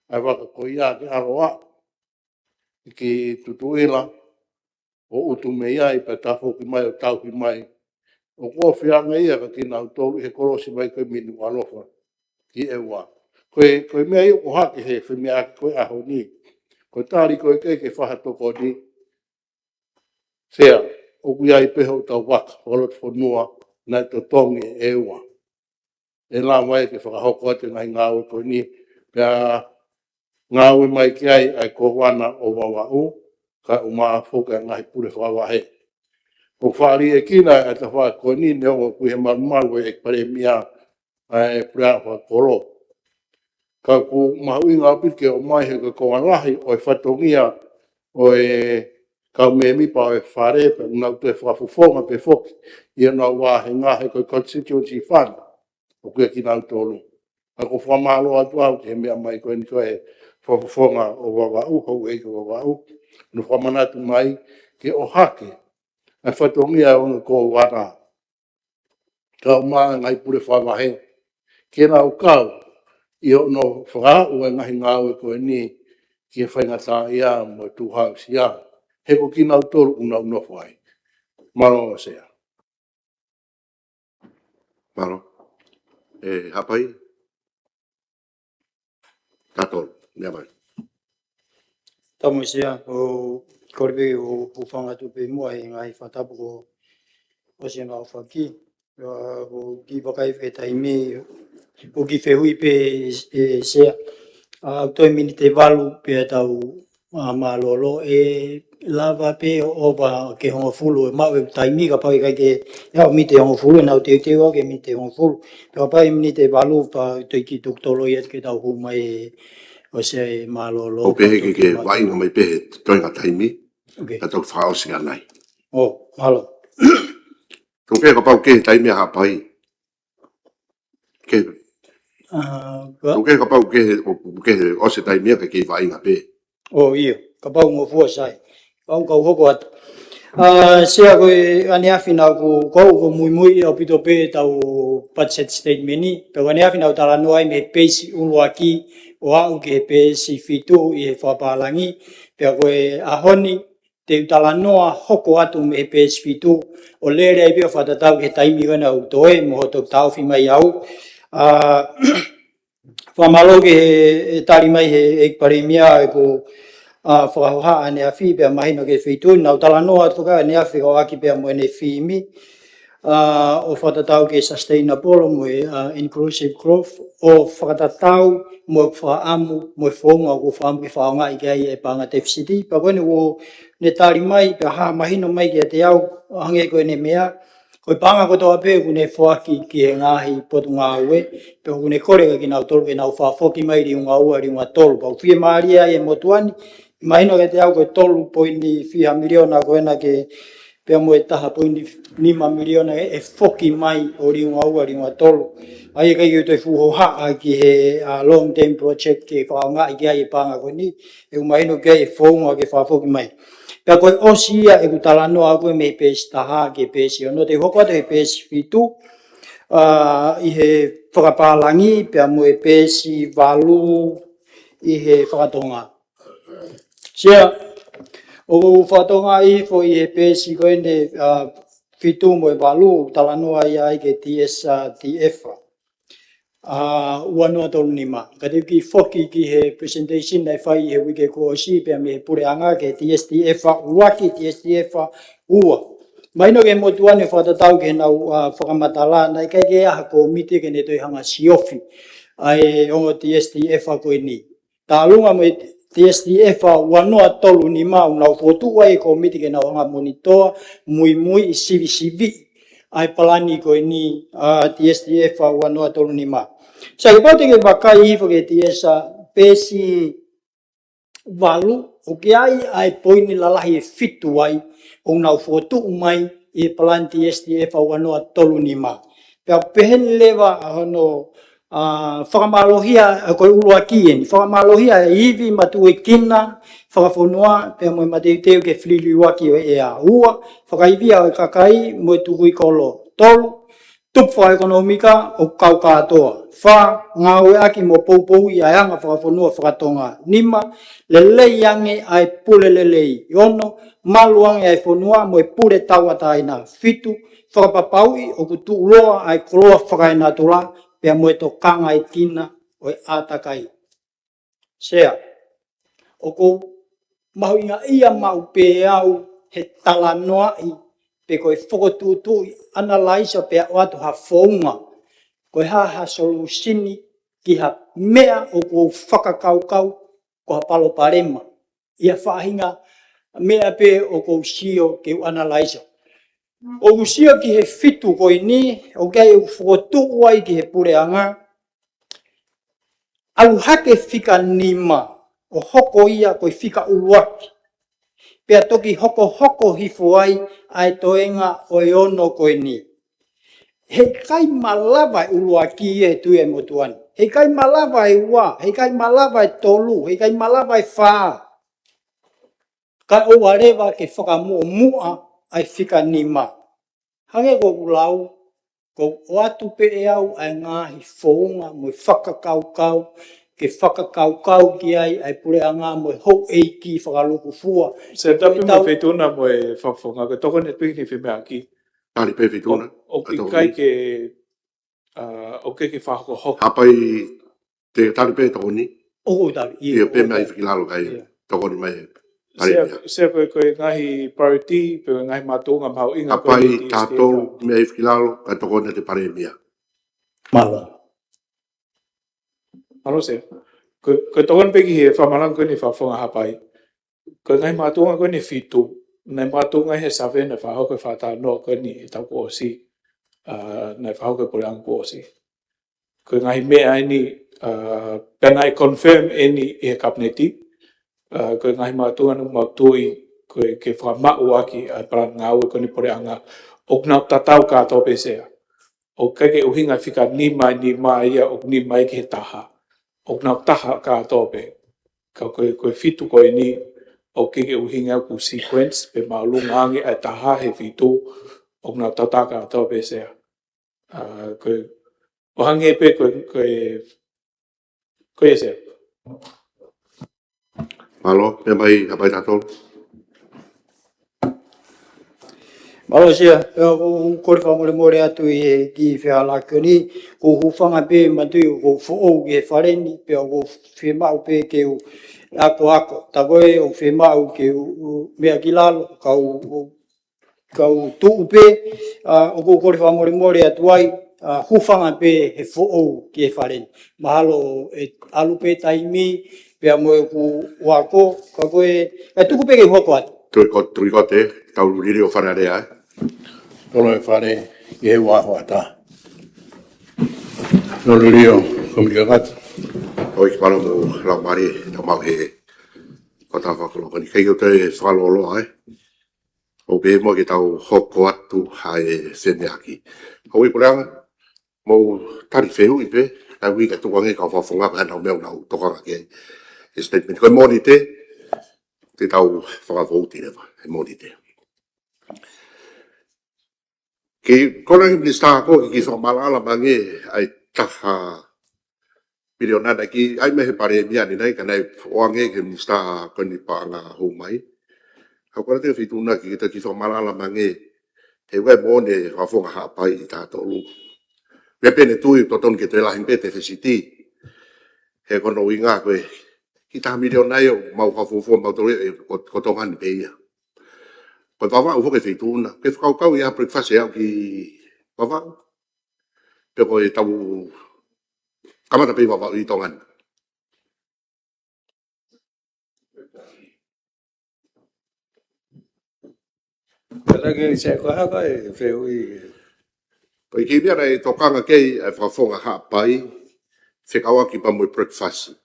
ʻa e vaka ko ia ke ʻalu ʻo aʻu ki Tutuila, ʻo utu mei ai pea tafoki mai ʻo tauhi mai. ʻOku ofi ange ia kia kinautolu ʻi he kolosi mai ko ē mei Nukuʻalofa ki ʻEua. Ko e, ko e meʻa ia ʻoku ʻohake he femeʻaʻaki ko ē ʻaho ni. Ko e tali ko ē ke, ke fai ha tokoni, Sea, ʻoku ʻi ai pē hotau vaka fakalotofonua naʻe totongi ʻe ʻEua. ʻE lava ai ke fakahoko atu e ngaahi ngāue ko eni, pea ngāue mai ki ai ʻa e kōvana ʻo Vavaʻu, kae ʻumaʻā foki ʻa e ngaahi pule fakavahe. ʻOku faʻa liʻekina ʻa e tafaʻaki ko eni neongo ʻoku ʻi he malumalu ʻa e Palēmia ʻa e puleʻanga fakakolo. Ka ʻoku mahuʻinga ʻaupito ke ʻomai he ko e konga lahi ʻo e fatongia ʻo e kau mēmipa ʻo e Fale pea ʻoku nau toe fakafofonga pē foki ʻi honau vāhenga he ko e constituency fund ʻoku ʻia kinautolu. Ka ʻoku ou fakamālō atu au ki he meʻa mai ko eni ko e fakafofonga ʻo Vavaʻu, houʻeiki ʻo Vavaʻu, hono fakamanatu mai ke ʻohake ʻa e fatongia ʻo e ongo kōvana kae ʻumaʻā e ngaahi pule fakavahe ke nau kau ʻi hono fakaaʻu e ngaahi ngāue ko eni ki he faingataʻaʻia mo e tuʻu hausia. He ko kinautolu ʻoku nau nofo ai. Mālō Sea. Mālō. ʻE Haʻapai. Tautolu, meʻa mai. Tau mo Sea, ʻoku ou kole pē ʻo, ʻo hūfanga atu pē muʻa he ngaahi fakatapu kuo ʻosi ʻaofaki. ʻA, ʻoku ou kiʻi vakai he taimi, ʻoku ou kiʻi fehuʻi pē ʻe, ʻe Sea. ʻA, ʻoku toe miniti ʻe valu pē ʻa ʻetau, ʻa, mālōlō, ʻe lava pē ʻo ʻova ki he hongofulu, ʻe maʻu e taimi kapau ʻe ʻikai ke, ʻe aʻu miniti ʻe hongofulu, ʻe nau teuteu au ki he miniti ʻe hongofulu. Pea kapau ʻe miniti ʻe valu, pea toe kiʻi tuku toloi atu ke tau hū mai ʻo Sea e mālōlō. ʻOku pehē ke, ke vaʻinga mai pē he toenga taimi, ʻOkei. Ka tau fakaʻosi ʻanai. ʻO, mālō. Tuku ke kapau ke he taimi ʻa Haʻapai. Ke. ʻA, ka- Tuku ke kapau ke he, ʻo, ke he ʻosi e taimi ia ke kei vaʻinga pē. ʻO, ʻio. Kapau ngofua sai. Kau, kau hoko atu. ʻA, Sea ko e ʻaneafi naʻa ku, kau ko muimui ʻaupito pē ʻetau budget statement ni. Pea ko e ʻaneafi naʻa ku talanoa ai mei he peesi ʻuluaki ʻo aʻu ki he peesi fitu ʻi he fakapālangi. Pea ko e ʻaho ni, te u talanoa hoko atu mei he peesi fitu, ʻo lele ai pē ʻo fakatatau ki he taimi ko ē naʻa ku toe, mo hoʻo toki taʻofi mai au. ʻA, fakamālō ki he, he tali mai he, he Palēmia ʻeku, ʻa, fakahohaʻa ʻaneafi pea mahino ki he feituʻu, naʻa ku talanoa atu fakaʻaneafi ʻo ʻaki pea mo ʻene fīmi. ʻa, ʻo fakatatau ki he sustainable mo e, ʻa, inclusive growth, ʻo fakatatau mo e fakaʻamu, mo e founga ʻoku fakaʻamu ke fakaʻaongaʻi ki ai e paʻanga tefisiti. Pea ko eni ʻoku ne tali mai, pea hā mahino mai kiate au, hangē ko ʻene meʻa, ko e paʻanga kotoa pē ʻoku ne foaki ki he ngaahi potungāue, pea ʻoku ne kole kia kinautolu ke nau fakafoki mai liunga ua, liunga tolu. Pea ʻoku fiemālie ai e motuʻa ni, mahino kiate au ko e tolu poini fiha miliona ko ena ke pea mo e taha poini nima miliona ʻe, ʻe foki mai ʻo liunga ua, liunga tolu. ʻA ia ʻikai ke u toe fuʻu hohaʻa ki he, ʻa, long term project ke fakaʻaongaʻi ki ai e paʻanga ko eni, he ʻoku mahino ki ai e founga ke fakafoki mai. Pea ko e ʻosi ia ʻeku talanoa ko ē mei he peesi taha ki he peesi ono, te u hoko atu he peesi fitu, ʻa, ʻi he fakapālangi, pea mo e peesi valu ʻi he fakatonga. Sea, ʻoku ou fakatokangaʻi hifo ʻi he peesi ko eni, ʻa, fitu mo e valu, ʻoku talanoa ia ai ki he T S, ʻa, T F, ʻa, ua noa tolu nima. Ka te u kiʻi foki ki he presentation naʻe fai he uike kuo ʻosi, pea mei he puleʻanga ki he T S T F ʻuluaki, T S T F ua. Mahino ki he motuʻa ni fakatatau ki heʻenau, ʻa, fakamatala, naʻe ʻikai ke ʻi ai ha kōmiti ke ne toe hanga siofi ʻa e ongo T S T F ko eni. Tālunga mo e T S T F ua noa tolu nima, ʻoku nau fokotuʻu ai e kōmiti ke nau hanga monitoa, muimui, sivisiviʻi ʻa e palani ko eni, ʻa, T S T F ua noa tolu nima. Sai, kapau te ke vakai hifo ki he T S, ʻa, peesi valu, ʻoku ʻi ai ʻa e poini lalahi ʻe fitu ai, ʻoku nau fokotuʻu mai ʻi he palani T S T F ua noa tolu nima. Pea pehē ni leva ʻa hono, ʻa, fakamālohia, ʻa, ko e ʻuluaki eni, fakamālohia e ivi matuʻuekina fakafonua, pea mo e mateuteu ki he feliliuaki ʻo e ʻea. Ua, fakaivia ʻo e kakai mo e tukui kolo. Tolu, tupu fakaʻekonōmika ʻoku kau kātoa. Fā, ngāueʻaki mo poupouʻi ʻa e anga fakafonua fakatonga. Nima, lelei ange ʻa e pule lelei. Ono, malu ange ʻa e fonua mo e pule tauʻatāina. Fitu, fakapapauʻi ʻoku tuʻuloa ʻa e koloa fakaenatula pea mo e tokangaekina ʻo e ʻātakai. Sea, ʻoku ou mahuʻingaʻia maʻu pē au he talanoaʻi pe ko e fokotuʻutuʻu ʻi ʻanalaiso pea ʻoatu ha founga, ko e hā ha solusini ki ha meʻa ʻoku ou fakakaukau ko ha palopalema. ʻI ha faʻahinga meʻa pē ʻoku ou sio ke u ʻanalaiso. ʻOku ou sio ki he fitu ko eni, ʻoku ʻi ai ʻeku fokotuʻu ai ki he puleʻanga, ʻalu hake fika nima ʻo hoko ia ko e fika ʻuluaki. Pea toki hokohoko hifo ai ʻa e toenga ʻo e ono ko eni. Heʻikai malava e ʻuluaki ia he tui ʻa e motuʻa ni. Heʻikai malava e ua, heʻikai malava e tolu, heʻikai malava e fā. Ka ʻoua leva ke fakamuʻomuʻa ʻa e fika nima. Hangē ko ʻeku lau, ʻoku ou ʻoatu pē ʻe au ʻa e ngaahi founga mo e fakakaukau, ke fakakaukau ki ai ʻa e puleʻanga mo e houʻeiki fakalūkufua. Sea, tapu mo e Feituʻuna mo e Fakafofonga, ko e tokoni atu pē ki he femeʻaʻaki. Tali pē Feituʻuna. ʻO, ʻoku ʻikai ke, ʻa, ʻoku ʻikai ke fakahokohoko. Hapai, te tali pē tokoni. ʻOku ou tali, ʻio, ʻio, pē ʻoku mai ou tali. Fiki lalo kai. ʻIo. Tokoni mai e. Sea, sea ko e, ko e ngaahi priority, pe ko e ngaahi mātuʻa mahuʻinga ko eni T S T F. Hapai taha tolu, meʻa hifo ki lalo, kae tokoni atu e Palēmia. Mālō. Mālō sea. Ko, ko e tokoni pē ki he fakamalanga ko eni Fakafofonga Hapai. Ko e ngaahi makatuʻunga ko eni ʻe fitu, naʻe makatuʻunga he savea naʻe fakahoko he fakatalanoa ko eni he taʻu kuo ʻosi, ʻa, naʻe fakahoko he puleʻanga kuo ʻosi. Ko e ngaahi meʻa eni, ʻa, pea naʻe confirm eni ʻe he Kapineti, ʻa, ko e ngaahi makatuʻunga naʻa mau tui ko e ke fakamaʻu ʻaki ʻa e palani ngāue ko eni puleʻanga, ʻoku nau tatau kātoa pē sea. ʻOku ʻikai ke ʻuhinga fika nima, nima ia ʻoku nima ia ki he taha. ʻOku nau taha kātoa pē. Ka ko e, ko e fitu ko eni, ʻoku ʻikai ke ʻuhinga ʻoku sequence pe māʻolunga ange ʻa e taha he fitu, ʻoku nau taha kātoa pē sea. ʻA, ko e, ʻo hangē pē ko e, ko e, ko e sea. Mālō, meʻa mai, Hapai taha tolu. Mālō sea, ʻe, ʻoku ou kole fakamolemole atu ʻi he kiʻi fehālaaki ko eni, ʻoku ou hūfanga pē manatuʻi ʻoku ou foʻou ki he fale ni, pea ʻoku ou fiemaʻu pē ke u akoako. Tā ko ē ʻoku ou fiemaʻu ke u, u meʻa ki lalo, ka u, u kau tuʻu pē, ʻa, ʻoku ou kole fakamolemole atu ai, ʻa, hūfanga pē he foʻou ki he fale ni. Mahalo ʻe ʻalu pē taimi, pea mo ʻeku ako, ka ko e, ʻe tuku pē ke hoko atu. Tui ko, tui ko te, tau liliu ʻo Fale Alea, ē. Tolo e fale, ʻi he ua hoʻatā. Tau liliu, ko mika kata. ʻOi, ki palo mo lau mari, tau mau he, ko tau fakaloko ni. Kei ko te fakaloloa, ē. ʻO pē mo ke tau hoko atu ha e femeaki. ʻOi, puleʻanga, mo tali fehuʻi pē, ka ui ka tuku ange kau fakafofonga ka nau meʻa nau tokanga ki he statement. Ko e Mōnite, te tau fakavouti leva, he Mōnite. Ki, ko e Minisitā ko e kiʻi fakamaʻalaʻala mai ange ʻa e taha miliona naʻe kiʻi ʻai mai he Palēmia ni nai, ka naʻe ʻoange ki he Minisitā ko eni paʻanga hou mai. Ka ko e te fituna ki kita kiʻi fakamaʻalaʻala mai ange he ue mo ne fakafofonga Haʻapai ʻi taha tolu. Pea pehē ne tui totonu ke toe lahi pē te fesiti. He ko hono ʻuhinga ko e kiʻi taha miliona ʻe ʻomai fakafofonga mautolu ʻe ko, ko Tonga ni pē ia. Ko Vavaʻu foki e fituna. Ke fakakaukau ia breakfast ʻe aʻu ki Vavaʻu. Pe ko e tau kamata pē Vavaʻu ʻi Tonga ni. Kātaki se ko haka e fehuʻi. Ko e kiʻi meʻa naʻe tokanga ki ai e fakafofonga Haʻapai, fekauʻaki pea mo e breakfast.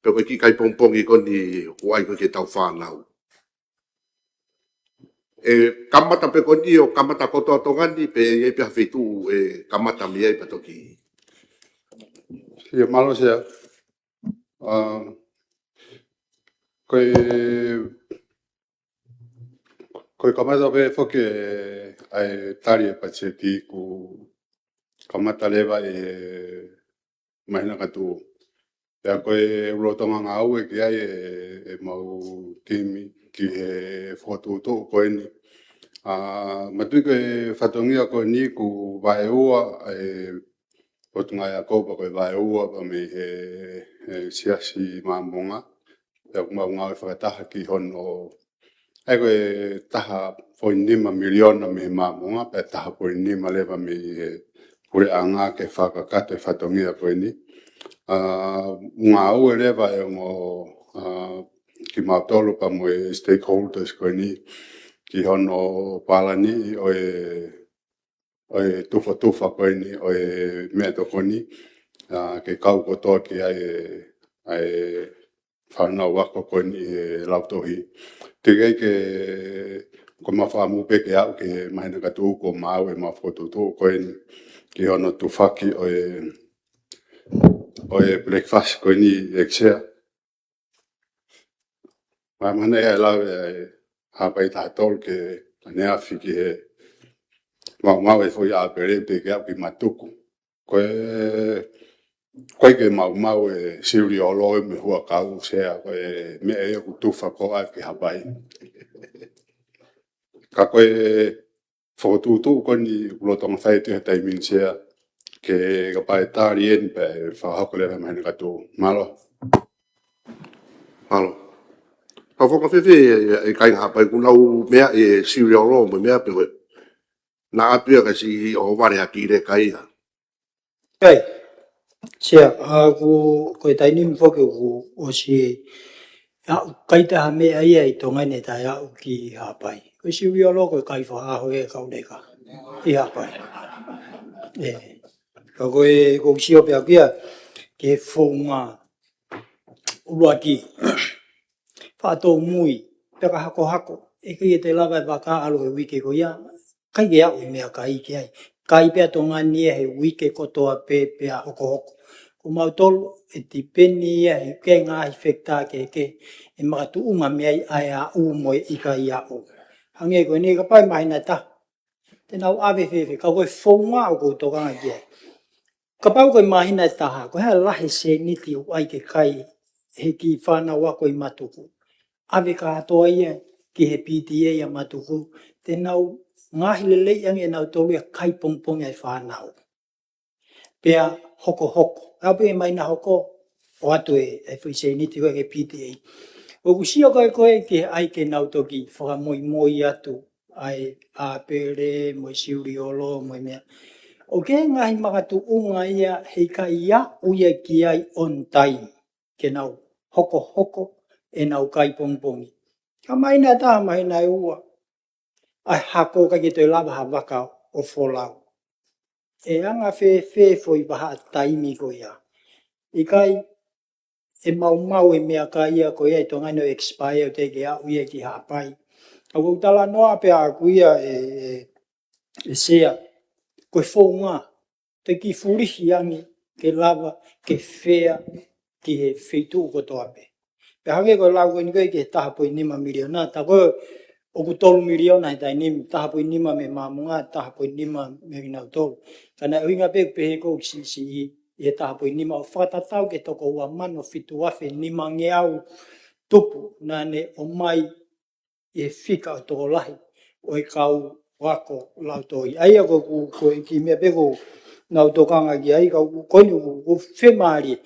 Pe ko e kiʻi kai pongipongi ko eni ʻoku ʻai ko ē ki he tau fānau. ʻE kamata pē ko eni ʻo kamata kotoa Tonga ni pe ʻe ʻi ai pē ha feituʻu ʻe kamata mei ai pea toki. Ia mālō Sea. Um, ko e, ko e kamata pē foki ʻa e tali e patiseti kuo kamata leva ʻi he māhina ka tuʻu. Pea ko e ulo Tonga ngāue ki ai e, e mau timi ki he fokotuʻutuʻu ko eni. ʻA, matui ko e fatongia ko eni kuo vaeua e Potungāue Ako pea ko e vaeua pea mei he, he Siasi Māmonga. Pea ʻoku mau ngāue fakataha ki hono ʻa ia ko e taha poini nima miliona mei he Māmonga, pea taha poini nima leva mei he puleʻanga ke fakakakato e fatongia ko eni. ʻA, ngāue leva e ongo, ʻa, kimautolu pea mo e stakeholders ko eni ki hono palani ʻo e ʻo e tufatufa ko eni, ʻo e meʻatokoni, ʻa, ke kau kotoa ki ai e, ʻa e fānau ako ko eni he lautohi. Teʻeki ke, ko e mau fakaʻamu pē ke aʻu ki he māhina ka tuʻu kuo maʻu e mau fokotuʻutuʻu ko eni ki hono tufaki ʻo e, ʻo e breakfast ko eni ʻEiki Sea. Māmana ia e lau e Haʻapai taha tolu ke ʻaneafi ki he maumau e foʻi ʻāpele teʻeki ke aʻu ki Matuku. Ko e, ko e ke maumau e siuliolo mei he huʻakau Sea, ko e meʻa ia ʻoku tufa ko ē ki Haʻapai. Ka ko e fokotuʻutuʻu ko eni ʻoku lolotonga fai atu he taimi ni Sea, ke kapau ʻe tali eni pea ʻe fakahoko leva he māhina ka tuʻu. Mālō. Mālō. Ka fakafofonga fēfē e, e kāinga Haʻapai ʻoku nau meʻa e siuliolo mo e meʻa pe ko e naʻa ʻapi ia ka si o vale ha kile kai ia. Kai. Sea, ʻa, ʻoku, ko e taimi ni foki ʻoku ʻosi aʻu kai taha meʻa ia ʻi Tonga ni taʻe aʻu ki Haʻapai. Ko e siuliolo ko e kai fakaʻaho e kau leka ʻi Haʻapai. ʻE, ka ko e, ʻoku ou sio pē au ki ai, ki he founga ʻuluaki. Faʻa tōmui, pea ka hakohako, ʻe ʻikai te lava e vaka ʻalu he uike ko ia, ʻikai ke aʻu e meʻakai ki ai. Kai pē ʻa Tonga ni ia he uike kotoa pē pea hokohoko. Ko mautolu ʻe tipeni ia he ngaahi fekitā kehekehe ʻe makatuʻunga mei ai ʻa e aʻu mo e ʻikai aʻu. Hangē ko eni kapau ʻe māhina ʻe taha. Te nau ʻave fēfē, ka ko e founga ʻoku ou tokanga ki ai. Kapau ko e māhina ʻe taha, ko e hā e lahi e sēniti ʻoku ʻai ke kai he kiʻi fānau ako ʻi Matuku. ʻAve kātoa ia ki he P T A ʻa Matuku, te nau ngaohi lelei ange ʻe nautolu ia kai pongipongi ʻa e fānau. Pea hokohoko. Aʻu pē māhina hoko, ʻoatu e, e foʻi sēniti ko ē ki he P T A. ʻOku sio kai ko ē ke ʻai ke nau toki fakamoimoi atu ʻa e ʻāpele mo e siuliolo mo e meʻa. ʻOku ʻi ai e ngaahi makatuʻunga ia heʻikai aʻu ia ki ai on time ke nau hokohoko ʻenau kai pongipongi. Ka māhina ʻe taha, māhina ʻe ua, ʻa e hako ʻikai ke toe lava ha vaka ʻo folau. ʻE anga fēfē foʻi vahaʻa taimi ko ia? ʻIkai ʻe maumau e meʻakai ia ko ia ʻi Tonga ni ʻo expire ʻo teʻeki aʻu ia ki Haʻapai. ʻOku ou talanoa pē ʻaʻaku ia ʻe, ʻe, ʻe Sea, ko e founga, te ki fulihi ange ke lava ke fea ki he feituʻu kotoa pē. Pea hangē ko e lau ko eni ko ē ki he taha poini nima miliona, tā ko ē ʻoku tolu miliona he taimi ni, taha poini nima mei Māmonga, taha poini nima mei kinautolu. Ka naʻe ʻuhinga pē pehē ko e siʻisiʻi ʻi he taha poini nima ʻo fakatatau ki he toko ua mano fitu afe nimangeau tupu naʻa ne ʻomai ʻi he fika ʻo e tokolahi ʻo e kau ako lautoi. ʻA ia ko, ko, ko e kiʻi meʻa pē ʻoku nau tokanga ki ai, ka ko, ko eni ʻoku, ʻoku femālie.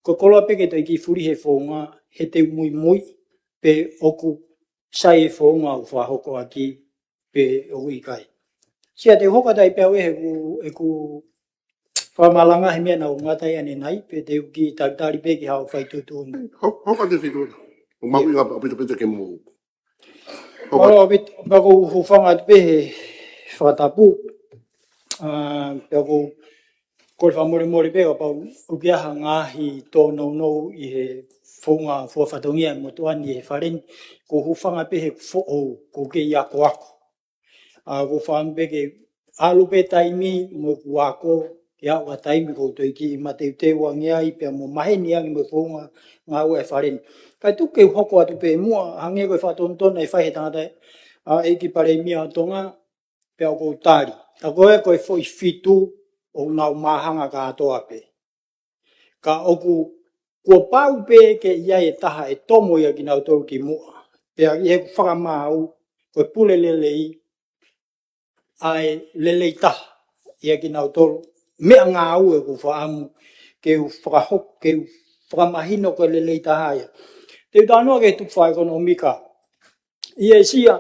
Ko e koloa pē ke toe ki fulihi e founga, he te u muimui pe ʻoku sai e founga ʻoku fakahoko ʻaki pe ʻoku ʻikai. Sea, te u hoko atu ai pē au ʻi heʻeku, ʻeku fakamalanga he meʻa naʻa ku ngata ai ʻanenai, pe te u kiʻi talitali pē ki haʻo fai tuʻutuʻuni. Ho-, hoko atu e feituʻu. ʻOku mau ʻIa. ʻInga ʻaupito pē ke mou. Hoko atu. Mālō ʻaupito, pea ʻoku ou hūfanga atu pē he fakatapu. ʻA, pea ʻoku ou kole fakamolemole pē kapau ʻoku ʻi ai ha ngaahi tōnounou ʻi he founga fua fatongia ʻa e motuʻa ni he fale ni, ʻoku ou hūfanga pē he foʻou, ʻoku ou kei akoako. ʻA, ʻoku ou fakaʻamu pē ke ʻalu pē taimi mo ʻeku ako, ke aʻu ha taimi ʻoku ou toe kiʻi mateuteu ange ai, pea mo maheni ange mo e founga ngāue ʻa e fale ni. Kae tuku ke u hoko atu pē muʻa, hangē ko e fakatonutonu naʻe fai he tangata, ʻa, ʻEiki Palēmia ʻo Tonga, pea ʻoku ou tali. Tā ko ē ko e foʻi fitu ʻoku nau māhanga kātoa pē. Ka ʻoku, kuo pau pē ke ʻi ai e taha ʻe tomo ʻia kinautolu ki muʻa. Pea ʻi heʻeku fakamaau, ko e pule lelei, ʻa e lelei taha ʻia kinautolu. Meʻangāue ʻoku ou fakaʻamu ke u fakahoko, ke u fakamahino ko e lelei taha ia. Te u talanoa ki he tupu fakaʻekonōmika. ʻI ʻĒsia,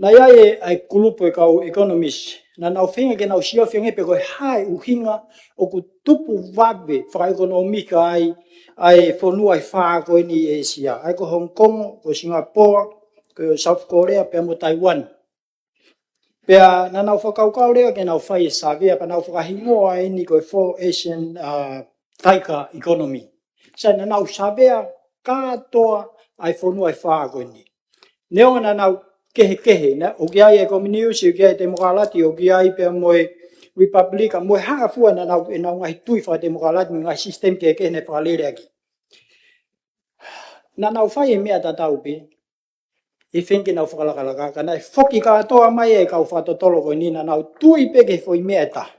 naʻe ʻi ai e, ʻa e kulupu e kau economist, naʻa nau feinga ke nau siofi ange pe ko e hā e ʻuhinga ʻoku tupu vave fakaʻekonōmika ai ʻa e fonua ʻe fā ko eni ʻi ʻĒsia. ʻA ia ko Hong Kong, ko Singapore, ko South Korea, pea mo Taiwan. Pea naʻa nau fakakaukau leva ke nau fai e savea, pea nau fakahingoa eni ko e Four Asian, uh, Tiger Economy. Sai, naʻa nau savea kātoa ʻa e fonua ʻe fā ko eni. Neongo naʻa nau kehekehe, naʻe ʻi ai e kominiusi, ʻi ai e temokalati, ʻi ai pea mo e Republika, mo e hā fua naʻa nau, ʻenau ngaahi tui fakatemokalati, mo e ngaahi sisitemi kehekehe naʻe fakalele ʻaki. Naʻa nau fai e meʻa tatau pē, ʻi he feinga ke nau fakalakalaka, ka naʻe foki kātoa mai e kau fakatotolo ko eni, naʻa nau tui pē ki he foʻi meʻa ʻe taha.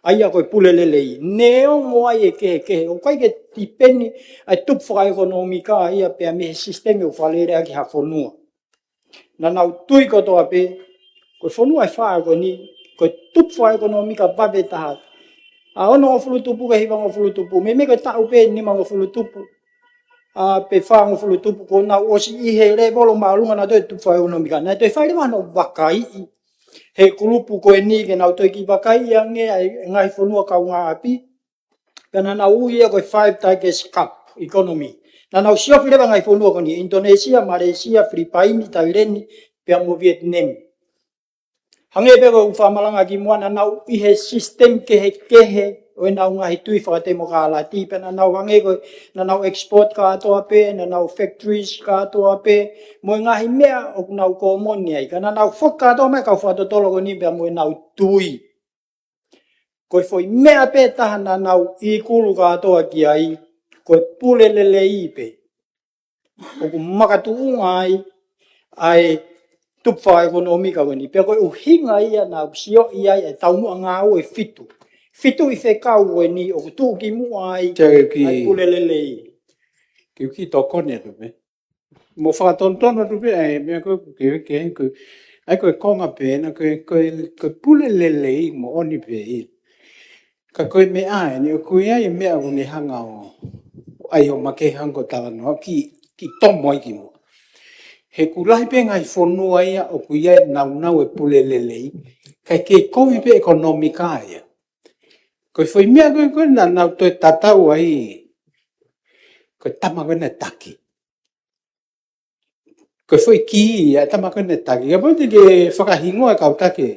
ʻA ia ko e pule lelei, neongo ʻa e kehekehe, ʻoku ʻikai ke tipeni ʻa e tupu fakaʻekonōmika ia pea mei he sisitemi ʻoku fakalele ʻaki ha fonua. Naʻa nau tui kotoa pē, ko e fonua ʻe fā ko eni, ko e tupu fakaʻekonōmika vave taha. ʻA, onongofulu tupu ki he hivangofulu tupu, meimei ko e taʻu pē nimangofulu tupu. ʻA, pe fāngofulu tupu, kuo nau ʻosi ʻi he lēvolo māʻolunga naʻa nau toe tupu fakaʻekonōmika. Naʻe toe fai leva hono vakaiʻi he kulupu ko eni ke nau toe kiʻi vakaiʻi ange ʻa e ngaahi fonua kaungāʻapi. Pea naʻa nau ui ia ko e Five Tigers Cup Economy. Naʻa nau siofi leva ngaahi fonua ko eni, Indonesia, Malaysia, Filipaini, Taileni, pea mo Vietnam. Hangē pē ko ʻeku fakamalanga kimuʻa, naʻa nau ʻi he sisitemi kehekehe ʻo ʻenau ngaahi tui fakatemokalati, pea naʻa nau hangē ko, naʻa nau export kātoa pē, naʻa nau factories kātoa pē, mo e ngaahi meʻa ʻoku nau kōmoni ai, ka naʻa nau foki kātoa mai kau fakatotolo ko eni pea mo ʻenau tui. Ko e foʻi meʻa pē taha naʻa nau ʻi kulu kātoa ki ai, ko e pule lelei pē. ʻOku makatuʻunga ai ʻa e tupu fakaʻekonōmika ko eni. Pea ko e ʻuhinga ia naʻa ku sio ʻi ai e taumuʻa ngāue ʻe fitu. Fitu ʻi he fekau ko eni ʻoku tuʻu kimuʻa ai ʻa e pule lelei. Ke u kiʻi tokoni atu pē. Mo fakatonutonu atu pē ʻa e meʻa ko ē, ke, ke, ke, ʻa ia ko e konga pē ena, ko e, ko e, ko e pule lelei moʻoni pē ia. Ka ko e meʻa eni, ʻoku ʻi ai e meʻa ʻoku ne hanga ʻo, ʻai ʻo makehe hangē ko e talanoa, kiʻi, ʻi tomo ai ki muʻa. He ʻoku lahi pē ngaahi fonua ia ʻoku ʻi ai e naunau e pule lelei, kae kei kovi pē ʻekonōmika ia. Ko e foʻi meʻa ko ē ko ē naʻa nau toe tatau ai, ko e tama ko ē naʻe taki. Ko e foʻi kī ia, tama ko ē naʻe taki. Kapau te ke fakahingoa e kau taki,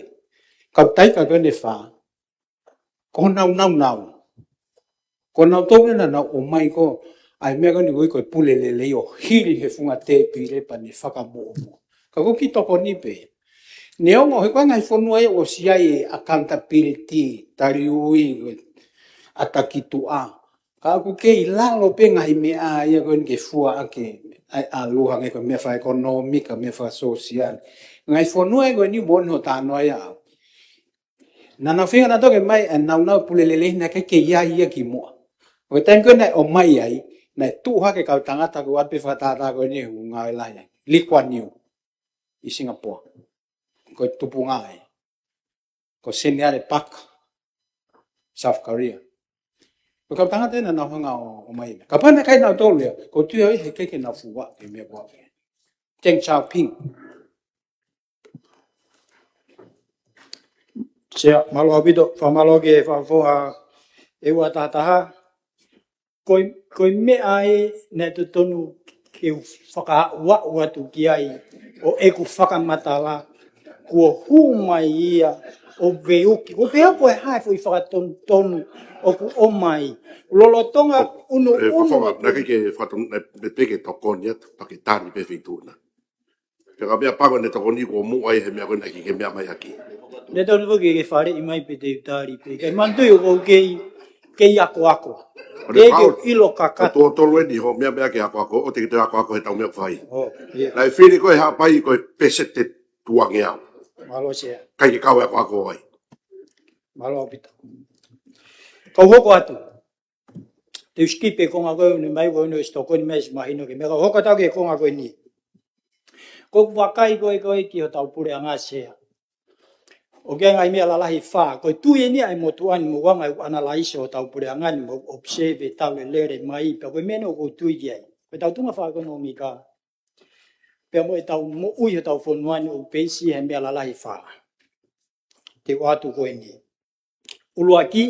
kau taika ko ē naʻe fā. Ko honau naunau. Ko nautolu ē naʻa nau ʻomai ko ē ʻa e meʻa ko eni ko e pule lelei ʻo hili he funga tēpile pea ne fakamuʻomuʻa. Ka ko e kiʻi tokoni pē. Neongo he ko e ngaahi fonua ia ʻoku ʻosi ʻi ai e accountability, taliui, ko e ʻata ki tuʻa. Ka ʻoku kei lalo pē ngaahi meʻa ia ko eni ke fua ʻaki ʻa e ʻalu hangē ko e meʻa fakaʻekonōmika, meʻa fakasōsiale. Ngaahi fonua ia ko eni moʻoni hoʻo talanoa ia ʻaʻau. Naʻa nau feinga nautolu ke ʻomai e naunau pule lelei naʻe ʻikai ke ʻi ai ia ki muʻa. ʻO e taimi ko ē naʻe ʻomai ai, naʻe tuʻu hake kau tangata ko ē ʻoatu pē fakatātā ko eni he ʻū ngāue lahi ai. Lee Kuan Yew ʻi Singapore. Ko e tupunga ai. Ko Seniale Park, South Korea. Ko e kau tangata ē naʻa nau hanga ʻo, ʻomai. Kapau naʻe ʻikai nautolu ia, ʻoku ou tui au he ʻikai ke nau fua ke meʻa ko ē. Deng Xiaoping. Sea, mālō ʻaupito, fakamālō ki he fakafofonga ʻe ua taha taha. Ko e, ko e meʻa ē naʻe totonu ke u fakaaʻuaʻu atu ki ai ʻo ʻeku fakamatala, kuo hū mai ia ʻo veuki. Ko e pehē ko e hā e foʻi fakatonutonu ʻoku ʻomai. Lolotonga ʻo, ʻunu, ʻe, ʻunu fakafofonga, atu. Naʻe ʻikai ke fakatonu, naʻe, naʻe ʻikai ke tokoni atu, pea ke tali pē feituʻu na. Pea ka meʻa pango ne tokoni kuo muʻa ai he meʻa ko ē naʻe ʻikai ke meʻa mai ʻaki. Ne tonu foki ke faleʻi mai pē te u tali pē. Kae manatuʻi ʻoku ou kei, kei akoako. ʻO ne kei pau, ke ʻilo kakato. Ko tuʻo tolu eni hoʻo meʻa meʻa ke akoako, ʻoua te ke toe akoako he tau meʻa fai. ʻŌ, ʻio. Naʻe fili ko ē Haʻapai ko e peseti ʻe tuangeau. Mālō Sea. ʻIkai ke kau e akoako ai. Mālō ʻaupito. Kau hoko atu. Te u skip e konga ko ē ʻoku ne mai, ʻoku ne ʻosi tokoni mai ʻosi mahino ke meʻa, ka u hoko atu ki he konga ko eni. Ko ʻeku vakai ko ē ko ē ki hotau puleʻanga Sea. ʻOku ʻi ai e ngaahi meʻa lalahi ʻe fā, ko e tui eni ʻa e motuʻa ni mo e anga ʻeku analyze hotau puleʻanga ni mo e observe e tau lele mai, pea ko e meʻa eni ʻoku ou tui ki ai. Ko ʻetau tuʻunga fakaʻekonōmika, pea mo ʻetau moʻui hotau fonua ni ʻoku peisi he meʻa lalahi ʻe fā. Te u ʻoatu ko eni. ʻUluaki,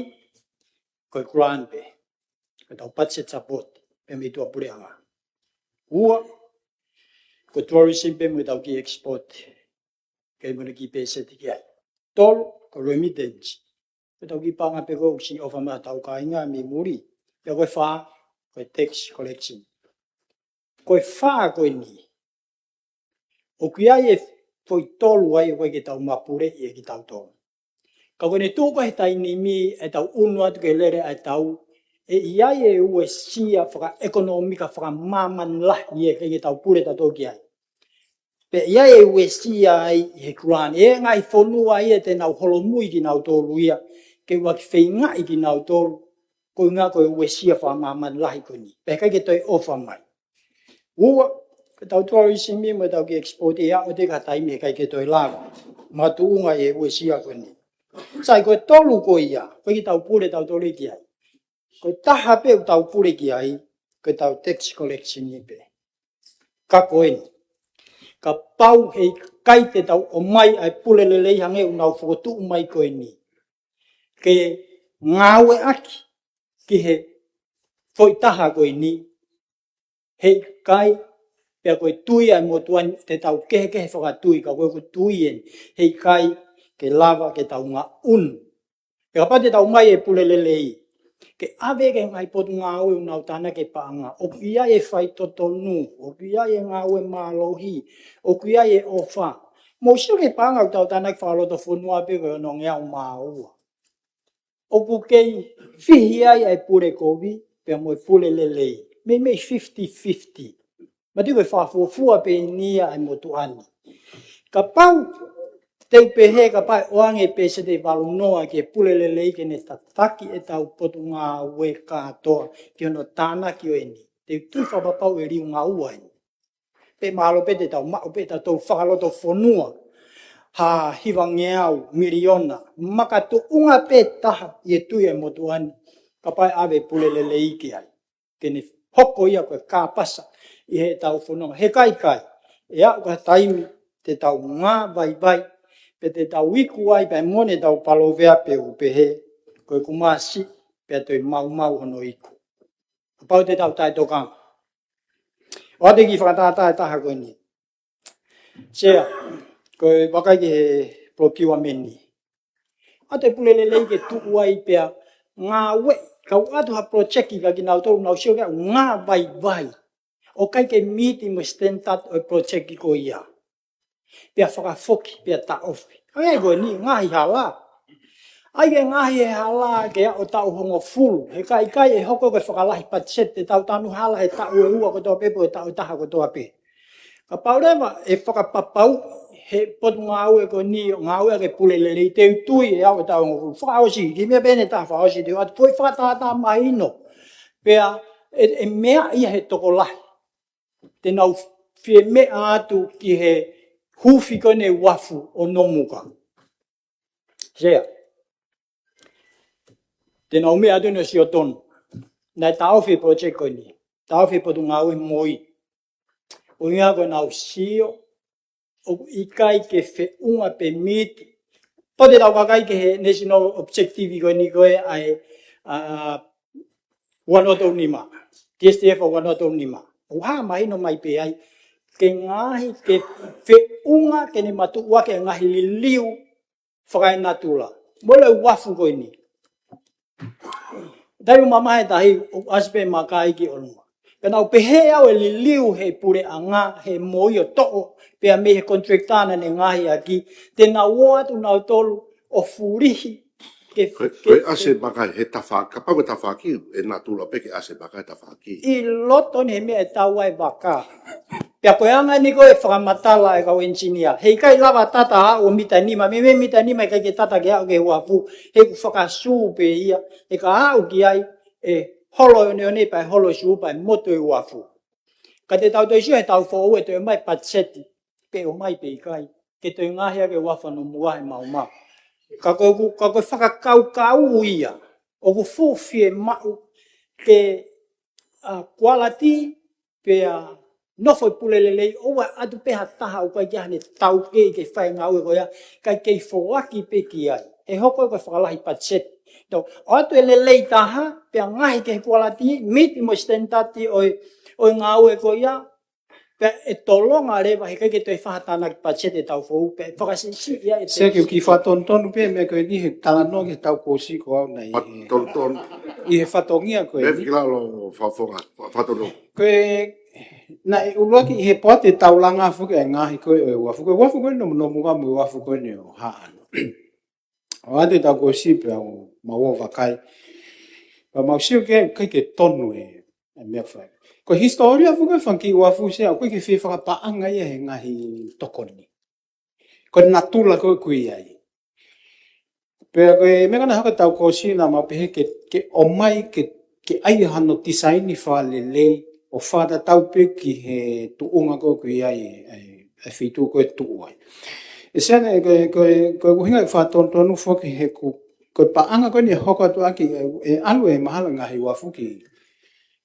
ko e grant pē, ko ʻetau budget support pē mei tuʻapuleʻanga. Ua, ko e tourism pē mo ʻetau kiʻi export, kei mo ʻene kiʻi peseti ki ai. Tolu, ko e remittance, ko ʻetau kiʻi paʻanga pē ko ē ʻoku ʻosi ʻofa mai ʻetau kāinga mei muli. Pea ko e fā, ko e tax collection. Ko e fā ko eni, ʻoku ʻi ai e foʻi tolu ai ʻoku ʻikai ke tau mapuleʻi ʻe kitautolu. Ka ko ʻene tuʻu ko ē he taimi ni ʻetau ʻunu atu ke lele ʻa e tau, ʻe ʻi ai e uesia fakaʻekonōmika fakamāmani lahi ʻe ʻikai ke tau pule tautolu ki ai. Pea ʻi ai e uesia ai he grant, ʻe ngaahi fonua ia te nau holomui kinautolu ia, ke ʻuluaki feingaʻi kinautolu, ko e ʻuhinga ko e uesia fakamāmani lahi ko eni. Pea ʻikai ke toe ʻofa mai. Ua, ko ʻetau tourism mo ʻetau kiʻi export ʻe aʻu atu ki ha taimi he ʻikai ke toe lava. Makatuʻunga e uesia ko eni. Sai, ko e tolu ko ia, ʻoku ʻikai ke tau pule tautolu ki ai. Ko e taha pē ʻoku tau pule ki ai, ko ʻetau tax collection ni pē. Ka ko eni. Kapau heʻikai te tau ʻomai ʻa e pule lelei hangē ʻoku nau fokotuʻu mai ko eni. Ke ngāueʻaki ki he foʻi taha ko eni, heʻikai, pea ko e tui ʻa e motuʻa ni te tau kehekehe fakatui, ka ko ʻeku tui eni, heʻikai ke lava ke tau ngaʻunu. Pea kapau te tau ʻomai e pule lelei, ke ʻave ki he ngaahi potungāue ʻoku nau tānaki e paʻanga, ʻoku ʻi ai e faitotonu, ʻoku ʻi ai e ngāue mālohi, ʻoku ʻi ai e ʻofa. Mou sio ki he paʻanga ʻoku tau tānaki fakalotofonua pē ko e onongeau mā ua. ʻOku kei fihi ai ʻa e pule kovi, pea mo e pule lelei. Meimei fifty fifty. Mati ko e fakafuofua pē eni ia ʻa e motuʻa ni. Kapau te u pehē kapau ʻe ʻoange peseti ʻe valu noa ki he pule lelei ke ne tataki ʻetau potungāue kātoa ki hono tānaki ʻo eni. Te u tui fakapapau ʻe liunga ua eni. Pea mahalo pē te tau maʻu pē ʻe tautolu fakalotofonua ha hivangeau miliona. Makatuʻunga pē taha ʻi he tui ʻa e motuʻa ni, kapau ʻe ʻave pule lelei ki ai, ke ne hoko ia ko e kāpasa ʻi heʻetau fononga. He ʻikai, ʻikai. ʻE aʻu ki ha taimi te tau ngā vaivai, pe te tau iku ai, pea mo ʻene tau palovea pē ʻo pehē, ko e kumasi, pea toe maumau hono iku. Kapau te tau taʻetokanga. ʻOatu e kiʻi fakatātā ʻe taha ko eni. Sea, ko e vakai ki he procurement ni. ʻOatu e pule lelei ke tuʻu ai pea ngāue, ka ʻoatu ha project ka kinautolu nau sio ki ai ʻoku ngā vaivai. ʻOku ʻikai ke meet mo e standard ʻo e project ko ia. Pea fakafoki, pea taʻofi. ʻA ia ko eni, ngaahi hala. ʻAi ke ngaahi e hala ke aʻu taʻu hongofulu. He ʻikai, ʻikai ʻe hoko ko e fakalahi patiseti, te tau tanu hala he taʻu ʻe ua kotoa pē, pe ko e taʻu ʻe taha kotoa pē. Kapau leva ʻe fakapapauʻi he potungāue ko eni, ngāue ʻa e pule lelei, te u tui ʻe aʻu taʻu hongofulu. Fakaʻosi, kiʻi meʻa pē ʻe taha fakaʻosi, te u ʻoatu foʻi fakatātā mahino. Pea ʻe, ʻe meaʻi ia he tokolahi. Te nau fie meʻa atu ki he huufi ko eni e uafu ʻo Nomuka. Sea. Te nau meʻa atu ʻo sio tonu. Naʻe taʻofi e project ko eni. Taʻofi e potungāue MOI. ʻUhinga ko ʻenau sio ʻoku ʻikai ke feʻunga pe meet. Pea te tau vakai ki he national objective ko eni ko e ʻa e, ʻa, ua noa tolu nima. TSTF ua noa tolu nima. ʻOku hā mahino mai pē ai. Ke ngaahi ke feʻunga ke ne matuʻuaki e ngaahi liliu fakaenatula. Mole uafu ko eni. Taimi mamae tahi ʻoku ʻasi pē makai ki ʻolunga. Pea nau pehē ʻe au ʻe liliu he puleʻanga, he MOI ʻo toʻo, pea mei he contractor naʻa ne ngaahi ʻaki, te nau ō atu nautolu ʻo fulihi ke, ko e, ke, ko e ʻasi e makai he tafaʻaki, kapau ko e tafaʻaki, ʻe natula pē ke ʻasi e makai he tafaʻaki. ʻI loto ni he meʻa ʻe tau ai vaka. Pea ko e anga eni ko e fakamatala ʻa e kau engineer. He ʻikai lava tata aʻu ʻo mita nima, meimei mita nima ʻikai ke tata ke aʻu ki he uafu, he ʻoku fakasū pē ia, he ka aʻu ki ai, ʻe holo ʻo neonei pea ʻe holo sū pea ʻe motu e uafu. Ka te tau toe sio he taʻu foʻou ʻe toe ʻomai patiseti, pe ʻomai pe ʻikai, ke toe ngaahi ʻaki e uafu ʻa Nomuka he maumau. Ka ko ʻeku, ka ko e fakakaukau ia, ʻoku fuʻu fiemaʻu ke, ʻa, kualiti pea nofo e pule lelei, ʻoua ʻe ʻatu pē ha taha ʻoku ʻikai ke ʻi ai haʻane taukei ke fai e ngāue ko ia, kae kei foaki pē ki ai. ʻE hoko ko e fakalahi patiseti. Tau, ʻoatu e lelei taha, pea ngaahi ki he kualiti, meet mo e standard ʻo e, ʻo e ngāue ko ia, pea ʻe tolonga leva he ʻikai ke toe fai ha tānaki patiseti he taʻu foʻou, pea ʻe fakasiʻisiʻi ia ʻe te. Sea, ke u kiʻi fakatonutonu pē meʻa ko eni he talanoa ki he taʻu kuo ʻosi ko au naʻe ʻi he, fakatonutonu, ʻi he fatongia ko eni. Meʻa ki lalo fakafofonga, fakatonutonu. Ko e, naʻe ʻuluaki ʻi he poate taulanga foki ʻa e ngaahi ko e uafu, ko e uafu ko eni ʻo Nomuka mo e uafu ko eni ʻo Haʻano. ʻOatu e taʻu kuo ʻosi pea u maʻu ʻo vakai. Pea mau sio ki ai ʻikai ke tonu e, e meʻa fai. Ko e hisitōlia foki e fanga kiʻi uafu, Sea, ʻoku ʻikai ke fie fakapaʻanga ia he ngaahi tokoni. Ko e natula ko ē ʻoku ʻi ai. Pea ko e meʻa ko ē naʻe hoko he taʻu kuo ʻosi naʻa mau pehē ke, ke ʻomai ke, ke ʻai hano tisaini fakalelei ʻo fakatatau pē ki he tuʻunga ko ē ʻoku ʻi ai e, e, e feituʻu ko ē ʻe tuʻu ai. ʻE Sea, ko e, ko e, ko e ʻuhinga e fakatonutonu foki he ʻoku, ko e paʻanga ko eni ʻe hoko atu ʻaki, ʻe, ʻe ʻalu e mahalo ngaahi uafu ki,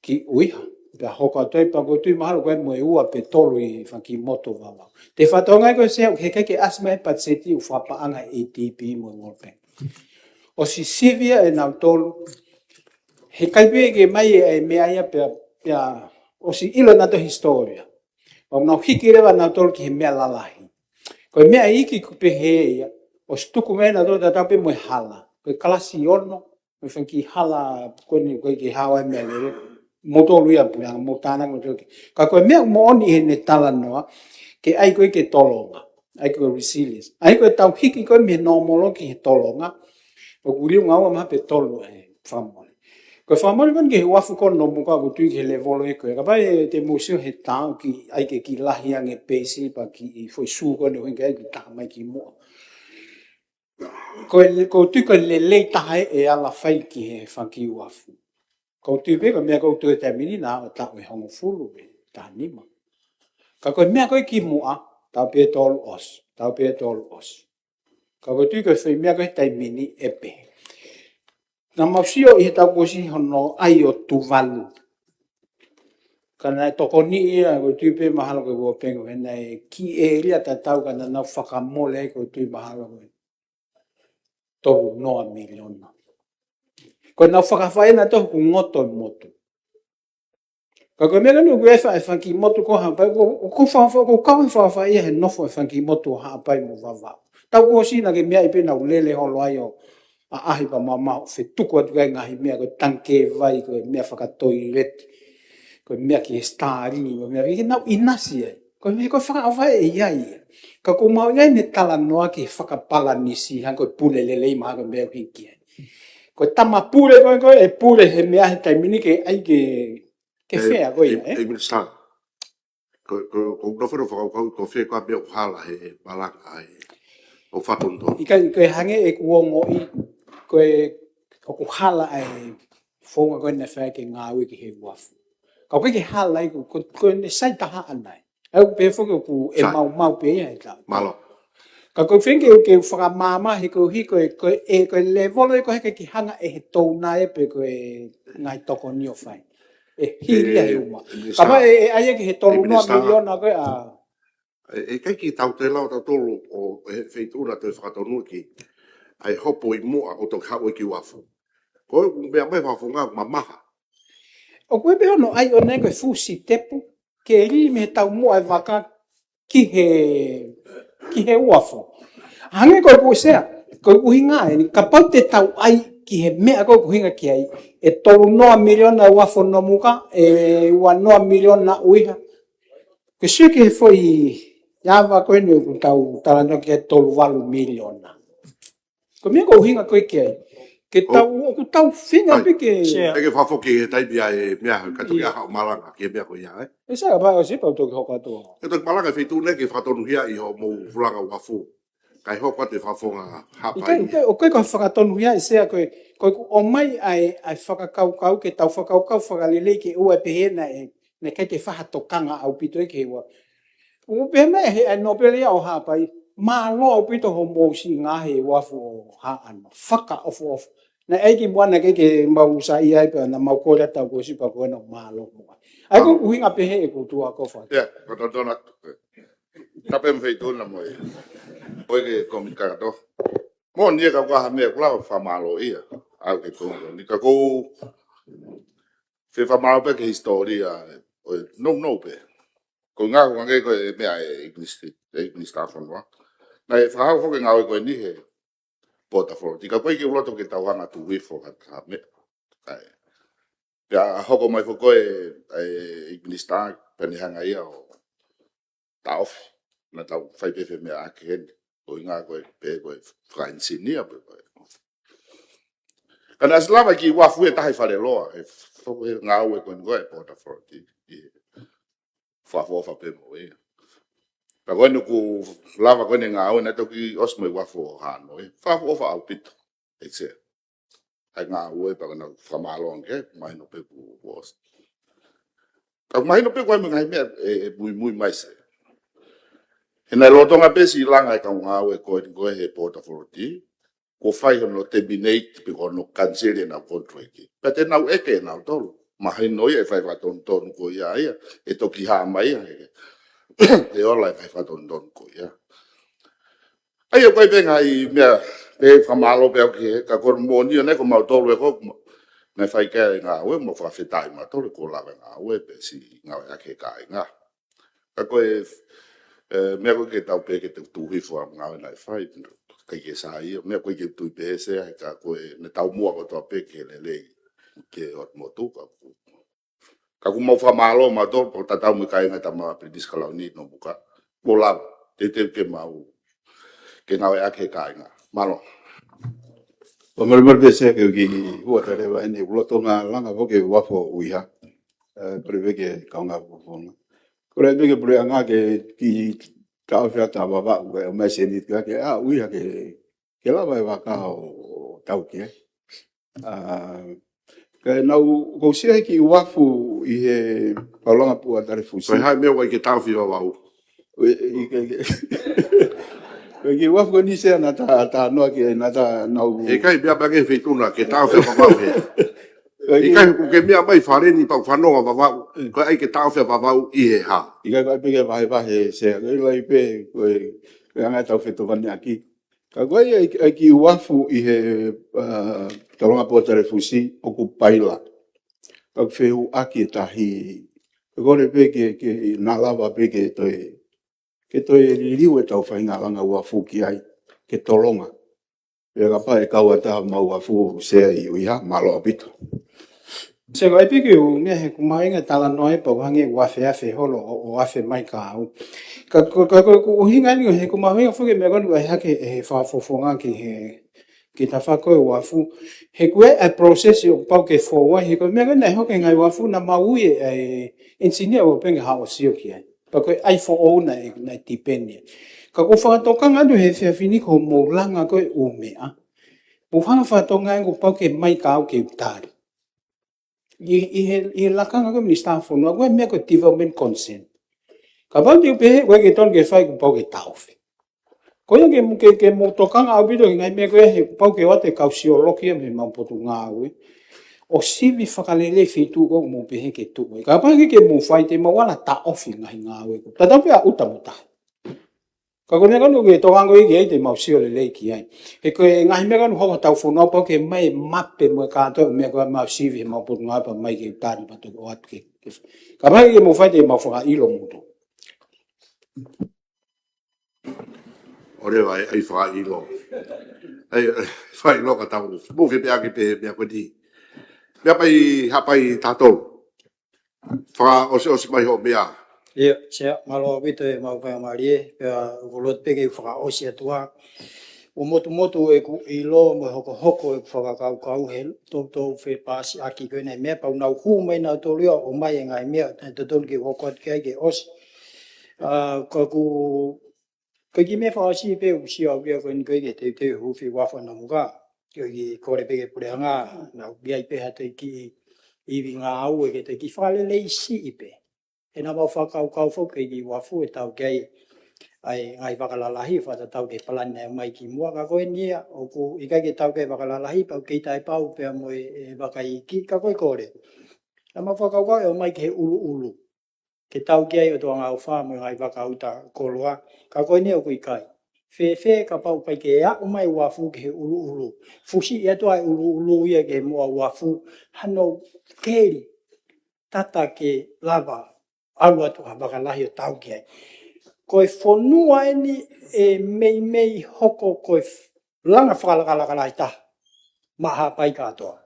ki ʻUiha. Pea hoko atu ai pea ʻoku ou tui mahalo ko e mo e ua pe tolu ʻi he fanga kiʻi motu vavau. Te u fakatonga ai ko e Sea, he ʻikai ke ʻasi mai he patiseti ʻoku fakapaʻanga ʻe he ADB mo e World Bank. ʻOsi sivia ʻe nautolu. He ʻikai pē ke ʻomai e, e meʻa ia pea, pea ʻosi ʻilo ʻe nautolu e hisitōlia. Pea nau hiki leva nautolu ki he meʻa lalahi. Ko e meʻa iiki ʻoku pehē ia, ʻosi tuku mai ʻe nautolu tatau pē mo e hala. Ko e kalasi ono, mo e fanga kiʻi hala ko eni ʻoku ʻikai ke hao ai meʻalele. Moutolu ia Puleʻanga, mou tānaki moutolu ki ai. Ka ko e meʻa moʻoni ʻi heʻene talanoa, ke ʻai ko ē ke tolonga. ʻAi ko e resilience. ʻAi ko e tau hiki ko ē mei he nōmolo ki he tolonga. ʻOku liunga ua maha pe tolu e fakamole. Ko e fakamole ko eni ki he uafu ko ē ʻo Nomuka, ʻoku ou tui ki he levolo ē ko ē. Kapau ʻe te mou sio he taʻu ki ai ke kiʻi lahi ange peisi pea kiʻi foʻi sū ko eni ʻo hinga ai ki taha mai ki muʻa. Ko e, ʻoku ou tui ko e lelei taha ē ʻe ala fai ki he fanga kiʻi uafu. ʻOku ou tui pē ko e meʻa ʻoku ou tui he taimi ni naʻa ʻo taʻu ʻe hongofulu pe taha nima. Ka ko e meʻa ko ē ki muʻa, taʻu pē ʻe tolu ʻosi, taʻu pē ʻe tolu ʻosi. Ka ʻoku ou tui ko e foʻi meʻa ko ē he taimi ni ʻe pehē. Naʻa mau sio ʻi he taʻu kuo ʻosi hono ʻai ʻo Tuvalu. Ka naʻe tokoni ia, ʻoku ou tui pē mahalo ko e uopengo, he naʻe kiʻi ʻēlia tatau ka naʻa nau fakamole ai, ʻoku ou tui mahalo ko e tolu noa miliona. Ko ʻenau fakafai ʻena tohu ʻoku ngoto e motu. Ka ko e meʻa ko eni ʻoku ʻi ai e fanga kiʻi motu ko Haʻapai, ʻoku, ʻoku fa-, fa-, ʻoku kau e fakafaʻahi he nofo e fanga kiʻi motu ʻo Haʻapai mo Vavaʻu. Taʻu kuo ʻosi naʻe meʻa ai pē naʻa nau lele holo ai ʻo ʻaʻahi pea mamaʻo, fetuku atu ki ai e ngaahi meʻa ko e tangikē vai, ko e meʻa fakatoileti, ko e meʻa ki he Starlink, ko e meʻa ke nau ʻinasi ai. Ko e meʻa ko e fakaʻofa ʻe ʻi ai ia. Ka ʻoku mau ʻi ai ʻene talanoa ki he fakapalanisi, hangē ko e pule lelei mahalo ko e meʻa ʻoku hiki ai. Ko e tama pule ko ē, ko e pule he meʻa he taimi ni ke ʻai ke, ke ʻE, fea ko ia, ʻe, ē? ʻE Minisitā, ko, ko, ko hono foro fakakaukau ko fē ko e meʻa ʻoku hala he malanga ai ʻo fatonto. ʻIkai, ko e hangē ʻeku ongoʻi, ko e, ʻoku hala e founga ko ē naʻe fai ke ngāue ki he uafu. Ka ʻoku ʻikai ke hala ia, ko, ko, ko ʻene sai taha ʻanai. ʻOku pehē foki ʻoku ʻe Sai. maumau pē ia he taʻu. Mālō. Ka ko e feinga ke, ke fakamāmā he koeʻuhi ko e, ko e, ko e lēvolo ia ko ē ke hanga ʻe he touna ia pe ko e ngaahi tokoni ʻo fai. ʻE hili ia he ʻE, uma. Minisitā. Kapau ʻe, ʻe ʻai ia ki he tolu noa Minisitā. miliona ko ē ʻa ʻE, ʻe ʻikai ke tau toe lau tautolu ʻo e feituʻu naʻa toe fakatonu ki ai hopo ʻi muʻa ʻo toki haʻu ki uafu. Ko e meʻa mai fakafofonga mamaha. ʻOku ʻi ai pē hono ʻai ʻo ne ko e fuʻu sitepu, ke lī mei he taumuʻa e vaka ki he, ki he uafu. Hangē ko e puʻu sea, ko e ʻuhinga eni, kapau te tau ʻai ki he meʻa ko ē ʻoku ʻuhinga ki ai, ʻe tolu noa miliona uafu Nomuka, ʻe ua noa miliona ʻUiha. Ke sio ki he foʻi ava ko eni ʻoku tau talanoa ki he tolu valu miliona. Ko e meʻa ʻoku ʻuhinga ko ē ki ai. Ke ʻO. tau, ʻoku tau feinga Ai. pē ke Share. ʻE ke fakafoki he taimi ʻa e meʻa, ka toki ʻIo. ʻaho malanga ki he meʻa ko ia, ē? ʻE Sea, kapau ʻosi pau toki hoko atu. ʻE toki malanga e feituʻu ni ke fakatonuhia ʻi hoʻomou fulanga uafu. Kae hoko atu e fakafofonga Haʻapai. ʻIkai, ʻikai, ʻoku ʻikai ko e fakatonuhia ʻe Sea ko e, ko e ʻoku ʻomai ai, ʻa e fakakaukau ke tau fakakaukau fakalelei ke ʻoua ʻe pehē naʻe, naʻe ʻikai ke fai ha tokanga ʻaupito ia ki he uafu. ʻOku pehē mai he ʻa e nōpele ia ʻo Haʻapai, mālō ʻaupito hoʻomou siʻi ngaahi uafu ʻo Haʻano. Fakaʻofoʻofa. Naʻe ʻai ki muʻa naʻe ʻikai ke mau saiʻia ai pea naʻa mau kole taʻu kuo ʻosi pea ko ena mālō muʻa. ʻA ia ko e Mālō. ʻuhinga pehē ʻeku tuʻa ko fa. ʻIa, ko totona. Tapu mo e feituʻu na mo e. ʻOi ke komi kakato. Moʻoni ia ka ʻoku ʻi ai ha meʻa ʻoku lava fakamālō ia. ʻA ia ke tonu ni ka ʻoku ou fie fakamālō pē ki he hisitōlia ʻo e nounou pē. Ko e ngaahi ʻoku hangē ko e meʻa ʻa e ʻEiki Minisitā, ʻEiki Minisitā Fonua. Naʻe fakahoko foki e ngāue ko eni he Port Authority. Ka ʻoku ʻikai ke u loto ke tau hanga ʻo tuku hifo ha, ha meʻa. ʻA ia. Pea hoko mai foki ko e, ʻa e ʻEiki Minisitā, pea ne hanga ia ʻo taʻofi. Naʻa tau fai pē ha meʻa ʻaki heni. Ko e ʻuhinga ko e pē ko e fakaenisinia pē ko e. Ka naʻe ʻosi lava e kiʻi uafu ʻe taha ʻi Faleloa, he foʻi ngāue ko eni ko e Port Authority. ʻI he fakaʻofoʻofa pē mo ia. Pea ko eni ʻoku lava ko eni e ngāue naʻe toki ʻosi mo e uafu ʻo Haʻano, ē. Fakaʻofoʻofa ʻaupito, ʻEiki Sea. ʻA e ngāue pea ko ena fakamālō ange, mahino pē kuo ʻosi. Ka mahino pē ko e meʻa ngaahi meʻa ʻe, ʻe muimui mai Sea. He naʻe lolotonga pē siʻi langa e kau ngāue ko eni ko e he Port Authority, kuo fai hono terminate pe ko hono kaniseli ʻenau contract. Pea te nau ʻeke ʻe nautolu. Mahino ia ʻe fai fakatonutonu ko ia ia. ʻE toki hā mai ia. ʻE, ʻe ola e fai fakatonutonu ko ia. ʻA ia ko e pē ngaahi meʻa, pea fakamālō pē au ki he, ka ko e moʻoni ʻo ne ko mautolu ē ko, naʻe fai ki ai e ngāue, mo fakafetaʻi mautolu kuo lava e ngāue, pea siʻi ngāue ʻaki e kāinga. Ka ko e, ʻe, meʻa ko ē ke tau pehē ke tuku hifo ʻa e ngāue naʻe fai, ʻikai ke sai ia, meʻa ko ē ke tui pē Sea, ka ko e, naʻe taumuʻa kotoa pē ke lelei, ke ʻoatu motuʻa, ka ʻoku mau fakamālō mautolu, pea tatau mo e kāinga Tama Pilinisi Kalauni Nomuka, kuo lava, teuteu ke mau, ke ngāue ʻaki e kāinga. Mālō. ʻOku mālō mālō pē Sea ke u kiʻi hū atu leva eni, ʻoku lolotonga langa foki e uafu ʻo ʻUiha. ʻE, pule pē ke kaungā fakafofonga. Kole pē ke puleʻanga ke kiʻi taʻofi atu ʻa Vavaʻu, ʻe, ʻomai e sēniti ke, ke ʻa ʻUiha ke, ke lava e vaka ʻo, ʻo tau ki ai. ʻA, ka naʻa ku ʻosi ʻi ai e kiʻi uafu ʻi he Paulanga Puʻa Tale Fusi. Ko e hā e meʻa ʻoku ʻikai ke taʻofi ʻe Vavaʻu? ʻE, ʻe, ʻe, ko e kiʻi uafu ko eni Sea naʻa ta, ta noa ki, naʻa ta nau. ʻE ʻikai meʻa pē ke feituʻu na ke taʻofi ʻe Vavaʻu he. ʻIkai ʻoku ke meʻa mai fale ni pau fanongo Vavaʻu. Ko e ʻai ke taʻofi ʻa Vavaʻu ʻi he hā? ʻIkai ko e pē ke vahevahe Sea. Ko e lahi pē ko e, ko e anga ʻetau fetokoniʻaki. Ka ko e ʻai, ʻai ki uafu ʻi he, ah, Tolonga Pōtalefusi ʻoku paila. Ka ʻoku fehuʻaki e tahi. Ko e kole pē ke, ke na lava pē ke toe, ke toe liliu ʻetau faʻahinga langa uafu ki ai, ke tolonga. Pea kapau ʻe kau atu ha mau uafu Sea ʻi ʻuhiha, mālō ʻaupito. Sea, ko e piki u, meʻa he ʻoku mahuʻinga talanoa ʻe pau hangē ʻoku afeafe holo ʻo, ʻo afe mai ka au. Ka, ka, ka, ka, ko e ʻuhinga eni he ʻoku mahuʻinga foki meʻa ko eni ʻoku ʻai hake he fakafofonga ki he, ki he tafaʻaki ko e uafu. He ko e ʻai process ʻoku pau ke fou ai, he ko e meʻa ko eni ʻe hoko he ngaahi uafu naʻa mau ui ʻe, ʻe engineer ʻo penga ha ʻo sio ki ai. Pea ko e ʻai foʻou naʻe, naʻe tipeni. Ka ʻoku ou fakatokanga atu he efiafi ni ko hoʻomou langa ko e ʻū meʻa. Mou hanga fakatokangaʻi ʻoku pau ke mai ka au ke u tali. ʻI, ʻi he, ʻi he lakanga ko e Minisitā Fonua, ko e meʻa ko e development consent. Kapau te u pehē, ʻoku ʻikai ke tonu ke fai ʻoku pau ke taʻofi. Ko ia ke, ke, ke mou tokanga ʻaupito ki he ngaahi meʻa ko ia he ʻoku pau ke ʻoatu e kau siolokī ia mei he mau potungāue. ʻO sivi fakalelei feituʻu ʻoku mou pehē ke tuʻu ai. Kapau ʻe ʻikai ke mou fai te mau ala taʻofi ngaahi ngāue. Tatau pē ʻa ʻuta mo tahi. Ka ko e meʻa ko eni ʻoku ke tokanga koe ki ai te mau sio lelei ki ai. He ko e ngaahi meʻa ko eni ʻoku hoko ʻi hotau fonua pau ke mai mape mo e kātoa meʻa ko ē mau sivi he mau potungāue pea mai ke tali pea toki ʻoatu ke, ke. Kapau ʻe ʻikai ke mou fai te mau fakaʻilo moutolu. ʻOleva ʻe ʻai fakaʻilo. ʻAi, ʻai fakaʻilo ka tau. Mou fie pehē ʻaki pē meʻa ko eni. Meʻa pai, Haʻapai taha tolu. Fakaʻosiʻosi mai hoʻo meʻa. ʻIo, Sea, mālō ʻaupito e mau faingamālie, pea ʻoku ou loto pē ke u fakaʻosi atu ā. ʻOku motumotu ʻeku ʻilo mo e hokohoko ʻeku fakakaukau he toutou fepaasi ʻaki ko eni meʻa pea ʻoku nau hū mai nautolu ia ʻo ʻomai e ngaahi meʻa, naʻe totonu ke u hoko atu ki ai ke ʻosi. Ah, ka ʻoku Ko e kiʻi meʻa fakaʻosi pē ʻoku ou sio au ki ai ko eni ko e ke teuteu hufi uafu ʻa Namuka. Ko e kiʻi kole pē ki he puleʻanga, naʻa ku ʻai pē ha toe kiʻi ivi ngāue ke toe kiʻi fakalelei siʻi pē. He naʻa mau fakakaukau foki ki he kiʻi uafu ʻe tau ki ai ʻa e ngaahi vaka lalahi fakatatau ki he palani naʻe ʻomai kimuʻa ka ko eni ia, ʻoku ʻikai ke tau ki ai vaka lalahi, pau kei taʻepau pea mo e, e vaka iiki, ka ko e kole. Naʻa mau fakakaukau ʻe ʻomai ki he ʻuluʻulu. Ke tau ki ai ʻo Tuʻangaʻofa mo e ngaahi vaka ʻuta koloa, ka ko eni ʻoku ʻikai. Fēfē kapau ʻikai ke aʻu mai uafu ki he ʻuluʻulu. Fusiʻi atu ʻa e ʻuluʻulu ia ki he moʻa uafu, hano keli tata ke lava ʻalu atu ha vaka lahi ʻo tau ki ai. Ko e fonua eni ʻe meimei hoko ko e f-, langa fakalakalaka lahi taha maʻa Haʻapai kātoa.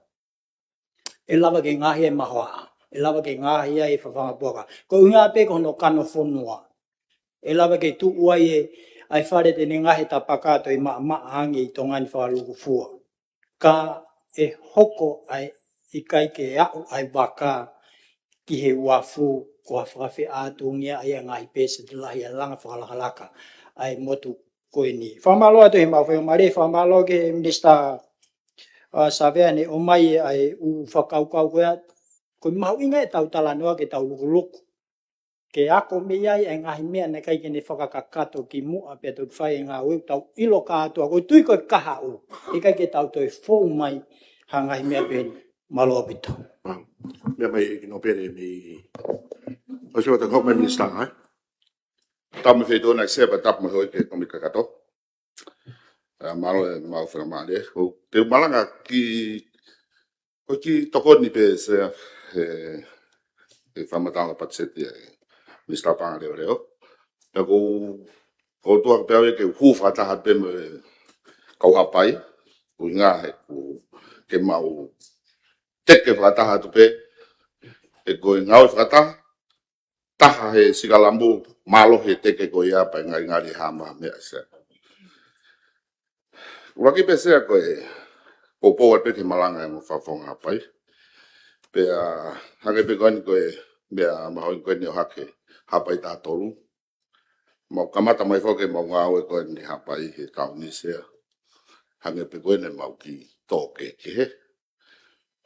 ʻE lava ke ngaohi e mahoaʻa, ʻe lava ke ngaohi ai e fafanga puaka. Ko e ʻuhinga pē ko hono kano fonua. ʻE lava ke tuʻu ai e, ʻa e fale te ne ngaohi e tapaka ʻo toe maʻamaʻa ange ʻi Tonga ni fakalukufua. Ka ʻe hoko ʻa e ʻikai ke aʻu ʻa e vaka ki he uafu ko ha fakafeʻātungia ʻa e ngaahi pēseti lahi ʻa e langa fakalakalaka ʻa e motu ko eni. Fakamālō atu he mau faingamālie, fakamālō ki he Minisitā, ʻa, Savea ne ʻomai ʻa e ʻū fakakaukau ko ia, ko e mahuʻinga ʻetau talanoa ke tau lukuluku. Ke ako mei ai e ngaahi meʻa naʻe ʻikai ke ne fakakakato kimuʻa pea toki fai e ngāue ʻoku tau ʻilo kātoa. Ko e tui ko e kahaʻu, ʻikai ke tau toe fou mai ha ngaahi meʻa pehē ni. Mālō ʻaupito. Mālō. Meʻa mai ʻEiki Nōpele mei, ʻosi ʻo te hoko mai Minisitā, ē? Tapu mo e feituʻu na Sea pea tapu mo e houʻeiki kau kakato. ʻA, mālō e mau faingamālie. Ko e te u malanga ki, ko e kiʻi tokoni pē Sea, he, he fakamatala patiseti ʻa e Minisitā Paʻanga Leʻoleʻo. Pea ko, ko e tuʻu pē au ia ke u hū fakataha pē mo e kau Haʻapai, ʻuhinga he ʻoku ke mau teke fakataha atu pē, he ko e ngāue fakataha, taha he sikalamu, mālohi e teke ko ia pea ngalingali ha maha meʻa Sea. ʻUluaki pē Sea ko e poupou atu pē ki he malanga ʻa e ongo fakafofonga Haʻapai. Pea hangē pē ko eni ko e meʻa mahuʻinga ko eni ʻo hake Haʻapai taha tolu. Mau kamata mai foki ʻemau ngāue ko eni Haʻapai he taʻu ni Sea. Hangē pē ko eni mau kiʻi tō kehekehe.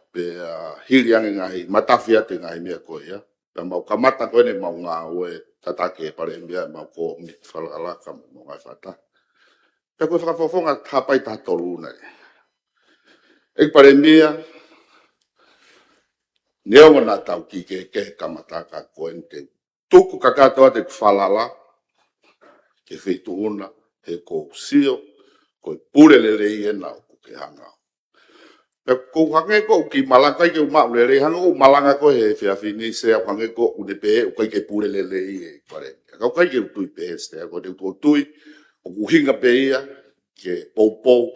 Pea hili ange ngaahi matafi atu e ngaahi meʻa ko ia. Pea mau kamata ko eni ʻemau ngāue tataki e Palēmia, mau kōmiti fakalakalaka mo e ngaahi fakataha. Pea ko e fakafofonga Haʻapai taha tolu nai. ʻEiki Palēmia, Neongo naʻa tau kiʻi kehekehe kamata, ka ko eni te u tuku kakato atu ʻeku falala ki he feituʻu na, he ʻoku ou sio ko e pule lelei ena ʻoku ke hanga ʻo. Pea ʻoku ou hangē ʻoku ou kiʻi malanga, ʻikai ke u maʻu lelei, hangē ʻoku ou malanga ko ē he efiafi ni Sea, ʻoku hangē ʻoku ou ne pehē ʻoku ʻikai ke pule lelei e Palēmia. Ka ʻoku ʻikai ke u tui pehē Sea, ʻoku ou tui ʻoku ʻuhinga pē ia ke poupou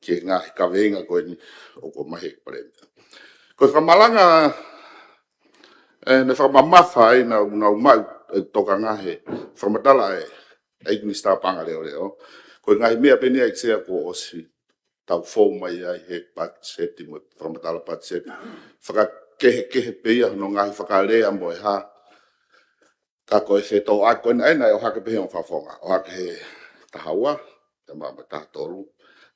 ki he ngaahi kaveinga ko eni ʻoku ʻomai he Palēmia. Ko e fakamalanga, ē, naʻe fakamamafa ai, naʻa, naʻa ku maʻu e tokanga he fakamatala ʻa e ʻEiki Minisitā Paʻanga Leʻoleʻo. Ko e ngaahi meʻa pē eni ʻEiki Sea kuo ʻosi tau fou mai ai he patiseti mo e fakamatala patiseti. Fakakehekehe pē ia hono ngaahi fakalea mo e hā. Ka ko e fetōʻaki ko eni ʻa ia naʻe ʻohake pē he ongo fakafofonga. ʻOhake he taha ua, pea maʻu mo e taha tolu.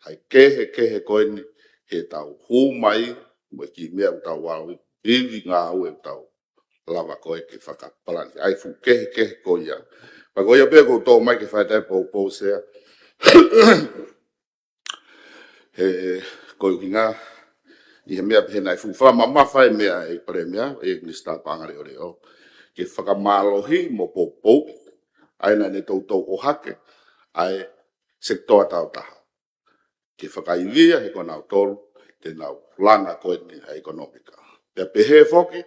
ʻA e kehekehe ko eni he tau hū mai mo e kiʻi meʻa ʻoku tau ʻalu, ivi ngāue ʻoku tau lava ko ē ke fakapalani. ʻA e fuʻu kehekehe ko ia. Pea ko ia pē ʻoku ou tō mai ke fai atu e poupou Sea. He ko e ʻuhinga ʻi he meʻa pē he naʻe fuʻu fakamamafa e meʻa ʻa e Palēmia, ʻEiki Minisitā Paʻanga Leʻoleʻo, ke fakamālohi mo poupou ʻa ia naʻa ne toutou ʻohake ʻa e sekitoa tauʻatāina. Ke fakaivia he ko nautolu te nau langa ko eni ʻa e ʻekonōmika. Pea pehē foki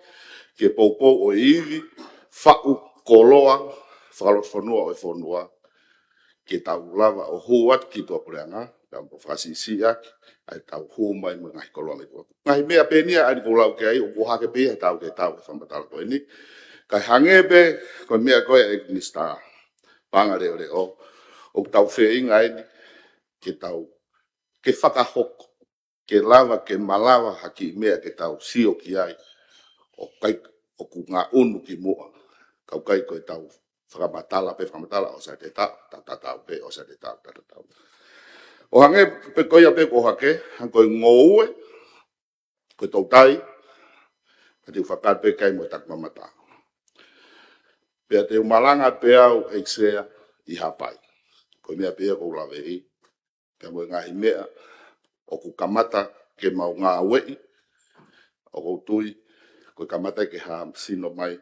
ke poupou ʻo e ivi faʻu koloa fakalotofonua ʻo e fonua, ke tau lava ʻo hū atu ki tuʻapuleʻanga, pea mo fakasiʻisiʻi ʻaki ʻa e tau hū mai mo e ngaahi koloa mei tuʻa. Ngaahi meʻa pē eni ia ʻa ia ʻoku ou lau ki ai, ʻoku ʻohake pē ia he taʻu ki he taʻu he fakamatala ko eni. Kae hangē pē ko e meʻa ko ē ʻa e Minisitā Paʻanga Leʻoleʻo, ʻoku tau feinga eni ke tau, ke fakahoko, ke lava, ke malava ha kiʻi meʻa ke tau sio ki ai, ʻoku ʻikai, ʻoku ngaʻunu ki muʻa, ka ʻoku ʻikai ko e tau fakamatala pē fakamatala, ʻosi ʻa e taʻu, tau tatau pē, ʻosi ʻa e taʻu, tau tatau. ʻO hangē pē ko ia pē ʻoku ʻohake, hangē ko e ngoue, ko e toutai, ka te u fakapē kai mo e taku mamata. Pea te u malanga pē au ʻEiki Sea ʻi Haʻapai. Ko e meʻa pē ia ʻoku ou laveʻi, pea mo e ngaahi meʻa ʻoku kamata ke mau ngāueʻi, ʻoku ou tui ko e kamata ke hā sino mai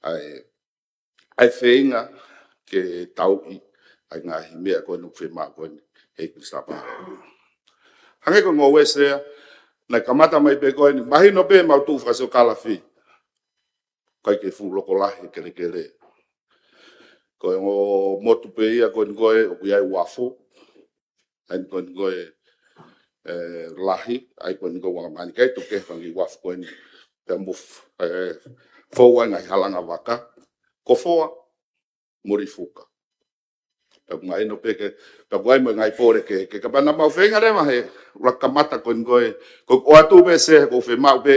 ʻa e, ʻa e feinga ke tauʻi ʻa e ngaahi meʻa ko eni ʻoku fiemaʻu ko eni ʻEiki Minisitā Paʻanga. Hangē ko e ngoue Sea, naʻe kamata mai pē ko eni, mahino pē mau tuʻu fakasiokālafi, ʻikai ke fuʻu loko lahi e kelekele. Ko e ongo motu pē ia ko eni ko ē ʻoku ʻi ai uafu, ʻa ia ko eni ko ē, ē, lahi, ʻa ia ko eni ko ē ʻoku anga mai ni kai tuke fangi uafu ko eni. Pea mo f-, ē, fou ai ngaahi halanga vaka, Kofoa, Molifuka. Pea ʻoku mahino pē ke, pea ʻoku ʻi ai mo e ngaahi pole ke, ke kapana mau feinga leva he ʻuluaki kamata ko eni ko ē, ko e ʻoatu pē Sea he ʻoku fiemaʻu pē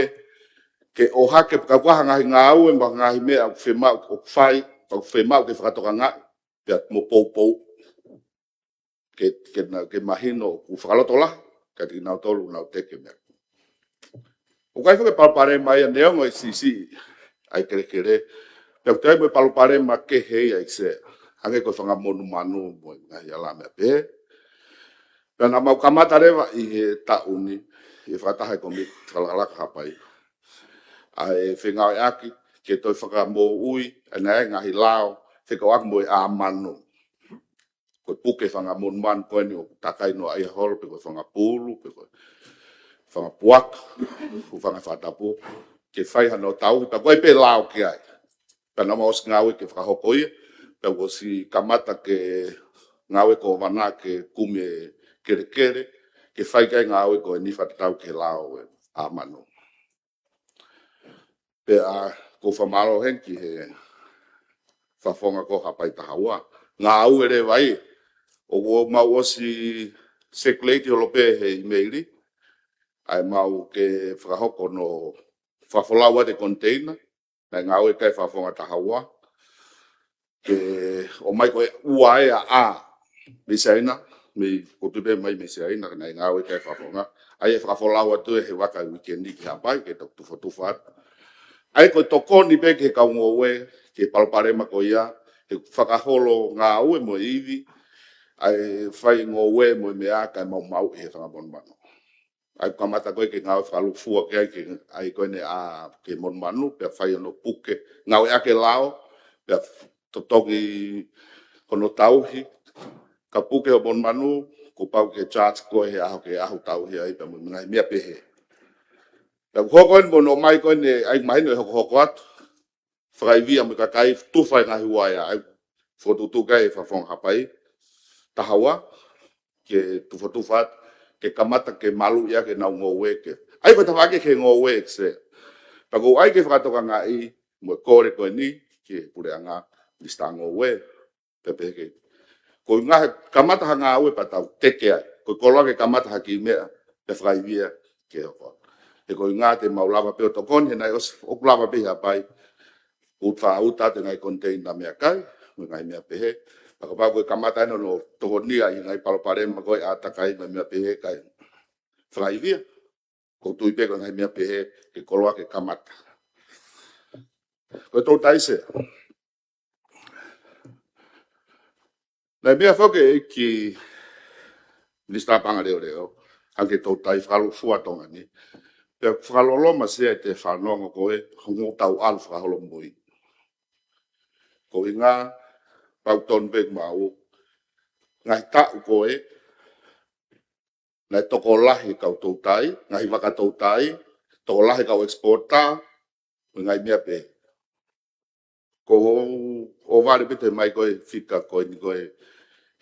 ke ʻohake, pea ka ʻoku ʻi ai ha ngaahi ngāue mo e ngaahi meʻa ʻoku fiemaʻu ʻoku fai, ʻoku fiemaʻu ke fakatokangaʻi, pea mo poupou. Ke, ke na, ke mahino ʻoku fakalotolahi kiate kinautolu ʻoku nau teke meʻa. ʻOku ʻi ai foki e palopalema ia neongo e siʻisiʻi ʻa e kelekele. Pea ʻoku ʻi ai mo e palopalema kehe ia ʻEiki Sea, hangē ko e fanga monumanu mo e ngaahi hala meʻa pehē. Pea naʻa mau kamata leva ʻi he taʻu ni, ʻi he fakataha e kōmiti fakalakalaka Haʻapai, ʻa e fengāueʻaki ke toe fakamoʻui ʻa e ngaahi lao fekauʻaki mo e ʻā manu. Ko e puke fanga monumanu ko eni ʻoku takai noa ʻi he holo, pe ko e fanga pulu, pe ko e fanga puaka, ko e fanga fakatapu, ke fai hano tauhi, pea ko e pē lao ki ai. Pea naʻa mau ʻosi ngāue ke fakahoko ia, pea ʻosi kamata ke ngāue ko e kōvana ke kumi e kelekele, ke fai ki ai e ngāue ko eni fakatatau ki he lao e ʻā manu. Pea ʻoku ou fakamālō heni ki he fakafofonga ko Haʻapai Taha Ua. Ngāue leva ia. ʻOku mau ʻosi sekuleti holo pē he ʻīmeili ʻa e mau ke fakahoko hono fakafolau atu e koniteina. Naʻe ngāue ki ai e fakafofonga Taha Ua. Ke ʻomai ko e ua ʻa e ʻā mei Siaina, mei, ʻoku tuʻu pē mai mei Siaina, ka naʻe ngāue ki ai e fakafofonga. ʻA ia ʻe fakafolau atu ʻe he vaka ʻi he uike ni ki Haʻapai, ke toki tufotufa atu. ʻA ia ko e tokoni pē ki he kau ngoue ki he palopalema ko ia, he fakaholo ngāue mo e ivi, ʻa e fai ngoue mo e meʻa kae maumauʻi ʻe he fanga monumanu. ʻa e kamata ko ē ke ngāue fakalūkufua ki ai, ke ʻai ko eni ʻa e monumanu, pea fai hono puke, ngāueʻaki e lao, pea totongi hono tauhi, ka puke hoʻo monumanu, kuo pau ke charge koe he ʻaho ki he ʻaho tauhi ai, pea mo e ngaahi meʻa pehē. Pea kuo hoko eni mo hono ʻomai ko eni, ʻa ia mahino ʻe hokohoko atu, fakaivia mo e kakai, tufa e ngaahi uaea, ʻa ia fokotuʻutuʻu ki ai e Fakafofonga Haʻapai, taha ua, ke tufatufa atu, ke kamata ke maluʻi ʻaki ʻenau ngoue ke. ʻA ia ko e tafaʻaki ki he ngoue, Sea. Pea ʻoku ou ʻai ke fakatokangaʻi mo e kole ko eni ki he puleʻanga, Minisitā Ngoue, pea pehē ki ai. Ko e ʻuhinga he kamata ha ngāue pea tau teke ai. Ko e koloa ke kamata ha kiʻi meʻa, pea fakaivia ke hoko. He ko e ʻuhinga te mau lava pē ʻo tokoni, he naʻe ʻosi ʻoku lava pē ʻi Haʻapai, ʻo fakauta atu e ngaahi koniteina meʻakai, mo e ngaahi meʻa pehē. Pea kapau ko e kamata eni hono tokonia ʻi he ngaahi palopalema ko ē ʻātakai mo e meʻa pehē, kae fakaivia. ʻOku ou tui pē ko e ngaahi meʻa pehē, ke koloa ke kamata. Ko e toutai, Sea. Naʻe meʻa foki e ʻEiki Minisitā Paʻanga Leʻoleʻo, hangē ko e toutai fakalūkufua Tonga ni. Pea fakaloloma, Sea, ʻete fanongo ko ē, hono tau ʻalu fakaholomui. Ko e ʻuhinga, pau tonu pē maʻu, ngaahi taʻu ko ē, naʻe tokolahi kau toutai, ngaahi vaka toutai, tokolahi kau exporter, mo e ngaahi meʻa pehē. Ko ʻo vale pē te mai ko e fika ko eni ko e,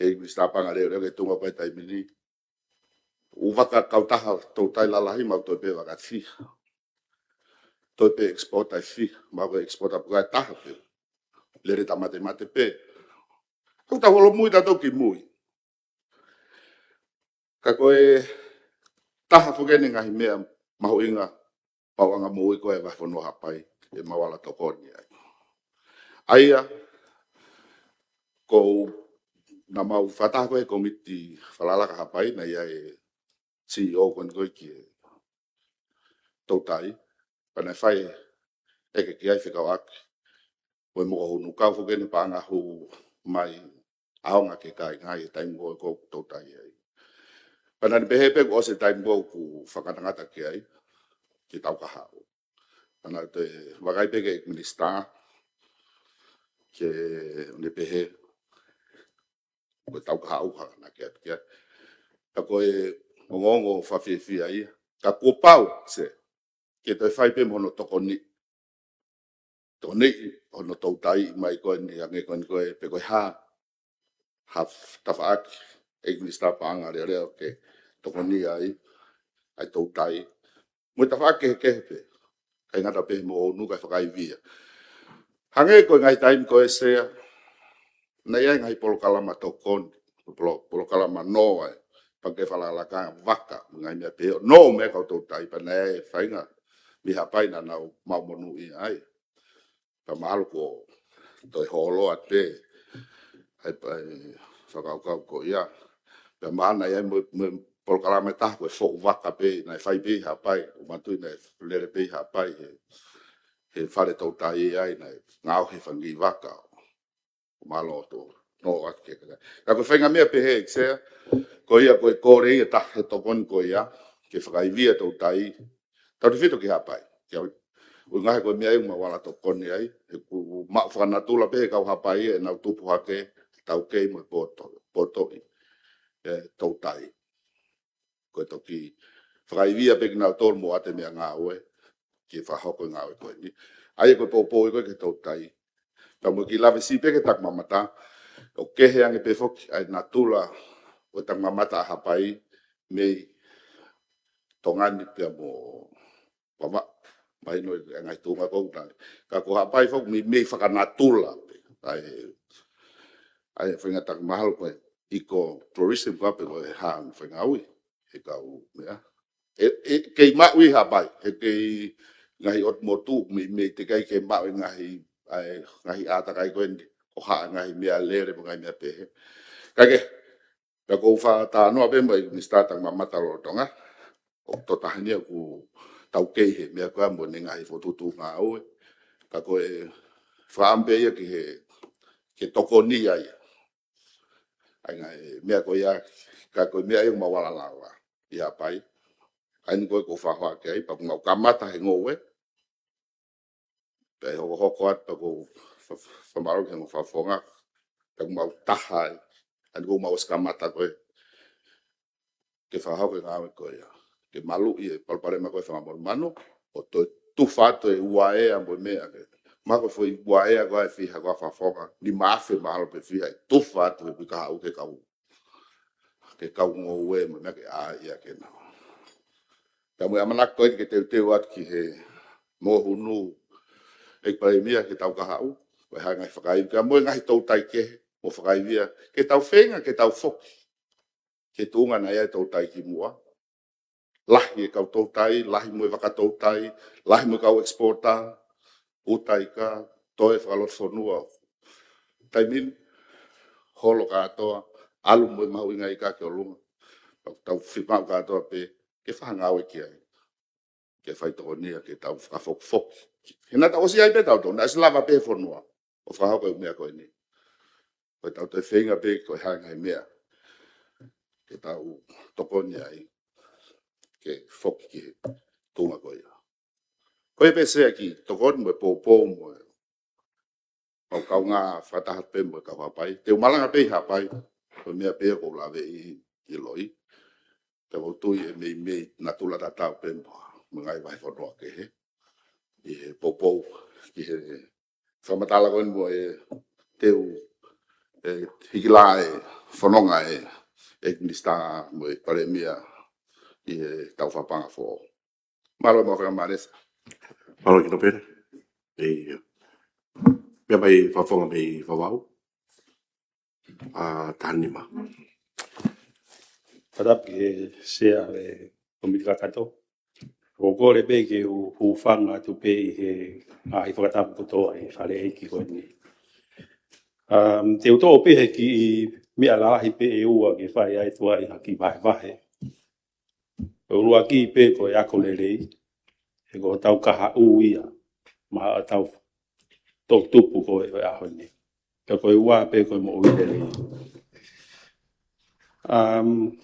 ʻEiki Minisitā Paʻanga Leʻoleʻo, ki he tuʻunga ko ē taimi ni. ʻOku vaka kautaha toutai lalahi, mau toe pē vaka fiha. Toe pē exporter ʻe fiha, mau ko e exporter pē ko e taha pē. Lele tāmateʻi mate pē. Ko e tau holomui tautolu ki mui. Ka ko e taha foki eni e ngaahi meʻa mahuʻinga, pauʻanga moʻui ko ē ʻa e vahefonua Haʻapai, ʻemau ala tokoni ai. ʻA ia, ko naʻa mau fakataha ko ē he komiti falalakalaka Haʻapai, naʻe ʻi ai e CEO ko eni ko ē ki he toutai, pea naʻe fai ʻeke ki ai fekauʻaki mo e Mokohunu, kau foki eni paʻanga hū mai ʻaonga ki he kāinga ʻi he taimi ko ē ʻoku toutai ai. Pea naʻa ne pehē pē kuo ʻosi e taimi ko ē ʻoku fakangatangata ki ai, ke tau kahaʻu. Pea naʻa ne toe vakai pē ki he minisitā, ke ne pehē, ko e tau kahaʻu ka na ke atu ki ai. Ka ko e ongoongo fakafiefia ia. Ka kuo pau, Sea, ke toe fai pē mo hono tokoni. Tokoni hono toutai mai ko eni, hangē ko eni ko e, pe ko e hā, ha tafaʻaki ʻEiki Minisitā Paʻanga Leʻoleʻo ke tokoni ai, ʻa e toutai. Mo e tafaʻaki kehekehe pē. ʻIkai ngata pē he Mokohunu, kae fakaivia. Hangē ko e ngaahi taimi ko ē, Sea, naʻe ʻi ai e ngaahi polokalama tokoni, polo-, polokalama noa e Pangikē Falalakalaka, vaka, ngaahi meʻa pehē, ʻo nofo mai e kau toutai, pea naʻe ʻi ai e faʻahinga mei Haʻapai naʻa nau maʻu monūʻia ai. Pea mahalo kuo toe holo atu pē ʻa e, ʻa e fakakaukau ko ia. Pea mahalo naʻe ʻi ai mo, mo e polokalama ʻe taha ko e foʻu vaka pē, naʻe fai pē ʻi Haʻapai, ʻoku ou manatuʻi naʻe lele pē ʻi Haʻapai he, he fale toutai ai, naʻe ngaohi e fanga kiʻi vaka. Mālō ʻaupito, nofo atu ki he kakai. Ka ko e faʻahinga meʻa pehē, Sea, ko ia ko e kole ia ʻe taha he tokoni ko ia, ke fakaivia e toutai, tautefito ki Haʻapai. Ke au, ʻuhinga he ko e meʻa ia ʻoku mau ala tokoni ai, he ʻoku maʻu fakanatula pē he kau Haʻapai ʻenau tupu hake, taukei mo e poto, potoʻi e toutai. Ko e toki fakaivia pē kinautolu mo ʻoatu e meʻangāue, ke fakahoko e ngāue ko eni. ʻA ia ko e poupou ia ko ē ki he toutai. Pea mo e kiʻi lave siʻi pē ki he takimamata, ʻoku kehe ange pē foki ʻa e natula ʻo e takimamata ʻa Haʻapai mei Tonga ni pea mo Vavaʻu. Mahino e ngaahi tuʻunga ko ē ʻoku tali. Ka ko Haʻapai foki mei, mei fakanatula pē. ʻA e, ʻa e faʻahinga taki mahalo ko e ecotourism ka pe ko e hā e faʻahinga ui he kau meʻa. ʻE, ʻe kei maʻu ʻi Haʻapai, ʻe kei ngaahi ʻotu motu mei, mei teʻeki ai ke maʻu e ngaahi, ʻa e ngaahi ʻātakai ko eni, ʻo haʻu e ngaahi meʻalele mo e ngaahi meʻa pehē. Ka ke, pea ʻoku ou fakatalanoa pē mo e Minisitā Takimamata lolotonga, ʻoku tokoni eni ʻoku taukei he meʻa ko ē mo ʻene ngaahi fokotuʻutuʻu ngāue. Ka ko e fakaʻamu pē ia ki he, ke tokoni ai. ʻA e ngaahi meʻa ko ia, ka ko e meʻa ia ʻoku mau ala lava ʻi Haʻapai. ʻa eni ko ē ʻoku ou fakahoa ki ai, pea ʻoku mau kamata he ngoue. Pea ʻe hokohoko atu pea ʻoku ou fa-, fa-, fakamālō ki he ongo fakafofonga, pea ʻoku mau taha ai. ʻA eni ʻoku mau ʻosi kamata ko ē ke fakahoko e ngāue ko ia. Ke maluʻi e palopalema ko ē fanga monumanu, ʻo toe tufa atu e uaea mo e meʻa ke. Mahalo ko e foʻi uaea ko ē ʻe fiha ko ē fakafofonga, nima afe mahalo pe fiha ʻe tufa atu he uike kahaʻu ke kau, ke kau ngoue mo e meʻa ke ʻā ia ke nau. Pea mo e ʻamanaki ko ē ke teuteu atu ki he Moʻohunu ʻEiki Palēmia ke tau kahaʻu, ko e hā e ngaahi fakaivi, kae mo e ngaahi toutai kehe, mo fakaivia, ke tau feinga, ke tau foki ki he tuʻunga naʻe ʻi ai e toutai kimuʻa. Lahi e kau toutai, lahi mo e vaka toutai, lahi mo e kau exporter, uta ika, toe fakalotofonua. Taimi ni, holo kātoa, ʻalu mo e mahuʻinga ika ki ʻolunga. Tau fiemaʻu kātoa pē, ke fai ha ngāue ki ai. Ke fai tokonia, ke tau fakafokifoki. He naʻa tau ʻosi ʻi ai pē tautolu, naʻe ʻosi lava pē fonua ʻo fakahoko e meʻa ko eni. Ko e tau toe feinga pē ko e hā e ngaahi meʻa ke tau tokoni ai ke foki ki he tuʻunga ko ia. Ko ia pē Sea, kiʻi tokoni mo e poupou mo e mau kaungā fakataha pē mo e kau Haʻapai. Te u malanga pē ʻi Haʻapai, ko e meʻa pē ʻoku ou laveʻi ʻi Loi. Te u tui ʻe meimei natula tatau pē mo e ngaahi vahefonua kehe. ʻI he poupou, ki he fakamatala ko eni mo e teu, e hiki lā e fononga e, e Minisitā mo e Palēmia ʻi he tau fakapanga foʻou. Mālō mo e fakamanesa. Mālō Kinopele. ʻIo. Meʻa mai fakafofonga mei Vavaʻu. ʻA, taha nima. Fakatapu ki he Sea e Kōmiti Kakato. ʻOku ou kole pē ke u hūfanga atu pē ʻi he ngaahi fakatapu kotoa ʻi he fale ʻeiki ko eni. Um, te u toʻo pē he kiʻi meʻa lalahi pē ʻe ua ke fai ai tuai ha kiʻi vahevahe. Ko e ʻuluaki pē ko e ako lelei, he ko hotau kahaʻu ia, maʻa ʻetau toʻutupu ko ē ʻo e ʻaho ni. Pea ko e ua pē ko e moʻui lelei. Um,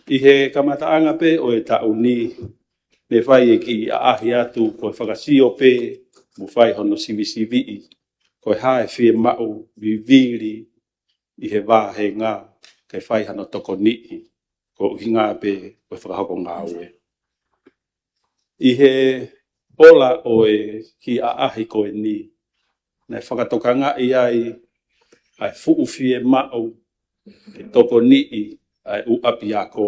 ʻi he kamataʻanga pē ʻo e taʻu ni, ne fai e kiʻi ʻaʻahi atu ko e fakasio pē, mo fai hono sivisiviʻi, ko e hā e fiemaʻu vivili ʻi he vāhenga ke fai hano tokoniʻi, ko e ʻuhinga pē ko e fakahoko ngāue. ʻI he ola ʻo e kiʻi ʻaʻahi ko eni, naʻe fakatokangaʻi ai ʻa e fuʻu fiemaʻu ke tokoniʻi ʻa e ʻū ʻapiako.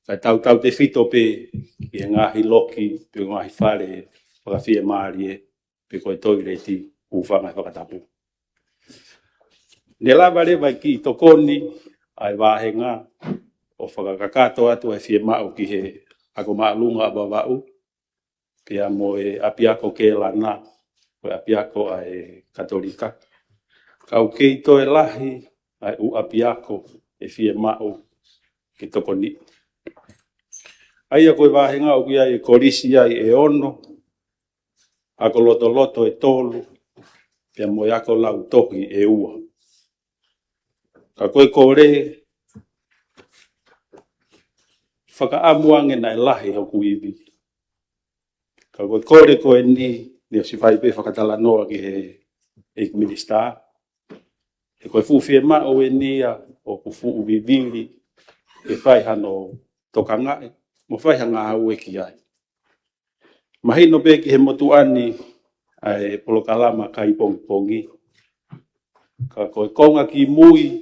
Kae tautautefito pē ki he ngaahi loki, pe ngaahi fale fakafiemālie, pe ko e toileti, hūfanga he fakatapu. Ne lava leva e kiʻi tokoni ʻa e vāhenga ʻo fakakakato atu ʻa e fiemaʻu ki he ako māʻolunga ʻa Vavaʻu, pea mo e ʻapiako Kēlana, ko e ʻapiako ʻa e Katolika. Ka ʻoku kei toe lahi ʻa e ʻū ʻapiako ʻe fiemaʻu ke tokoniʻi. ʻA ia ko e vāhenga ʻoku ʻi ai e kolisi ai ʻe ono, ako lotoloto ʻe tolu, pea mo e ako lautohi ʻe ua. Ka ko e kole, fakaʻamu ange naʻe lahi hoku ivi. Ka ko e kole ko eni, ne ʻosi fai pē fakatalanoa ki he ʻEiki Minisitā. He ko e fuʻu fiemaʻu eni ia ʻoku fuʻu vivili ke fai hano tokangaʻi, mo fai ha ngāue ki ai. Mahino pē ki he motuʻa ni ʻa e polokalama kai pongipongi. Ka ko e konga kimui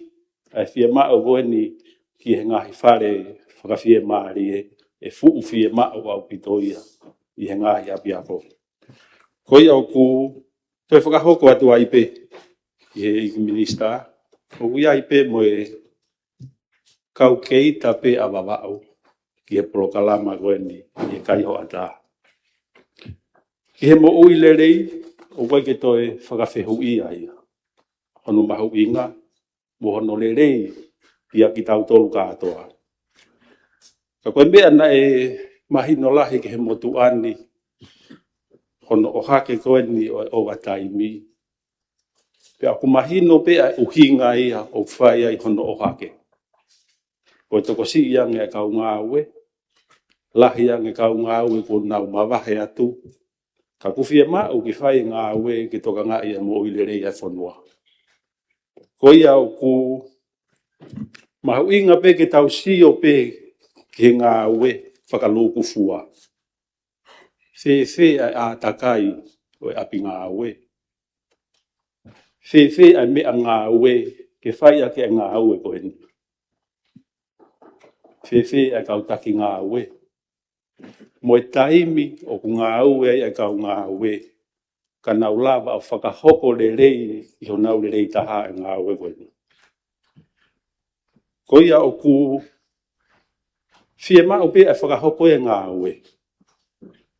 ʻa e fiemaʻu ko eni ki he ngaahi fale fakafiemālie, ʻe fuʻu fiemaʻu ʻaupito ia ʻi he ngaahi ʻapiako. Ko ia ʻoku toe fakahoko atu ai pē ki he ʻEiki Minisitā, ʻoku ʻi ai pē mo e kau keita pē ʻa Vavaʻu ki he polokalama ko eni ʻi he kai hoʻatā. Ki he moʻui lelei, ʻoku ʻikai ke toe fakafehuʻia ia hono mahuʻinga mo hono lelei ia kitautolu kātoa. Ka ko e meʻa naʻe mahino lahi ki he motuʻa ni, hono ʻohake ko eni ʻo e ovataimi. Pea ʻoku mahino pē ʻa e ʻuhinga ia ʻoku fai ai hono ʻohake. Ko e tokosiʻi ange ʻa e kau ngāue, lahi ange kau ngāue kuo nau mavahe atu, ka ʻoku fiemaʻu ke fai e ngāue ke tokangaʻi e moʻui lelei ʻa e fonua. Ko ia ʻoku mahuʻinga pē ke tau sio pē ki he ngāue fakalūkufua. Fēfē ʻa e ʻātakai ʻo e ʻapi ngāue? Fēfē ʻa e meʻangāue ke fai ʻaki e ngāue ko eni? Fēfē ʻa e kau taki ngāue? Mo e taimi ʻoku ngāue ai e kau ngāue, ka nau lava ʻo fakahoko lelei ʻi honau lelei taha e ngāue ko eni. Ko ia ʻoku fiemaʻu pē ʻa e fakahoko e ngāue.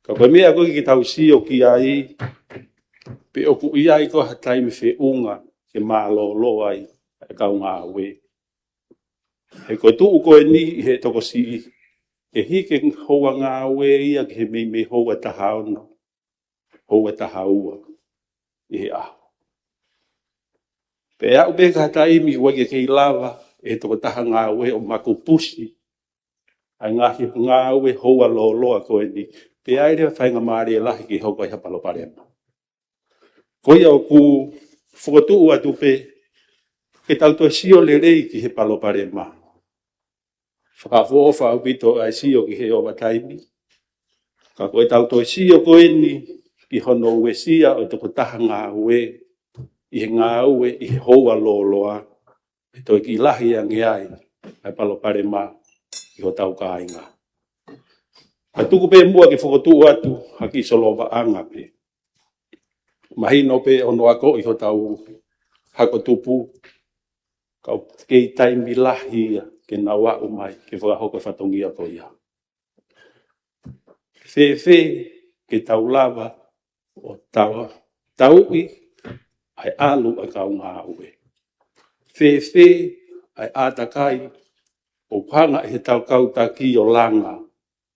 Ka ko e meʻa ko ē ke tau sio ki ai, pe ʻoku ʻi ai ko ha taimi feʻunga ke mālōlō ai e kau ngāue. He ko e tuʻu ko eni ʻi he tokosiʻi, ʻe hiki e houa ngāue ia ki he meimei houa taha ono, houa taha ua ʻi he ʻaho. Pea aʻu pē ki ha taimi ʻoku ʻikai ke kei lava e tokotaha ngāue ʻo makupusi ʻa e ngaahi ngāue houa lōloa ko eni, pea ʻi ai leva e faingamālie lahi ke hoko ai ha palopalema. Ko ia ʻoku fokotuʻu atu pē ke tau toe sio lelei ki he palopalema. Fakaʻofoʻofa ʻaupito ʻa e sio ki he overtime. Ka ko ʻetau toe sio ko eni ki hono uesia ʻo e tokotaha ngāue ʻi he ngāue ʻi he houa lōloa, ʻe toe kiʻi lahi ange ai ʻa e palopalema ʻi hotau kāinga. Ka tuku pē muʻa ke fokotuʻu atu ha kiʻi solovaʻanga pē. Mahino pē hono akoʻi hotau hako tupu, ka ʻoku kei taimi lahi ia ke nau aʻu mai ke fakahoko e fatongia ko ia. Fēfē ke tau lava ʻo tau, tauʻi ʻa e ʻalu ʻa e kau ngāue? Fēfē ʻa e ʻātakai ʻoku hanga ʻe he tau kau taki ʻo langa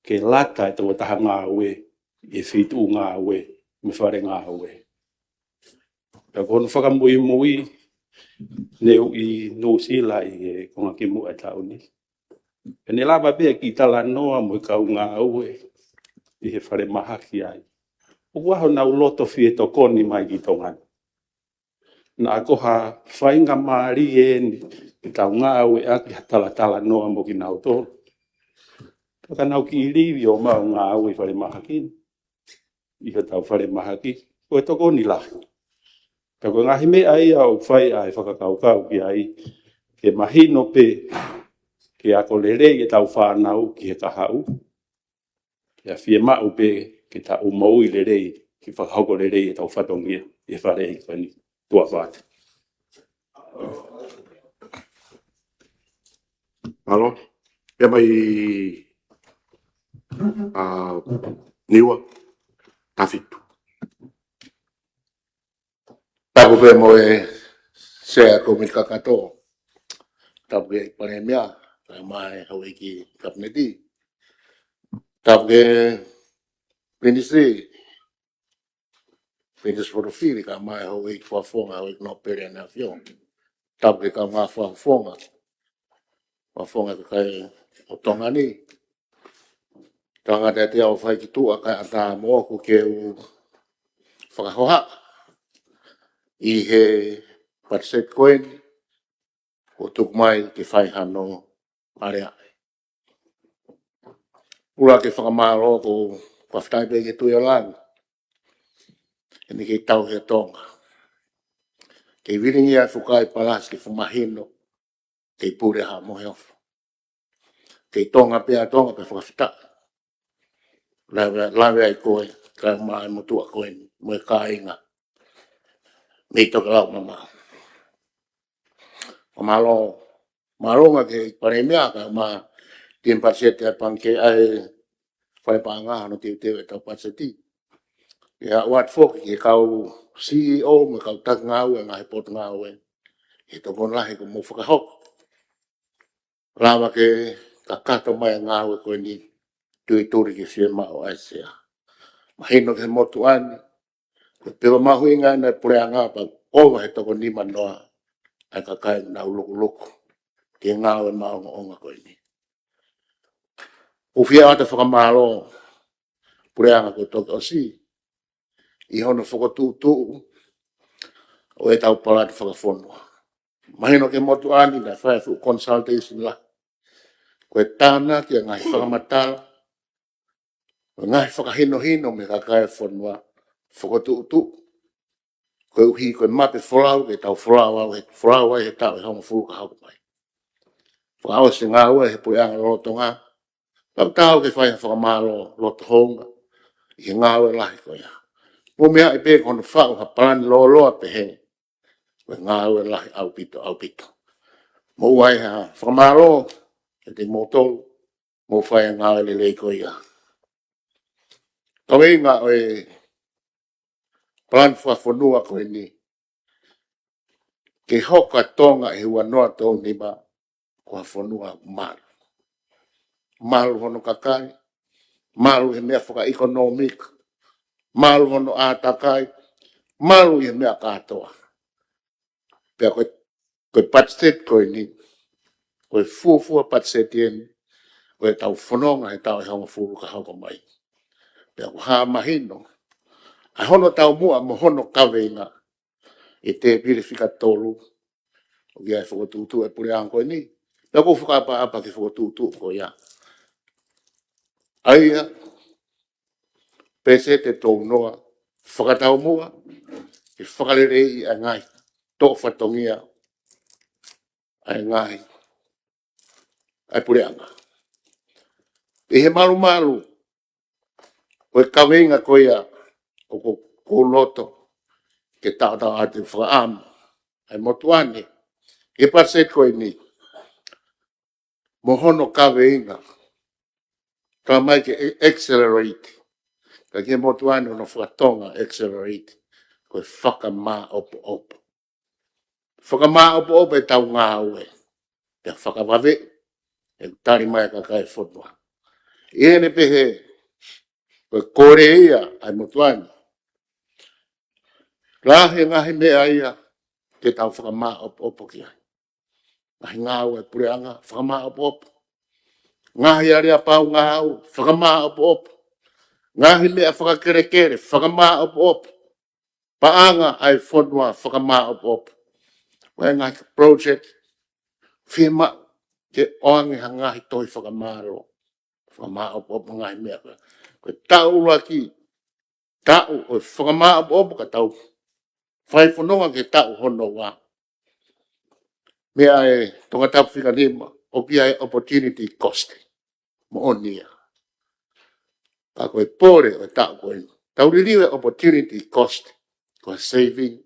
ke lata e tokotaha ngāue ʻi he feituʻu ngāue mo e fale ngāue? Pea ko hono fakamuimui, ne u ʻi Nuʻusila ʻi he konga kimuʻa e taʻu ni. Pea ne lava pē ke talanoa mo e kau ngāue ʻi he falemahaki ai, ʻoku ʻi ai honau loto fie tokoni mai ki Tonga ni. Naʻa ko ha faingamālie eni ke tau ngāueʻaki ha talatalanoa mo kinautolu. Pea ka nau kiʻi livi ʻo maʻu ngāue ʻi falemahaki ni, ʻi hotau falemahaki, ko e tokoni lahi. Ka ko e ngaahi meʻa ia ʻoku fai ai e fakakaukau ki ai, ke mahino pē ke ako lelei ʻetau fānau ki he kahaʻu, ke fiemaʻu pē ke tau moʻui lelei, ke fakahoko lelei ʻetau fatongia ʻi he fale ʻi he fani. Tuʻa fātu. Mālō. Ia mai, ʻa, Niua Tafitu. Tapu pē mo e Sea Komiti Kakato. Tapu ki he Palēmia, kae ʻumaʻā e Houʻeiki Kapineti. Tapu ki he Minisitiri, Minisitiri Fotofili, kae ʻumaʻā e Houʻeiki Fakafofonga, Houʻeiki Nōpele ʻAneafiona. Tapu ki he kaungā fakafofonga, fakafofonga kakai ʻo Tonga ni. Tangata te au fai ki tuʻa kae ʻatā moʻoku ke u fakahoha ʻi he patiseti ko eni, ʻo tuku mai ke fai hano aleaʻi. Pula ke fakamālō, ʻoku ou fakafetaʻi pē ki he Tuʻi ʻo Langi, ʻene kei tauhi ʻa Tonga. Kei vilingia e fukaʻi palasi ke fakamahino, kei pule ha mohe ofo. Kei Tonga pē ʻa Tonga pea fakafetaʻi. Lave, lave ai koe, kae ʻumaʻā e motuʻa ko eni, mo e kāinga mei Tokelau mamaʻo. Fakamālō, mālō ange ki he Palēmia, kae ʻumaʻā e timi patiseti ʻa e pangikē, ʻa e fale paʻanga hono teuteu ʻetau patiseti. Pea ʻoatu foki ki he kau C E O mo e kau taki ngāue ʻa e ngaahi potungāue, he tokoni lahi kuo mou fakahoko. Lava ke kakato mai e ngāue ko eni, tuituli ki he fiemaʻu ʻa e Sea. Mahino ki he motuʻa ni, ko e pepa mahuʻinga ʻena e puleʻanga, pea ʻoku ʻova he toko nima noa ʻa e kakai naʻa nau lukuluku ki he ngāue maʻongoʻonga ko eni. ʻOku fie ʻoatu e fakamālō ki he puleʻanga kuo toki ʻosi ʻi hono fokotuʻutuʻu ʻo ʻetau palani fakafonua. Mahino ki he motuʻa ni naʻe fai e fuʻu consultation lahi. Ko e tānaki e ngaahi fakamatala, ko e ngaahi fakahinohino mei he kakai e fonua, fokotuʻutuʻu. Koeʻuhi ko e mape folau ke tau folau ai he, folau ai he taʻu ʻe hongofulu ka hoko mai. Fakaʻosi e ngāue he puleʻanga lolotonga, tautau ke fai ha fakamālō loto houngaʻia ʻi he ngāue lahi ko ia. Mou meaʻi pē ko hono faʻu ha palani lōloa pehē, ko e ngāue lahi ʻaupito, ʻaupito. Mou ʻai ha fakamālō kiate kimoutolu, mou fai e ngāue lelei ko ia. Kaveinga ʻo e palani fakafonua ko eni, ke hoko ʻa Tonga ʻi he ua noa tolu nima ko ha fonua malu. Malu hono kakai, malu he meʻa fakaʻekonōmika, malu hono ʻātakai, malu he meʻa kātoa. Pea ko e, ko e patiseti ko eni, ko e fuofua patiseti eni ʻo ʻetau fononga he taʻu ʻe hongofulu ka hoko mai. Pea ʻoku hā mahino ʻa hono taumuʻa mo hono kaveinga ʻi he tēpile fika tolu ʻoku ʻi ai e fokotuʻutuʻu e puleʻanga ko eni. Pea ʻoku ou fakaʻapaʻapa ki he fokotuʻutuʻu ko ia. ʻA ia, pēseti ʻe tolu noa, fakataumuʻa ke fakaleleiʻi ʻa e ngaahi toʻo fatongia ʻa e ngaahi ʻa e puleʻanga. ʻI he malumalu ʻo e kaveinga ko ia ʻoku ou loto ke tautau atu e fakaʻamu ʻa e motuʻa ni, ʻi he patiseti ko eni, mo hono kaveinga, tala mai ke e-, accelerate. Ka ki he motuʻa ni hono fakatonga accelerate, ko e fakamāʻopoʻopo. Fakamāʻopoʻopo ʻetau ngāue, pea fakavave ʻetau tali mai ʻa e kakai e fonua. ʻI heʻene pehē, ko e kole ia ʻa e motuʻa ni, lahi e ngaahi meʻa ia ke tau fakamāʻopoʻopo ki ai. Ngaahi ngāue e puleʻanga, fakamāʻopoʻopo. Ngaahi aleapau ngāue, fakamāʻopoʻopo. Ngaahi meʻa fakakelekele, fakamāʻopoʻopo. Paʻanga ʻa e fonua, fakamāʻopoʻopo. Ko e ngaahi project, fiemaʻu ke ʻoange ha ngaahi tohi fakamālō, fakamāʻopoʻopo ngaahi meʻa. Ko e taʻu ʻuluaki, taʻu ʻo e fakamāʻopoʻopo ka tau fai fononga ki he taʻu hono ua. Meʻa e Tongatapu fika nima, ʻoku ʻi ai e opportunity cost. Moʻoni ia. Ka ko e pole ʻo e taʻu ko eni, tau liliu e opportunity cost, ko e saving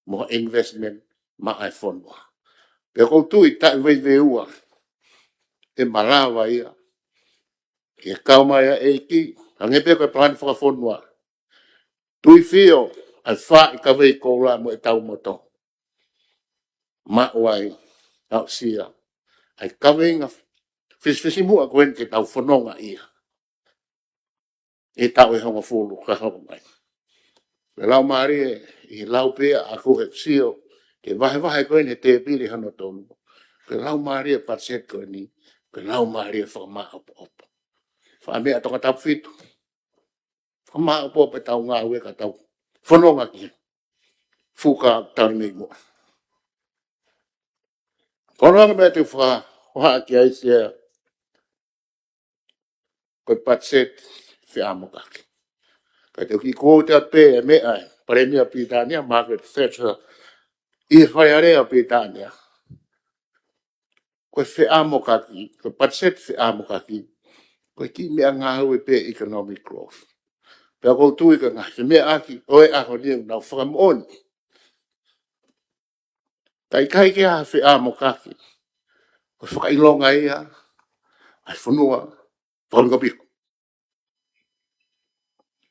mo e investment maʻa e fonua. Pea ʻoku ou tui taʻeveiveiua ʻe malava ia ke kau mai ʻa e ʻEiki, hangē pē ko e palani fakafonua. Tui fio ʻa e fai kavei koula mo ʻetau moto. Maʻu ai, aʻusia ʻa e kaveinga fisifisimuʻa ko eni ke tau fononga ia he taʻu ʻe hongofulu ka hoko mai. Ko e laumālie ʻi he lau pē ʻaʻaku he sio ki he vahevahe ko eni he tēpile hono tolu. Ko e laumālie e patiseti ko eni, ko e laumālie fakamāʻopoʻopo. Fakameʻa Tongatapu fitu, fakamāʻopoʻopo ʻetau ngāue ka tau fononga ki he fuka tau nei mo. Ko hono anga meʻa te u fakahohaʻa ki ai, Sea, ko e patiseti feʻamokaki. Ka te u kiʻi quote atu pē e meʻa ʻa e Palēmia Pilitānia, Margaret Thatcher, ʻi he Fale Alea ʻo Pilitānia. Ko e feʻamokaki, ko e patiseti feʻamokaki, ko e kiʻi meʻangāue pē economic growth. Pea ʻoku ou tui ko e ngaahi femeʻaʻaki ʻo e ʻaho ni ʻoku nau fakamoʻoni. Ka ʻikai ke ʻi ai ha feʻamokaki, ko e fakaʻilonga ia ʻa e fonua fakapikopiko.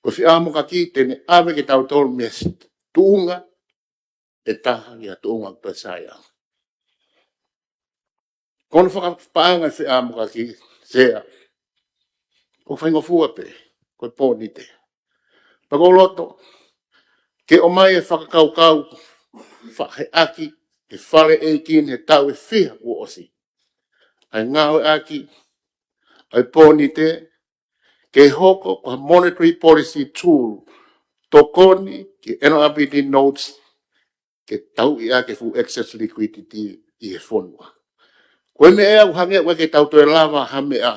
Ko e feʻamokaki te ne ʻave kitautolu mei he tuʻunga ʻe taha ki he tuʻunga ʻoku toe sai ange. Ko hono fakapaʻanga e feʻamokaki, Sea, ʻoku faingofua pē, ko e pōnite. Pea ʻoku ou loto ke ʻomai e fakakaukau faʻaheʻaki ʻe he Fale ʻEiki ni he taʻu ʻe fiha kuo ʻosi, ʻa e ngāueʻaki ʻa e pōnite ke hoko ko ha monetary policy tool, tokoni ki he N R B D notes ke tauʻi ʻaki e fuʻu excess liquidity ʻi he fonua. Ko e meʻa ʻoku hangē ʻoku ʻikai ke tau toe lava ha meʻa,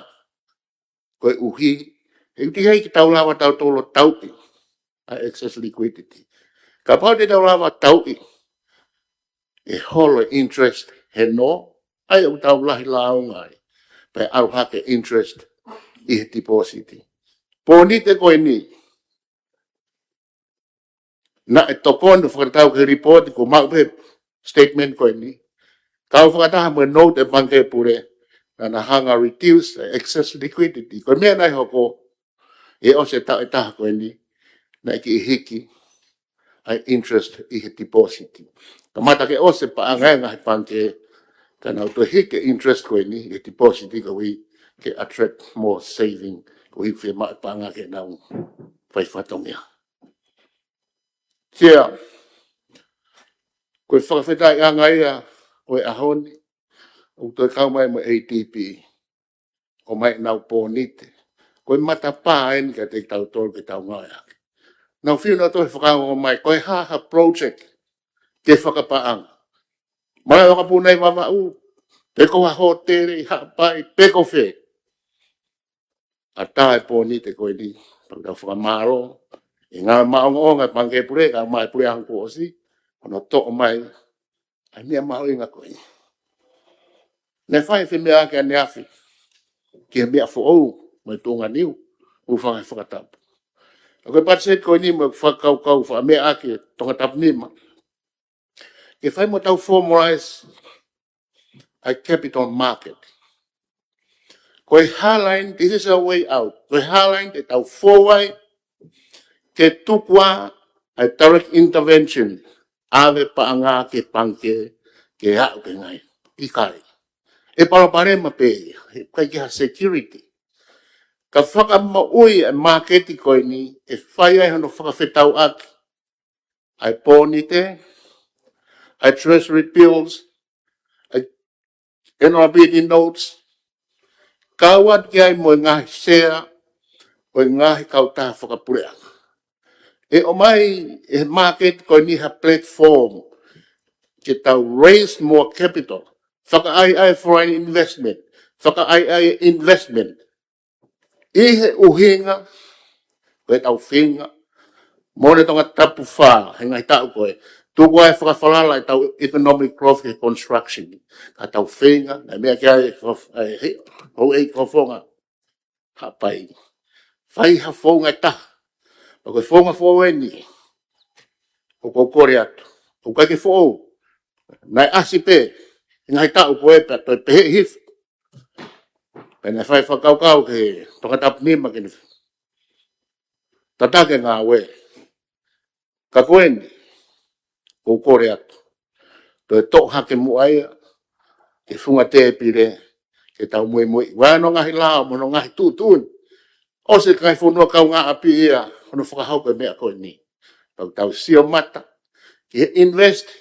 koeʻuhi he ʻikai ke tau lava tautolu ʻo tauʻi ʻa e excess liquidity. Kapau te tau lava tauʻi, ʻe holo e interest he nō, ʻa ia ʻoku tau lahi lāunga ai, pea ʻalu hake e interest ʻi he deposit. Pōnite ko eni, naʻe tokoni ʻo fakatatau ki he report, kuo maʻu pē statement ko eni, kau fakataha mo e note ʻa e Pangikē Pule, naʻa na hanga ʻo reduce e excess liquidity. Ko e meʻa naʻe hoko, ʻi he ʻosi e taʻu ʻe taha ko eni, naʻe kiʻi hiki ʻa e interest ʻi he deposit. Kamata ke ʻosi e paʻanga ʻa e ngaahi pangikē, ka nau toe hiki e interest ko eni ʻi he deposit koeʻuhi ke attract more saving, koeʻuhi fiemaʻu e paʻanga ke nau fai fatongia. Sia, ko e fakafetaʻiʻanga ia ʻo e ʻaho ni, ʻoku toe kau mai mo e A D B, ʻomai ʻenau pōnite. Ko e matapā eni kiate kitautolu ke tau ngāueʻaki. Nau fiu nautolu he fakaongo mai, ko e hā ha project ke fakapaʻanga. Malaʻe Vakapuna ʻi Vavaʻu, pe ko ha hōtele ʻi Haʻapai, pe ko fē. ʻAtā e pōnite ko eni, pea tau fakamālō ʻi he ngāue maʻongoʻonga ʻa e Pangikē Pule, kae ʻumaʻā e Puleʻanga kuo ʻosi, hono toʻo mai ʻa e meʻa mahuʻinga ko eni. Naʻe fai e femeʻaʻaki ʻaneafi ki he meʻa foʻou mo e tuʻunga niu, ʻoku fanga fakatapu. Ka ko e patiseti ko eni mo e fakakaukau fakameʻaʻaki ʻa Tongatapu nima, ke fai mo tau formalize ʻa e capital market. Ko e hā e laine, this is a way out. Ko e hā e laine te tau fou ai ke tuku ʻa e direct intervention, ʻave paʻanga ki he pangikē ke aʻu ki he ngaahi. ʻIkai. ʻE palopalema pē ia, he ʻikai ke ha security. Ka fakamoʻui e māketi ko eni, ʻe fai ai hono fakafetauʻaki ʻa e pōnite, ʻa e treasury bills, ʻa e N R B D notes, kau atu ki ai mo e ngaahi sea ʻo e ngaahi kautaha fakapuleʻanga. ʻE ʻomai ʻe he māketi ko eni ha platform ke tau raise more capital, fakaʻaiʻai foreign investment, fakaʻaiʻai investment, ʻi he ʻuhinga, ko e tau feinga, mo e Tongatapu fā, he ngaahi taʻu ko ē, tuku ai fakafalala e tau economic growth he construction, ka tau feinga, naʻe meʻa ki ai, ʻe, he, houʻeiki Kofoga Haʻapai. Fai ha founga ʻe taha, pea ko e founga foʻou eni, ʻoku ou kole atu, ʻoku ʻikai ke foʻou, naʻe ʻasi pē, he ngaahi taʻu ko ē pea toe pehē hifo. Pea naʻe fai fakakaukau ki he Tongatapu nima ke ne tataki e ngāue. Ka ko eni, ʻoku ou kole atu, toe toʻo hake muʻa ia ki he funga tēpile, ke tau muimui. ʻOku ʻi ai hono ngaahi lao, mo hono ngaahi tuʻutuʻuni. ʻOsi e kakai fonua kaungāʻapi ia, hono fakahoko e meʻa ko eni. Pea ʻoku tau sio mata ki he invest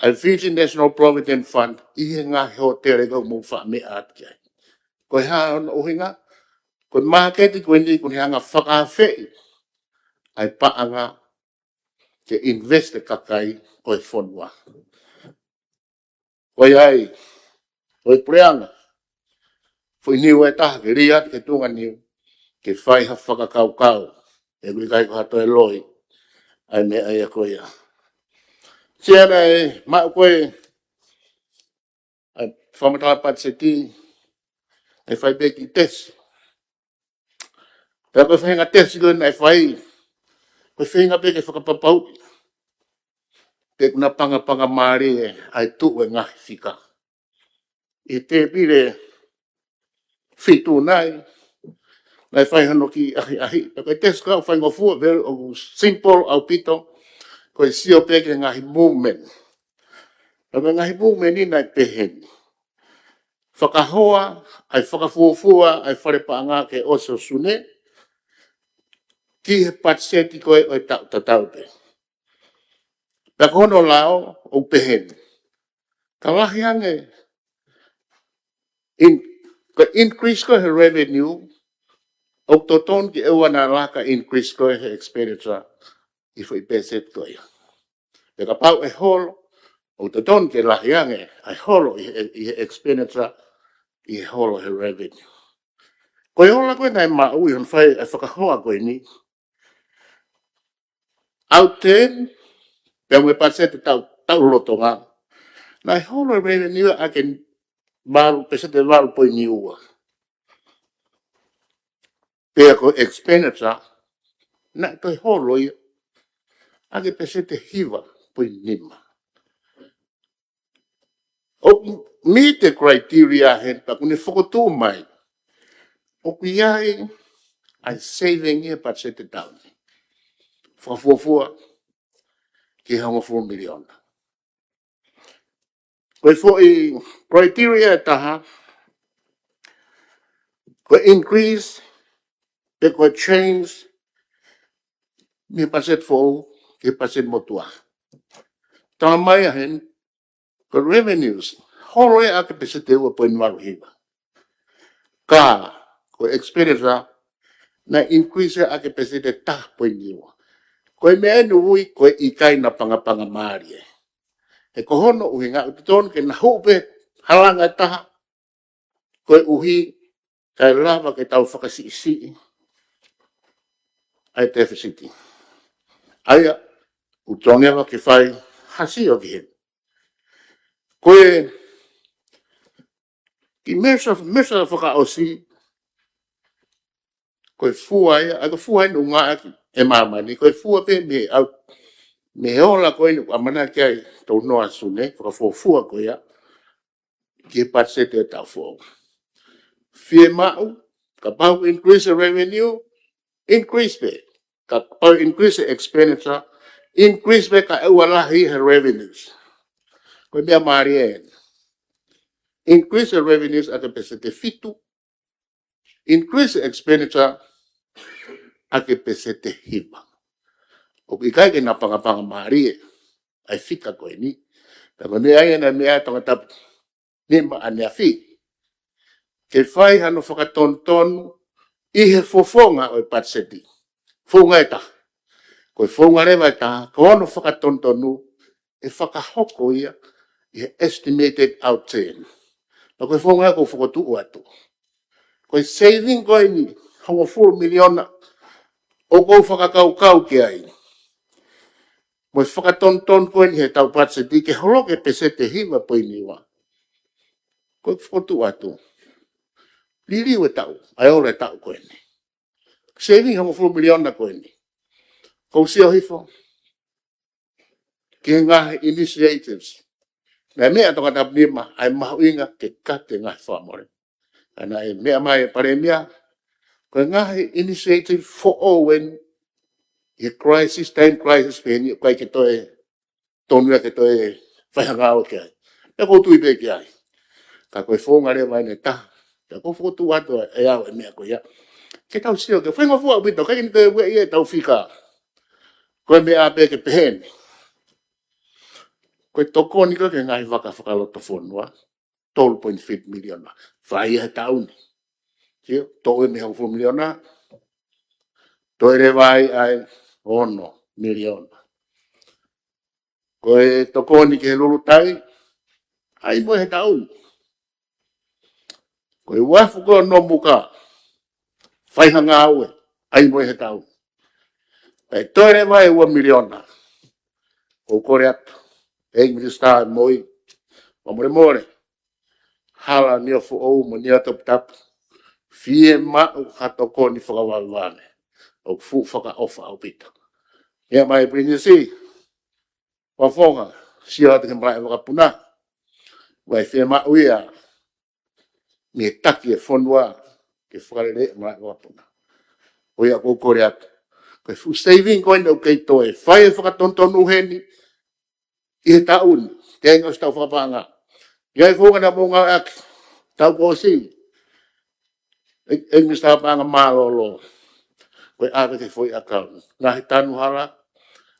ʻa e Fiji National Provident Fund ʻi he ngaahi hōtele ʻoku mou fakameʻa atu ki ai. Ko e hā hono ʻuhinga? Ko e māketi ko eni ʻoku ne hanga fakaafeʻi ʻa e paʻanga ke invest e kakai ʻo e fonua. Ko ia ai, ko e puleʻanga, foʻi niu ʻe taha ke lī atu ki he tuʻunga niu, ke fai ha fakakaukau, ʻoku ʻikai ko ha toe loi ʻa e meʻa ia ko ia. Siana e maʻu ko ē ʻa e fakamatala patiseti, ʻe fai pē kiʻi tesi. Pea ko e faʻahinga tesi ko ē naʻe fai, ko e faʻahinga pē ke fakapapauʻi pe ʻoku na pangapanga mālie ʻa e tuʻu e ngaahi fika. ʻI he tēpile fitu nai, naʻe fai hono kiʻi ʻahiʻahi. Pea ko e tesi ko ē ʻoku faingofua, very, ʻoku simple ʻaupito, ko e sio pē ki he ngaahi movement. Pea ko e ngaahi movement ni naʻe pehē ni. Fakahoa ʻa e fakafuofua ʻa e fale paʻanga ki he ʻosi ʻo Sune, ki he patiseti ko ē ʻo e taʻu tatau pē. Pea ko hono lao ʻoku pehē ni. Ka lahi ange in, Ko e increase ko ē he revenue, ʻoku totonu ke ʻoua naʻa laka e increase ko ē he expenditure ʻi he foʻi peseti ko ia. Pea kapau ʻe holo, ʻoku totonu ke lahi ange ʻa e holo ʻi he, ʻi he expenditure ʻi he holo he revenue. Ko e ola ko ē naʻe maʻu ʻi hono fai e fakahoa ko eni, ʻoku totonu, pea mo e peseti taʻu, taʻu lolotonga, naʻe holo e revenue ʻaki e valu, peseti valu poini ua. Pea ko e expenditure, naʻe toe holo ia ʻaki e peseti hiva poini nima. ʻOku meet e criteria heni, pea kuo ne fokotuʻu mai ʻoku ʻi ai ʻa e saving ia peseti taʻu ni. Fakafuofua ki he hongofulu miliona. Ko e foʻi criteria ʻe taha, ko e increase, pe ko e change, mei he peseti foʻou ki he peseti motuʻa. Talamai ʻe heni, ko e revenues, holo ia ʻaki e peseti ua poini valu hiva. Ka, ko e expenditure, naʻe increase ia ʻaki e peseti taha poini ua. Ko e meʻa eni ʻoku ui ko e ʻikai napangapangamālie. He ko hono ʻuhinga ʻoku totonu ke na hū pē halanga ʻe taha, koeʻuhi kae lava ke tau fakasiʻisiʻi ʻa e tefisiti. ʻA ia, ʻoku totonu ia ke fai ha sio ki heni. Ko e kiʻi measure, measure fakaʻosi, ko e fua ia, ʻa ko e fua eni ʻoku ngāueʻaki ʻe māmani, ko e fua pē mei he ʻau, mei he ola ko eni ʻoku ʻamanaki ai ʻetau noa sune, fakafuofua ko ia ki he peseti ʻo e taʻu foʻou. Fiemaʻu, kapau increase e revenue, increase pē. Kapau increase e expenditure, increase pē kae ʻoua lahi he revenues. Ko e meʻa mālie eni. Increase e revenues ʻaki e peseti fitu, increase e expenditure ʻaki e peseti hiva. ʻOku ʻikai ke napangapangamālie ʻa e fika ko eni. Pea ko e meʻa ia naʻe meʻa ʻa Tongatapu ni maʻaneafi ke fai hano fakatonutonu ʻi he fofonga ʻo e peseti. Founga ʻe taha. Ko e founga leva ʻe taha, ko hono fakatonutonu ʻe fakahoko ia ʻi he estimated outturn. Pea ko e founga ia ʻoku ou fokotuʻu atu. Ko e saving ko eni, hongofulu miliona, ʻoku ou fakakaukau ki ai. Mo e fakatonutonu ko eni he taʻu peseti ke holo ki he peseti hiva poini ua. Ko e fokotuʻu atu. Liliu e taʻu, ʻa e ola e taʻu ko eni. Saving hongofulu miliona ko eni. ʻOku ou sio hifo ki he ngaahi initiatives. Naʻe meʻa ʻa Tongatapu ni maʻa, ʻa e mahuʻinga ke kate ngaahi fakamole. Ka naʻe meʻa mai e Palēmia, ko e ngaahi initiative foʻou eni, ʻi he crisis, time crisis pē eni, ʻoku ʻikai ke toe tonu ia ke toe fai ha ngāue ki ai. Pea ʻoku ou tui pē ki ai. Ka ko e founga leva eni ʻe taha. Pea ʻoku ou fokotuʻu atu ʻe au e meʻa ko ia. Ke tau sio ki he faingofua ʻaupito, ʻikai ke ne toe ueʻi ʻetau fika. Ko e meʻa pē ke pehē ni. Ko e tokoni ko ē ki he ngaahi vaka fakalotofonua, tolu poini fitu miliona. Fai ia he taʻu ni. Sio, toʻo ia mei he hongofulu miliona. Toe leva ai ʻa e ono miliona. Ko e tokoni ki he lulutai, ʻai mo ia he taʻu ni. Ko e uafu ko ē ʻo Nomuka, fai ha ngāue, ʻai mo ia he taʻu ni. Pea toe leva e ua miliona. ʻOku ou kole atu, ʻEiki Minisitā ʻo e MOI, fakamolemole, hala Niuafoʻou mo Niuatoputapu, fiemaʻu ha tokoni fakavavevave. ʻOku fuʻu fakaʻofa ʻaupito. Meʻa mai Pilinisi, Fakafofonga, sio atu ki he malaʻe vakapuna. ʻOku ʻi ai e fiemaʻu ia mei he taki e fonua ke fakalele e malaʻe vakapuna. Ko ia ʻoku ou kole atu, ko e fuʻu saving ko eni ʻoku kei toe fai e fakatonutonu heni ʻi he taʻu ni, teʻeki ai ʻosi taʻu fakapaʻanga. ʻI ai e founga naʻa mou ngāueʻaki, taʻu kuo ʻosi. ʻEiki, ʻEiki Minisitā Paʻanga, mālōlō. Ko e ʻave ki he foʻi account. Ngaahi tanu hala,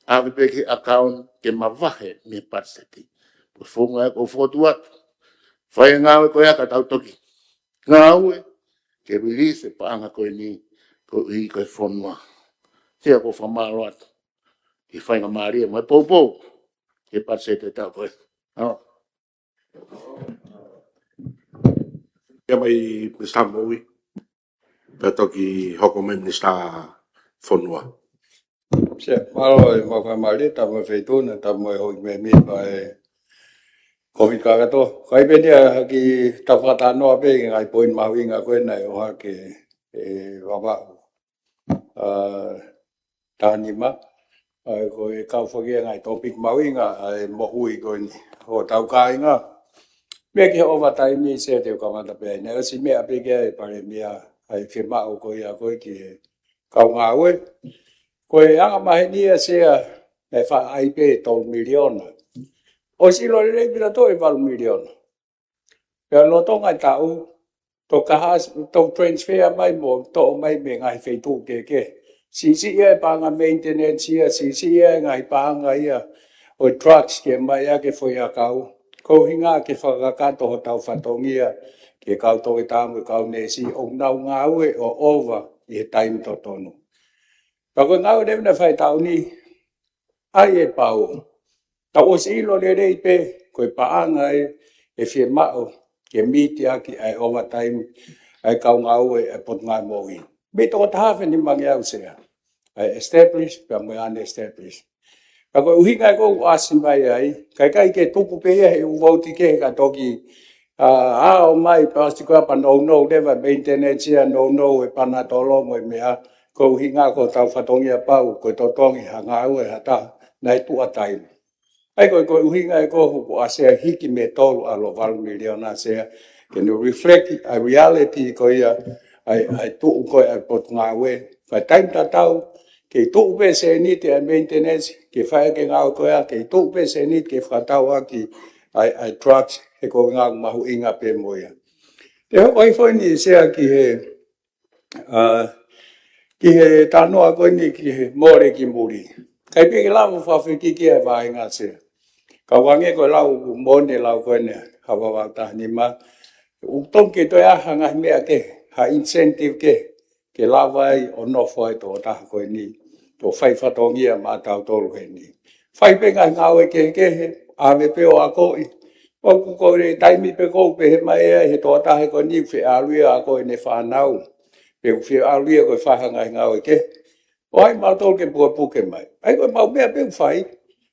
ʻave pē ki he account ke mavahe mei he peseti. Ko e founga ia ʻoku ou fokotuʻu atu. Fai e ngāue ko ia ka tau toki ngāue ke release e paʻanga ko eni, ko e fonua. Sea, ʻoku ou fakamālō atu ki he faingamālie mo e poupou ki he patiseti ʻo e taʻu ko eni. ʻAo. Ia mai Minisitā Moʻui, pea toki hoko mai Minisitā Fonua. Sea, mālō e faingamālie, tapu mo e feituʻu na, tapu mo e houʻeiki mēmipa ʻo e kōmiti kakato. Kae pehē ni ʻa e kiʻi tau fakatalanoa pē ki he ngaahi poini mahuʻinga ko ē naʻe ʻohake ʻe Vavaʻu ʻa Tahanima. ʻA ia ko e kau fakaʻi ngaahi tōpiki mahuʻinga ʻa e moʻui ko eni hotau kāinga. Meʻa ki he overtime, Sea, te u kamata pē ai. Naʻe ʻosi meʻa pē ki ai e Palēmia, ʻa e fiemaʻu ko ia ko ē ki he kau ngāue. Ko e anga maheni ia, Sea, naʻe faʻa ʻai pē tolu miliona. ʻOsi ʻilo lelei pē ʻa e toe valu miliona. Pea lolotonga e taʻu, toki hā, toki transfer mai mo toʻo mai mei he ngaahi feituʻu kehekehe. Siʻisiʻi ia e paʻanga maintenance ia, siʻisiʻi ia e ngaahi paʻanga ia ʻo e trucks ke ʻomai ʻaki e foʻi ʻakau. Ko e ʻuhinga ke fakakakato hotau fatongia ki he kau toketā mo e kau neesi ʻoku nau ngāue ʻo ova ʻi he taimi totonu. Pea ko e ngāue leva naʻe fai he taʻu ni, ʻa ia ʻe pau. Tau ʻosi ʻilo lelei pē ko e paʻanga ē ʻe fiemaʻu ke miti ʻaki ʻa e overtime ʻa e kau ngāue ʻa e Potungāue Moʻui. Mei he toko taha afe nima ngeau, Sea, ʻa e established pea mo e unestablished. Ka ko e ʻuhinga ia ʻoku ou ʻasi mai ai, ka ʻikai ke tuku pē ia he ʻū vouti kehe ka toki ʻa, ʻa ʻomai pea ʻosi ko ia pea nounou leva e maintenance ia, nounou e panatolo mo e meʻa, ko e ʻuhinga ko hotau fatongia pau ko e totongi ha ngāue ha taha naʻe tuʻa taimi. ʻA ia ko e, ko e ʻuhinga ia ʻoku ou ʻasi ai e hiki mei he tolu ʻalu ki he valu miliona, Sea, ke ne reflect ʻa e reality ko ia ʻa e, ʻa e tuʻu ko ē ʻa e Potungāue. Fai taimi tatau, kei tuʻu pē seniti ʻa e maintenance, ke fai ʻaki e ngāue ko ia, kei tuʻu pē seniti ke fakatau ʻaki ʻa e, ʻa e trucks, he ko e ʻuhinga ʻoku mahuʻinga pē mo ia. Te u hoko hifo eni, Sea, ki he, ʻa, ki he talanoa ko eni ki he mole ki muli. ʻIkai pē ke lava ʻo fakafekiki ʻa e vaʻinga, Sea. Ka ʻoku hangē ko e lau ʻoku moʻoni e lau ko eni ʻa Vavaʻu Tahanima. ʻOku totonu ke toe ʻi ai ha ngaahi meʻa kehe, ha incentive kehe, ke lava ai ʻo nofo ai e tokotaha ko eni, ʻo fai fatongia maʻatautolu heni. Fai pē ngaahi ngāue kehekehe, ʻave pē ʻo akoʻi. ʻOku ko e taimi pē ʻoku pehē mai ai he tokotaha ko eni ʻoku feʻaluʻi ia ʻo akoʻi ʻene fānau. Pe ʻoku feʻaluʻi ia ko e fai ha ngaahi ngāue kehe. ʻO ʻai maʻatautolu ke pukepuke mai. ʻA ia ko e mau meʻa pē ʻoku fai,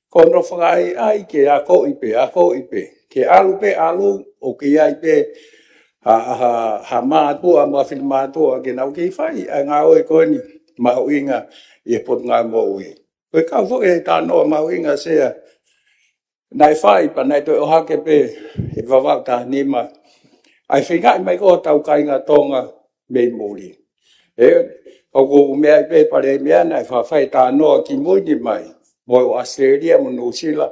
ko hono fakaʻaiʻai ke akoʻi pē, akoʻi pē. Ke ʻalu pē, ʻalu, ʻoku ʻi ai pē ha, ha, ha mātuʻa mo ha finemātuʻa ke nau kei fai ʻa e ngāue ko eni mahuʻinga ʻi he Potungāue Moʻui. Ko e kau foki he talanoa mahuʻinga, Sea, naʻe fai pea naʻe toe ʻohake pē ʻe Vavaʻu Tahanima ʻa e feingaʻi mai ko ē hotau kāinga Tonga mei muli. ʻE, ʻoku meʻa ai pē Palēmia naʻe faʻa fai e talanoa kimui ni mai mo ʻAositelēlia mo Nuʻusila,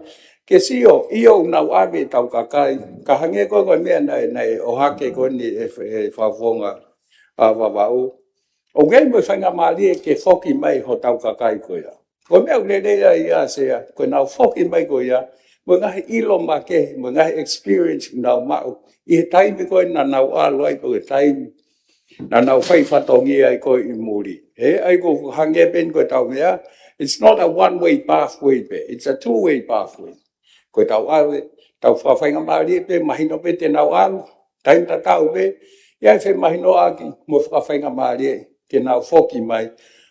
ke sio, ʻio, ʻoku nau ʻave ʻetau kakai, ka hangē ko e, ko e meʻa naʻe, naʻe ʻohake ko eni ʻe, ʻe Fakafofonga ʻa Vavaʻu, ʻoku ʻi ai mo e faingamālie ke foki mai hotau kakai ko ia. Ko e meʻa ʻoku lelei ai ia, Sea, ko ʻenau foki mai ko ia, mo e ngaahi ʻilo makehe, mo e ngaahi experience naʻa nau maʻu ʻi he taimi ko ē naʻa nau ʻalu ai, pe ko e taimi naʻa nau fai fatongia ai ko ē ʻi muli. ʻE, ʻa ia ʻoku hangē pē eni ko ʻetau meʻa, it's not a one-way pathway pē, it's a two-way pathway. Ko ʻetau ʻave, tau fakafaingamālie pē, mahino pē te nau ʻalu, taimi tatau pē, ʻi ai e femahinoʻaki mo e fakafaingamālie ke nau foki mai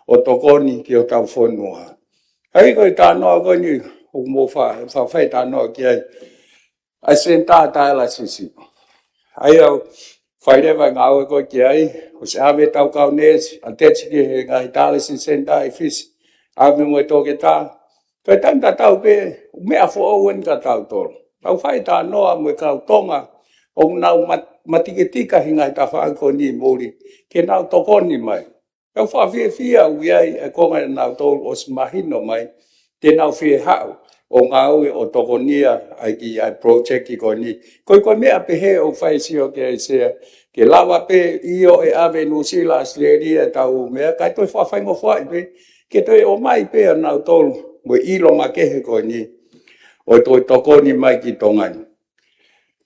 ʻo tokoni ki hotau fonua. ʻA ia ko e talanoa ko eni ʻoku mou fa-, fa-, fai talanoa ki ai, ʻa e senitā dialysis. ʻA ia ʻoku fai leva e ngāue ko ē ki ai, ʻosi ʻave ʻetau kau neesi, attach ki he ngaahi dialysis centre ʻi Fisi, ʻave mo e toketā. Ko e taimi tatau pē, meʻa foʻou eni kia tautolu. Tau fai talanoa mo e kau Tonga ʻoku nau mat-, matiketika he ngaahi tafaʻaki ko eni ʻi muli, ke nau tokoni mai. Tau fakafiefia ʻoku ʻi ai e konga ʻia nautolu ʻosi mahino mai te nau fie haʻu ʻo ngāue ʻo tokonia ai ki ai project ko eni. Ko e, ko e meʻa pehē ʻoku fai e sio ki ai, Sea, ke lava pē, ʻio, ʻe ʻave ʻe Nuʻusila, ʻAositelēlia ʻetau meʻa, kae toe fakafaingofuaʻi pē, ke toe ʻomai pē ʻa nautolu mo e ʻilo makehe ko eni ʻo toe tokoni mai ki Tonga ni.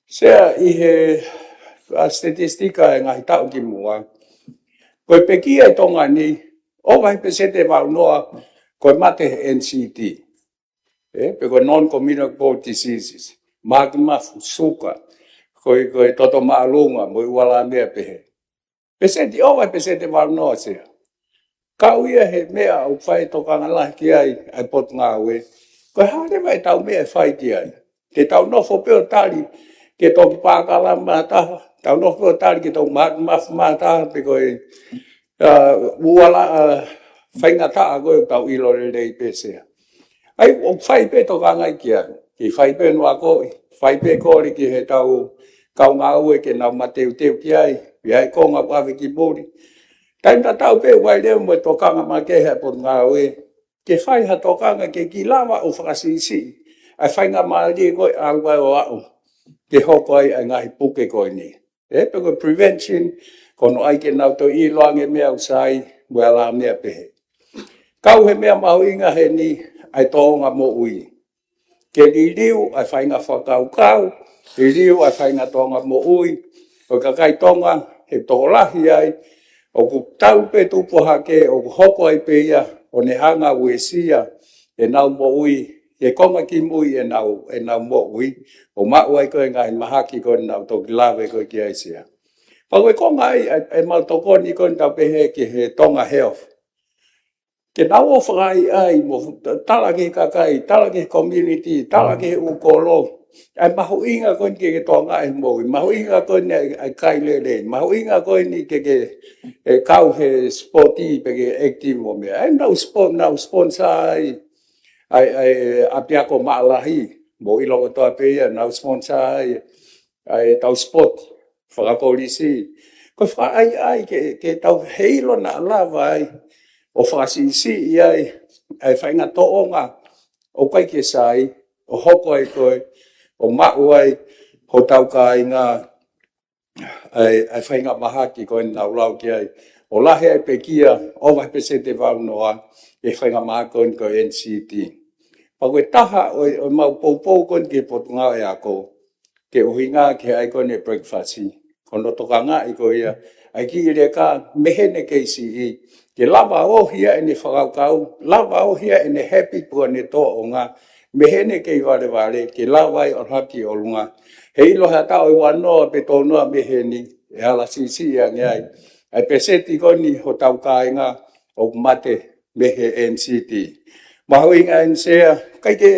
Sea, ʻi he ʻa e statistika ʻa e ngaahi taʻu ki muʻa, ko e pekia ʻi Tonga ni, ʻova he peseti ʻe valu noa ko e mate he N C D. ʻE, pe ko e non-communicable diseases. Mahaki mafu, suka, ko e, ko e toto māʻolunga, mo e ua la meʻa pehē. Peseti ʻova he peseti ʻe valu noa, Sea. Kau ia he meʻa ʻoku fai e tokanga lahi ki ai ʻa e Potungāue. Ko e hā leva ʻetau meʻa ʻe fai ki ai? Te tau nofo pē ʻo tali ki he toki pākalama ʻe taha, tau nofo pē ʻo tali ki he toki mahaki mafu ʻe taha, pe ko e, ʻa, ua la, ʻa, faingataʻa ko ē ʻoku tau ʻilo lelei pē, Sea. ʻA ia, ʻoku fai pē tokanga ki ai. Ke fai pē hono akoʻi, fai pē kole ki heʻetau kau ngāue ke nau mateuteu ki ai, pea ʻi ai e konga ʻoku ʻave ki muli. Taimi tatau pē ʻoku ʻi ai leva mo e tokanga makehe ʻa e Potungāue ke fai ha tokanga ke kiʻi lava ʻo fakasiʻisiʻi ʻa e faingamālie ko ē ʻalu ai ʻo aʻu ke hoko ai ʻa e ngaahi puke ko eni. ʻE, pe ko e prevention, ko hono ʻai ke nau toe ʻilo ange e meʻa ʻoku sai, mo e ua la meʻa pehē. Kau he meʻa mahuʻinga heni ʻa e tōʻonga moʻui. Ke liliu ʻa e faʻahinga fakakaukau, liliu ʻa e faʻahinga tōʻonga moʻui ʻo e kakai Tonga, he tokolahi ai ʻoku tau pē tupu hake, ʻoku hoko ai pē ia ʻo ne hanga ʻo uesia ʻenau moʻui, he konga kimui ʻenau, ʻenau moʻui, ʻo maʻu ai ko ē ngaahi mahaki ko ē naʻa ku toki lave ko ē ki ai, Sea. Pea ko e konga ia ʻa e, ʻa e mau tokoni ko ē naʻa tau pehē ki he Tonga Health. Ke nau ō fakaʻaiʻai mo tala ki he kakai, tala ki he community, tala ki he ʻū kolo. ʻA e mahuʻinga ko eni ke ke tō ange ʻa e moʻui, mahuʻinga ko eni ʻa e, ʻa e kai lelei, mahuʻinga ko eni ke ke, ʻe, kau he sipoti pe ke active mo e meʻa. ʻA ia naʻa ku spon-, naʻa ku sponsor ai ʻa e, ʻa e ʻapiako Maʻalahi, mou ʻilo kotoa pē ia, naʻa ku sponsor ai ʻa ʻetau sipoti fakakolisi. Ko e fakaʻaiʻai ke, ke tau heiʻilo naʻa lava ai ʻo fakasiʻisiʻi ai ʻa e faʻahinga tōʻonga ʻoku ʻikai ke sai, ʻo hoko ai ko ē, ʻo maʻu ai hotau kāinga ʻa e, ʻa e faʻahinga mahaki ko ē naʻa ku lau ki ai. ʻO lahi ʻa e pekia, ʻova he peseti ʻe valu noa, ʻi he faʻahinga mahaki ko ē ko e N C D. Pea ko e taha ʻo e, ʻo e mau poupou ko eni ki he Potungāue Ako, ke ʻuhinga ki he ʻai ko eni e breakfast, ko hono tokangaʻi ko ia ʻa e kiʻi leka mei heʻene kei siʻi, ke lava ʻo ohi ʻa ʻene fakakaukau, lava ʻo ohi ʻa ʻene happy pe ko ʻene tōʻonga mei heʻene kei valevale, ke lava ai ʻo haki ʻolunga. Heiʻilo he taʻu ʻe ua noa pe tolu noa mei heni, ʻe ala siʻisiʻi ange ai ʻa e peseti ko eni hotau kāinga ʻoku mate mei he N C D. Mahuʻinga eni, Sea, ʻikai ke,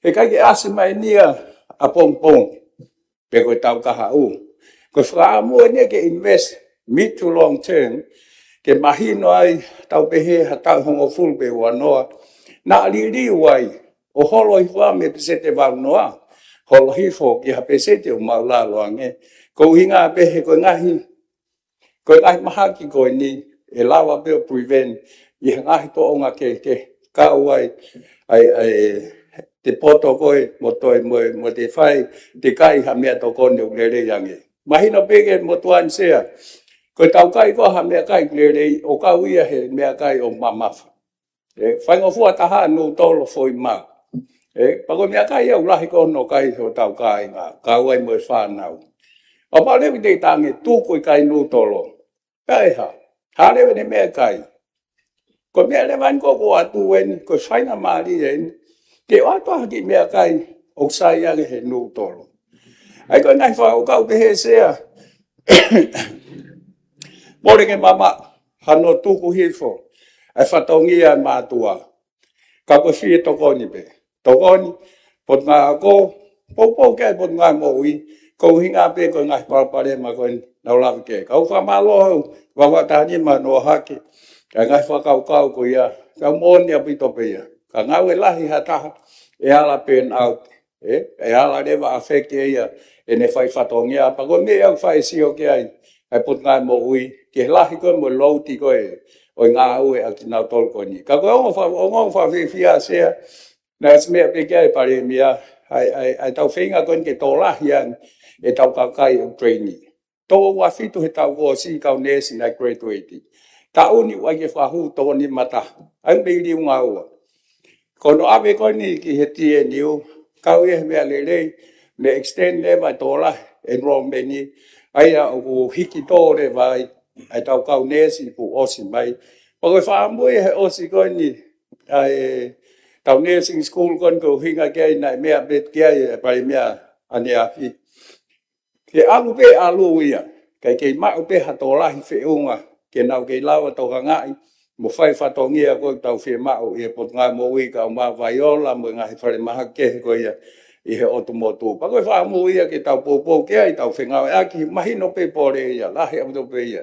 he ʻikai ke ʻasi mai eni ia ʻapongipongi pe ko e taʻu kahaʻu. Ko e fakaʻamu eni ke invest mid to long term, ke mahino ai, tau pehē ha taʻu hongofulu pe ua noa, naʻa liliu ai ʻo holo hifo mei he peseti ʻe valu noa, holo hifo ki ha peseti ʻoku māʻulalo ange. Ko e ʻuhinga pē he ko e ngaahi, ko e ngaahi mahaki ko eni ʻe lava pē ʻo prevent ʻi he ngaahi tōʻonga kehekehe, kau ai ʻa e, ʻa e, te poto koe mo toe mo, mo te fai, te kai ha meʻatokoni ʻoku lelei ange. Mahino pē ki he motuʻa ni, Sea, ko ʻetau kai ko ē ha meʻakai ʻoku lelei, ʻoku kau ia he meʻakai ʻoku mamafa. ʻE, faingofua taha nūtolo foʻi mā. ʻE, pea ko e meʻakai ia ʻoku lahi ko ē hono kai ʻe hotau kāinga, kau ai mo e fānau. ʻO pau leva ke te tangi tuku e kai nūtolo. Pea ʻe hā, hā leva ʻene meʻakai. Ko e meʻa leva eni ko ē ʻoku ʻoatu eni, ko e faingamālie eni ke ʻoatu ha kiʻi meʻakai ʻoku sai ange he nūtolo. ʻA ia ko e ngaahi fakakaukau pehē, Sea, mole ke mamaʻo hano tuku hifo ʻa e fatongia ʻa e mātuʻa. Ka ko e fie tokoni pē. Tokoni, Potungāue Ako, poupou ki ai Potungāue Moʻui, ko e ʻuhinga pē ko e ngaahi palopalema ko eni naʻa ku lave ki ai. Ka ʻoku ou fakamālō au, Vavatahanima, hono ʻohake ʻa e ngaahi fakakaukau ko ia, ka moʻoni ʻaupito pē ia. Ka ngāue lahi ha taha, ʻe ala burn out, ʻe, ʻe ala leva ʻo affect ʻe ia ʻene fai fatongia. Pea ko e meʻa ia ʻoku fai e sio ki ai ʻa e Potungāue Moʻui, ki he lahi ko ē mo e load ko ē ʻo e ngāue ʻa kinautolu ko eni. Ka ko e ongo fa-, ongo fakafiefia, Sea, naʻe ʻosi meʻa pē ki ai e Palēmia, ʻa e, ʻa e, ʻa ʻetau feinga ko eni ke tokolahi ange ʻetau kakai ʻoku trainee. Toko ua fitu he taʻu kuo ʻosi e kau neesi naʻe graduate. Taʻu ni ʻoku ʻikai ke fakahū toko nima taha. ʻA ia mei liunga ua. Ko hono ʻave ko eni ki he T N U, kau ia he meʻa lelei, ne extend leva e tokolahi e enrollment ni, ʻA ia ʻoku hiki tō leva ai ʻa e tau kau neesi kuo ʻosi mai. Pea ko e fakaʻamu ia he ʻosi ko eni ʻa e tau nursing school ko eni ko e ʻuhinga ki ai naʻe meʻa pē ki ai ʻa e Palēmia ʻaneafi. Ke ʻalu pē ʻalu ia, kae kei maʻu pē ha tokolahi feʻunga ke nau kei lava tokangaʻi mo fai fatongia ko ʻetau fiemaʻu ʻi he Potungāue Moʻui kae ʻumaʻā Vaiola mo e ngaahi falemahaki kehe ko ia ʻi he ʻotu motu. Pea ko e fakaʻamu ia ke tau poupou ki ai, tau fengāueʻaki, mahino pē pole ia, lahi ʻaupito pē ia.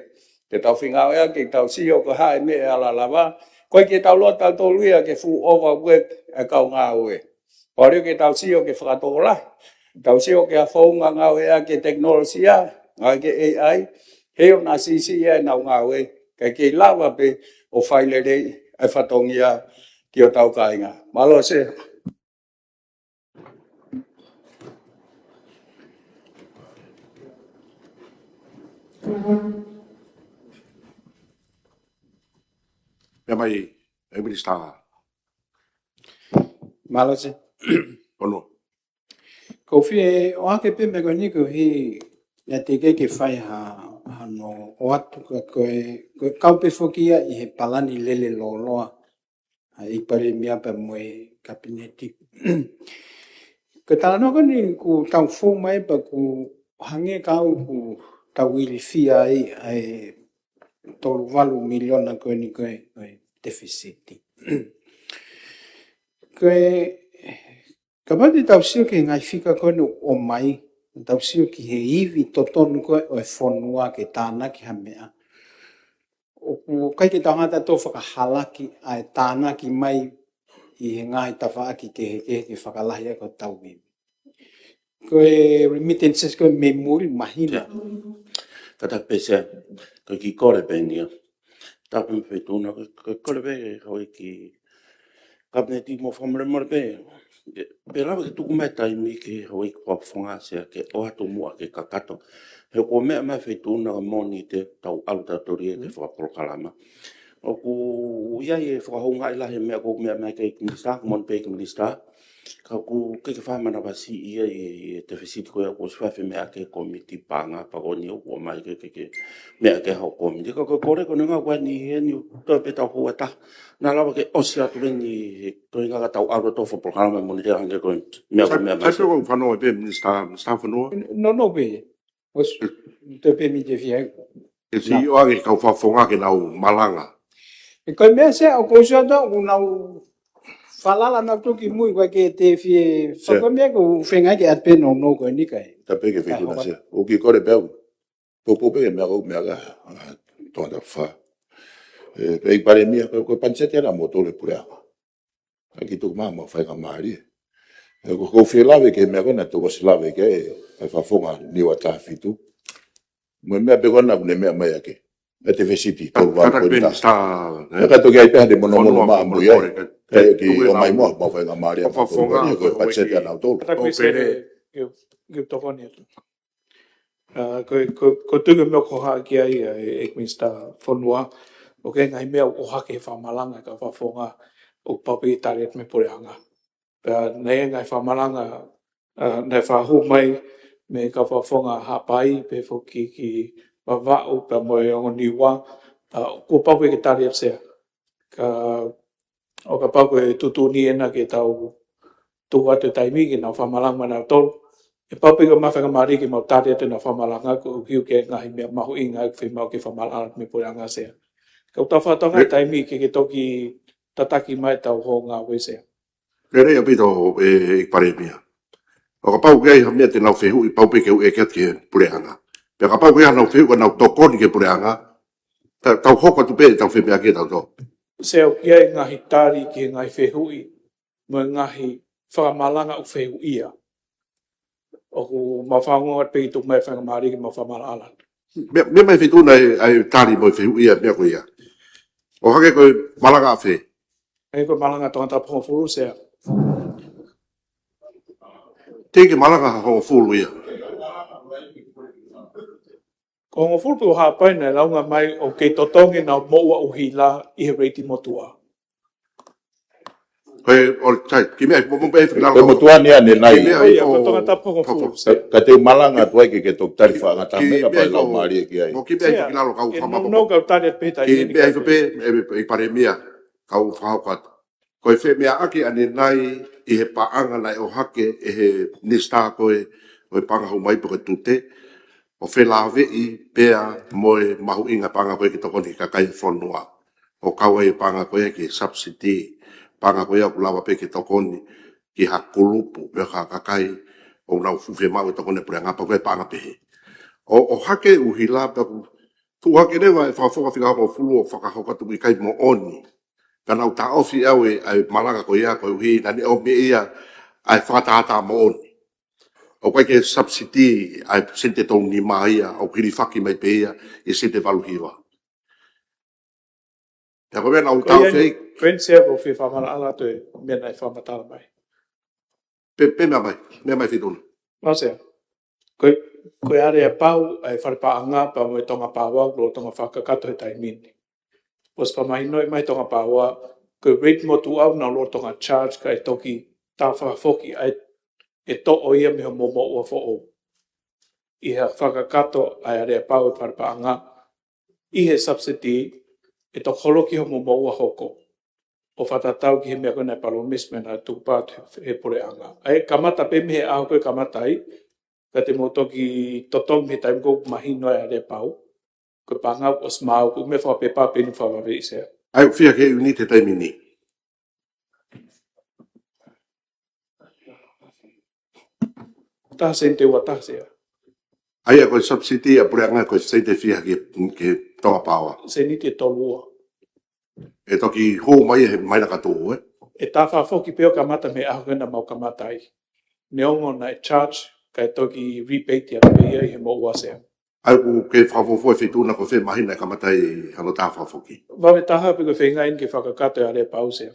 Ke tau fengāueʻaki, ke tau sio ko e hā e meʻa ʻe ala lava, ko e ke tau loto tautolu ia ke fuʻu overwork e kau ngāue. Pea ʻoku ke tau sio ke fakatokolahi, tau sio ke ʻa e founga ngāueʻaki e tekinolosia, ngāueʻaki e A I, he ʻoku na siʻisiʻi ʻenau ngāue, kae kei lava pē ʻo fai lelei e fatongia ki hotau kāinga. Mālō Sea. Pea mai, ʻe Minisitā. Mālō Sea. Ono. Ko e fie ʻohake pē meʻa ko eni ko e hā ia te ke ke fai ha, ha no o atu ka ko e, ko e kau pē foki ia ʻi he palani lele lōloa ʻa e Palēmia pea mo e Kapineti. Ko e talanoa ko eni kuo tau fou mai pea kuo hangē ka kuo tau ilifia ai ʻa e tolu valu miliona ko eni ko e, ko e tefisiti. Ko e Kapau te tau sio ki he ngaahi fika ko eni ʻoku ʻomai, tau sio ki he ivi totonu ko ē ʻo e fonua ke tānaki ha meʻa. ʻOku ʻikai ke tau hanga tautolu ʻo fakahalaki ʻa e tānaki mai ʻi he ngaahi tafaʻaki kehekehe ke fakalahi ʻa hotau ivi. Ko e remittances ko ē mei muli mahina. Ka ta pese, ko e kiʻi kole pē eni ia. Tapu mo e Feituʻuna, ko e, ko e kole pē houʻeiki Kapineti mo fakamolemole pē. Pea lava ke tuku mai taimi ke houʻeiki Fakafofonga Sea ke ʻoatu muʻa ke kakato. He ko e meʻa mai Feituʻuna ka moni te tau ʻalu tautolu ia ke fakapolokalama. ʻOku ʻi ai e fakahoungaʻi lahi e meʻa ko e meʻa mai ki he Minisitā, ko e moni pē ki he Minisitā. Ka ʻoku ʻikai ke fai manavasiʻi ia ʻi he tefisiti ko ia kuo ʻosi fai femeʻaʻaki ʻe he kōmiti paʻanga pea ko eni ʻoku ʻomai ke, ke, ke meʻa ki ai hoʻo kōmiti. Ka ko e kole ko eni ngā kuo ʻi heni ʻoku toe pē tau houa ʻe taha. Naʻa lava ke ʻosi atu eni he ko e ngaahi tau ʻalu atu ʻo fakapolokalama mo ni he hangē ko e meʻa ko e meʻa mai. Sai pē ko e fanongo pē Minisitā, Minisitā Fonua. No, no pē. ʻOsi, te pē mi te fia. ʻE sio ange kau fakafofonga ke nau malanga. ʻE ko e meʻa Sea ʻoku ou sio atu ʻoku nau falala nau toki mui ko e ke te fie. Sea. Ko e meʻa ʻoku ou feinga ke ʻatu pē nounou ko eni kae. Ta pē ki he Feituʻuna Sea. ʻOku ou kiʻi kole pē au. Poupou pē ki he meʻa ko e meʻa ka, ʻa, Tongatapu fā. ʻE, pea ʻEiki Palēmia, ko e, ko e paniseti ʻa moutolu e puleʻanga. ʻA ki tuku mai mo e faingamālie. ʻE, ko, ko e fie lave ki he meʻa ko ena, tau ʻosi lave ki ai, ʻe Fakafofonga Niuatā fitu. Mo e meʻa pē ko ena, ʻoku ne meʻa mai ʻaki. ʻE tefisiti, tolu valu ko ena. Kātaki pē Minisitā, ʻe. ʻE ka toki ʻai pē ha te mono mono Fonua, ma mo amui ai. Ē, ʻe ki tuku ʻo mai mo, mo e faingamālie. Fakafofonga, ko e paniseti ʻa nautolu. Kātaki pē Sea, ke, ke tokoni atu. ʻA, ko, ko, ko e tuʻu meʻa ko e hā ki ai, ʻa e, ʻEiki Minisitā Fonua, ʻoku ʻi ai e ngaahi meʻa ʻoku ʻohake he fakamalanga ʻa e kau fakafofonga ʻoku pau pē ke tali atu mei he puleʻanga. Pea naʻe ʻi ai e ngaahi fakamalanga, ʻa, naʻe fakahū mai mei he kau fakafofonga Haʻapai, pehē foki ki Vavaʻu, pea mo e ongo Niua, ʻa, kuo pau pē ke tali atu Sea. Ka, ʻo kapau ko e tuʻutuʻuni ena ke tau tuku atu e taimi ke nau fakamalanga mo nautolu. ʻE pau pē ke ʻomai faingamālie ke mau tali atu ʻenau fakamalanga ko e ʻuhi ʻoku ʻi ai e ngaahi meʻa mahuʻinga ʻoku fiemaʻu ke fakamalanga atu mei he puleʻanga Sea. Ka ʻoku tau fakatokangaʻi e taimi ke, ke toki tataki mai ʻetau houngaʻia Sea. Lelei ʻaupito ʻe, ʻEiki Palēmia. ʻO kapau ʻoku ʻi ai ha meʻa te nau fehuʻi pau pē ke u ʻeke atu ki he puleʻanga. Pea kapau ʻoku ʻi ai ha nau fehuʻi ka nau tokoni ki he puleʻanga. Ta, tau hoko atu pē, tau femeʻaʻaki ʻe tautolu. Sea ʻoku ʻi ai e ngaahi tali ki he ngaahi fehuʻi, mo e ngaahi fakamalanga ʻoku fehuʻia. ʻOku mau fanongo atu pē ʻi tuku mai faingamālie ke mau fakamalanga atu. Meʻa, meʻa mai Feituʻuna ʻa e, ʻa e tali mo e fehuʻia meʻa ko ia. ʻOhake ko e malanga ʻa fē? ʻE ko e malanga Tongatapu hongofulu Sea. Teʻeki malanga hongofulu ia. Ko hongofulu pē ʻo Haʻapai naʻe lāunga mai ʻoku kei totongi ʻenau moʻua ʻuhila ʻi he reiti motuʻa. Ko e, ʻo, sai, kiʻi meʻa, mo, mo, pē, finalo, Ko e kau. motuʻa ni ʻanenai. Kiʻi meʻa Sai, ia, ʻo ko e tongatapu hoko fo, fulu. Sai. Ka, ka te u malanga atu ai ke, ke toki tali fakaʻatā Kiʻi meʻa, ka meʻa, pai lau ko, mālie ki ai. mo, kiʻi meʻa, Sai, finalo, kau e fama, no, mo, no, kau tali atu pē tai kiʻi meʻa, ko. Fo pē, e, e, e Palēmia, kau fakahoko atu. Ko e femeʻaʻaki ʻanenai ʻi he paʻanga naʻe ʻohake ʻe he minisitā ko ē ʻo e paʻanga hū mai pe ko e tute, ʻo felāveʻi pea mo e mahuʻinga paʻanga ko ē ke tokoni ki he kakai e fonua. ʻO kau ai e paʻanga ko ē ki he subsidy, paʻanga ko ē ʻoku lava pē ke tokoni ki ha kulupu, pe ha kakai, ʻoku nau fuʻu fiemaʻu e tokoni e puleʻanga pe ko e paʻanga pehē. ʻO, ʻohake ʻuhila pea ʻoku tuʻu hake leva e fakafofonga fika hongofulu ʻo fakahoko atu ʻikai moʻoni. Ka naʻa ku taʻofi au e, ʻa e malanga ko ia koeʻuhi naʻa ne ʻomi ia ʻa e fakatātā moʻoni. ʻOku ʻikai ke subsidy ʻa e sēniti ʻe tolu nima ia, ʻoku hilifaki mai pē ia ʻi he sēniti ʻe valu hiva. Pea ko e meʻa naʻa ku Ko ia taʻofi ni, ai. Ko eni Sea, ʻoku ou fie fakamaʻalaʻala atu e meʻa naʻe fakamatala mai. Pē, pē meʻa mai, meʻa mai Feituʻuna. Mau Sea. Ko e, ko e aleapau ʻa e fale paʻanga pea mo e Tonga Power, lolotonga fakakakato he taimi ni. ʻOsi fakamahinoʻi mai Tonga Power, ko e rate motuʻa ʻoku nau lolotonga charge kae toki tā fakafoki ʻa e, ʻe toʻo ia mei hoʻomou moʻua foʻou. ʻI he fakakakato ʻa e aleapau e fale paʻanga, ʻi he subsidy, ʻe toki holoki hoʻomou moʻua hoko. ʻO fakatatau ki he meʻa ko ē naʻe palōmesi mo naʻe tukupā atu he, he puleʻanga. ʻA e kamata pē mei he ʻaho ko ē kamata ai, ka te mou toki totongi he taimi ko ē ʻoku mahino ai ʻa e aleapau. Ko e paʻanga ʻosi maʻu, ko e meʻa fakapepa pē ʻoku fakavave ʻi Sea. ʻA ia ʻoku fiha ki he ʻiuniti he taimi ni? Taha sēniti ua taha Sea. ʻA ia ko e subsidy ʻa e puleʻanga ko e sēniti ʻe fiha ki he, ki he Tonga Power? Sēniti ʻe tolu ua. ʻE toki hū mai he māhina ka tuʻu, ē? ʻE tā fakafoki pē ʻo kamata mei he ʻaho ko ē naʻa mau kamata ai. Neongo naʻe charge, kae toki rebate ia pē ia ʻi he moʻua Sea. ʻA ia ʻoku ke fakafuofua Feituʻuna ko e fē māhina ʻe kamata ai hano tā fakafoki? Vave taha pē ko e feinga eni ke fakakakato e aleapau Sea.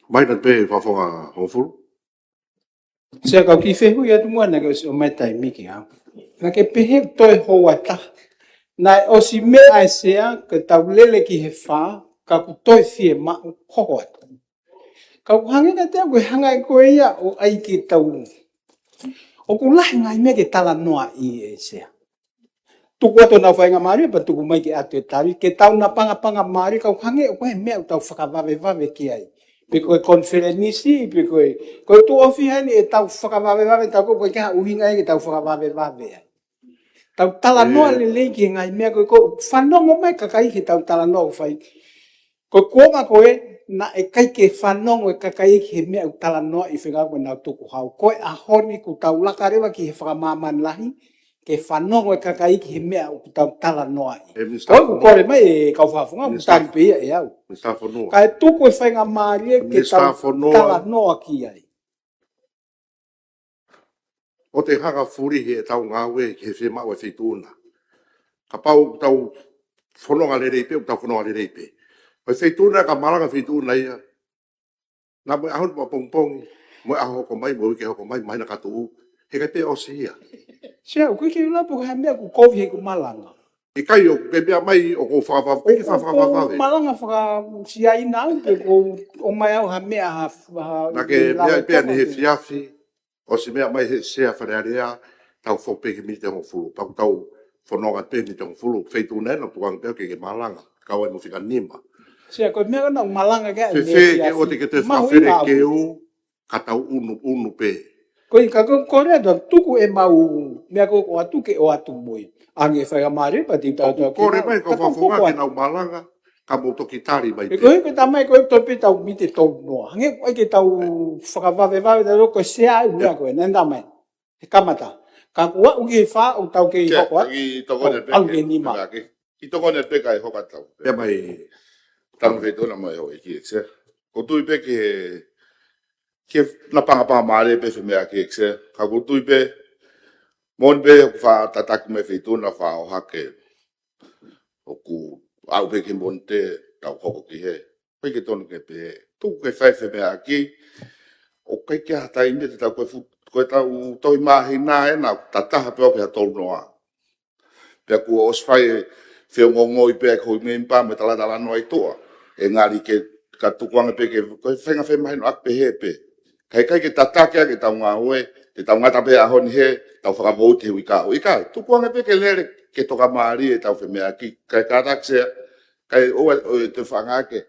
Māhina pē fakafofonga hongofulu. Sea, kau kiʻi fehuʻi atu muʻa naʻa ke ʻosi ʻomai taimi ki ai. Naʻa ke pehē toe houa ʻe taha. Naʻe ʻosi meʻa ʻa e Sea, ka tau lele ki he fā, ka ʻoku toe fiemaʻu hoho atu. Ka ʻoku hangē kiate au ko e hanga ʻe koe ia ʻo ʻai ke tau. ʻOku lahi ngaahi meʻa ke talanoaʻi ʻe Sea. Tuku atu honau faingamālie pea tuku mai ke ʻatu e tali, ke tau napangapanga mālie, ka ʻoku hangē ʻoku ʻi ai e meʻa ʻoku tau fakavavevave ki ai. Pe ko e konifelenisi, pe ko e, ko e tuʻo fiha eni ʻetau fakavavevave ʻetau ko ē, ʻoku ʻikai ha ʻuhinga ia ke tau fakavavevave ai. Tau talanoa Ē. lelei ki he ngaahi meʻa ko ē, ʻoku fanongo mai e kakai ki heʻetau talanoa ʻoku fai. Ko e kuonga ko ē, naʻe ʻikai ke fanongo e kakai ki he meʻa ʻoku talanoaʻi fekauʻaki mo ʻenau tukuhau. Ko e ʻaho ni kuo tau laka leva ki he fakamāmani lahi, ke fanongo e kakai ki he meʻa ʻoku tau talanoaʻi. ʻE Minisitā Ko ʻeku Fonua. kole mai e kau fakafofonga, ʻoku Minisitā, tali pē ia ʻe au. Minisitā Fonua. Kae tuku e faingamālie ke Minisitā tau Fonua. talanoa ki ai. ʻOua te hanga fulihi ʻetau ngāue ki he fiemaʻu ʻa e Feituʻuna. Kapau ʻoku tau fononga lelei pē, ʻoku tau fononga lelei pē. Ko e Feituʻuna ka malanga Feituʻuna ia. Naʻa mo e ʻaho ni mo pongipongi, mo e ʻaho hoko mai, mo e uike hoko mai, māhina ka tuʻu, heʻikai pē ʻosi ia. Sea, ʻoku ʻikai ke u ʻilo pe ko e hā e meʻa ʻoku kovi heʻeku malanga. ʻIkai ʻoku ke meʻa mai ʻoku ou fakavavevave, ʻoku ke ʻOku ou fakavavevave. malanga faka-Siaina au, pe ʻoku ou ʻomai au ha meʻa ha, ha Naʻa ke meʻa pē ʻanenai he efiafi, ʻosi meʻa mai he Sea Fale Alea, tau foki pē ki he miniti ʻe hongofulu. Pea ʻoku tau fononga pē miniti ʻe hongofulu, Feituʻuna ena, tukuange pē ke ke malanga, kau ai mo fika nima. Sea, ko e meʻa naʻa ku malanga ki ai Fēfē ke ʻoua te ke toe fakafelekeu, ka tau ʻunuʻunu pē. Ko ia ka ko e kole atu, tuku ʻemau meʻa ko ē ʻoatu ke ʻoatu mo ia. Hangē e faingamālie pea te u tau ʻOku tau kole mai e kau fakafofonga ke nau malanga, ka mou toki tali mai pē. Ko e, ko e tamai ko e toe pē tau miniti ʻe tolu noa. Hangē ʻoku ʻikai ke tau fakavavevave, tau ko e Sea ʻi he meʻa ko ē, naʻe tamai. He kamata. Ka kuo aʻu ki he fā ʻoku tau kei hoko atu. Kiʻi tokoni atu pē ʻalu ki he nima. Kiʻi tokoni atu pē kae hoko atu. Pea mai. Tanu Feituʻuna mo e houʻeiki ʻEiki Sea. ʻOku ou tui pē ki he, ki he napangapanga mālie pē e meʻa ʻEiki Sea. Ka ʻoku ou tui pē, moʻoni pē ʻoku fakatataki mai Feituʻuna fakaʻohake. ʻOku aʻu pē ki he moʻoni te tau hoko ki he. ʻOku ʻikai ke tonu ke pehē. Tuku ke fai e meʻa ʻEiki. ʻOku ʻikai ke ʻi ai ha taimi te tau ko e fu-, ko ʻetau tohi māhina ena, ʻoku tataha pē ʻo ki ha tolu noa. Pea kuo ʻosi fai e feongoongoʻi pē ʻe he kau mēmipa mo e talatalanoa ʻi tuʻa. ʻE ngali ke ka tukuange pē ke, ko e feinga femahinoʻaki pehē pē. Kae ʻikai ke tataki ʻaki ʻetau ngāue, te tau ngata pē ʻaho ni he, tau fakavouti he uike ʻe ua. ʻIkai, tukuange pē ke lele ke tokamālie ʻetau femeʻaʻaki, kae kātaki Sea, kae ʻoua ʻe toe fakaange ke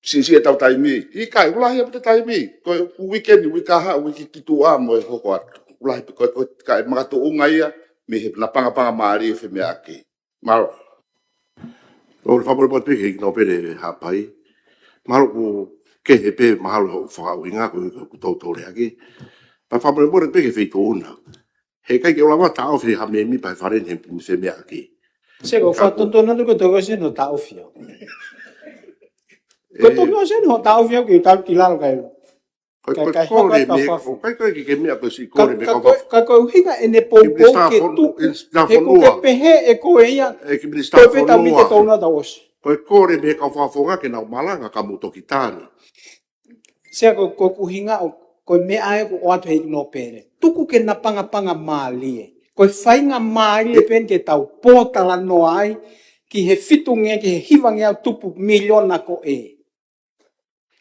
siʻisiʻi ʻetau taimi. ʻIkai, ʻoku lahi ʻaupito taimi. Ko e uike ni, uike ʻe taha, uike ki tuʻa mo e hoko atu. ʻOku lahi pē ko e, ko e, kae makatuʻunga ia mei he napangapanga mālie femeʻaʻaki. Mālō. ʻOku ou fakamolemole pē ki he nōpele Haʻapai. Mahalo ʻoku kehe pē mahalo hoʻo fakaʻuhinga ko e, ko e toutou lea ki. Pea fakamolemole pē ki he Feituʻuna. He ʻikai ke u lava taʻofi ha mēmipa he Fale ni he femeʻaʻaki. Sea, ʻoku ou fakatonutonu atu ko e toki ʻosi eni hoʻo taʻofi au. Ko e toki ʻosi eni hoʻo taʻofi au ke u tau ki lalo kai. Ko e, ko e kole mei, ʻikai ko e kiʻi meʻa ko e siʻi kole mei he kau fakafofonga. Ka ko e ʻuhinga ʻene poupou ke tuku, he ʻoku ke pehē ʻe koe ia, ʻe kiʻi minisitā fonua. Ko e pē tau mite tau nau tau ʻosi. Ko e kole mei he kau fakafofonga ke nau malanga ka mou toki tali. Sea, ko, ko e ʻuhinga ʻo, ko e meʻa ē ʻoku ʻoatu he nōpele. Tuku ke napangapanga mālie. Ko e faingamālie pē eni ke tau pōtalanoa ai ki he fitungeau, ki he hivangeau tupu miliona ko ē.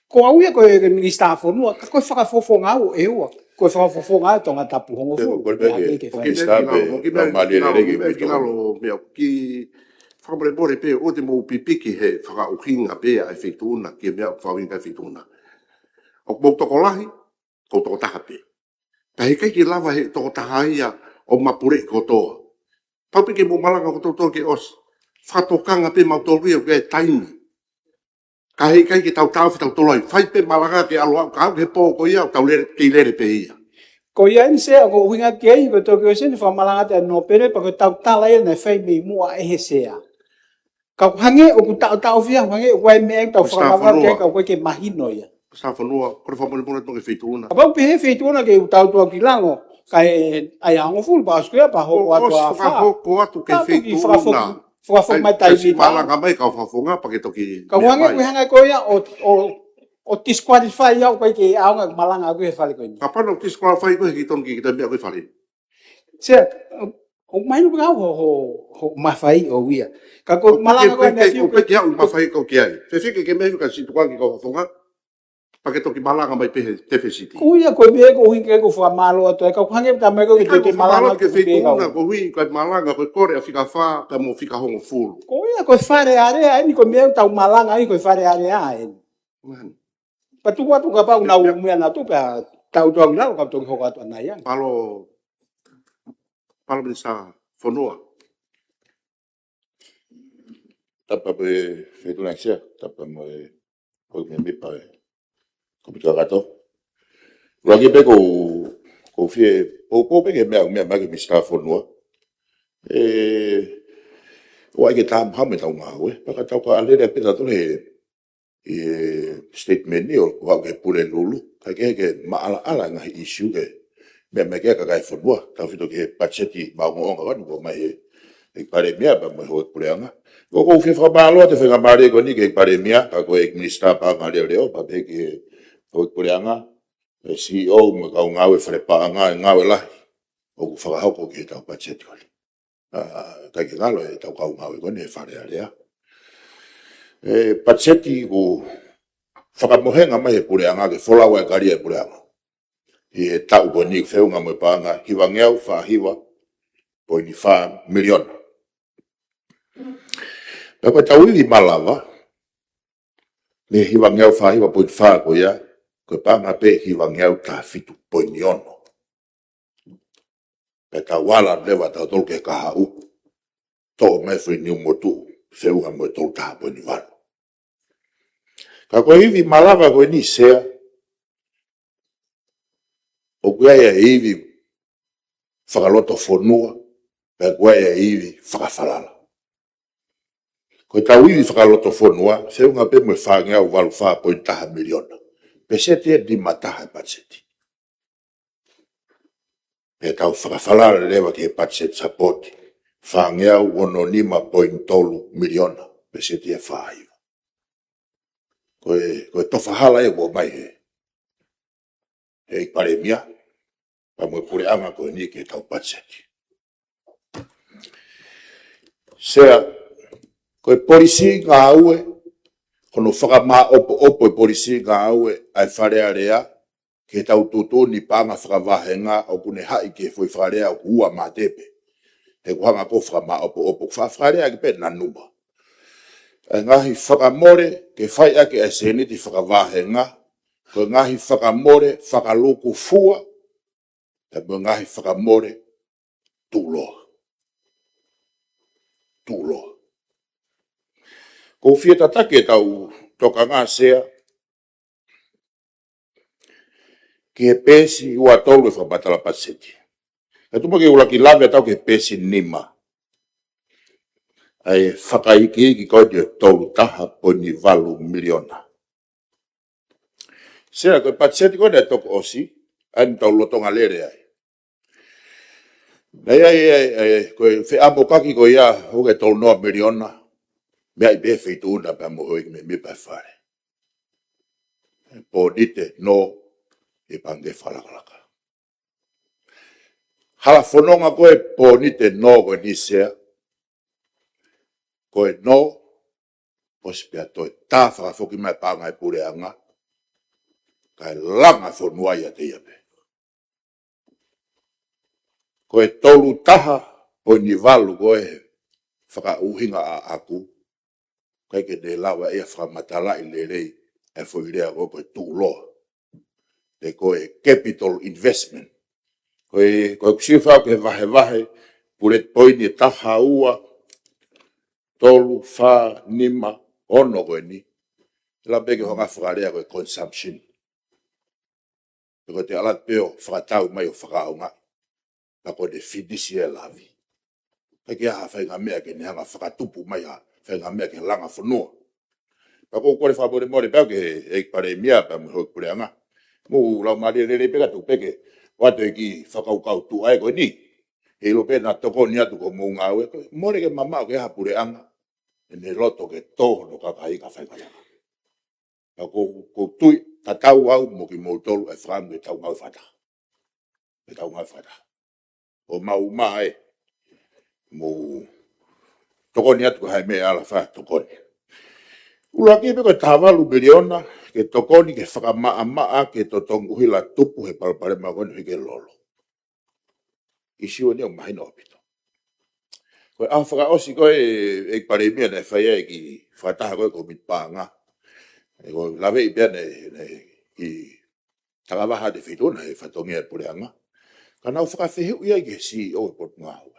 Ko au ia ko e minisitā fonua, ka ko e fakafofonga au ʻe ua. Ko e fakafofonga ʻa Tongatapu hongofulu. Ko e pē ke, ke fai. Minisitā pē, ʻoku mālie lelei ke ki lalo, meʻa ki fakamolemole pē, ʻoua te mou pipiki he fakaʻuhinga pē ʻa e Feituʻuna, ki he meʻa ʻoku fakaʻuhinga e Feituʻuna. ʻOku mou tokolahi, ko e tokotaha pē. Ka he ʻikai ke lava he tokotaha ia ʻo mapuleʻi kotoa. Pau pē ke mou malanga ko toutou ke ʻosi. Fakatokanga pē mautolu ia ʻoku ʻi ai e taimi. Ka he ʻikai ke tau taʻofi tautolu ai. Fai pē malanga ke ʻalu au, ka ʻalu he pō ko ia, tau lele, kei lele pē ia. Ko ia eni Sea, ko e ʻuhinga ki ai, ko e toki ʻosi eni fakamalanga atu e nōpele, pea ko e tau tala ia naʻe fai mei muʻa ʻe he Sea. Ka ʻoku hangē ʻoku taʻotaʻofi au, hangē ʻoku ʻi ai e meʻa ʻoku tau fakavave ki ai, ka ʻoku ʻikai ke mahino ia. Minisitā fonua, kole fakamolemole atu ki he Feituʻuna. Kapau pehē Feituʻuna ke u tau tuʻu au ki lalo, kae ʻai ʻa hongofulu pea ʻosi ko ia pea hoko atu ʻa fā. Hoko atu ki he Feituʻuna. Fakafoki mai taimi pē. Malanga mai kau fakafofonga pea ke toki. Ka ʻoku hangē ʻoku hanga ko ia ʻo, ʻo, ʻo disqualify au ʻikai ke ʻaonga malanga ʻaku he Fale ko eni. Kapau naʻe disqualify koe he ʻikai tonu ke ke toe meʻa ko e Fale. Sea, ʻoku mahino pē au hoʻo, hoʻo, hoʻo mafai ʻo ia. Ka ko e malanga ko ē naʻe fiu ke, ʻoku ʻikai ke ʻi ai haʻaku mafai ko ē ki ai. Fēfē ke ke meʻa ka siʻi tukuange ki he kau fakafofonga. Pea ke toki malanga mai pē he Tefesiti. Ko ia ko e meʻa ko e ʻuhinga ʻoku ou fakamālō atu ai. Ka ʻoku hangē pē taimi ko ē ke toki malanga ki he Feituʻuna, ko e ʻuhi ko e malanga ko e kole ʻa fika fā, pea mo fika hongofulu. Ko ia ko e Fale Alea eni ko e meʻa ʻoku tau malanga ai ko e Fale Alea eni. Pea tuku atu kapau naʻa nau meʻa naʻa nau tuʻu pea tau tuʻu au ki lalo ka toki hoko atu ʻanai ange. Mālō, mālō minisitā fonua. Tapu pē Feituʻuna Sea, tapu mo e ko e mēmipa e komiti kakato. Lagi pē ko, ko e fie, poupou pē ki he meʻa, meʻa, meʻa ki he minisitā fonua. ʻE, ʻoua ʻe ke tāmaha me tau ngāue. Pea ka tau ka alele pē tautolu he ʻi he statement ni ʻoku haʻu ki he Pulelulu, kae kehe ke maʻalaʻala ngaahi issue ke meʻa mai ki ai kakai e fonua, tautefito ki he patiseti maʻongoʻonga ko eni ʻoku ʻomai he ʻEiki Palēmia pea mo e Houʻeiki Puleʻanga. Ko ʻeku fie fakamālō atu e faingamālie ko eni ki he ʻEiki Palēmia, kae ko e ʻEiki Minisitā Paʻanga ʻo Leʻoleʻo, pea pehē ki he Houʻeiki Puleʻanga, e C E O mo e kau ngāue fale paʻanga, e ngāue lahi ʻoku fakahoko ki heʻetau patiseti ko eni. ʻA, ʻikai ke ngalo ʻetau kau ngāue ko eni he Fale Alea. E patiseti ʻoku fakamohenga mai he Puleʻanga ke folau ai e kalia e Puleʻanga. ʻI he taʻu ko eni feʻunga mo e paʻanga hivangeau fā hiva poini fā miliona. Pea ko ʻetau ivi malava, mei he hivangeau fā hiva poini fā ko ia, ko e paʻanga pē hivangeau taha fitu poini ono. Pea tau ala leva tautolu ki he kahaʻu. Toʻo mai foʻi niu motuʻu, feʻunga mo e tolu taha poini valu. Ka ko e ivi malava ko eni Sea, ʻoku ʻi ai e ivi fakalotofonua, pea ʻoku ʻi ai e ivi fakafalala. Ko ʻetau ivi fakalotofonua, feʻunga pē mo e fāngeau valu fā poini taha miliona. Peseti ʻe nima taha e patiseti. Pea tau fakafalala leva ki he patiseti sapooti, fāngeau ono nima poini tolu miliona, peseti ʻe fā hiva. Ko e, ko e tofa hala ia ʻoku ʻomai he, he ʻEiki Palēmia, pea mo e Puleʻanga ko eni ki heʻetau patiseti. Sea, ko e polisī ngāue, hono fakamāʻopoʻopo e polisi ngāue ʻa e Fale Alea, ke tau tuʻutuʻuni paʻanga fakavahenga ʻoku ne haʻi ki he foʻi Fale Alea ʻoku ua mā tepe. He ʻoku hanga ko e fakamāʻopoʻopo, fa-, Fale Alea ki pē naʻa nau ua. ʻA e ngaahi fakamole ke fai ʻaki ʻa e sēniti fakavahenga, ko e ngaahi fakamole fakalūkufua, pea mo e ngaahi fakamole tuʻuloa. Tuʻuloa. ʻOku ou fie tataki ʻetau tokanga, Sea, ki he peesi ua tolu e fakamatala patiseti. Ka tuku muʻa ke u ʻuluaki lave atu ki he peesi nima. ʻA e fakaikiiki ko eni ʻe tolu taha poini valu miliona. Sea, ko e patiseti ko eni naʻe toko ʻosi, ʻa ia naʻa tau lolotonga lele ai. Naʻe ʻi ai, ʻi ai, ʻi ai, ko e feʻamokaki ko ia, ʻoku ʻi ai e tolu noa miliona, meaʻi pē he Feituʻuna pea mo e Houʻeiki Mēmipa ʻo e Fale. Pōnite nō ʻi he Pangikē Fakalakalaka. Hala fononga ko e pōnite nō ko eni, Sea, ko e nō, ʻosi pea toe tā fakafoki mai paʻanga ʻa e puleʻanga, kae langa fonua ʻiate ia pē. Ko e tolu taha poini valu ko e fakaʻuhinga ʻaʻaku, ʻikai ke ne lava ia fakamatalaʻi lelei e foʻi lea ko e, ko e tuʻuloa. Pe ko e capital investment. Ko e, ko e kusifa ke vahevahe, bullet point ʻe taha, ua, tolu, fā, nima, ono ko eni. Lava pē ke hanga fakalea ko e consumption. Pe ko e te ala pē ʻo fakatau mai ʻo fakaʻaongaʻi. Pea ko e te finisi e lavi. ʻIkai ke ʻi ai ha faʻahinga meʻa ke ne hanga fakatupu mai ha faʻahinga meʻa ke langa fonua. Pea ʻoku ou kole fakamolemole pē au ki he ʻEiki Palēmia pea mo e Houʻeiki Puleʻanga. Mou lau mālie lelei pē ka tuku pē ke ʻoatu e kiʻi fakakaukau tuʻa ko eni. He ʻilo pē naʻa tokoni atu ko hoʻomou ngāue ko e mole ke mamaʻo ke ʻi ai ha puleʻanga ʻene loto ke tō hono kakai ka fai kalanga. Pea ʻoku ou, ʻoku ou tui tatau au mo kimoutolu ʻe fakaʻamu ke tau ngāue fakataha. Ke tau ngāue fakataha. ʻO mau mai, mou tokoni atu ko hai meʻa ala fai tokoni. ʻUluaki pē ko e taha valu miliona, ke tokoni ke fakamaʻamaʻa ki he totongi ʻuhila tupu he palopalema ko eni ʻo e hiki e lolo. ʻIsiu eni ʻoku mahino ʻaupito. Ko e ʻaho fakaʻosi ko e, ʻEiki Palēmia naʻe fai ai e kiʻi fakataha ko e Kōmiti Paʻanga. ʻE ko e laveʻi pē ʻa e, ʻa e kiʻi takavaha ʻa e Feituʻuna he fatongia e puleʻanga. Ka naʻa ku fakafehuʻi ai ki he C E O e Potungāue.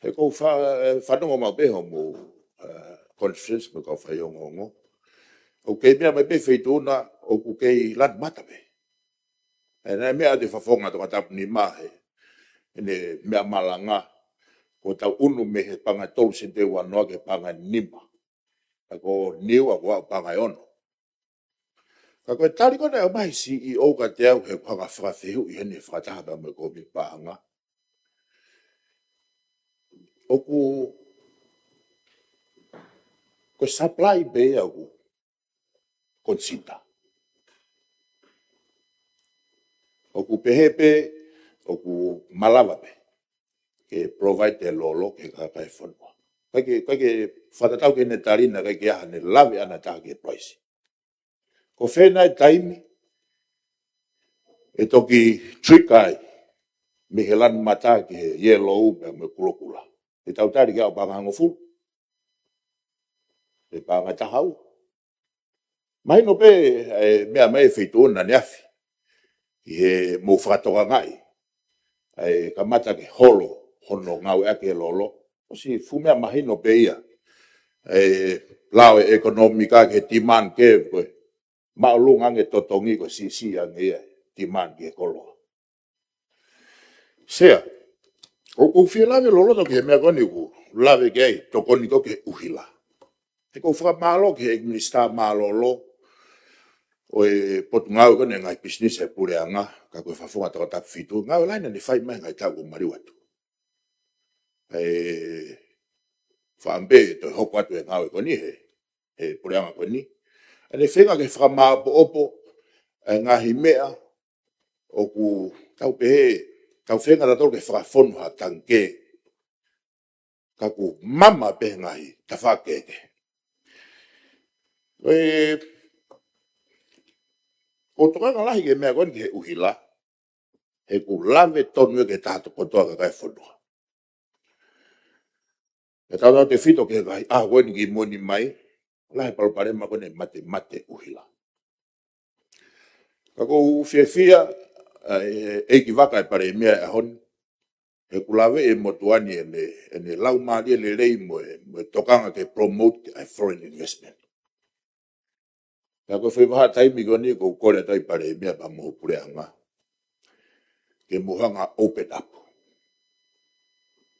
He ʻoku ou fa-, fanongo maʻu pē hoʻomou, ʻa, conference mo e kau faiongoongo. ʻOku kei meʻa mai pē Feituʻuna, ʻoku kei lanu mata pē. ʻE, naʻe meʻa atu e Fafonga Tongatapu Nima he, ʻene meʻa malanga, ko ʻetau ʻunu mei he paʻanga ʻe tolu sēniti ua noa ki he paʻanga ʻe nima. Ka ko Niua ko e paʻanga ʻe ono. Ka ko e tali ko ē naʻe ʻomai he C E O kiate au he kuo hanga fakafehuʻi heni he fakataha pea mo e Kōmiti Paʻanga. ʻOku, ko e supply pē ia ʻoku consider. ʻOku pehē pē, ʻoku malava pē ke provide e lolo ki he kakai e fonua. ʻIkai ke, ʻikai ke fakatatau ki heʻene tali naʻe ʻikai ke ʻi ai haʻane lave ʻana ʻe taha ki he price. Ko fē nai e taimi ʻe toki trigger ai mei he lanu mata ki he yellow pea mo e kulokula? ʻE tau tali ki ai ʻo paʻanga ʻe hongofulu. ʻE paʻanga ʻe taha ua. Mahino pē, ʻe, meʻa mai e Feituʻuna ʻaneafi. ʻI heʻemou fakatokangaʻi. ʻE kamata ke holo hono ngāueʻaki e lolo. ʻOsi fuʻu meʻa mahino pē ia. ʻE, lao e ʻekonōmika ki he demand curve ko e māʻolunga ange totongi ko e siʻisiʻi ange ia e demand ki he koloa. Sea, ʻoku ou fie lave loloto ki he meʻa ko eni ʻoku lave ki ai, tokoni ko ē ki he ʻuhila. He ʻoku ou fakamālō ki he ʻEiki Minisitā Mālōlō ʻo e Potungāue ko eni e Ngaahi Pisinisi e Puleʻanga, ka ko e Fafonga Tongatapu Fitu, ngāue lahi naʻa ne fai mai he ngaahi taʻu kuo maliu atu. ʻE, fakaʻamu pē ʻe toe hoko atu e ngāue ko eni he, he puleʻanga ko eni. ʻA ia naʻe feinga ke fakamāʻopoʻopo e ngaahi meʻa ʻoku tau pehē, tau feinga tautolu ke fakafonu ha tangikē. Ka ʻoku mama pē he ngaahi tafaʻaki kehekehe. ʻE, ʻoku tokanga lahi ki he meʻa ko eni ki he ʻuhila, he ʻoku lave tonu ia ki he taha kotoa ʻo e kakai e fonua. Pea tautautefito ki he ngaahi ʻaho ko eni ki mui mai, lahi e palopalema ko eni e matemate ʻuhila. Ka ʻoku ou fiefia, ʻa e, ʻEiki Vaka e Palēmia he ʻaho ni, he ʻoku lave e motuʻa ni ʻene, ʻene laumālie lelei mo e, mo e tokanga ke promote ʻa e foreign investment. Pea ko e foʻi vahaʻa taimi ko eni ʻoku ou kole atu ai Palēmia pea mo ho puleʻanga ke mou hanga ʻo open up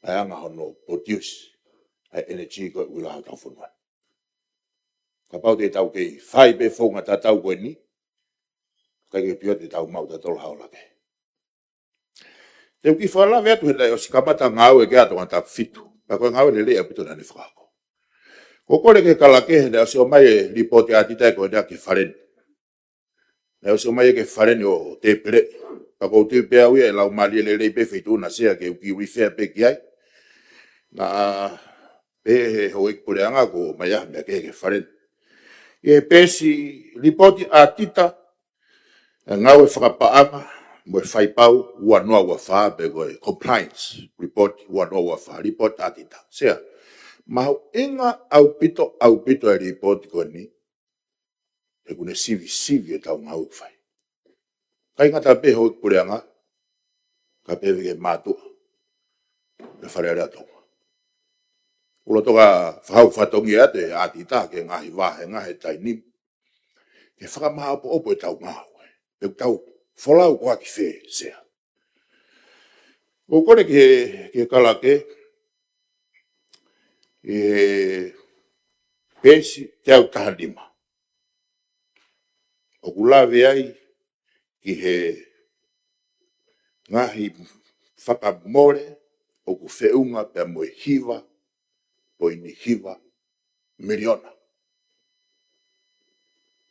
ʻa e anga hono produce ʻa e energy ko e ʻuhila ʻi hotau fonua. Kapau te tau kei fai pē founga tatau ko eni, ʻikai ke pio te tau maʻu tatau ha ola kehe. Te u kiʻi fakalave atu he naʻe ʻosi kamata ngāue ki ai ʻa Tongatapu fitu. Pea ko e ngāue lelei ʻaupito naʻa ne fakahoko. ʻOku ou kole ki he kalake he naʻe ʻosi ʻomai e lipooti ʻa ʻAtita ko eni ki he fale ni. Naʻe ʻosi ʻomai ia ki he fale ni ʻo tēpile. Pea ʻoku ou tui pē au ia ʻe laumālie lelei pē Feituʻu na Sea ke u kiʻi refer pē ki ai. Naʻa pehē ʻe he houʻeiki puleʻanga kuo ʻomai ha meʻa kehe ki he fale ni. ʻI he peesi lipooti ʻa ʻAtita, ʻa e ngāue fakapaʻanga mo e faipau ua noa ua fā pe ko e compliance report ua noa ua fā, lipooti ʻa ʻAtita. Sea, mahuʻinga ʻaupito, ʻaupito e lipooti ko eni, he ʻoku ne sivisivi ʻetau ngāue ʻoku fai. ʻIkai ngata pē houʻeiki puleʻanga, ka pehē ki he mātuʻa ʻo e Fale Alea ʻo Tonga. ʻOku lolotonga fakahau fatongia atu ʻe ʻAtita ki he ngaahi vāhenga he taimi ni ke fakamāʻopoʻopo ʻetau ngāue. Pea ʻoku tau folau koā ki fē, Sea? ʻOku ou kole ki he, ki he kalake, ʻi he peesi teau taha nima. ʻOku lave ai ki he ngaahi fakamole ʻoku feʻunga pea mo e hiva poini hiva miliona.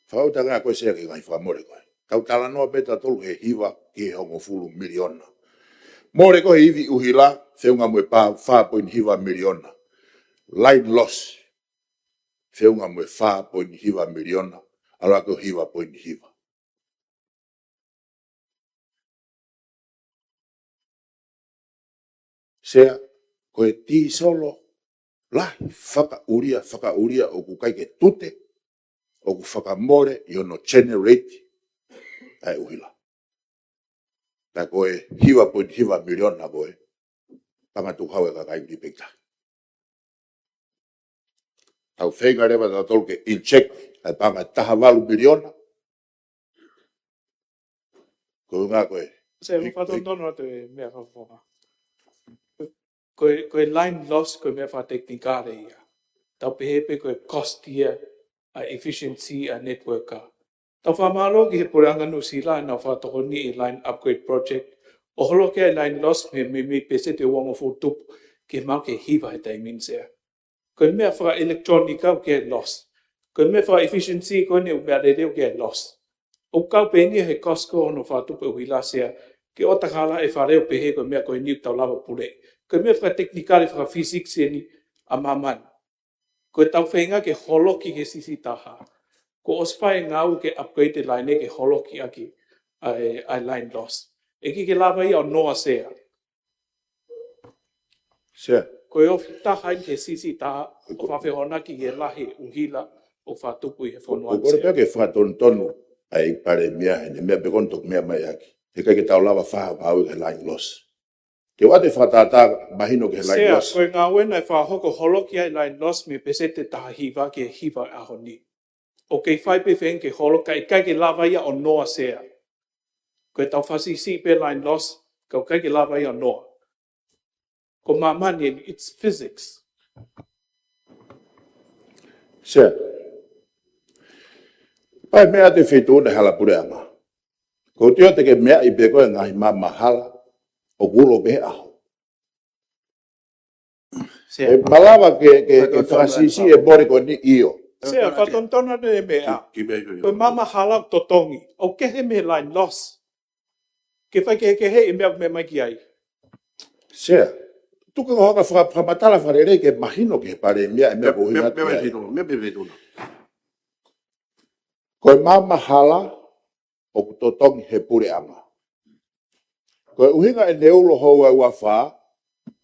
Fakaʻuta ange ko e Sea ki he ngaahi fakamole ko ē. Tau talanoa pē tautolu he hiva ki he hongofulu miliona. Mole ko ē he ivi ʻuhila, feʻunga mo e pā, fā poini hiva miliona. Line loss, feʻunga mo e fā poini hiva miliona, ʻalu hake ʻo hiva poini hiva. Sea, ko e tīsolo lahi fakaʻulia, fakaʻulia ʻoku ʻikai ke tute, ʻoku fakamole ʻi hono generate ʻa e ʻuhila. Pea ko e hiva poini hiva miliona ko ē, paʻanga tukuhau e kakai ʻi Peita. Tau feinga leva tautolu ke inject ʻa e paʻanga taha valu miliona. Ko e ʻuhinga ko e Sea, ʻoku ou fakatonutonu atu e meʻa fakafofonga. Ko e, ko e line loss, ko e meʻa fakatekinikale ia. Tau pehē pē ko e cost ia ʻa e efficiency ʻa e network. Tau fakamālō ki he puleʻanga Nuʻusila ʻenau fakatokoniʻi e line upgrade project ʻo holoki ʻa e line loss mei, mei, mei he pēseti ʻe uangofulu tupu ke maʻu ke hiva he taimi ni, Sea. Ko e meʻa fakaʻelekitulōnika ʻoku ʻi ai e loss. Ko e meʻa fakaefficiency ko eni ʻoku meʻa lelei ʻoku ʻi ai e loss. ʻOku kau pē eni ia he cost ko hono fakatupu e ʻuhila, Sea, ke ʻoua te tau halaʻi e fale ʻo pehē ko e meʻa ko eni ʻoku tau lava puleʻi. Ko e meʻa fakatekinikale, fakaphysics eni ʻa māmani. Ko ʻetau feinga ke holoki ki he siʻisiʻi taha. Kuo ʻosi fai e ngāue ke upgrade e line ke holoki ʻaki ʻa e, ʻa e line loss. ʻE ʻikai ke lava ia ʻo noa, Sea. Sea. Ko e ofi taha ia ki he siʻisiʻi taha ʻo fakafehoanaki ki he lahi e ʻuhila ʻoku fakatupu ʻi he fonua ni, Sea. ʻOku ou kole pē ke fakatonutonu ʻa e Palēmia heʻene meʻa pē ko eni ʻoku toki meʻa mai ʻaki. He ʻikai ke tau lava fai ha ngāue ki he line loss. Te u ʻoatu e fakatātā mahino ki he line loss. Sea, ko e ngāue naʻe fakahoko holoki ai e line loss mei he pēseti ʻe taha hiva ki he hiva he ʻaho ni. ʻOku kei fai pē feinga ke holoki, ka ʻikai ke lava ia ʻo noa, Sea. Ko ʻetau fakasiʻisiʻi pē line loss, ka ʻoku ʻikai ke lava ia ʻo noa. Ko māmani eni, it's physics. Sea. Pea meʻa atu e Feituʻu na he hala puleʻanga. Ko e tui ʻoku te ke meaʻi pē koe e ngaahi maama hala ʻoku ulo pē he ʻaho. Sea. ʻE malava ke, ke, ke fakasiʻisiʻi e mole ko eni? ʻIo. Sea, fakatonutonu atu e meʻa. Ki, ki meʻa ʻio. Ko e maama hala ʻoku totongi, ʻoku kehe mei he line loss. Ke fai kehekeheʻi e meʻa ʻoku meʻa mai ki ai. Sea. Tuku ke u hanga ʻo faka-, fakamatala fakalelei ke mahino ki he Palēmia e meʻa ko ē ʻoku ou ʻuhinga atu ki ai. Meʻa, meʻa, meʻa, meʻa, meʻa, meʻa. Ko e maama hala ʻoku totongi he puleʻanga. Ko e ʻuhinga ʻene ulo houa ʻe uafā,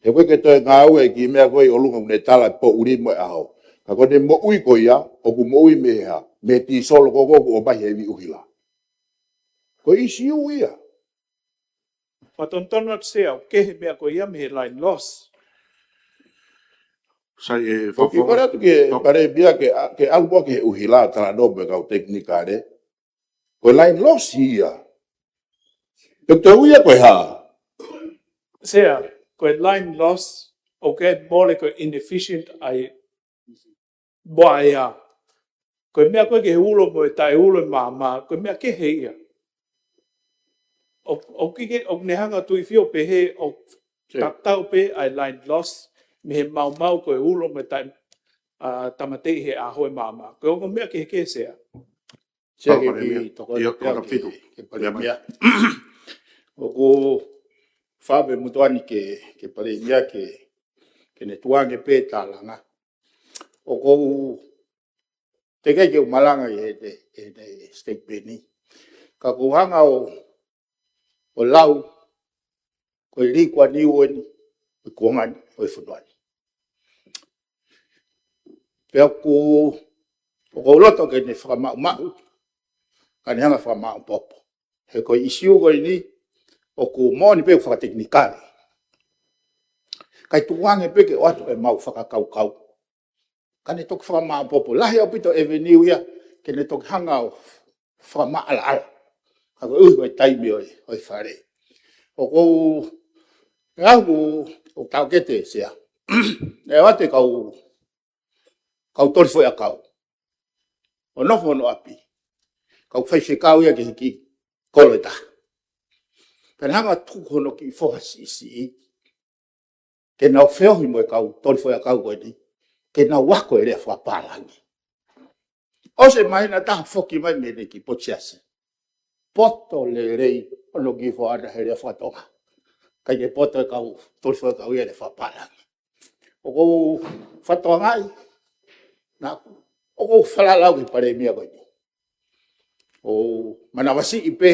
he ʻoku ʻikai ke toe ngāue e kiʻi meʻa ko ē ʻi ʻolunga ʻoku ne tala e poʻuli mo e ʻaho. Ka ko ʻene moʻui ko ia, ʻoku moʻui mei he hā, mei he tīsolo ko ē ʻoku ʻomai he ivi ʻuhila. Ko e ʻīsiu ia. Fatonutonu atu Sea, ʻoku kehe e meʻa ko ia mei he line loss. Sai e ʻOku fafo. Kole atu ki he Palēmia ke, ke ʻalu muʻa ki he ʻuhila, talanoa mo e kau tekinikale. Ko e line loss ia. Pe ko e ui ia ko e hā? Sea, ko e line loss, ʻoku mole ko e inefficient ai boa ia. Ko e meʻa ko ē ke ulo mo e taʻeulo e maama, ko e meʻa kehe ia. ʻO, ʻoku ʻikai ke, ʻoku ne hanga Tuʻifio pehē ʻoku Sea. Tatau pē ʻa e line loss, mei he maumau ko e ulo mo e taʻe, ʻa, tāmateʻi he ʻaho e maama. Ko e ongo meʻa kehekehe Sea. Sea Fala ke Palēmia. Ki toko Ia, ia kona ke, fitu. Ke Ia mai. Palēmia. ʻOku ou fakamolemole atu ke, ke Palēmia ke, ke ne tukuange pē tālanga. ʻOku ou teʻeki ke u malanga ʻi heʻene, heʻene statement ni. Ka ʻoku ou hanga ʻo, ʻo lau, ko e Lee Kuan Yew eni, ʻo e kuonga ni, ʻo e fonua ni. Pea ʻoku, ʻoku ou loto ke ne fakamaʻumaʻu, ka ne hanga fakamaʻopoʻopo. He ko e ʻīsiu ko eni, ʻoku moʻoni pē ʻoku fakatekinikale. Kae tukuange pē ke ʻoatu ʻemau fakakaukau. Ka ne toki fakamaʻopoʻopo. Lahi ʻaupito e avenue ia, ke ne toki hanga ʻo fakamaʻalaʻala. Ka ko e ʻuhi ko e taimi ʻo e, ʻo e fale. ʻOku ou, ʻe au ʻoku, ʻoku taʻokete Sea. ʻE ʻoatu e kau, kau toli foʻiʻakau. ʻO nofo hono ʻapi. Kau faifekau ia ki he kiʻi kolo ʻe taha. Pea ne hanga tuku hono kiʻi foha siʻisiʻi. Ke nau feohi mo e kau toli foʻiʻakau ko eni. Ke nau ako e lea fakapālangi. ʻOsi e māhina ʻe taha foki mai mei heʻene kiʻi potu siasi. Poto lelei hono kiʻi foha ʻana he lea faka-Tonga. ʻIkai ke poto e kau toli foʻiʻakau ia he lea fakapālangi. ʻOku ou fakatokangaʻi, naʻa, ʻoku ou falala au ki he Palēmia ko eni. ʻO manavasiʻi pē,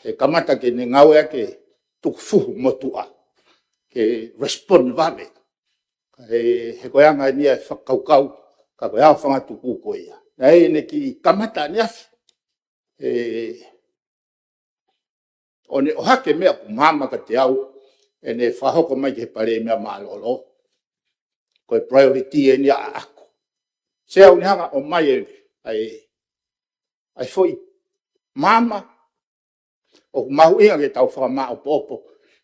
he kamata ke ne ngāueʻaki e tukufuhu motuʻa. Ke respond vave. He, he ko e anga eni ia e fakakaukau, ka ko e ʻaofangatuku ko ia. Naʻe ʻi ai ʻene kiʻi kamata ʻaneafi. ʻE, ʻo ne ʻohake meʻa ʻoku maama kiate au, ʻene fakahoko mai ki he Palēmia mālōlō. Ko e priority eni ia ʻaʻaku. Sea ʻoku ne hanga ʻo ʻomai e, ʻa e, ʻa e foʻi maama, ʻoku mahuʻinga ke tau fakamaʻopoʻopo,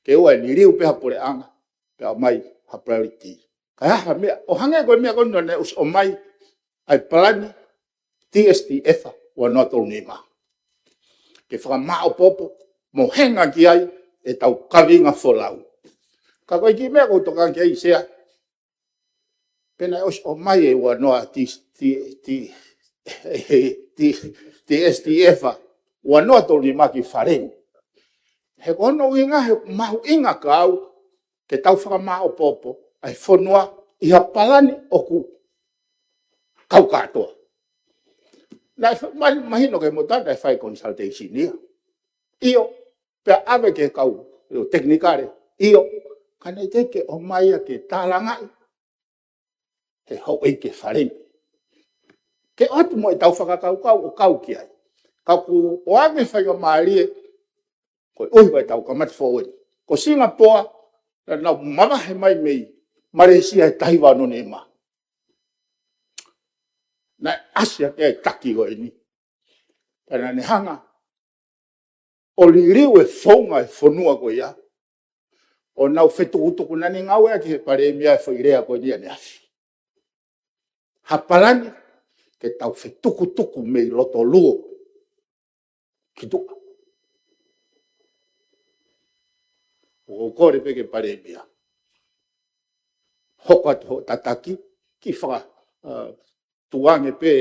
ke ʻoua ʻe liliu pē ha puleʻanga, pea ʻomai ha priority. Ka ʻi ai ha meʻa, ʻo hangē ko e meʻa ko eni naʻe ʻosi ʻomai, ʻa e palani, T S T F ua noa tolu nima. Ke fakamaʻopoʻopo, mo henga ki ai, ʻetau kaveinga folau. Ka ko e kiʻi meʻa ʻoku ou tokanga ki ai Sea, pea naʻe ʻosi ʻomai e ua noa T, T, T, T, T S T F ua noa tolu nima ki fale ni. He ko hono ʻuhinga he mahuʻinga kiate au ke tau fakamaʻopoʻopo ʻa e fonua ʻi ha palani ʻoku kau kātoa. Naʻe fa-, ma-, mahino ke mota naʻe fai consultation ia. ʻIo, pea ʻave ki he kau, ʻio, tekinikale. ʻIo, ka naʻe teʻeki ke ʻomai ia ke tālangaʻi he houʻeiki e fale ni. Ke ʻoatu mo ʻetau fakakaukau ʻo kau ki ai. Ka ʻoku ʻoange faingamālie, ko e ʻuhi ko ʻetau kamata foʻou eni. Ko Singapoa, naʻa nau mavahe mai mei Malaysia he taha hiva ono nima. Naʻe ʻasi hake e taki ko eni. Pea naʻa ne hanga ʻo liliu e founga e fonua ko ia, ʻo nau fetukutuku, naʻa ne ngāueʻaki he Palēmia e foʻi lea ko eni ʻaneafi. Ha palani ke tau fetukutuku mei loto luo ki tuʻa. ʻOku ou kole pē ki he Palēmia. Hoko atu hoʻo tataki, kiʻi faka, ʻa, tukuange pē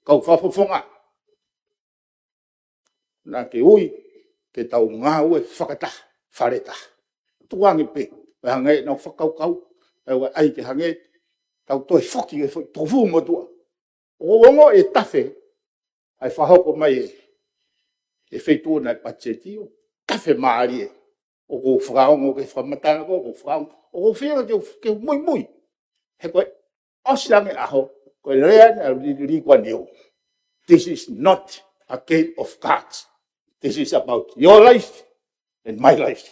kau fakafofonga. Naʻa ke ui, ke tau ngāue fakataha, fale taha. Tukuange pē, ʻe hangē ʻenau fakakaukau, ʻe ua ai ke hangē, tau toe foki ke foʻi tukufuhu motuʻa. ʻO ongo e tafe, ʻa e fakahoko mai ʻe, ʻe he feituʻu naʻe patiseti ʻo tafe mālie. ʻOku ou fakaongo ki he fakamatala ko ē, ʻoku ou fakaongo, ʻoku ou fie ke, ke muimui. He ko e ʻosi ange ʻaho, ko e lea naʻe lī, lī Kuan Iu. This is not a game of cards. This is about your life and my life.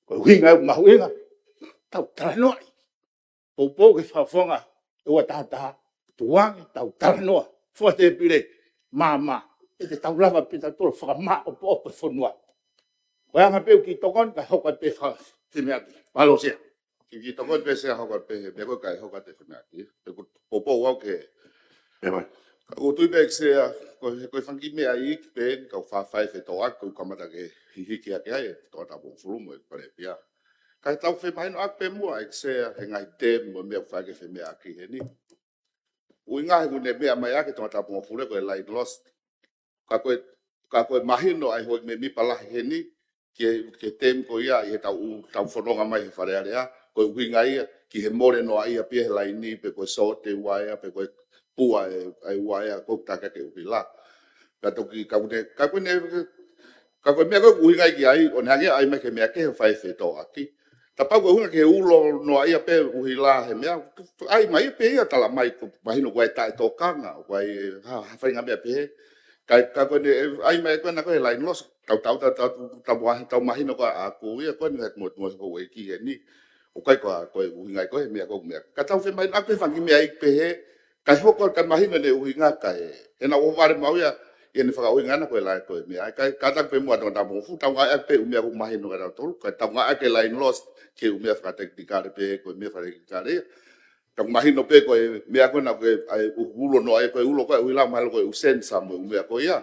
Ko e ʻuhinga ʻoku mahuʻinga, tau talanoaʻi. Poupou ki he fakafofonga ʻe ua taha taha, tuʻu ange, tau talanoa. Fofonga Tēpile, māmā, ʻe te tau lava pē tautolu ʻo fakamāʻopoʻopo e fonua. Ko e anga pē ʻeku kiʻi tokoni, kae hoko atu pē fakafimeʻaki. Mālō Sea. Kiʻi, kiʻi tokoni pē Sea, hoko atu pē he meʻa ko ē kae hoko atu e fimeʻaki. He ʻoku ou poupou au ke, ʻe mai. Ka ʻoku ou tui pē ʻEiki Sea, ko e, ko e fanga kiʻi meʻa iiki pē eni, ka ʻoku faʻa fai e fetōʻaki, ʻoku kamata ke hihiki hake ai e Tongatapu hongofulu mo e Palēmia. Kae tau femahinoʻaki pē muʻa ʻEiki Sea, he ngaahi tēmi mo e meʻa ʻoku fai ki he fimeʻaki heni. ʻUhinga he ʻoku ne meʻa mai ʻaki e Tongatapu hongofulu ko e line loss. Ka ko e, ka ko e mahino ʻa e houʻeiki mēmipa lahi heni, ki he, ki he tēmi ko ia ʻi heʻetau, tau fononga mai he Fale Alea, ko e ʻuhinga ia, ki he mole noaʻia pē ia he laini, pe ko e sōte uaea, pe ko e pua e, e uaea, ko e tākake ʻuhila. Ka toki, ka ʻoku ne, ka ʻoku ne, ka ko e meʻa ko ē ʻoku ʻuhinga ki ai, ʻo ne hangē ʻai mai ki he meʻa kehe ʻo fai e fetōʻaki. Kapau ko e ʻuhinga ki he ulo noaʻia pē ʻuhila he meʻa, ʻai mai pē ia tala mai ko mahino ko e taʻetokanga, ko e ha, ha faʻahinga meʻa pehē. Ka, ka ko ʻene ʻai mai ko ena ko e line loss, tau, tau, tau, tau, tau, tau, tau mahino ko ē ʻaʻaku ia ko eni mo, mo houʻeiki heni. ʻOku ʻikai ko, ko e ʻuhinga ko e meʻa ko e meʻa. Ka tau femahinoʻaki pē fanga kiʻi meʻa iiki pehē, kae hoko, kae mahino ʻene ʻuhinga kae. He naʻa ʻohovale maʻu ia, ʻi heʻene fakaʻuhinga ʻana ko e lahi ko e meʻa. Kae, kātaki pē muʻa Tongatapu hongofulu, tau ngāueʻaki pē ʻū meʻa ʻoku mahino kia tautolu, kae tau ngāueʻaki e line loss, ki he ʻū meʻa fakatekinikale pē, ko e meʻa fakatekinikale ia. Tau mahino pē ko e meʻa ko ena ko e, ʻa e ulo noaʻia ko e ulo ko e ʻuhila mahalo ko e ʻū sensa mo e ʻū meʻa ko ia.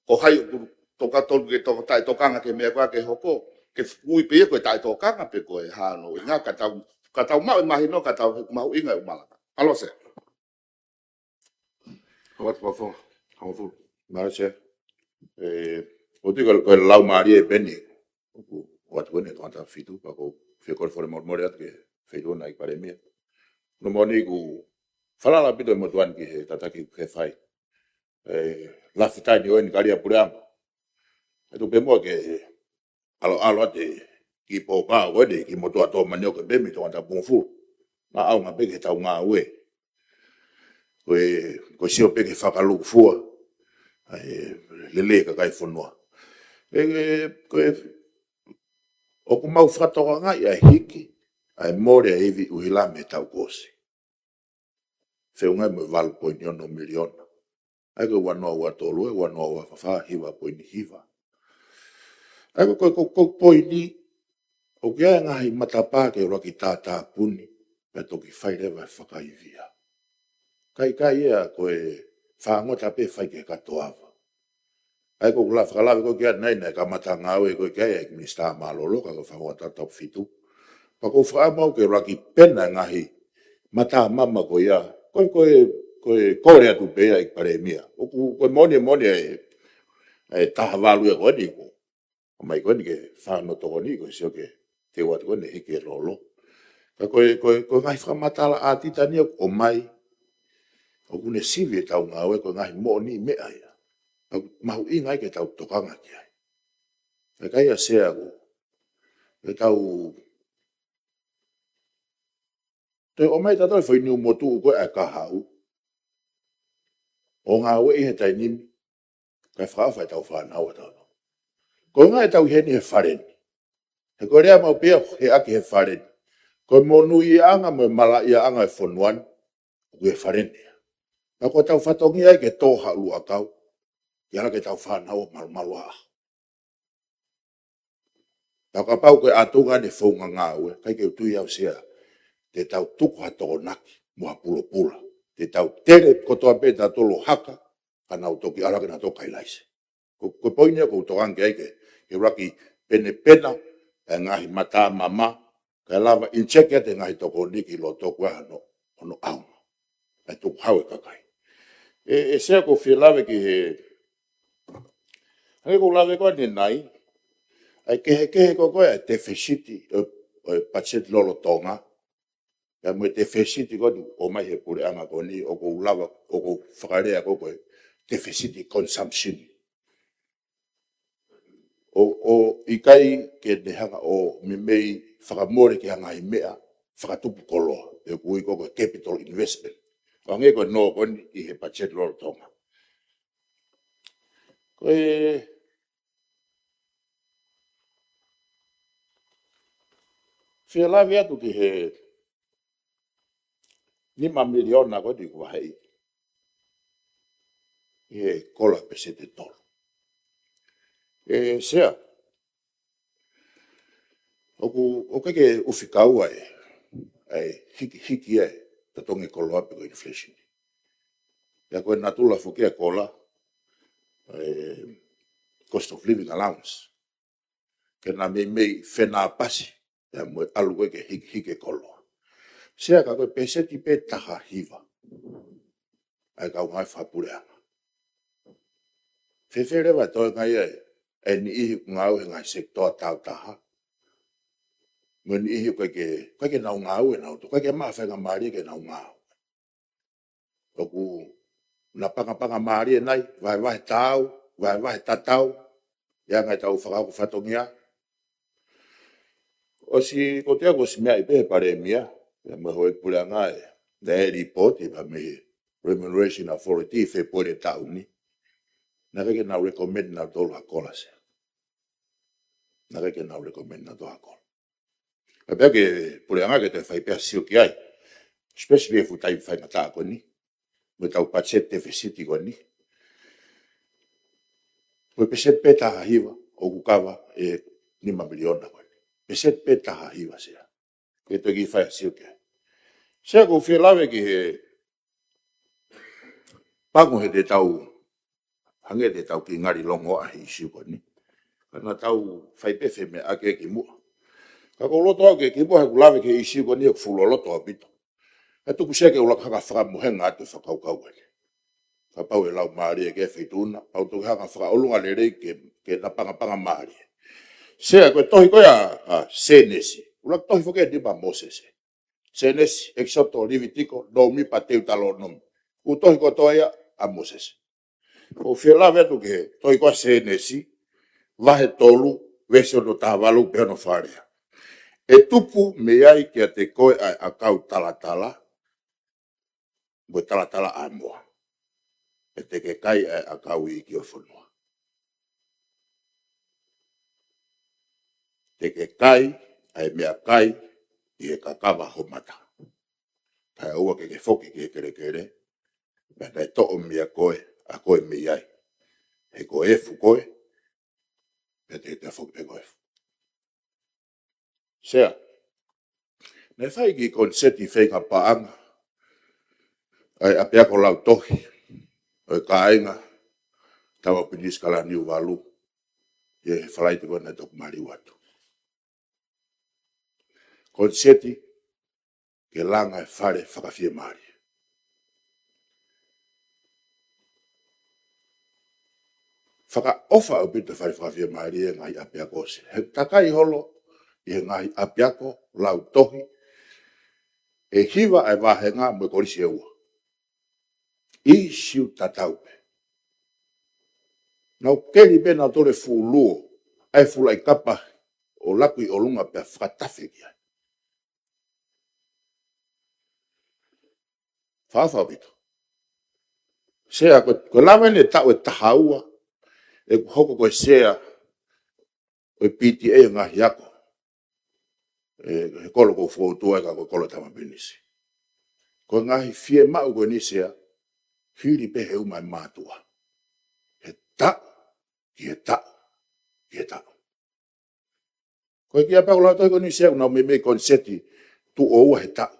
Ko hai ʻoku toka tonu ke toka taʻetokanga ki he meʻa ko ē ke hoko, ke ui pē ia ko e taʻetokanga pe ko e hā hono ʻuhinga ka tau, ka tau maʻu e mahino ka tau he mahuʻinga e ʻū malanga. Mālō Sea. Hoko atu Fakafofonga hongofulu. Mālō Sea. ʻE, ʻoku ou tui ko e, ko e lau mālie ʻe Peni. ʻOku, ʻoatu ko eni e Tongatapu fitu, pea ʻoku ou fie kole fakamolemole atu ki he feituʻu na ʻEiki Palēmia. Hono moʻoni ʻoku falala ʻaupito e motuʻa ni ki he tataki ʻoku ke fai. ʻE, lafi taimi ʻo eni kalia puleʻanga. ʻE tuku pē muʻa ke ʻaloʻalo atu e kiʻi pō ko eni ki he motuʻa tō manioke pē mei Tongatapu hongofulu. Naʻa ʻaonga pē ke tau ngāue. Ko e, ko e sio pē ke fakalūkufua ʻa e lelei e kakai e fonua. ʻE, ʻe, ko e, ʻoku mau fakatokangaʻi ʻa e hiki ʻa e mole ʻa e ivi ʻuhila mei he taʻu kuo ʻosi. Feʻunga mo e valu poini ono miliona. ʻA ia ko e ua noa ua tolu, ʻe ua noa ua fā, hiva poini hiva. ʻA ia ko, ko, ko, ko e poini, ʻoku ʻi ai e ngaahi matapā ke ʻuluaki tātāpuni, pea toki fai leva e fakaivia. Kae ʻikai ia ko e fāngota pē fai ki he katoa ava. ʻA ia ko ʻeku lave, fakalave ko ē ki ai ʻanenai naʻe kamata ngāue ko ē ki ai e Minisitā Mālōlō ka ko e Fakafofonga Tongatapu fitu. Pea ʻoku ou fakaʻamu au ke ʻuluaki pena e ngaahi matamama ko ia. Ko e, ko e, ko e kole atu pē ia ʻEiki Palēmia. ʻOku, ko e moʻoni, moʻoni e, e taha valu ia ko eni ko. ʻOmai ko eni ke fano tokoni ko e sio ke te ua tokoni hiki e lolo. Ka ko e, ko e, ko e ngaahi fakamatala ʻa Titania ʻoku ʻomai. ʻOku ne sivi ʻetau ngāue ko e ngaahi moʻoni meʻa ia. ʻOku mahuʻinga ai ke tau tokanga ki ai. Kae ʻikai ia Sea ko. ʻE tau. Te ʻomai tautolu e foʻi niu motuʻu ko ē ʻa e kahaʻu. ʻO ngāueʻi he taimi ni. Kae fakaʻofa ʻetau fānau ʻa tautolu. Ko e ngaahi ʻetau ʻi heni he fale ni. He ko e lea mau pē ia he ʻaki he fale ni. Ko e monūʻiaʻanga mo e malaʻiaʻanga e fonua ni. ʻOku ʻi he fale ni. Ka ko ʻetau fatongia ia ke tō ha ʻuluʻakau. Ke ala ke tau fānau ʻo malumalu ʻa. Ka kapau ko e ʻatunga ni founga ngāue, ʻikai ke u tui au Sea, te tau tuku ha tokonaki, mo ha pulopula. Te tau tele kotoa pē tautolu ʻo haka, ka nau toki ala ke nau toki kai laise. Ko, ko e poini ia ʻoku ou tokanga ki ai ke, ke ʻuluaki penepena, e ngaahi matamama, kae lava inject atu e ngaahi tokoni ki loto ko ē hono, hono ʻaonga. ʻA e tukuhau e kakai. ʻE, ʻe Sea ʻoku ou fie lave ki he, hangē ko ʻeku lave ko ē ʻanenai, ʻa e kehekehe ko ē ʻa e tefisiti, ʻo, ʻo e patiseti lolotonga, pea mo e tefisiti ko ē ʻoku ʻomai he puleʻanga ko eni, ʻoku ou lava, ʻoku ou fakalea ko ē ko e deficit consumption. ʻO, ʻo ʻikai ke ne hanga ʻo meimei fakamole ki he ngaahi meʻa fakatupu koloa, ʻoku ui ko e capital investment. ʻO hangē ko e nō ko eni ʻi he patiseti lolotonga. Ko e fie lave atu ki he nima miliona ko eni ʻoku vaheʻi ʻi he kola peseti ʻe tolu. ʻE Sea, ʻoku, ʻoku ʻikai ke ʻufi kaua e, e hiki, hiki e totongi koloa pe ko e inflation. ʻA ia ko e natula foki e kola, e cost of living allowance. Ke na meimei fenāpasi, ʻa ia mo e ʻalu ko ē ke hiki, hiki e koloa. Sea, ka ko e peseti pē taha hiva ʻa e kau ngāue fakapuleʻanga. Fēfē leva e toenga ia ʻa e niʻihi ʻoku ngāue he ngaahi sekitoa taautaha mo e niʻihi ʻoku ʻikai ke, ʻikai ke nau ngāue nautolu, ʻikai ke maʻu faingamālie ke nau ngāue. ʻOku na pangapanga mālie nai, vahevahe taau, vahevahe tatau, ʻi he anga ʻetau fakahoko fatongia. ʻOsi ko tea kuo ʻosi meaʻi pē he Palēmia, ʻa ia mo e houʻeiki puleʻanga ē, naʻe lipooti pē mei he Remuneration Authority ʻi Fēpueli taʻu ni. Naʻe ʻikai ke nau recommend nautolu ha kola, Sea. Naʻe ʻikai ke nau recommend nautolu ha kola. ʻA ia pea ke puleʻanga ke toe fai pē ha sio ki ai. Especially e fuʻu taimi faingataʻa ko eni. Mo ʻetau patiseti deficit ko eni. Ko e peseti pē taha hiva ʻoku kava e nima miliona ko eni. Peseti pē taha hiva, Sea. Ke toe kiʻi fai ha sio ki ai. Sea, ʻoku ou fie lave ki he pango he te tau, hangē te tau kiʻi ngali longoaʻa he ʻīsiu ko eni. Ka naʻa tau fai pē femeʻa ki muʻa. Ka ʻoku ou loto au ke kimuʻa he ʻoku lave ki he ʻīsiu ko eni ʻoku fuʻu loloto ʻaupito. Ka tuku Sea ke u laka hanga fakamohenga atu e fakakaukau ko eni. Kapau ʻe lau mālie ki he feituʻu na, pea u toki hanga fakaʻolunga lelei ke, ke na pangapanga mālie. Sea, ko e tohi ko ia ʻa, ʻa Sēnesi. ʻUluaki tohi foki eni ʻa Mōsese. Sēnesi, ʻEkisoto, Levitiko, Nōmipa, Teutalōnome. ʻA e tohi kotoa ia ʻa Mōsese. ʻOku ou fie lave atu ki he tohi ko ia ʻa Sēnesi, vahe tolu, veesi hono taha valu pea hono fā lea. ʻE tupu mei ai kiate koe ʻa e ʻakau talatala, mo e talatalaʻāmoa. Pea te ke kai ʻa e ʻakau iiki ʻo e fonua. Te ke kai ʻa e meʻakai ʻi he kakava ho mata. Kae ʻoua ke ke foki ki he kelekele, pea naʻe toʻo meiate koe ʻa koe mei ai. He ko e efu koe, pea te ke toe foki pē ko e efu. Sea, naʻe fai e kiʻi koniseti feinga paʻanga ʻa e ʻapiako lautohi ʻo e kāinga Tama Pilinisi Kalaniuvalu ʻi he Falaite ko ē naʻe toki maliu atu. Koniseti ke langa e fale fakafiemālie. Fakaʻofa ʻaupito e fale fakafiemālie he ngaahi ʻapiako, Sea. He takai holo ʻi he ngaahi ʻapiako lautohi ʻe hiva ʻa e vāhenga mo e kolisi ʻe ua. ʻIsiu tatau pē. Nau keli pē nautolu e fuʻu luo, ʻa e fuʻu laʻi kapa ʻo laku ʻi ʻolunga pea fakatafe ki ai. Fakaʻofa ʻaupito. Sea, ko, ko e lava eni e taʻu ʻe taha ua ʻeku hoko ko e sea ʻo e P T A ʻo e ngaahi ako. ʻE, he kolo ʻoku ou fokoutua ai ka ko e kolo Tama Pilinisi. Ko e ngaahi fiemaʻu ko eni, Sea, hili pē he ʻuma e mātuʻa. He taʻu ki he taʻu ki he taʻu. Ko e kiʻi ʻapiako lautohi ko eni, Sea, ʻoku nau meimei koniseti tuʻo ua he taʻu.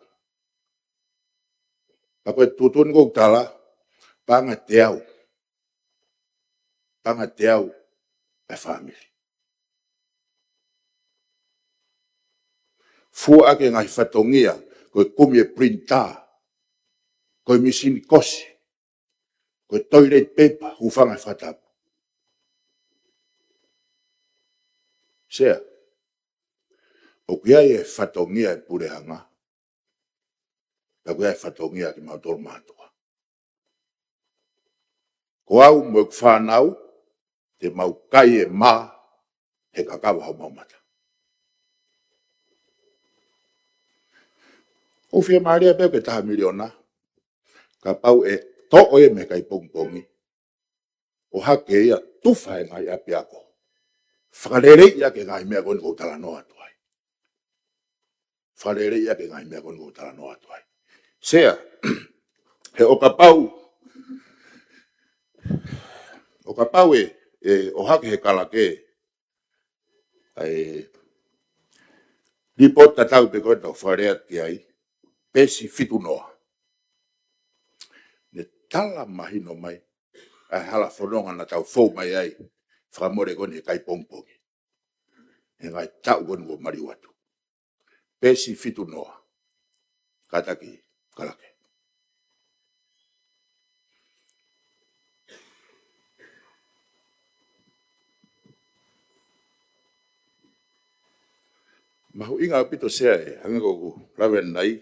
Ka ko e tuʻutuʻuni ʻoku ou tala, paʻanga ʻe teau. Paʻanga ʻe teau ʻa e fāmili. Fua ʻaki e ngaahi fatongia, ko e kumi e printer, ko e mīsini kosi, ko e toilet paper, hūfanga he fakatapu. Sea, ʻoku ʻi ai e fatongia e puleʻanga, pea ʻoku ʻi ai e fatongia kimautolu mātuʻa. Ko au mo ʻeku fānau, te mau kai e mā he kakava homau mata. ʻOku fiemālie pē ʻa e taha miliona, kapau ʻe toʻo ia mei he kai pongipongi, ʻohake ia, tufa he ngaahi ʻapiako. Fakaleleiʻi ʻaki e ngaahi meʻa ko eni ʻoku ou talanoa atu ai. Fakaleleiʻi ʻaki e ngaahi meʻa ko eni ʻoku ou talanoa atu ai. Sea, he ʻo kapau, ʻo kapau ʻe, ʻe ʻohake he kalake, ʻa e lipooti tatau pē ko ē naʻa tau fakalea ki ai, peesi fitu noa. Ne tala mahino mai ʻa e hala fononga naʻa tau fou mai ai, fakamole ko eni he kai pongipongi, he ngaahi taʻu ko eni kuo maliu atu. Peesi fitu noa. Kātaki kalake. Mahuʻinga ʻaupito, Sea, ē, hangē ko ʻeku lave ʻanenai,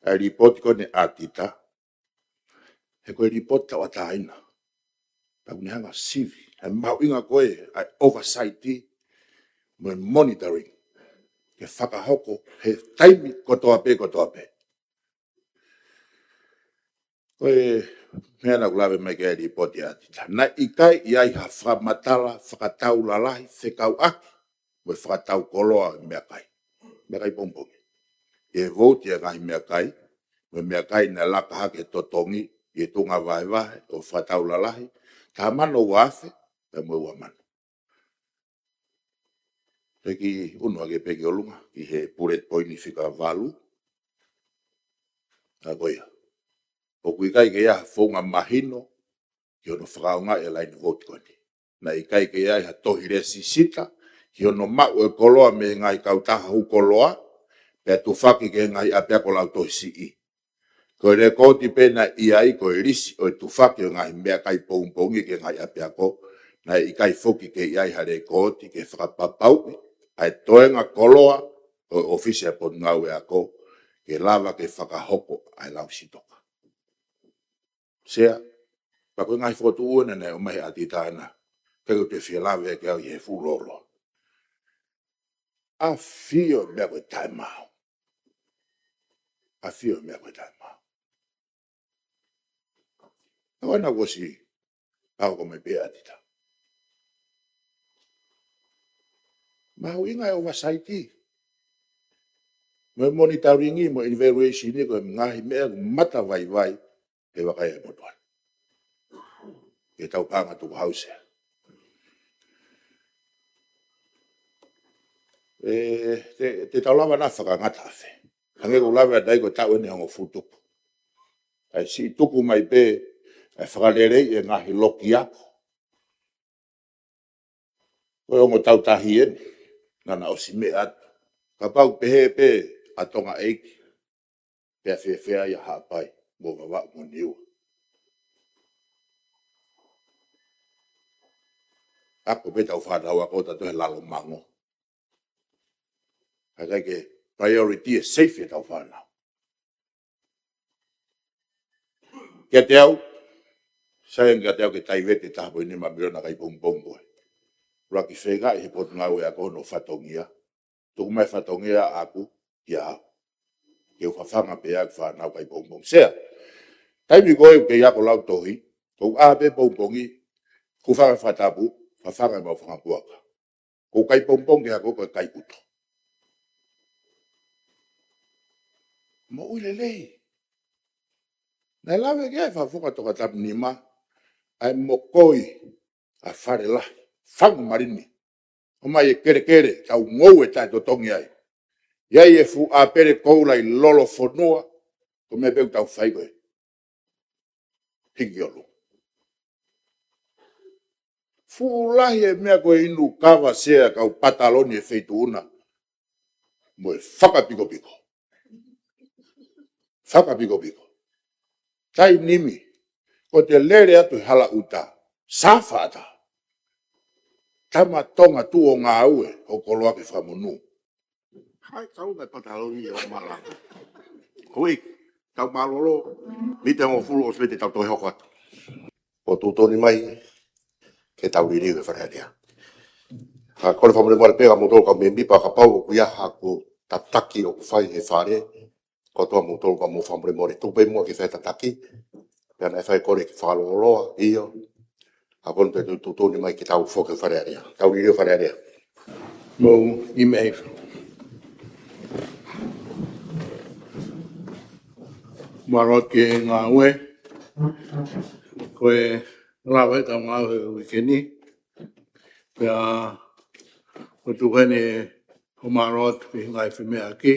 ʻa e lipooti ko eni ʻa ʻAtita, he ko e lipooti tauʻatāina. Pea ʻoku ne hanga ʻo sivi ʻa e mahuʻinga ko ē ʻa e oversight mo e monitoring ke fakahoko he taimi kotoa pē, kotoa pē. Ko e meʻa naʻa ku lave mai ki ai, lipooti ʻa ʻAtita, naʻe ʻikai ʻi ai ha fakamatala fakataulalahi fekauʻaki mo e fakatau koloa meʻakai, meʻakai pongipongi. ʻE vouti e ngaahi meʻakai, mo e meʻakai naʻe laka hake he totongi ʻi he tuʻunga vahevahe ʻo e fakataulalahi, taha mano ua afe pea mo e ua mano. Te u kiʻi ʻunu hake pē ki ʻolunga, ki he bullet point fika valu. ʻA ko ia, ʻoku ʻikai ke ʻi ai ha founga mahino ki hono fakaʻaongaʻi e laine vouti ko eni. Naʻe ʻikai ke ʻi ai ha tohi lēsisita ki hono maʻu e koloa mei he ngaahi kautaha hū koloa, pea tufaki ki he ngaahi ʻapiako lautohi siʻi. Ko e lēkooti pē naʻe ʻi ai ko e lisi ʻo e tufaki ʻo e ngaahi meʻakai pongipongi ki he ngaahi ʻapiako, naʻe ʻikai foki ke ʻi ai ha lēkooti ke fakapapauʻi ʻa e toenga koloa ʻo e ʻōfisi ʻa e Potungāue Ako ke lava ke fakahoko ʻa e lau sitoka. Sea, pea ko e ngaahi fokotuʻu ena naʻe ʻomai ʻe ʻAtita ena, ʻikai ke u toe fie lave ki ai he fuʻu lōloa. ʻAfio e meʻa ko e taʻemaau. ʻAfio e meʻa ko e taʻemaau. Naʻa na kuo ʻosi pau ko mai pē ʻa ʻAtita. Mahuʻinga e oversight mo e monitoring mo e evaluation ko e ngaahi meʻa ʻoku matavaivai he vakai ʻa e motuʻa ni. Ke tau paʻanga tukuhau, Sea. ʻE, te, te tau lava ʻo fakangata afe. Hangē ko ʻeku lave ʻanenai, ko e taʻu eni ʻe hongofulu tupu. ʻA e siʻi tuku mai pē ʻa e fakaleleiʻi e ngaahi loki ako. Ko e ongo taʻu tahi eni naʻa na ʻosi meʻa atu. Kapau pehē pē ʻa Tonga ʻEiki, pea fēfē ai ʻa Haʻapai mo Vavaʻu mo Niua? Ako pē ʻetau fānau ako ʻatautolu he lalo mango. Kae ʻikai ke priority e safety ʻetau fānau. Kiate au, sai ange kiate au ke taivete taha poini nima miliona kai pongipongi ko ē. ʻUluaki feingaʻi he Potungāue Ako hono fatongia. Tuku mai fatongia ʻaʻaku kia au, ke u fafanga pē ʻeku fānau kai pongipongi. Sea, taimi ko ē ʻoku kei ako lautohi, ʻoku ʻā pē pongipongi, hūfanga he fakatapu, fafanga ʻemau fanga puaka. Ko e kai pongipongi ke ako ko e kai ʻuto. Moʻui lelei. Naʻe lave ki ai e Fakafofonga Tokatapu Nima, ʻa e mokoi ʻa e fale lahi, fangu malini. ʻOmai e kelekele, tau ngoue taʻetotongi ai. ʻI ai e fuʻu ʻāpele koula ʻi lolofonua, ko e meʻa pē ʻoku tau fai ko e hiki ʻolunga. Fuʻu lahi e meʻa ko e inu kava, Sea, kau pataloni e feituʻu na mo e fakapikopiko. Fakapikopiko. Taimi ni, ko ʻete lele atu he hala ʻuta, sāfata. Tama Tonga tuʻu ʻo ngāue, ʻo koloa ke fakamonū. Hai, tau mai pataloni ʻo mala. Hui, tau mālōlō, miniti hongofulu ʻosi pē te tau toe hoko atu. ʻo tuʻutuʻuni mai ke tau liliu e Fale Alea. Ka kole fakamolemole pē kia moutolu kau mēmipa, kapau ʻoku ʻi ai haʻaku tataki ʻoku fai he Fale, kotoa moutolu ka mou fakamolemole. Tuku pē muʻa ke fai tataki, pea naʻe fai kole ke fakalōloa, ʻio. Ka ko eni te u tuʻutuʻuni mai ke tau foki ki Fale Alea. Tau liliu Fale Alea. Mou ʻi mei. Mālō ki he ngāue. Ko e lava ʻetau ngāue he uike ni. Pea ʻoku tuku heni ʻo mālō atu ki he ngaahi femeʻaʻaki.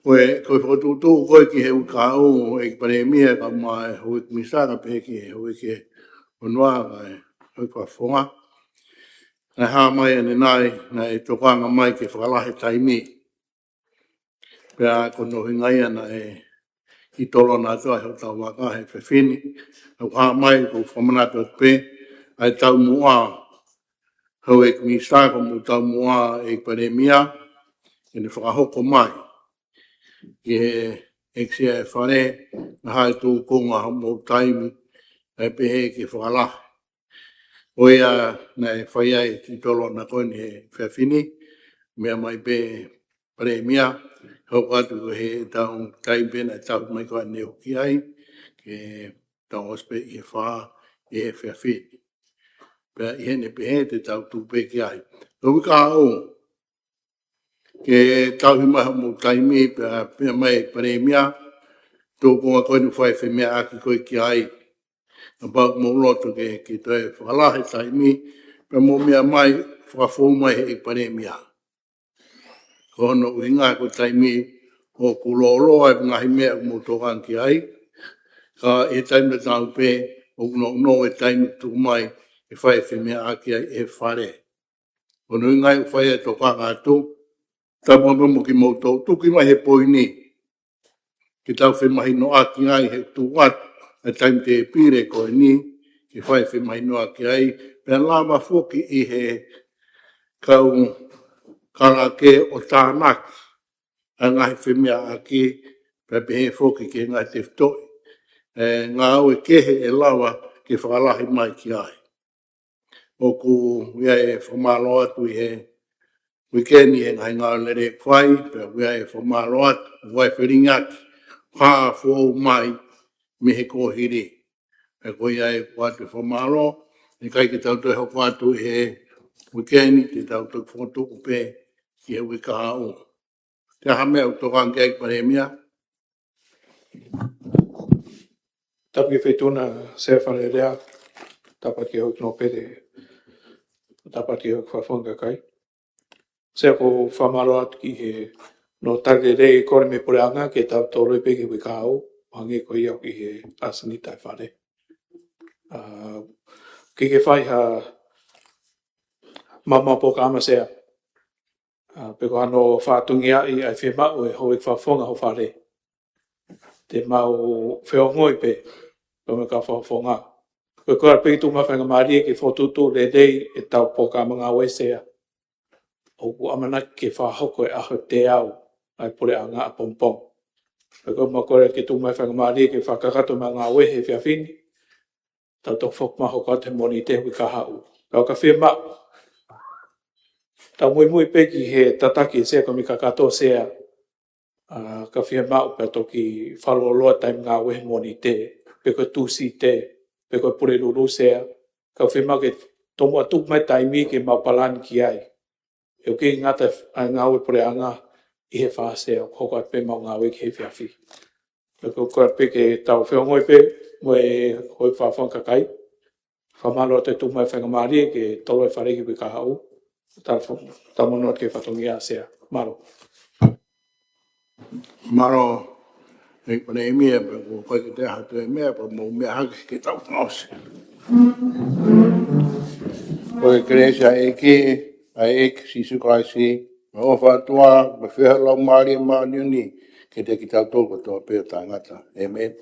Ko e, ko e fokotuʻutuʻu ko ē ki he uike kahaʻu ʻEiki Palēmia kae ʻumaʻā e houʻeiki minisitā, pehē ki he houʻeiki ʻo e ʻOtua, kae houʻeiki fakafofonga. Naʻe hā mai ʻanenai, naʻe tokanga mai ke fakalahi e taimi. Pea ko hono ʻuhinga ia naʻe kiʻi tolona atu ai hotau vaka he efiafi ni. ʻOku hā mai ko e fakamanatu atu pē, ʻa e taumuʻa houʻeiki minisitā, ko hoʻomou taumuʻa ʻEiki Palēmia, ke ne fakahoko mai ki he ʻEiki Sea ʻo e Fale, naʻa hā e tūkunga hoʻomou taimi, ʻa e pehē ke fakalahi. Ko ia naʻe fai ai e kiʻi tolona ko eni he efiafi ni, meʻa mai pē Palēmia, hoko atu ko e taimi pē naʻe tau mai ko ē ʻanenai ki ai, ke tau ʻosi pē ʻi he fā ʻi he efiafi ni. Pea ʻi heʻene pehē te tau tuʻu pē ki ai. Ko e uike kahaʻu, ke tauhi mai hoʻomou taimi, pea, pea mai Palēmia, tūkunga ko eni ʻoku fai e femeʻaʻaki ko ē ki ai. Kapau ʻoku mou loto ke, ke toe fakalahi e taimi, pea mou meʻa mai, fakafou mai he ʻEiki Palēmia. Ko hono ʻuhinga ko e taimi ʻoku lōloa e ngaahi meʻa ʻoku mou tokanga ki ai, ka ʻi he taimi tatau pē ʻoku nounou e taimi tuku mai ke fai e femeʻaʻaki ai ʻe he Fale. Ko hono ʻuhinga ia ʻoku fai ai e tokanga atu, tapu mo kimoutolu, tuku mai he poini, ke tau femahinoʻaki ai he tuʻu atu e taimi tēpile ko eni, ke fai e femahinoʻaki ai, pea lava foki ʻi he kau kalake ʻo tānaki ʻa e ngaahi femeʻaʻaki, pea pehē foki ki he ngaahi tefitoʻi, ʻa e ngāue kehe ʻe lava ke fakalahi mai ki ai. ʻOku ʻi ai e fakamālō atu ʻi he uike ni he ngaahi ngāue lelei ʻoku fai, pea ʻoku ʻi ai e fakamālō atu, ʻoku ʻi ai e felingaki, hā foʻou mai mei he kuohili. Pea ko ia ʻoku ʻoatu e fakamālō, ʻikai ke tau toe hoko atu ʻi he uike ni, te tau toe fokotuʻu pē ki he uike kahaʻu. Te aha meʻa ʻoku tokanga ki ai ʻEiki Palēmia? Tapu ki he Feituʻu na Sea Fale Alea, tapu ki he houʻeiki nōpele, tapu ki he houʻeiki fakafofonga kakai. Sea, ʻoku ou fakamālō atu ki he nō tali lelei e kole mei he Puleʻanga ke tau toloi pē ki he uike kahaʻu, hangē ko ia ʻoku ʻi he ʻasenita e Fale. ʻA, ke ke fai ha maumau polokalama, Sea. ʻA, pe ko hano fatongia ʻi ai e fiemaʻu ʻa e houʻeiki fakafofonga ho Fale. Te mau feongoʻi pē, pea mo e kau fakafofonga. Ko e kole pē ke tuku mai e faingamālie ke fokotuʻutuʻu lelei ʻetau polokalama ngāue, Sea. ʻOku ʻamanaki ke fakahoko he ʻaho teau ʻa e Puleʻanga ʻapongipongi. Pea ko e mau kole ke tuku mai e faingamālie ke fakakakato mai e ngāue he efiafi ni. Tau toki foki mai ʻo hoko atu he Mōnite he uike kahaʻu. Ka ʻoku fiemaʻu, tau muimui pē ki he tataki ʻe he Sea, ko e meʻa kakato, Sea. ʻA, ka fiemaʻu pea toki fakalōloa e taimi ngāue he Mōnite, pe ko e Tūsite, pe ko e Pulelulu, Sea. Ka fiemaʻu ke tomuʻa tuku mai e taimi ke mau palani ki ai. ʻOku ʻikai ngata ʻa e ngāue Puleʻanga ʻi he fā, Sea, ʻoku hoko atu pē ʻemau ngāue ki he efiafi. Pea ko e kole pē ke tau feongoʻi pē mo e houʻeiki fakafofonga kakai. Fakamālō atu e tuku mai e faingamālie ke toloi e Fale ki he uike kahaʻu. Tau, tau monū atu ki he fatongia, Sea. Mālō. Mālō ʻEiki Palēmia, pea ko e kiʻi taha atu e meʻa, pea mou meʻa hake ke tau fakaʻosi. Ko e kelesi ʻa e ʻEiki, ʻa e ʻEiki ko Sīsū Kalaisi, mo e ʻofa ʻa e ʻOtua, mo e feohi ʻa e Laumālie Māʻoniʻoni, ke ʻiate kitautolu kotoa pē ʻo taʻengata. ʻĒmeni.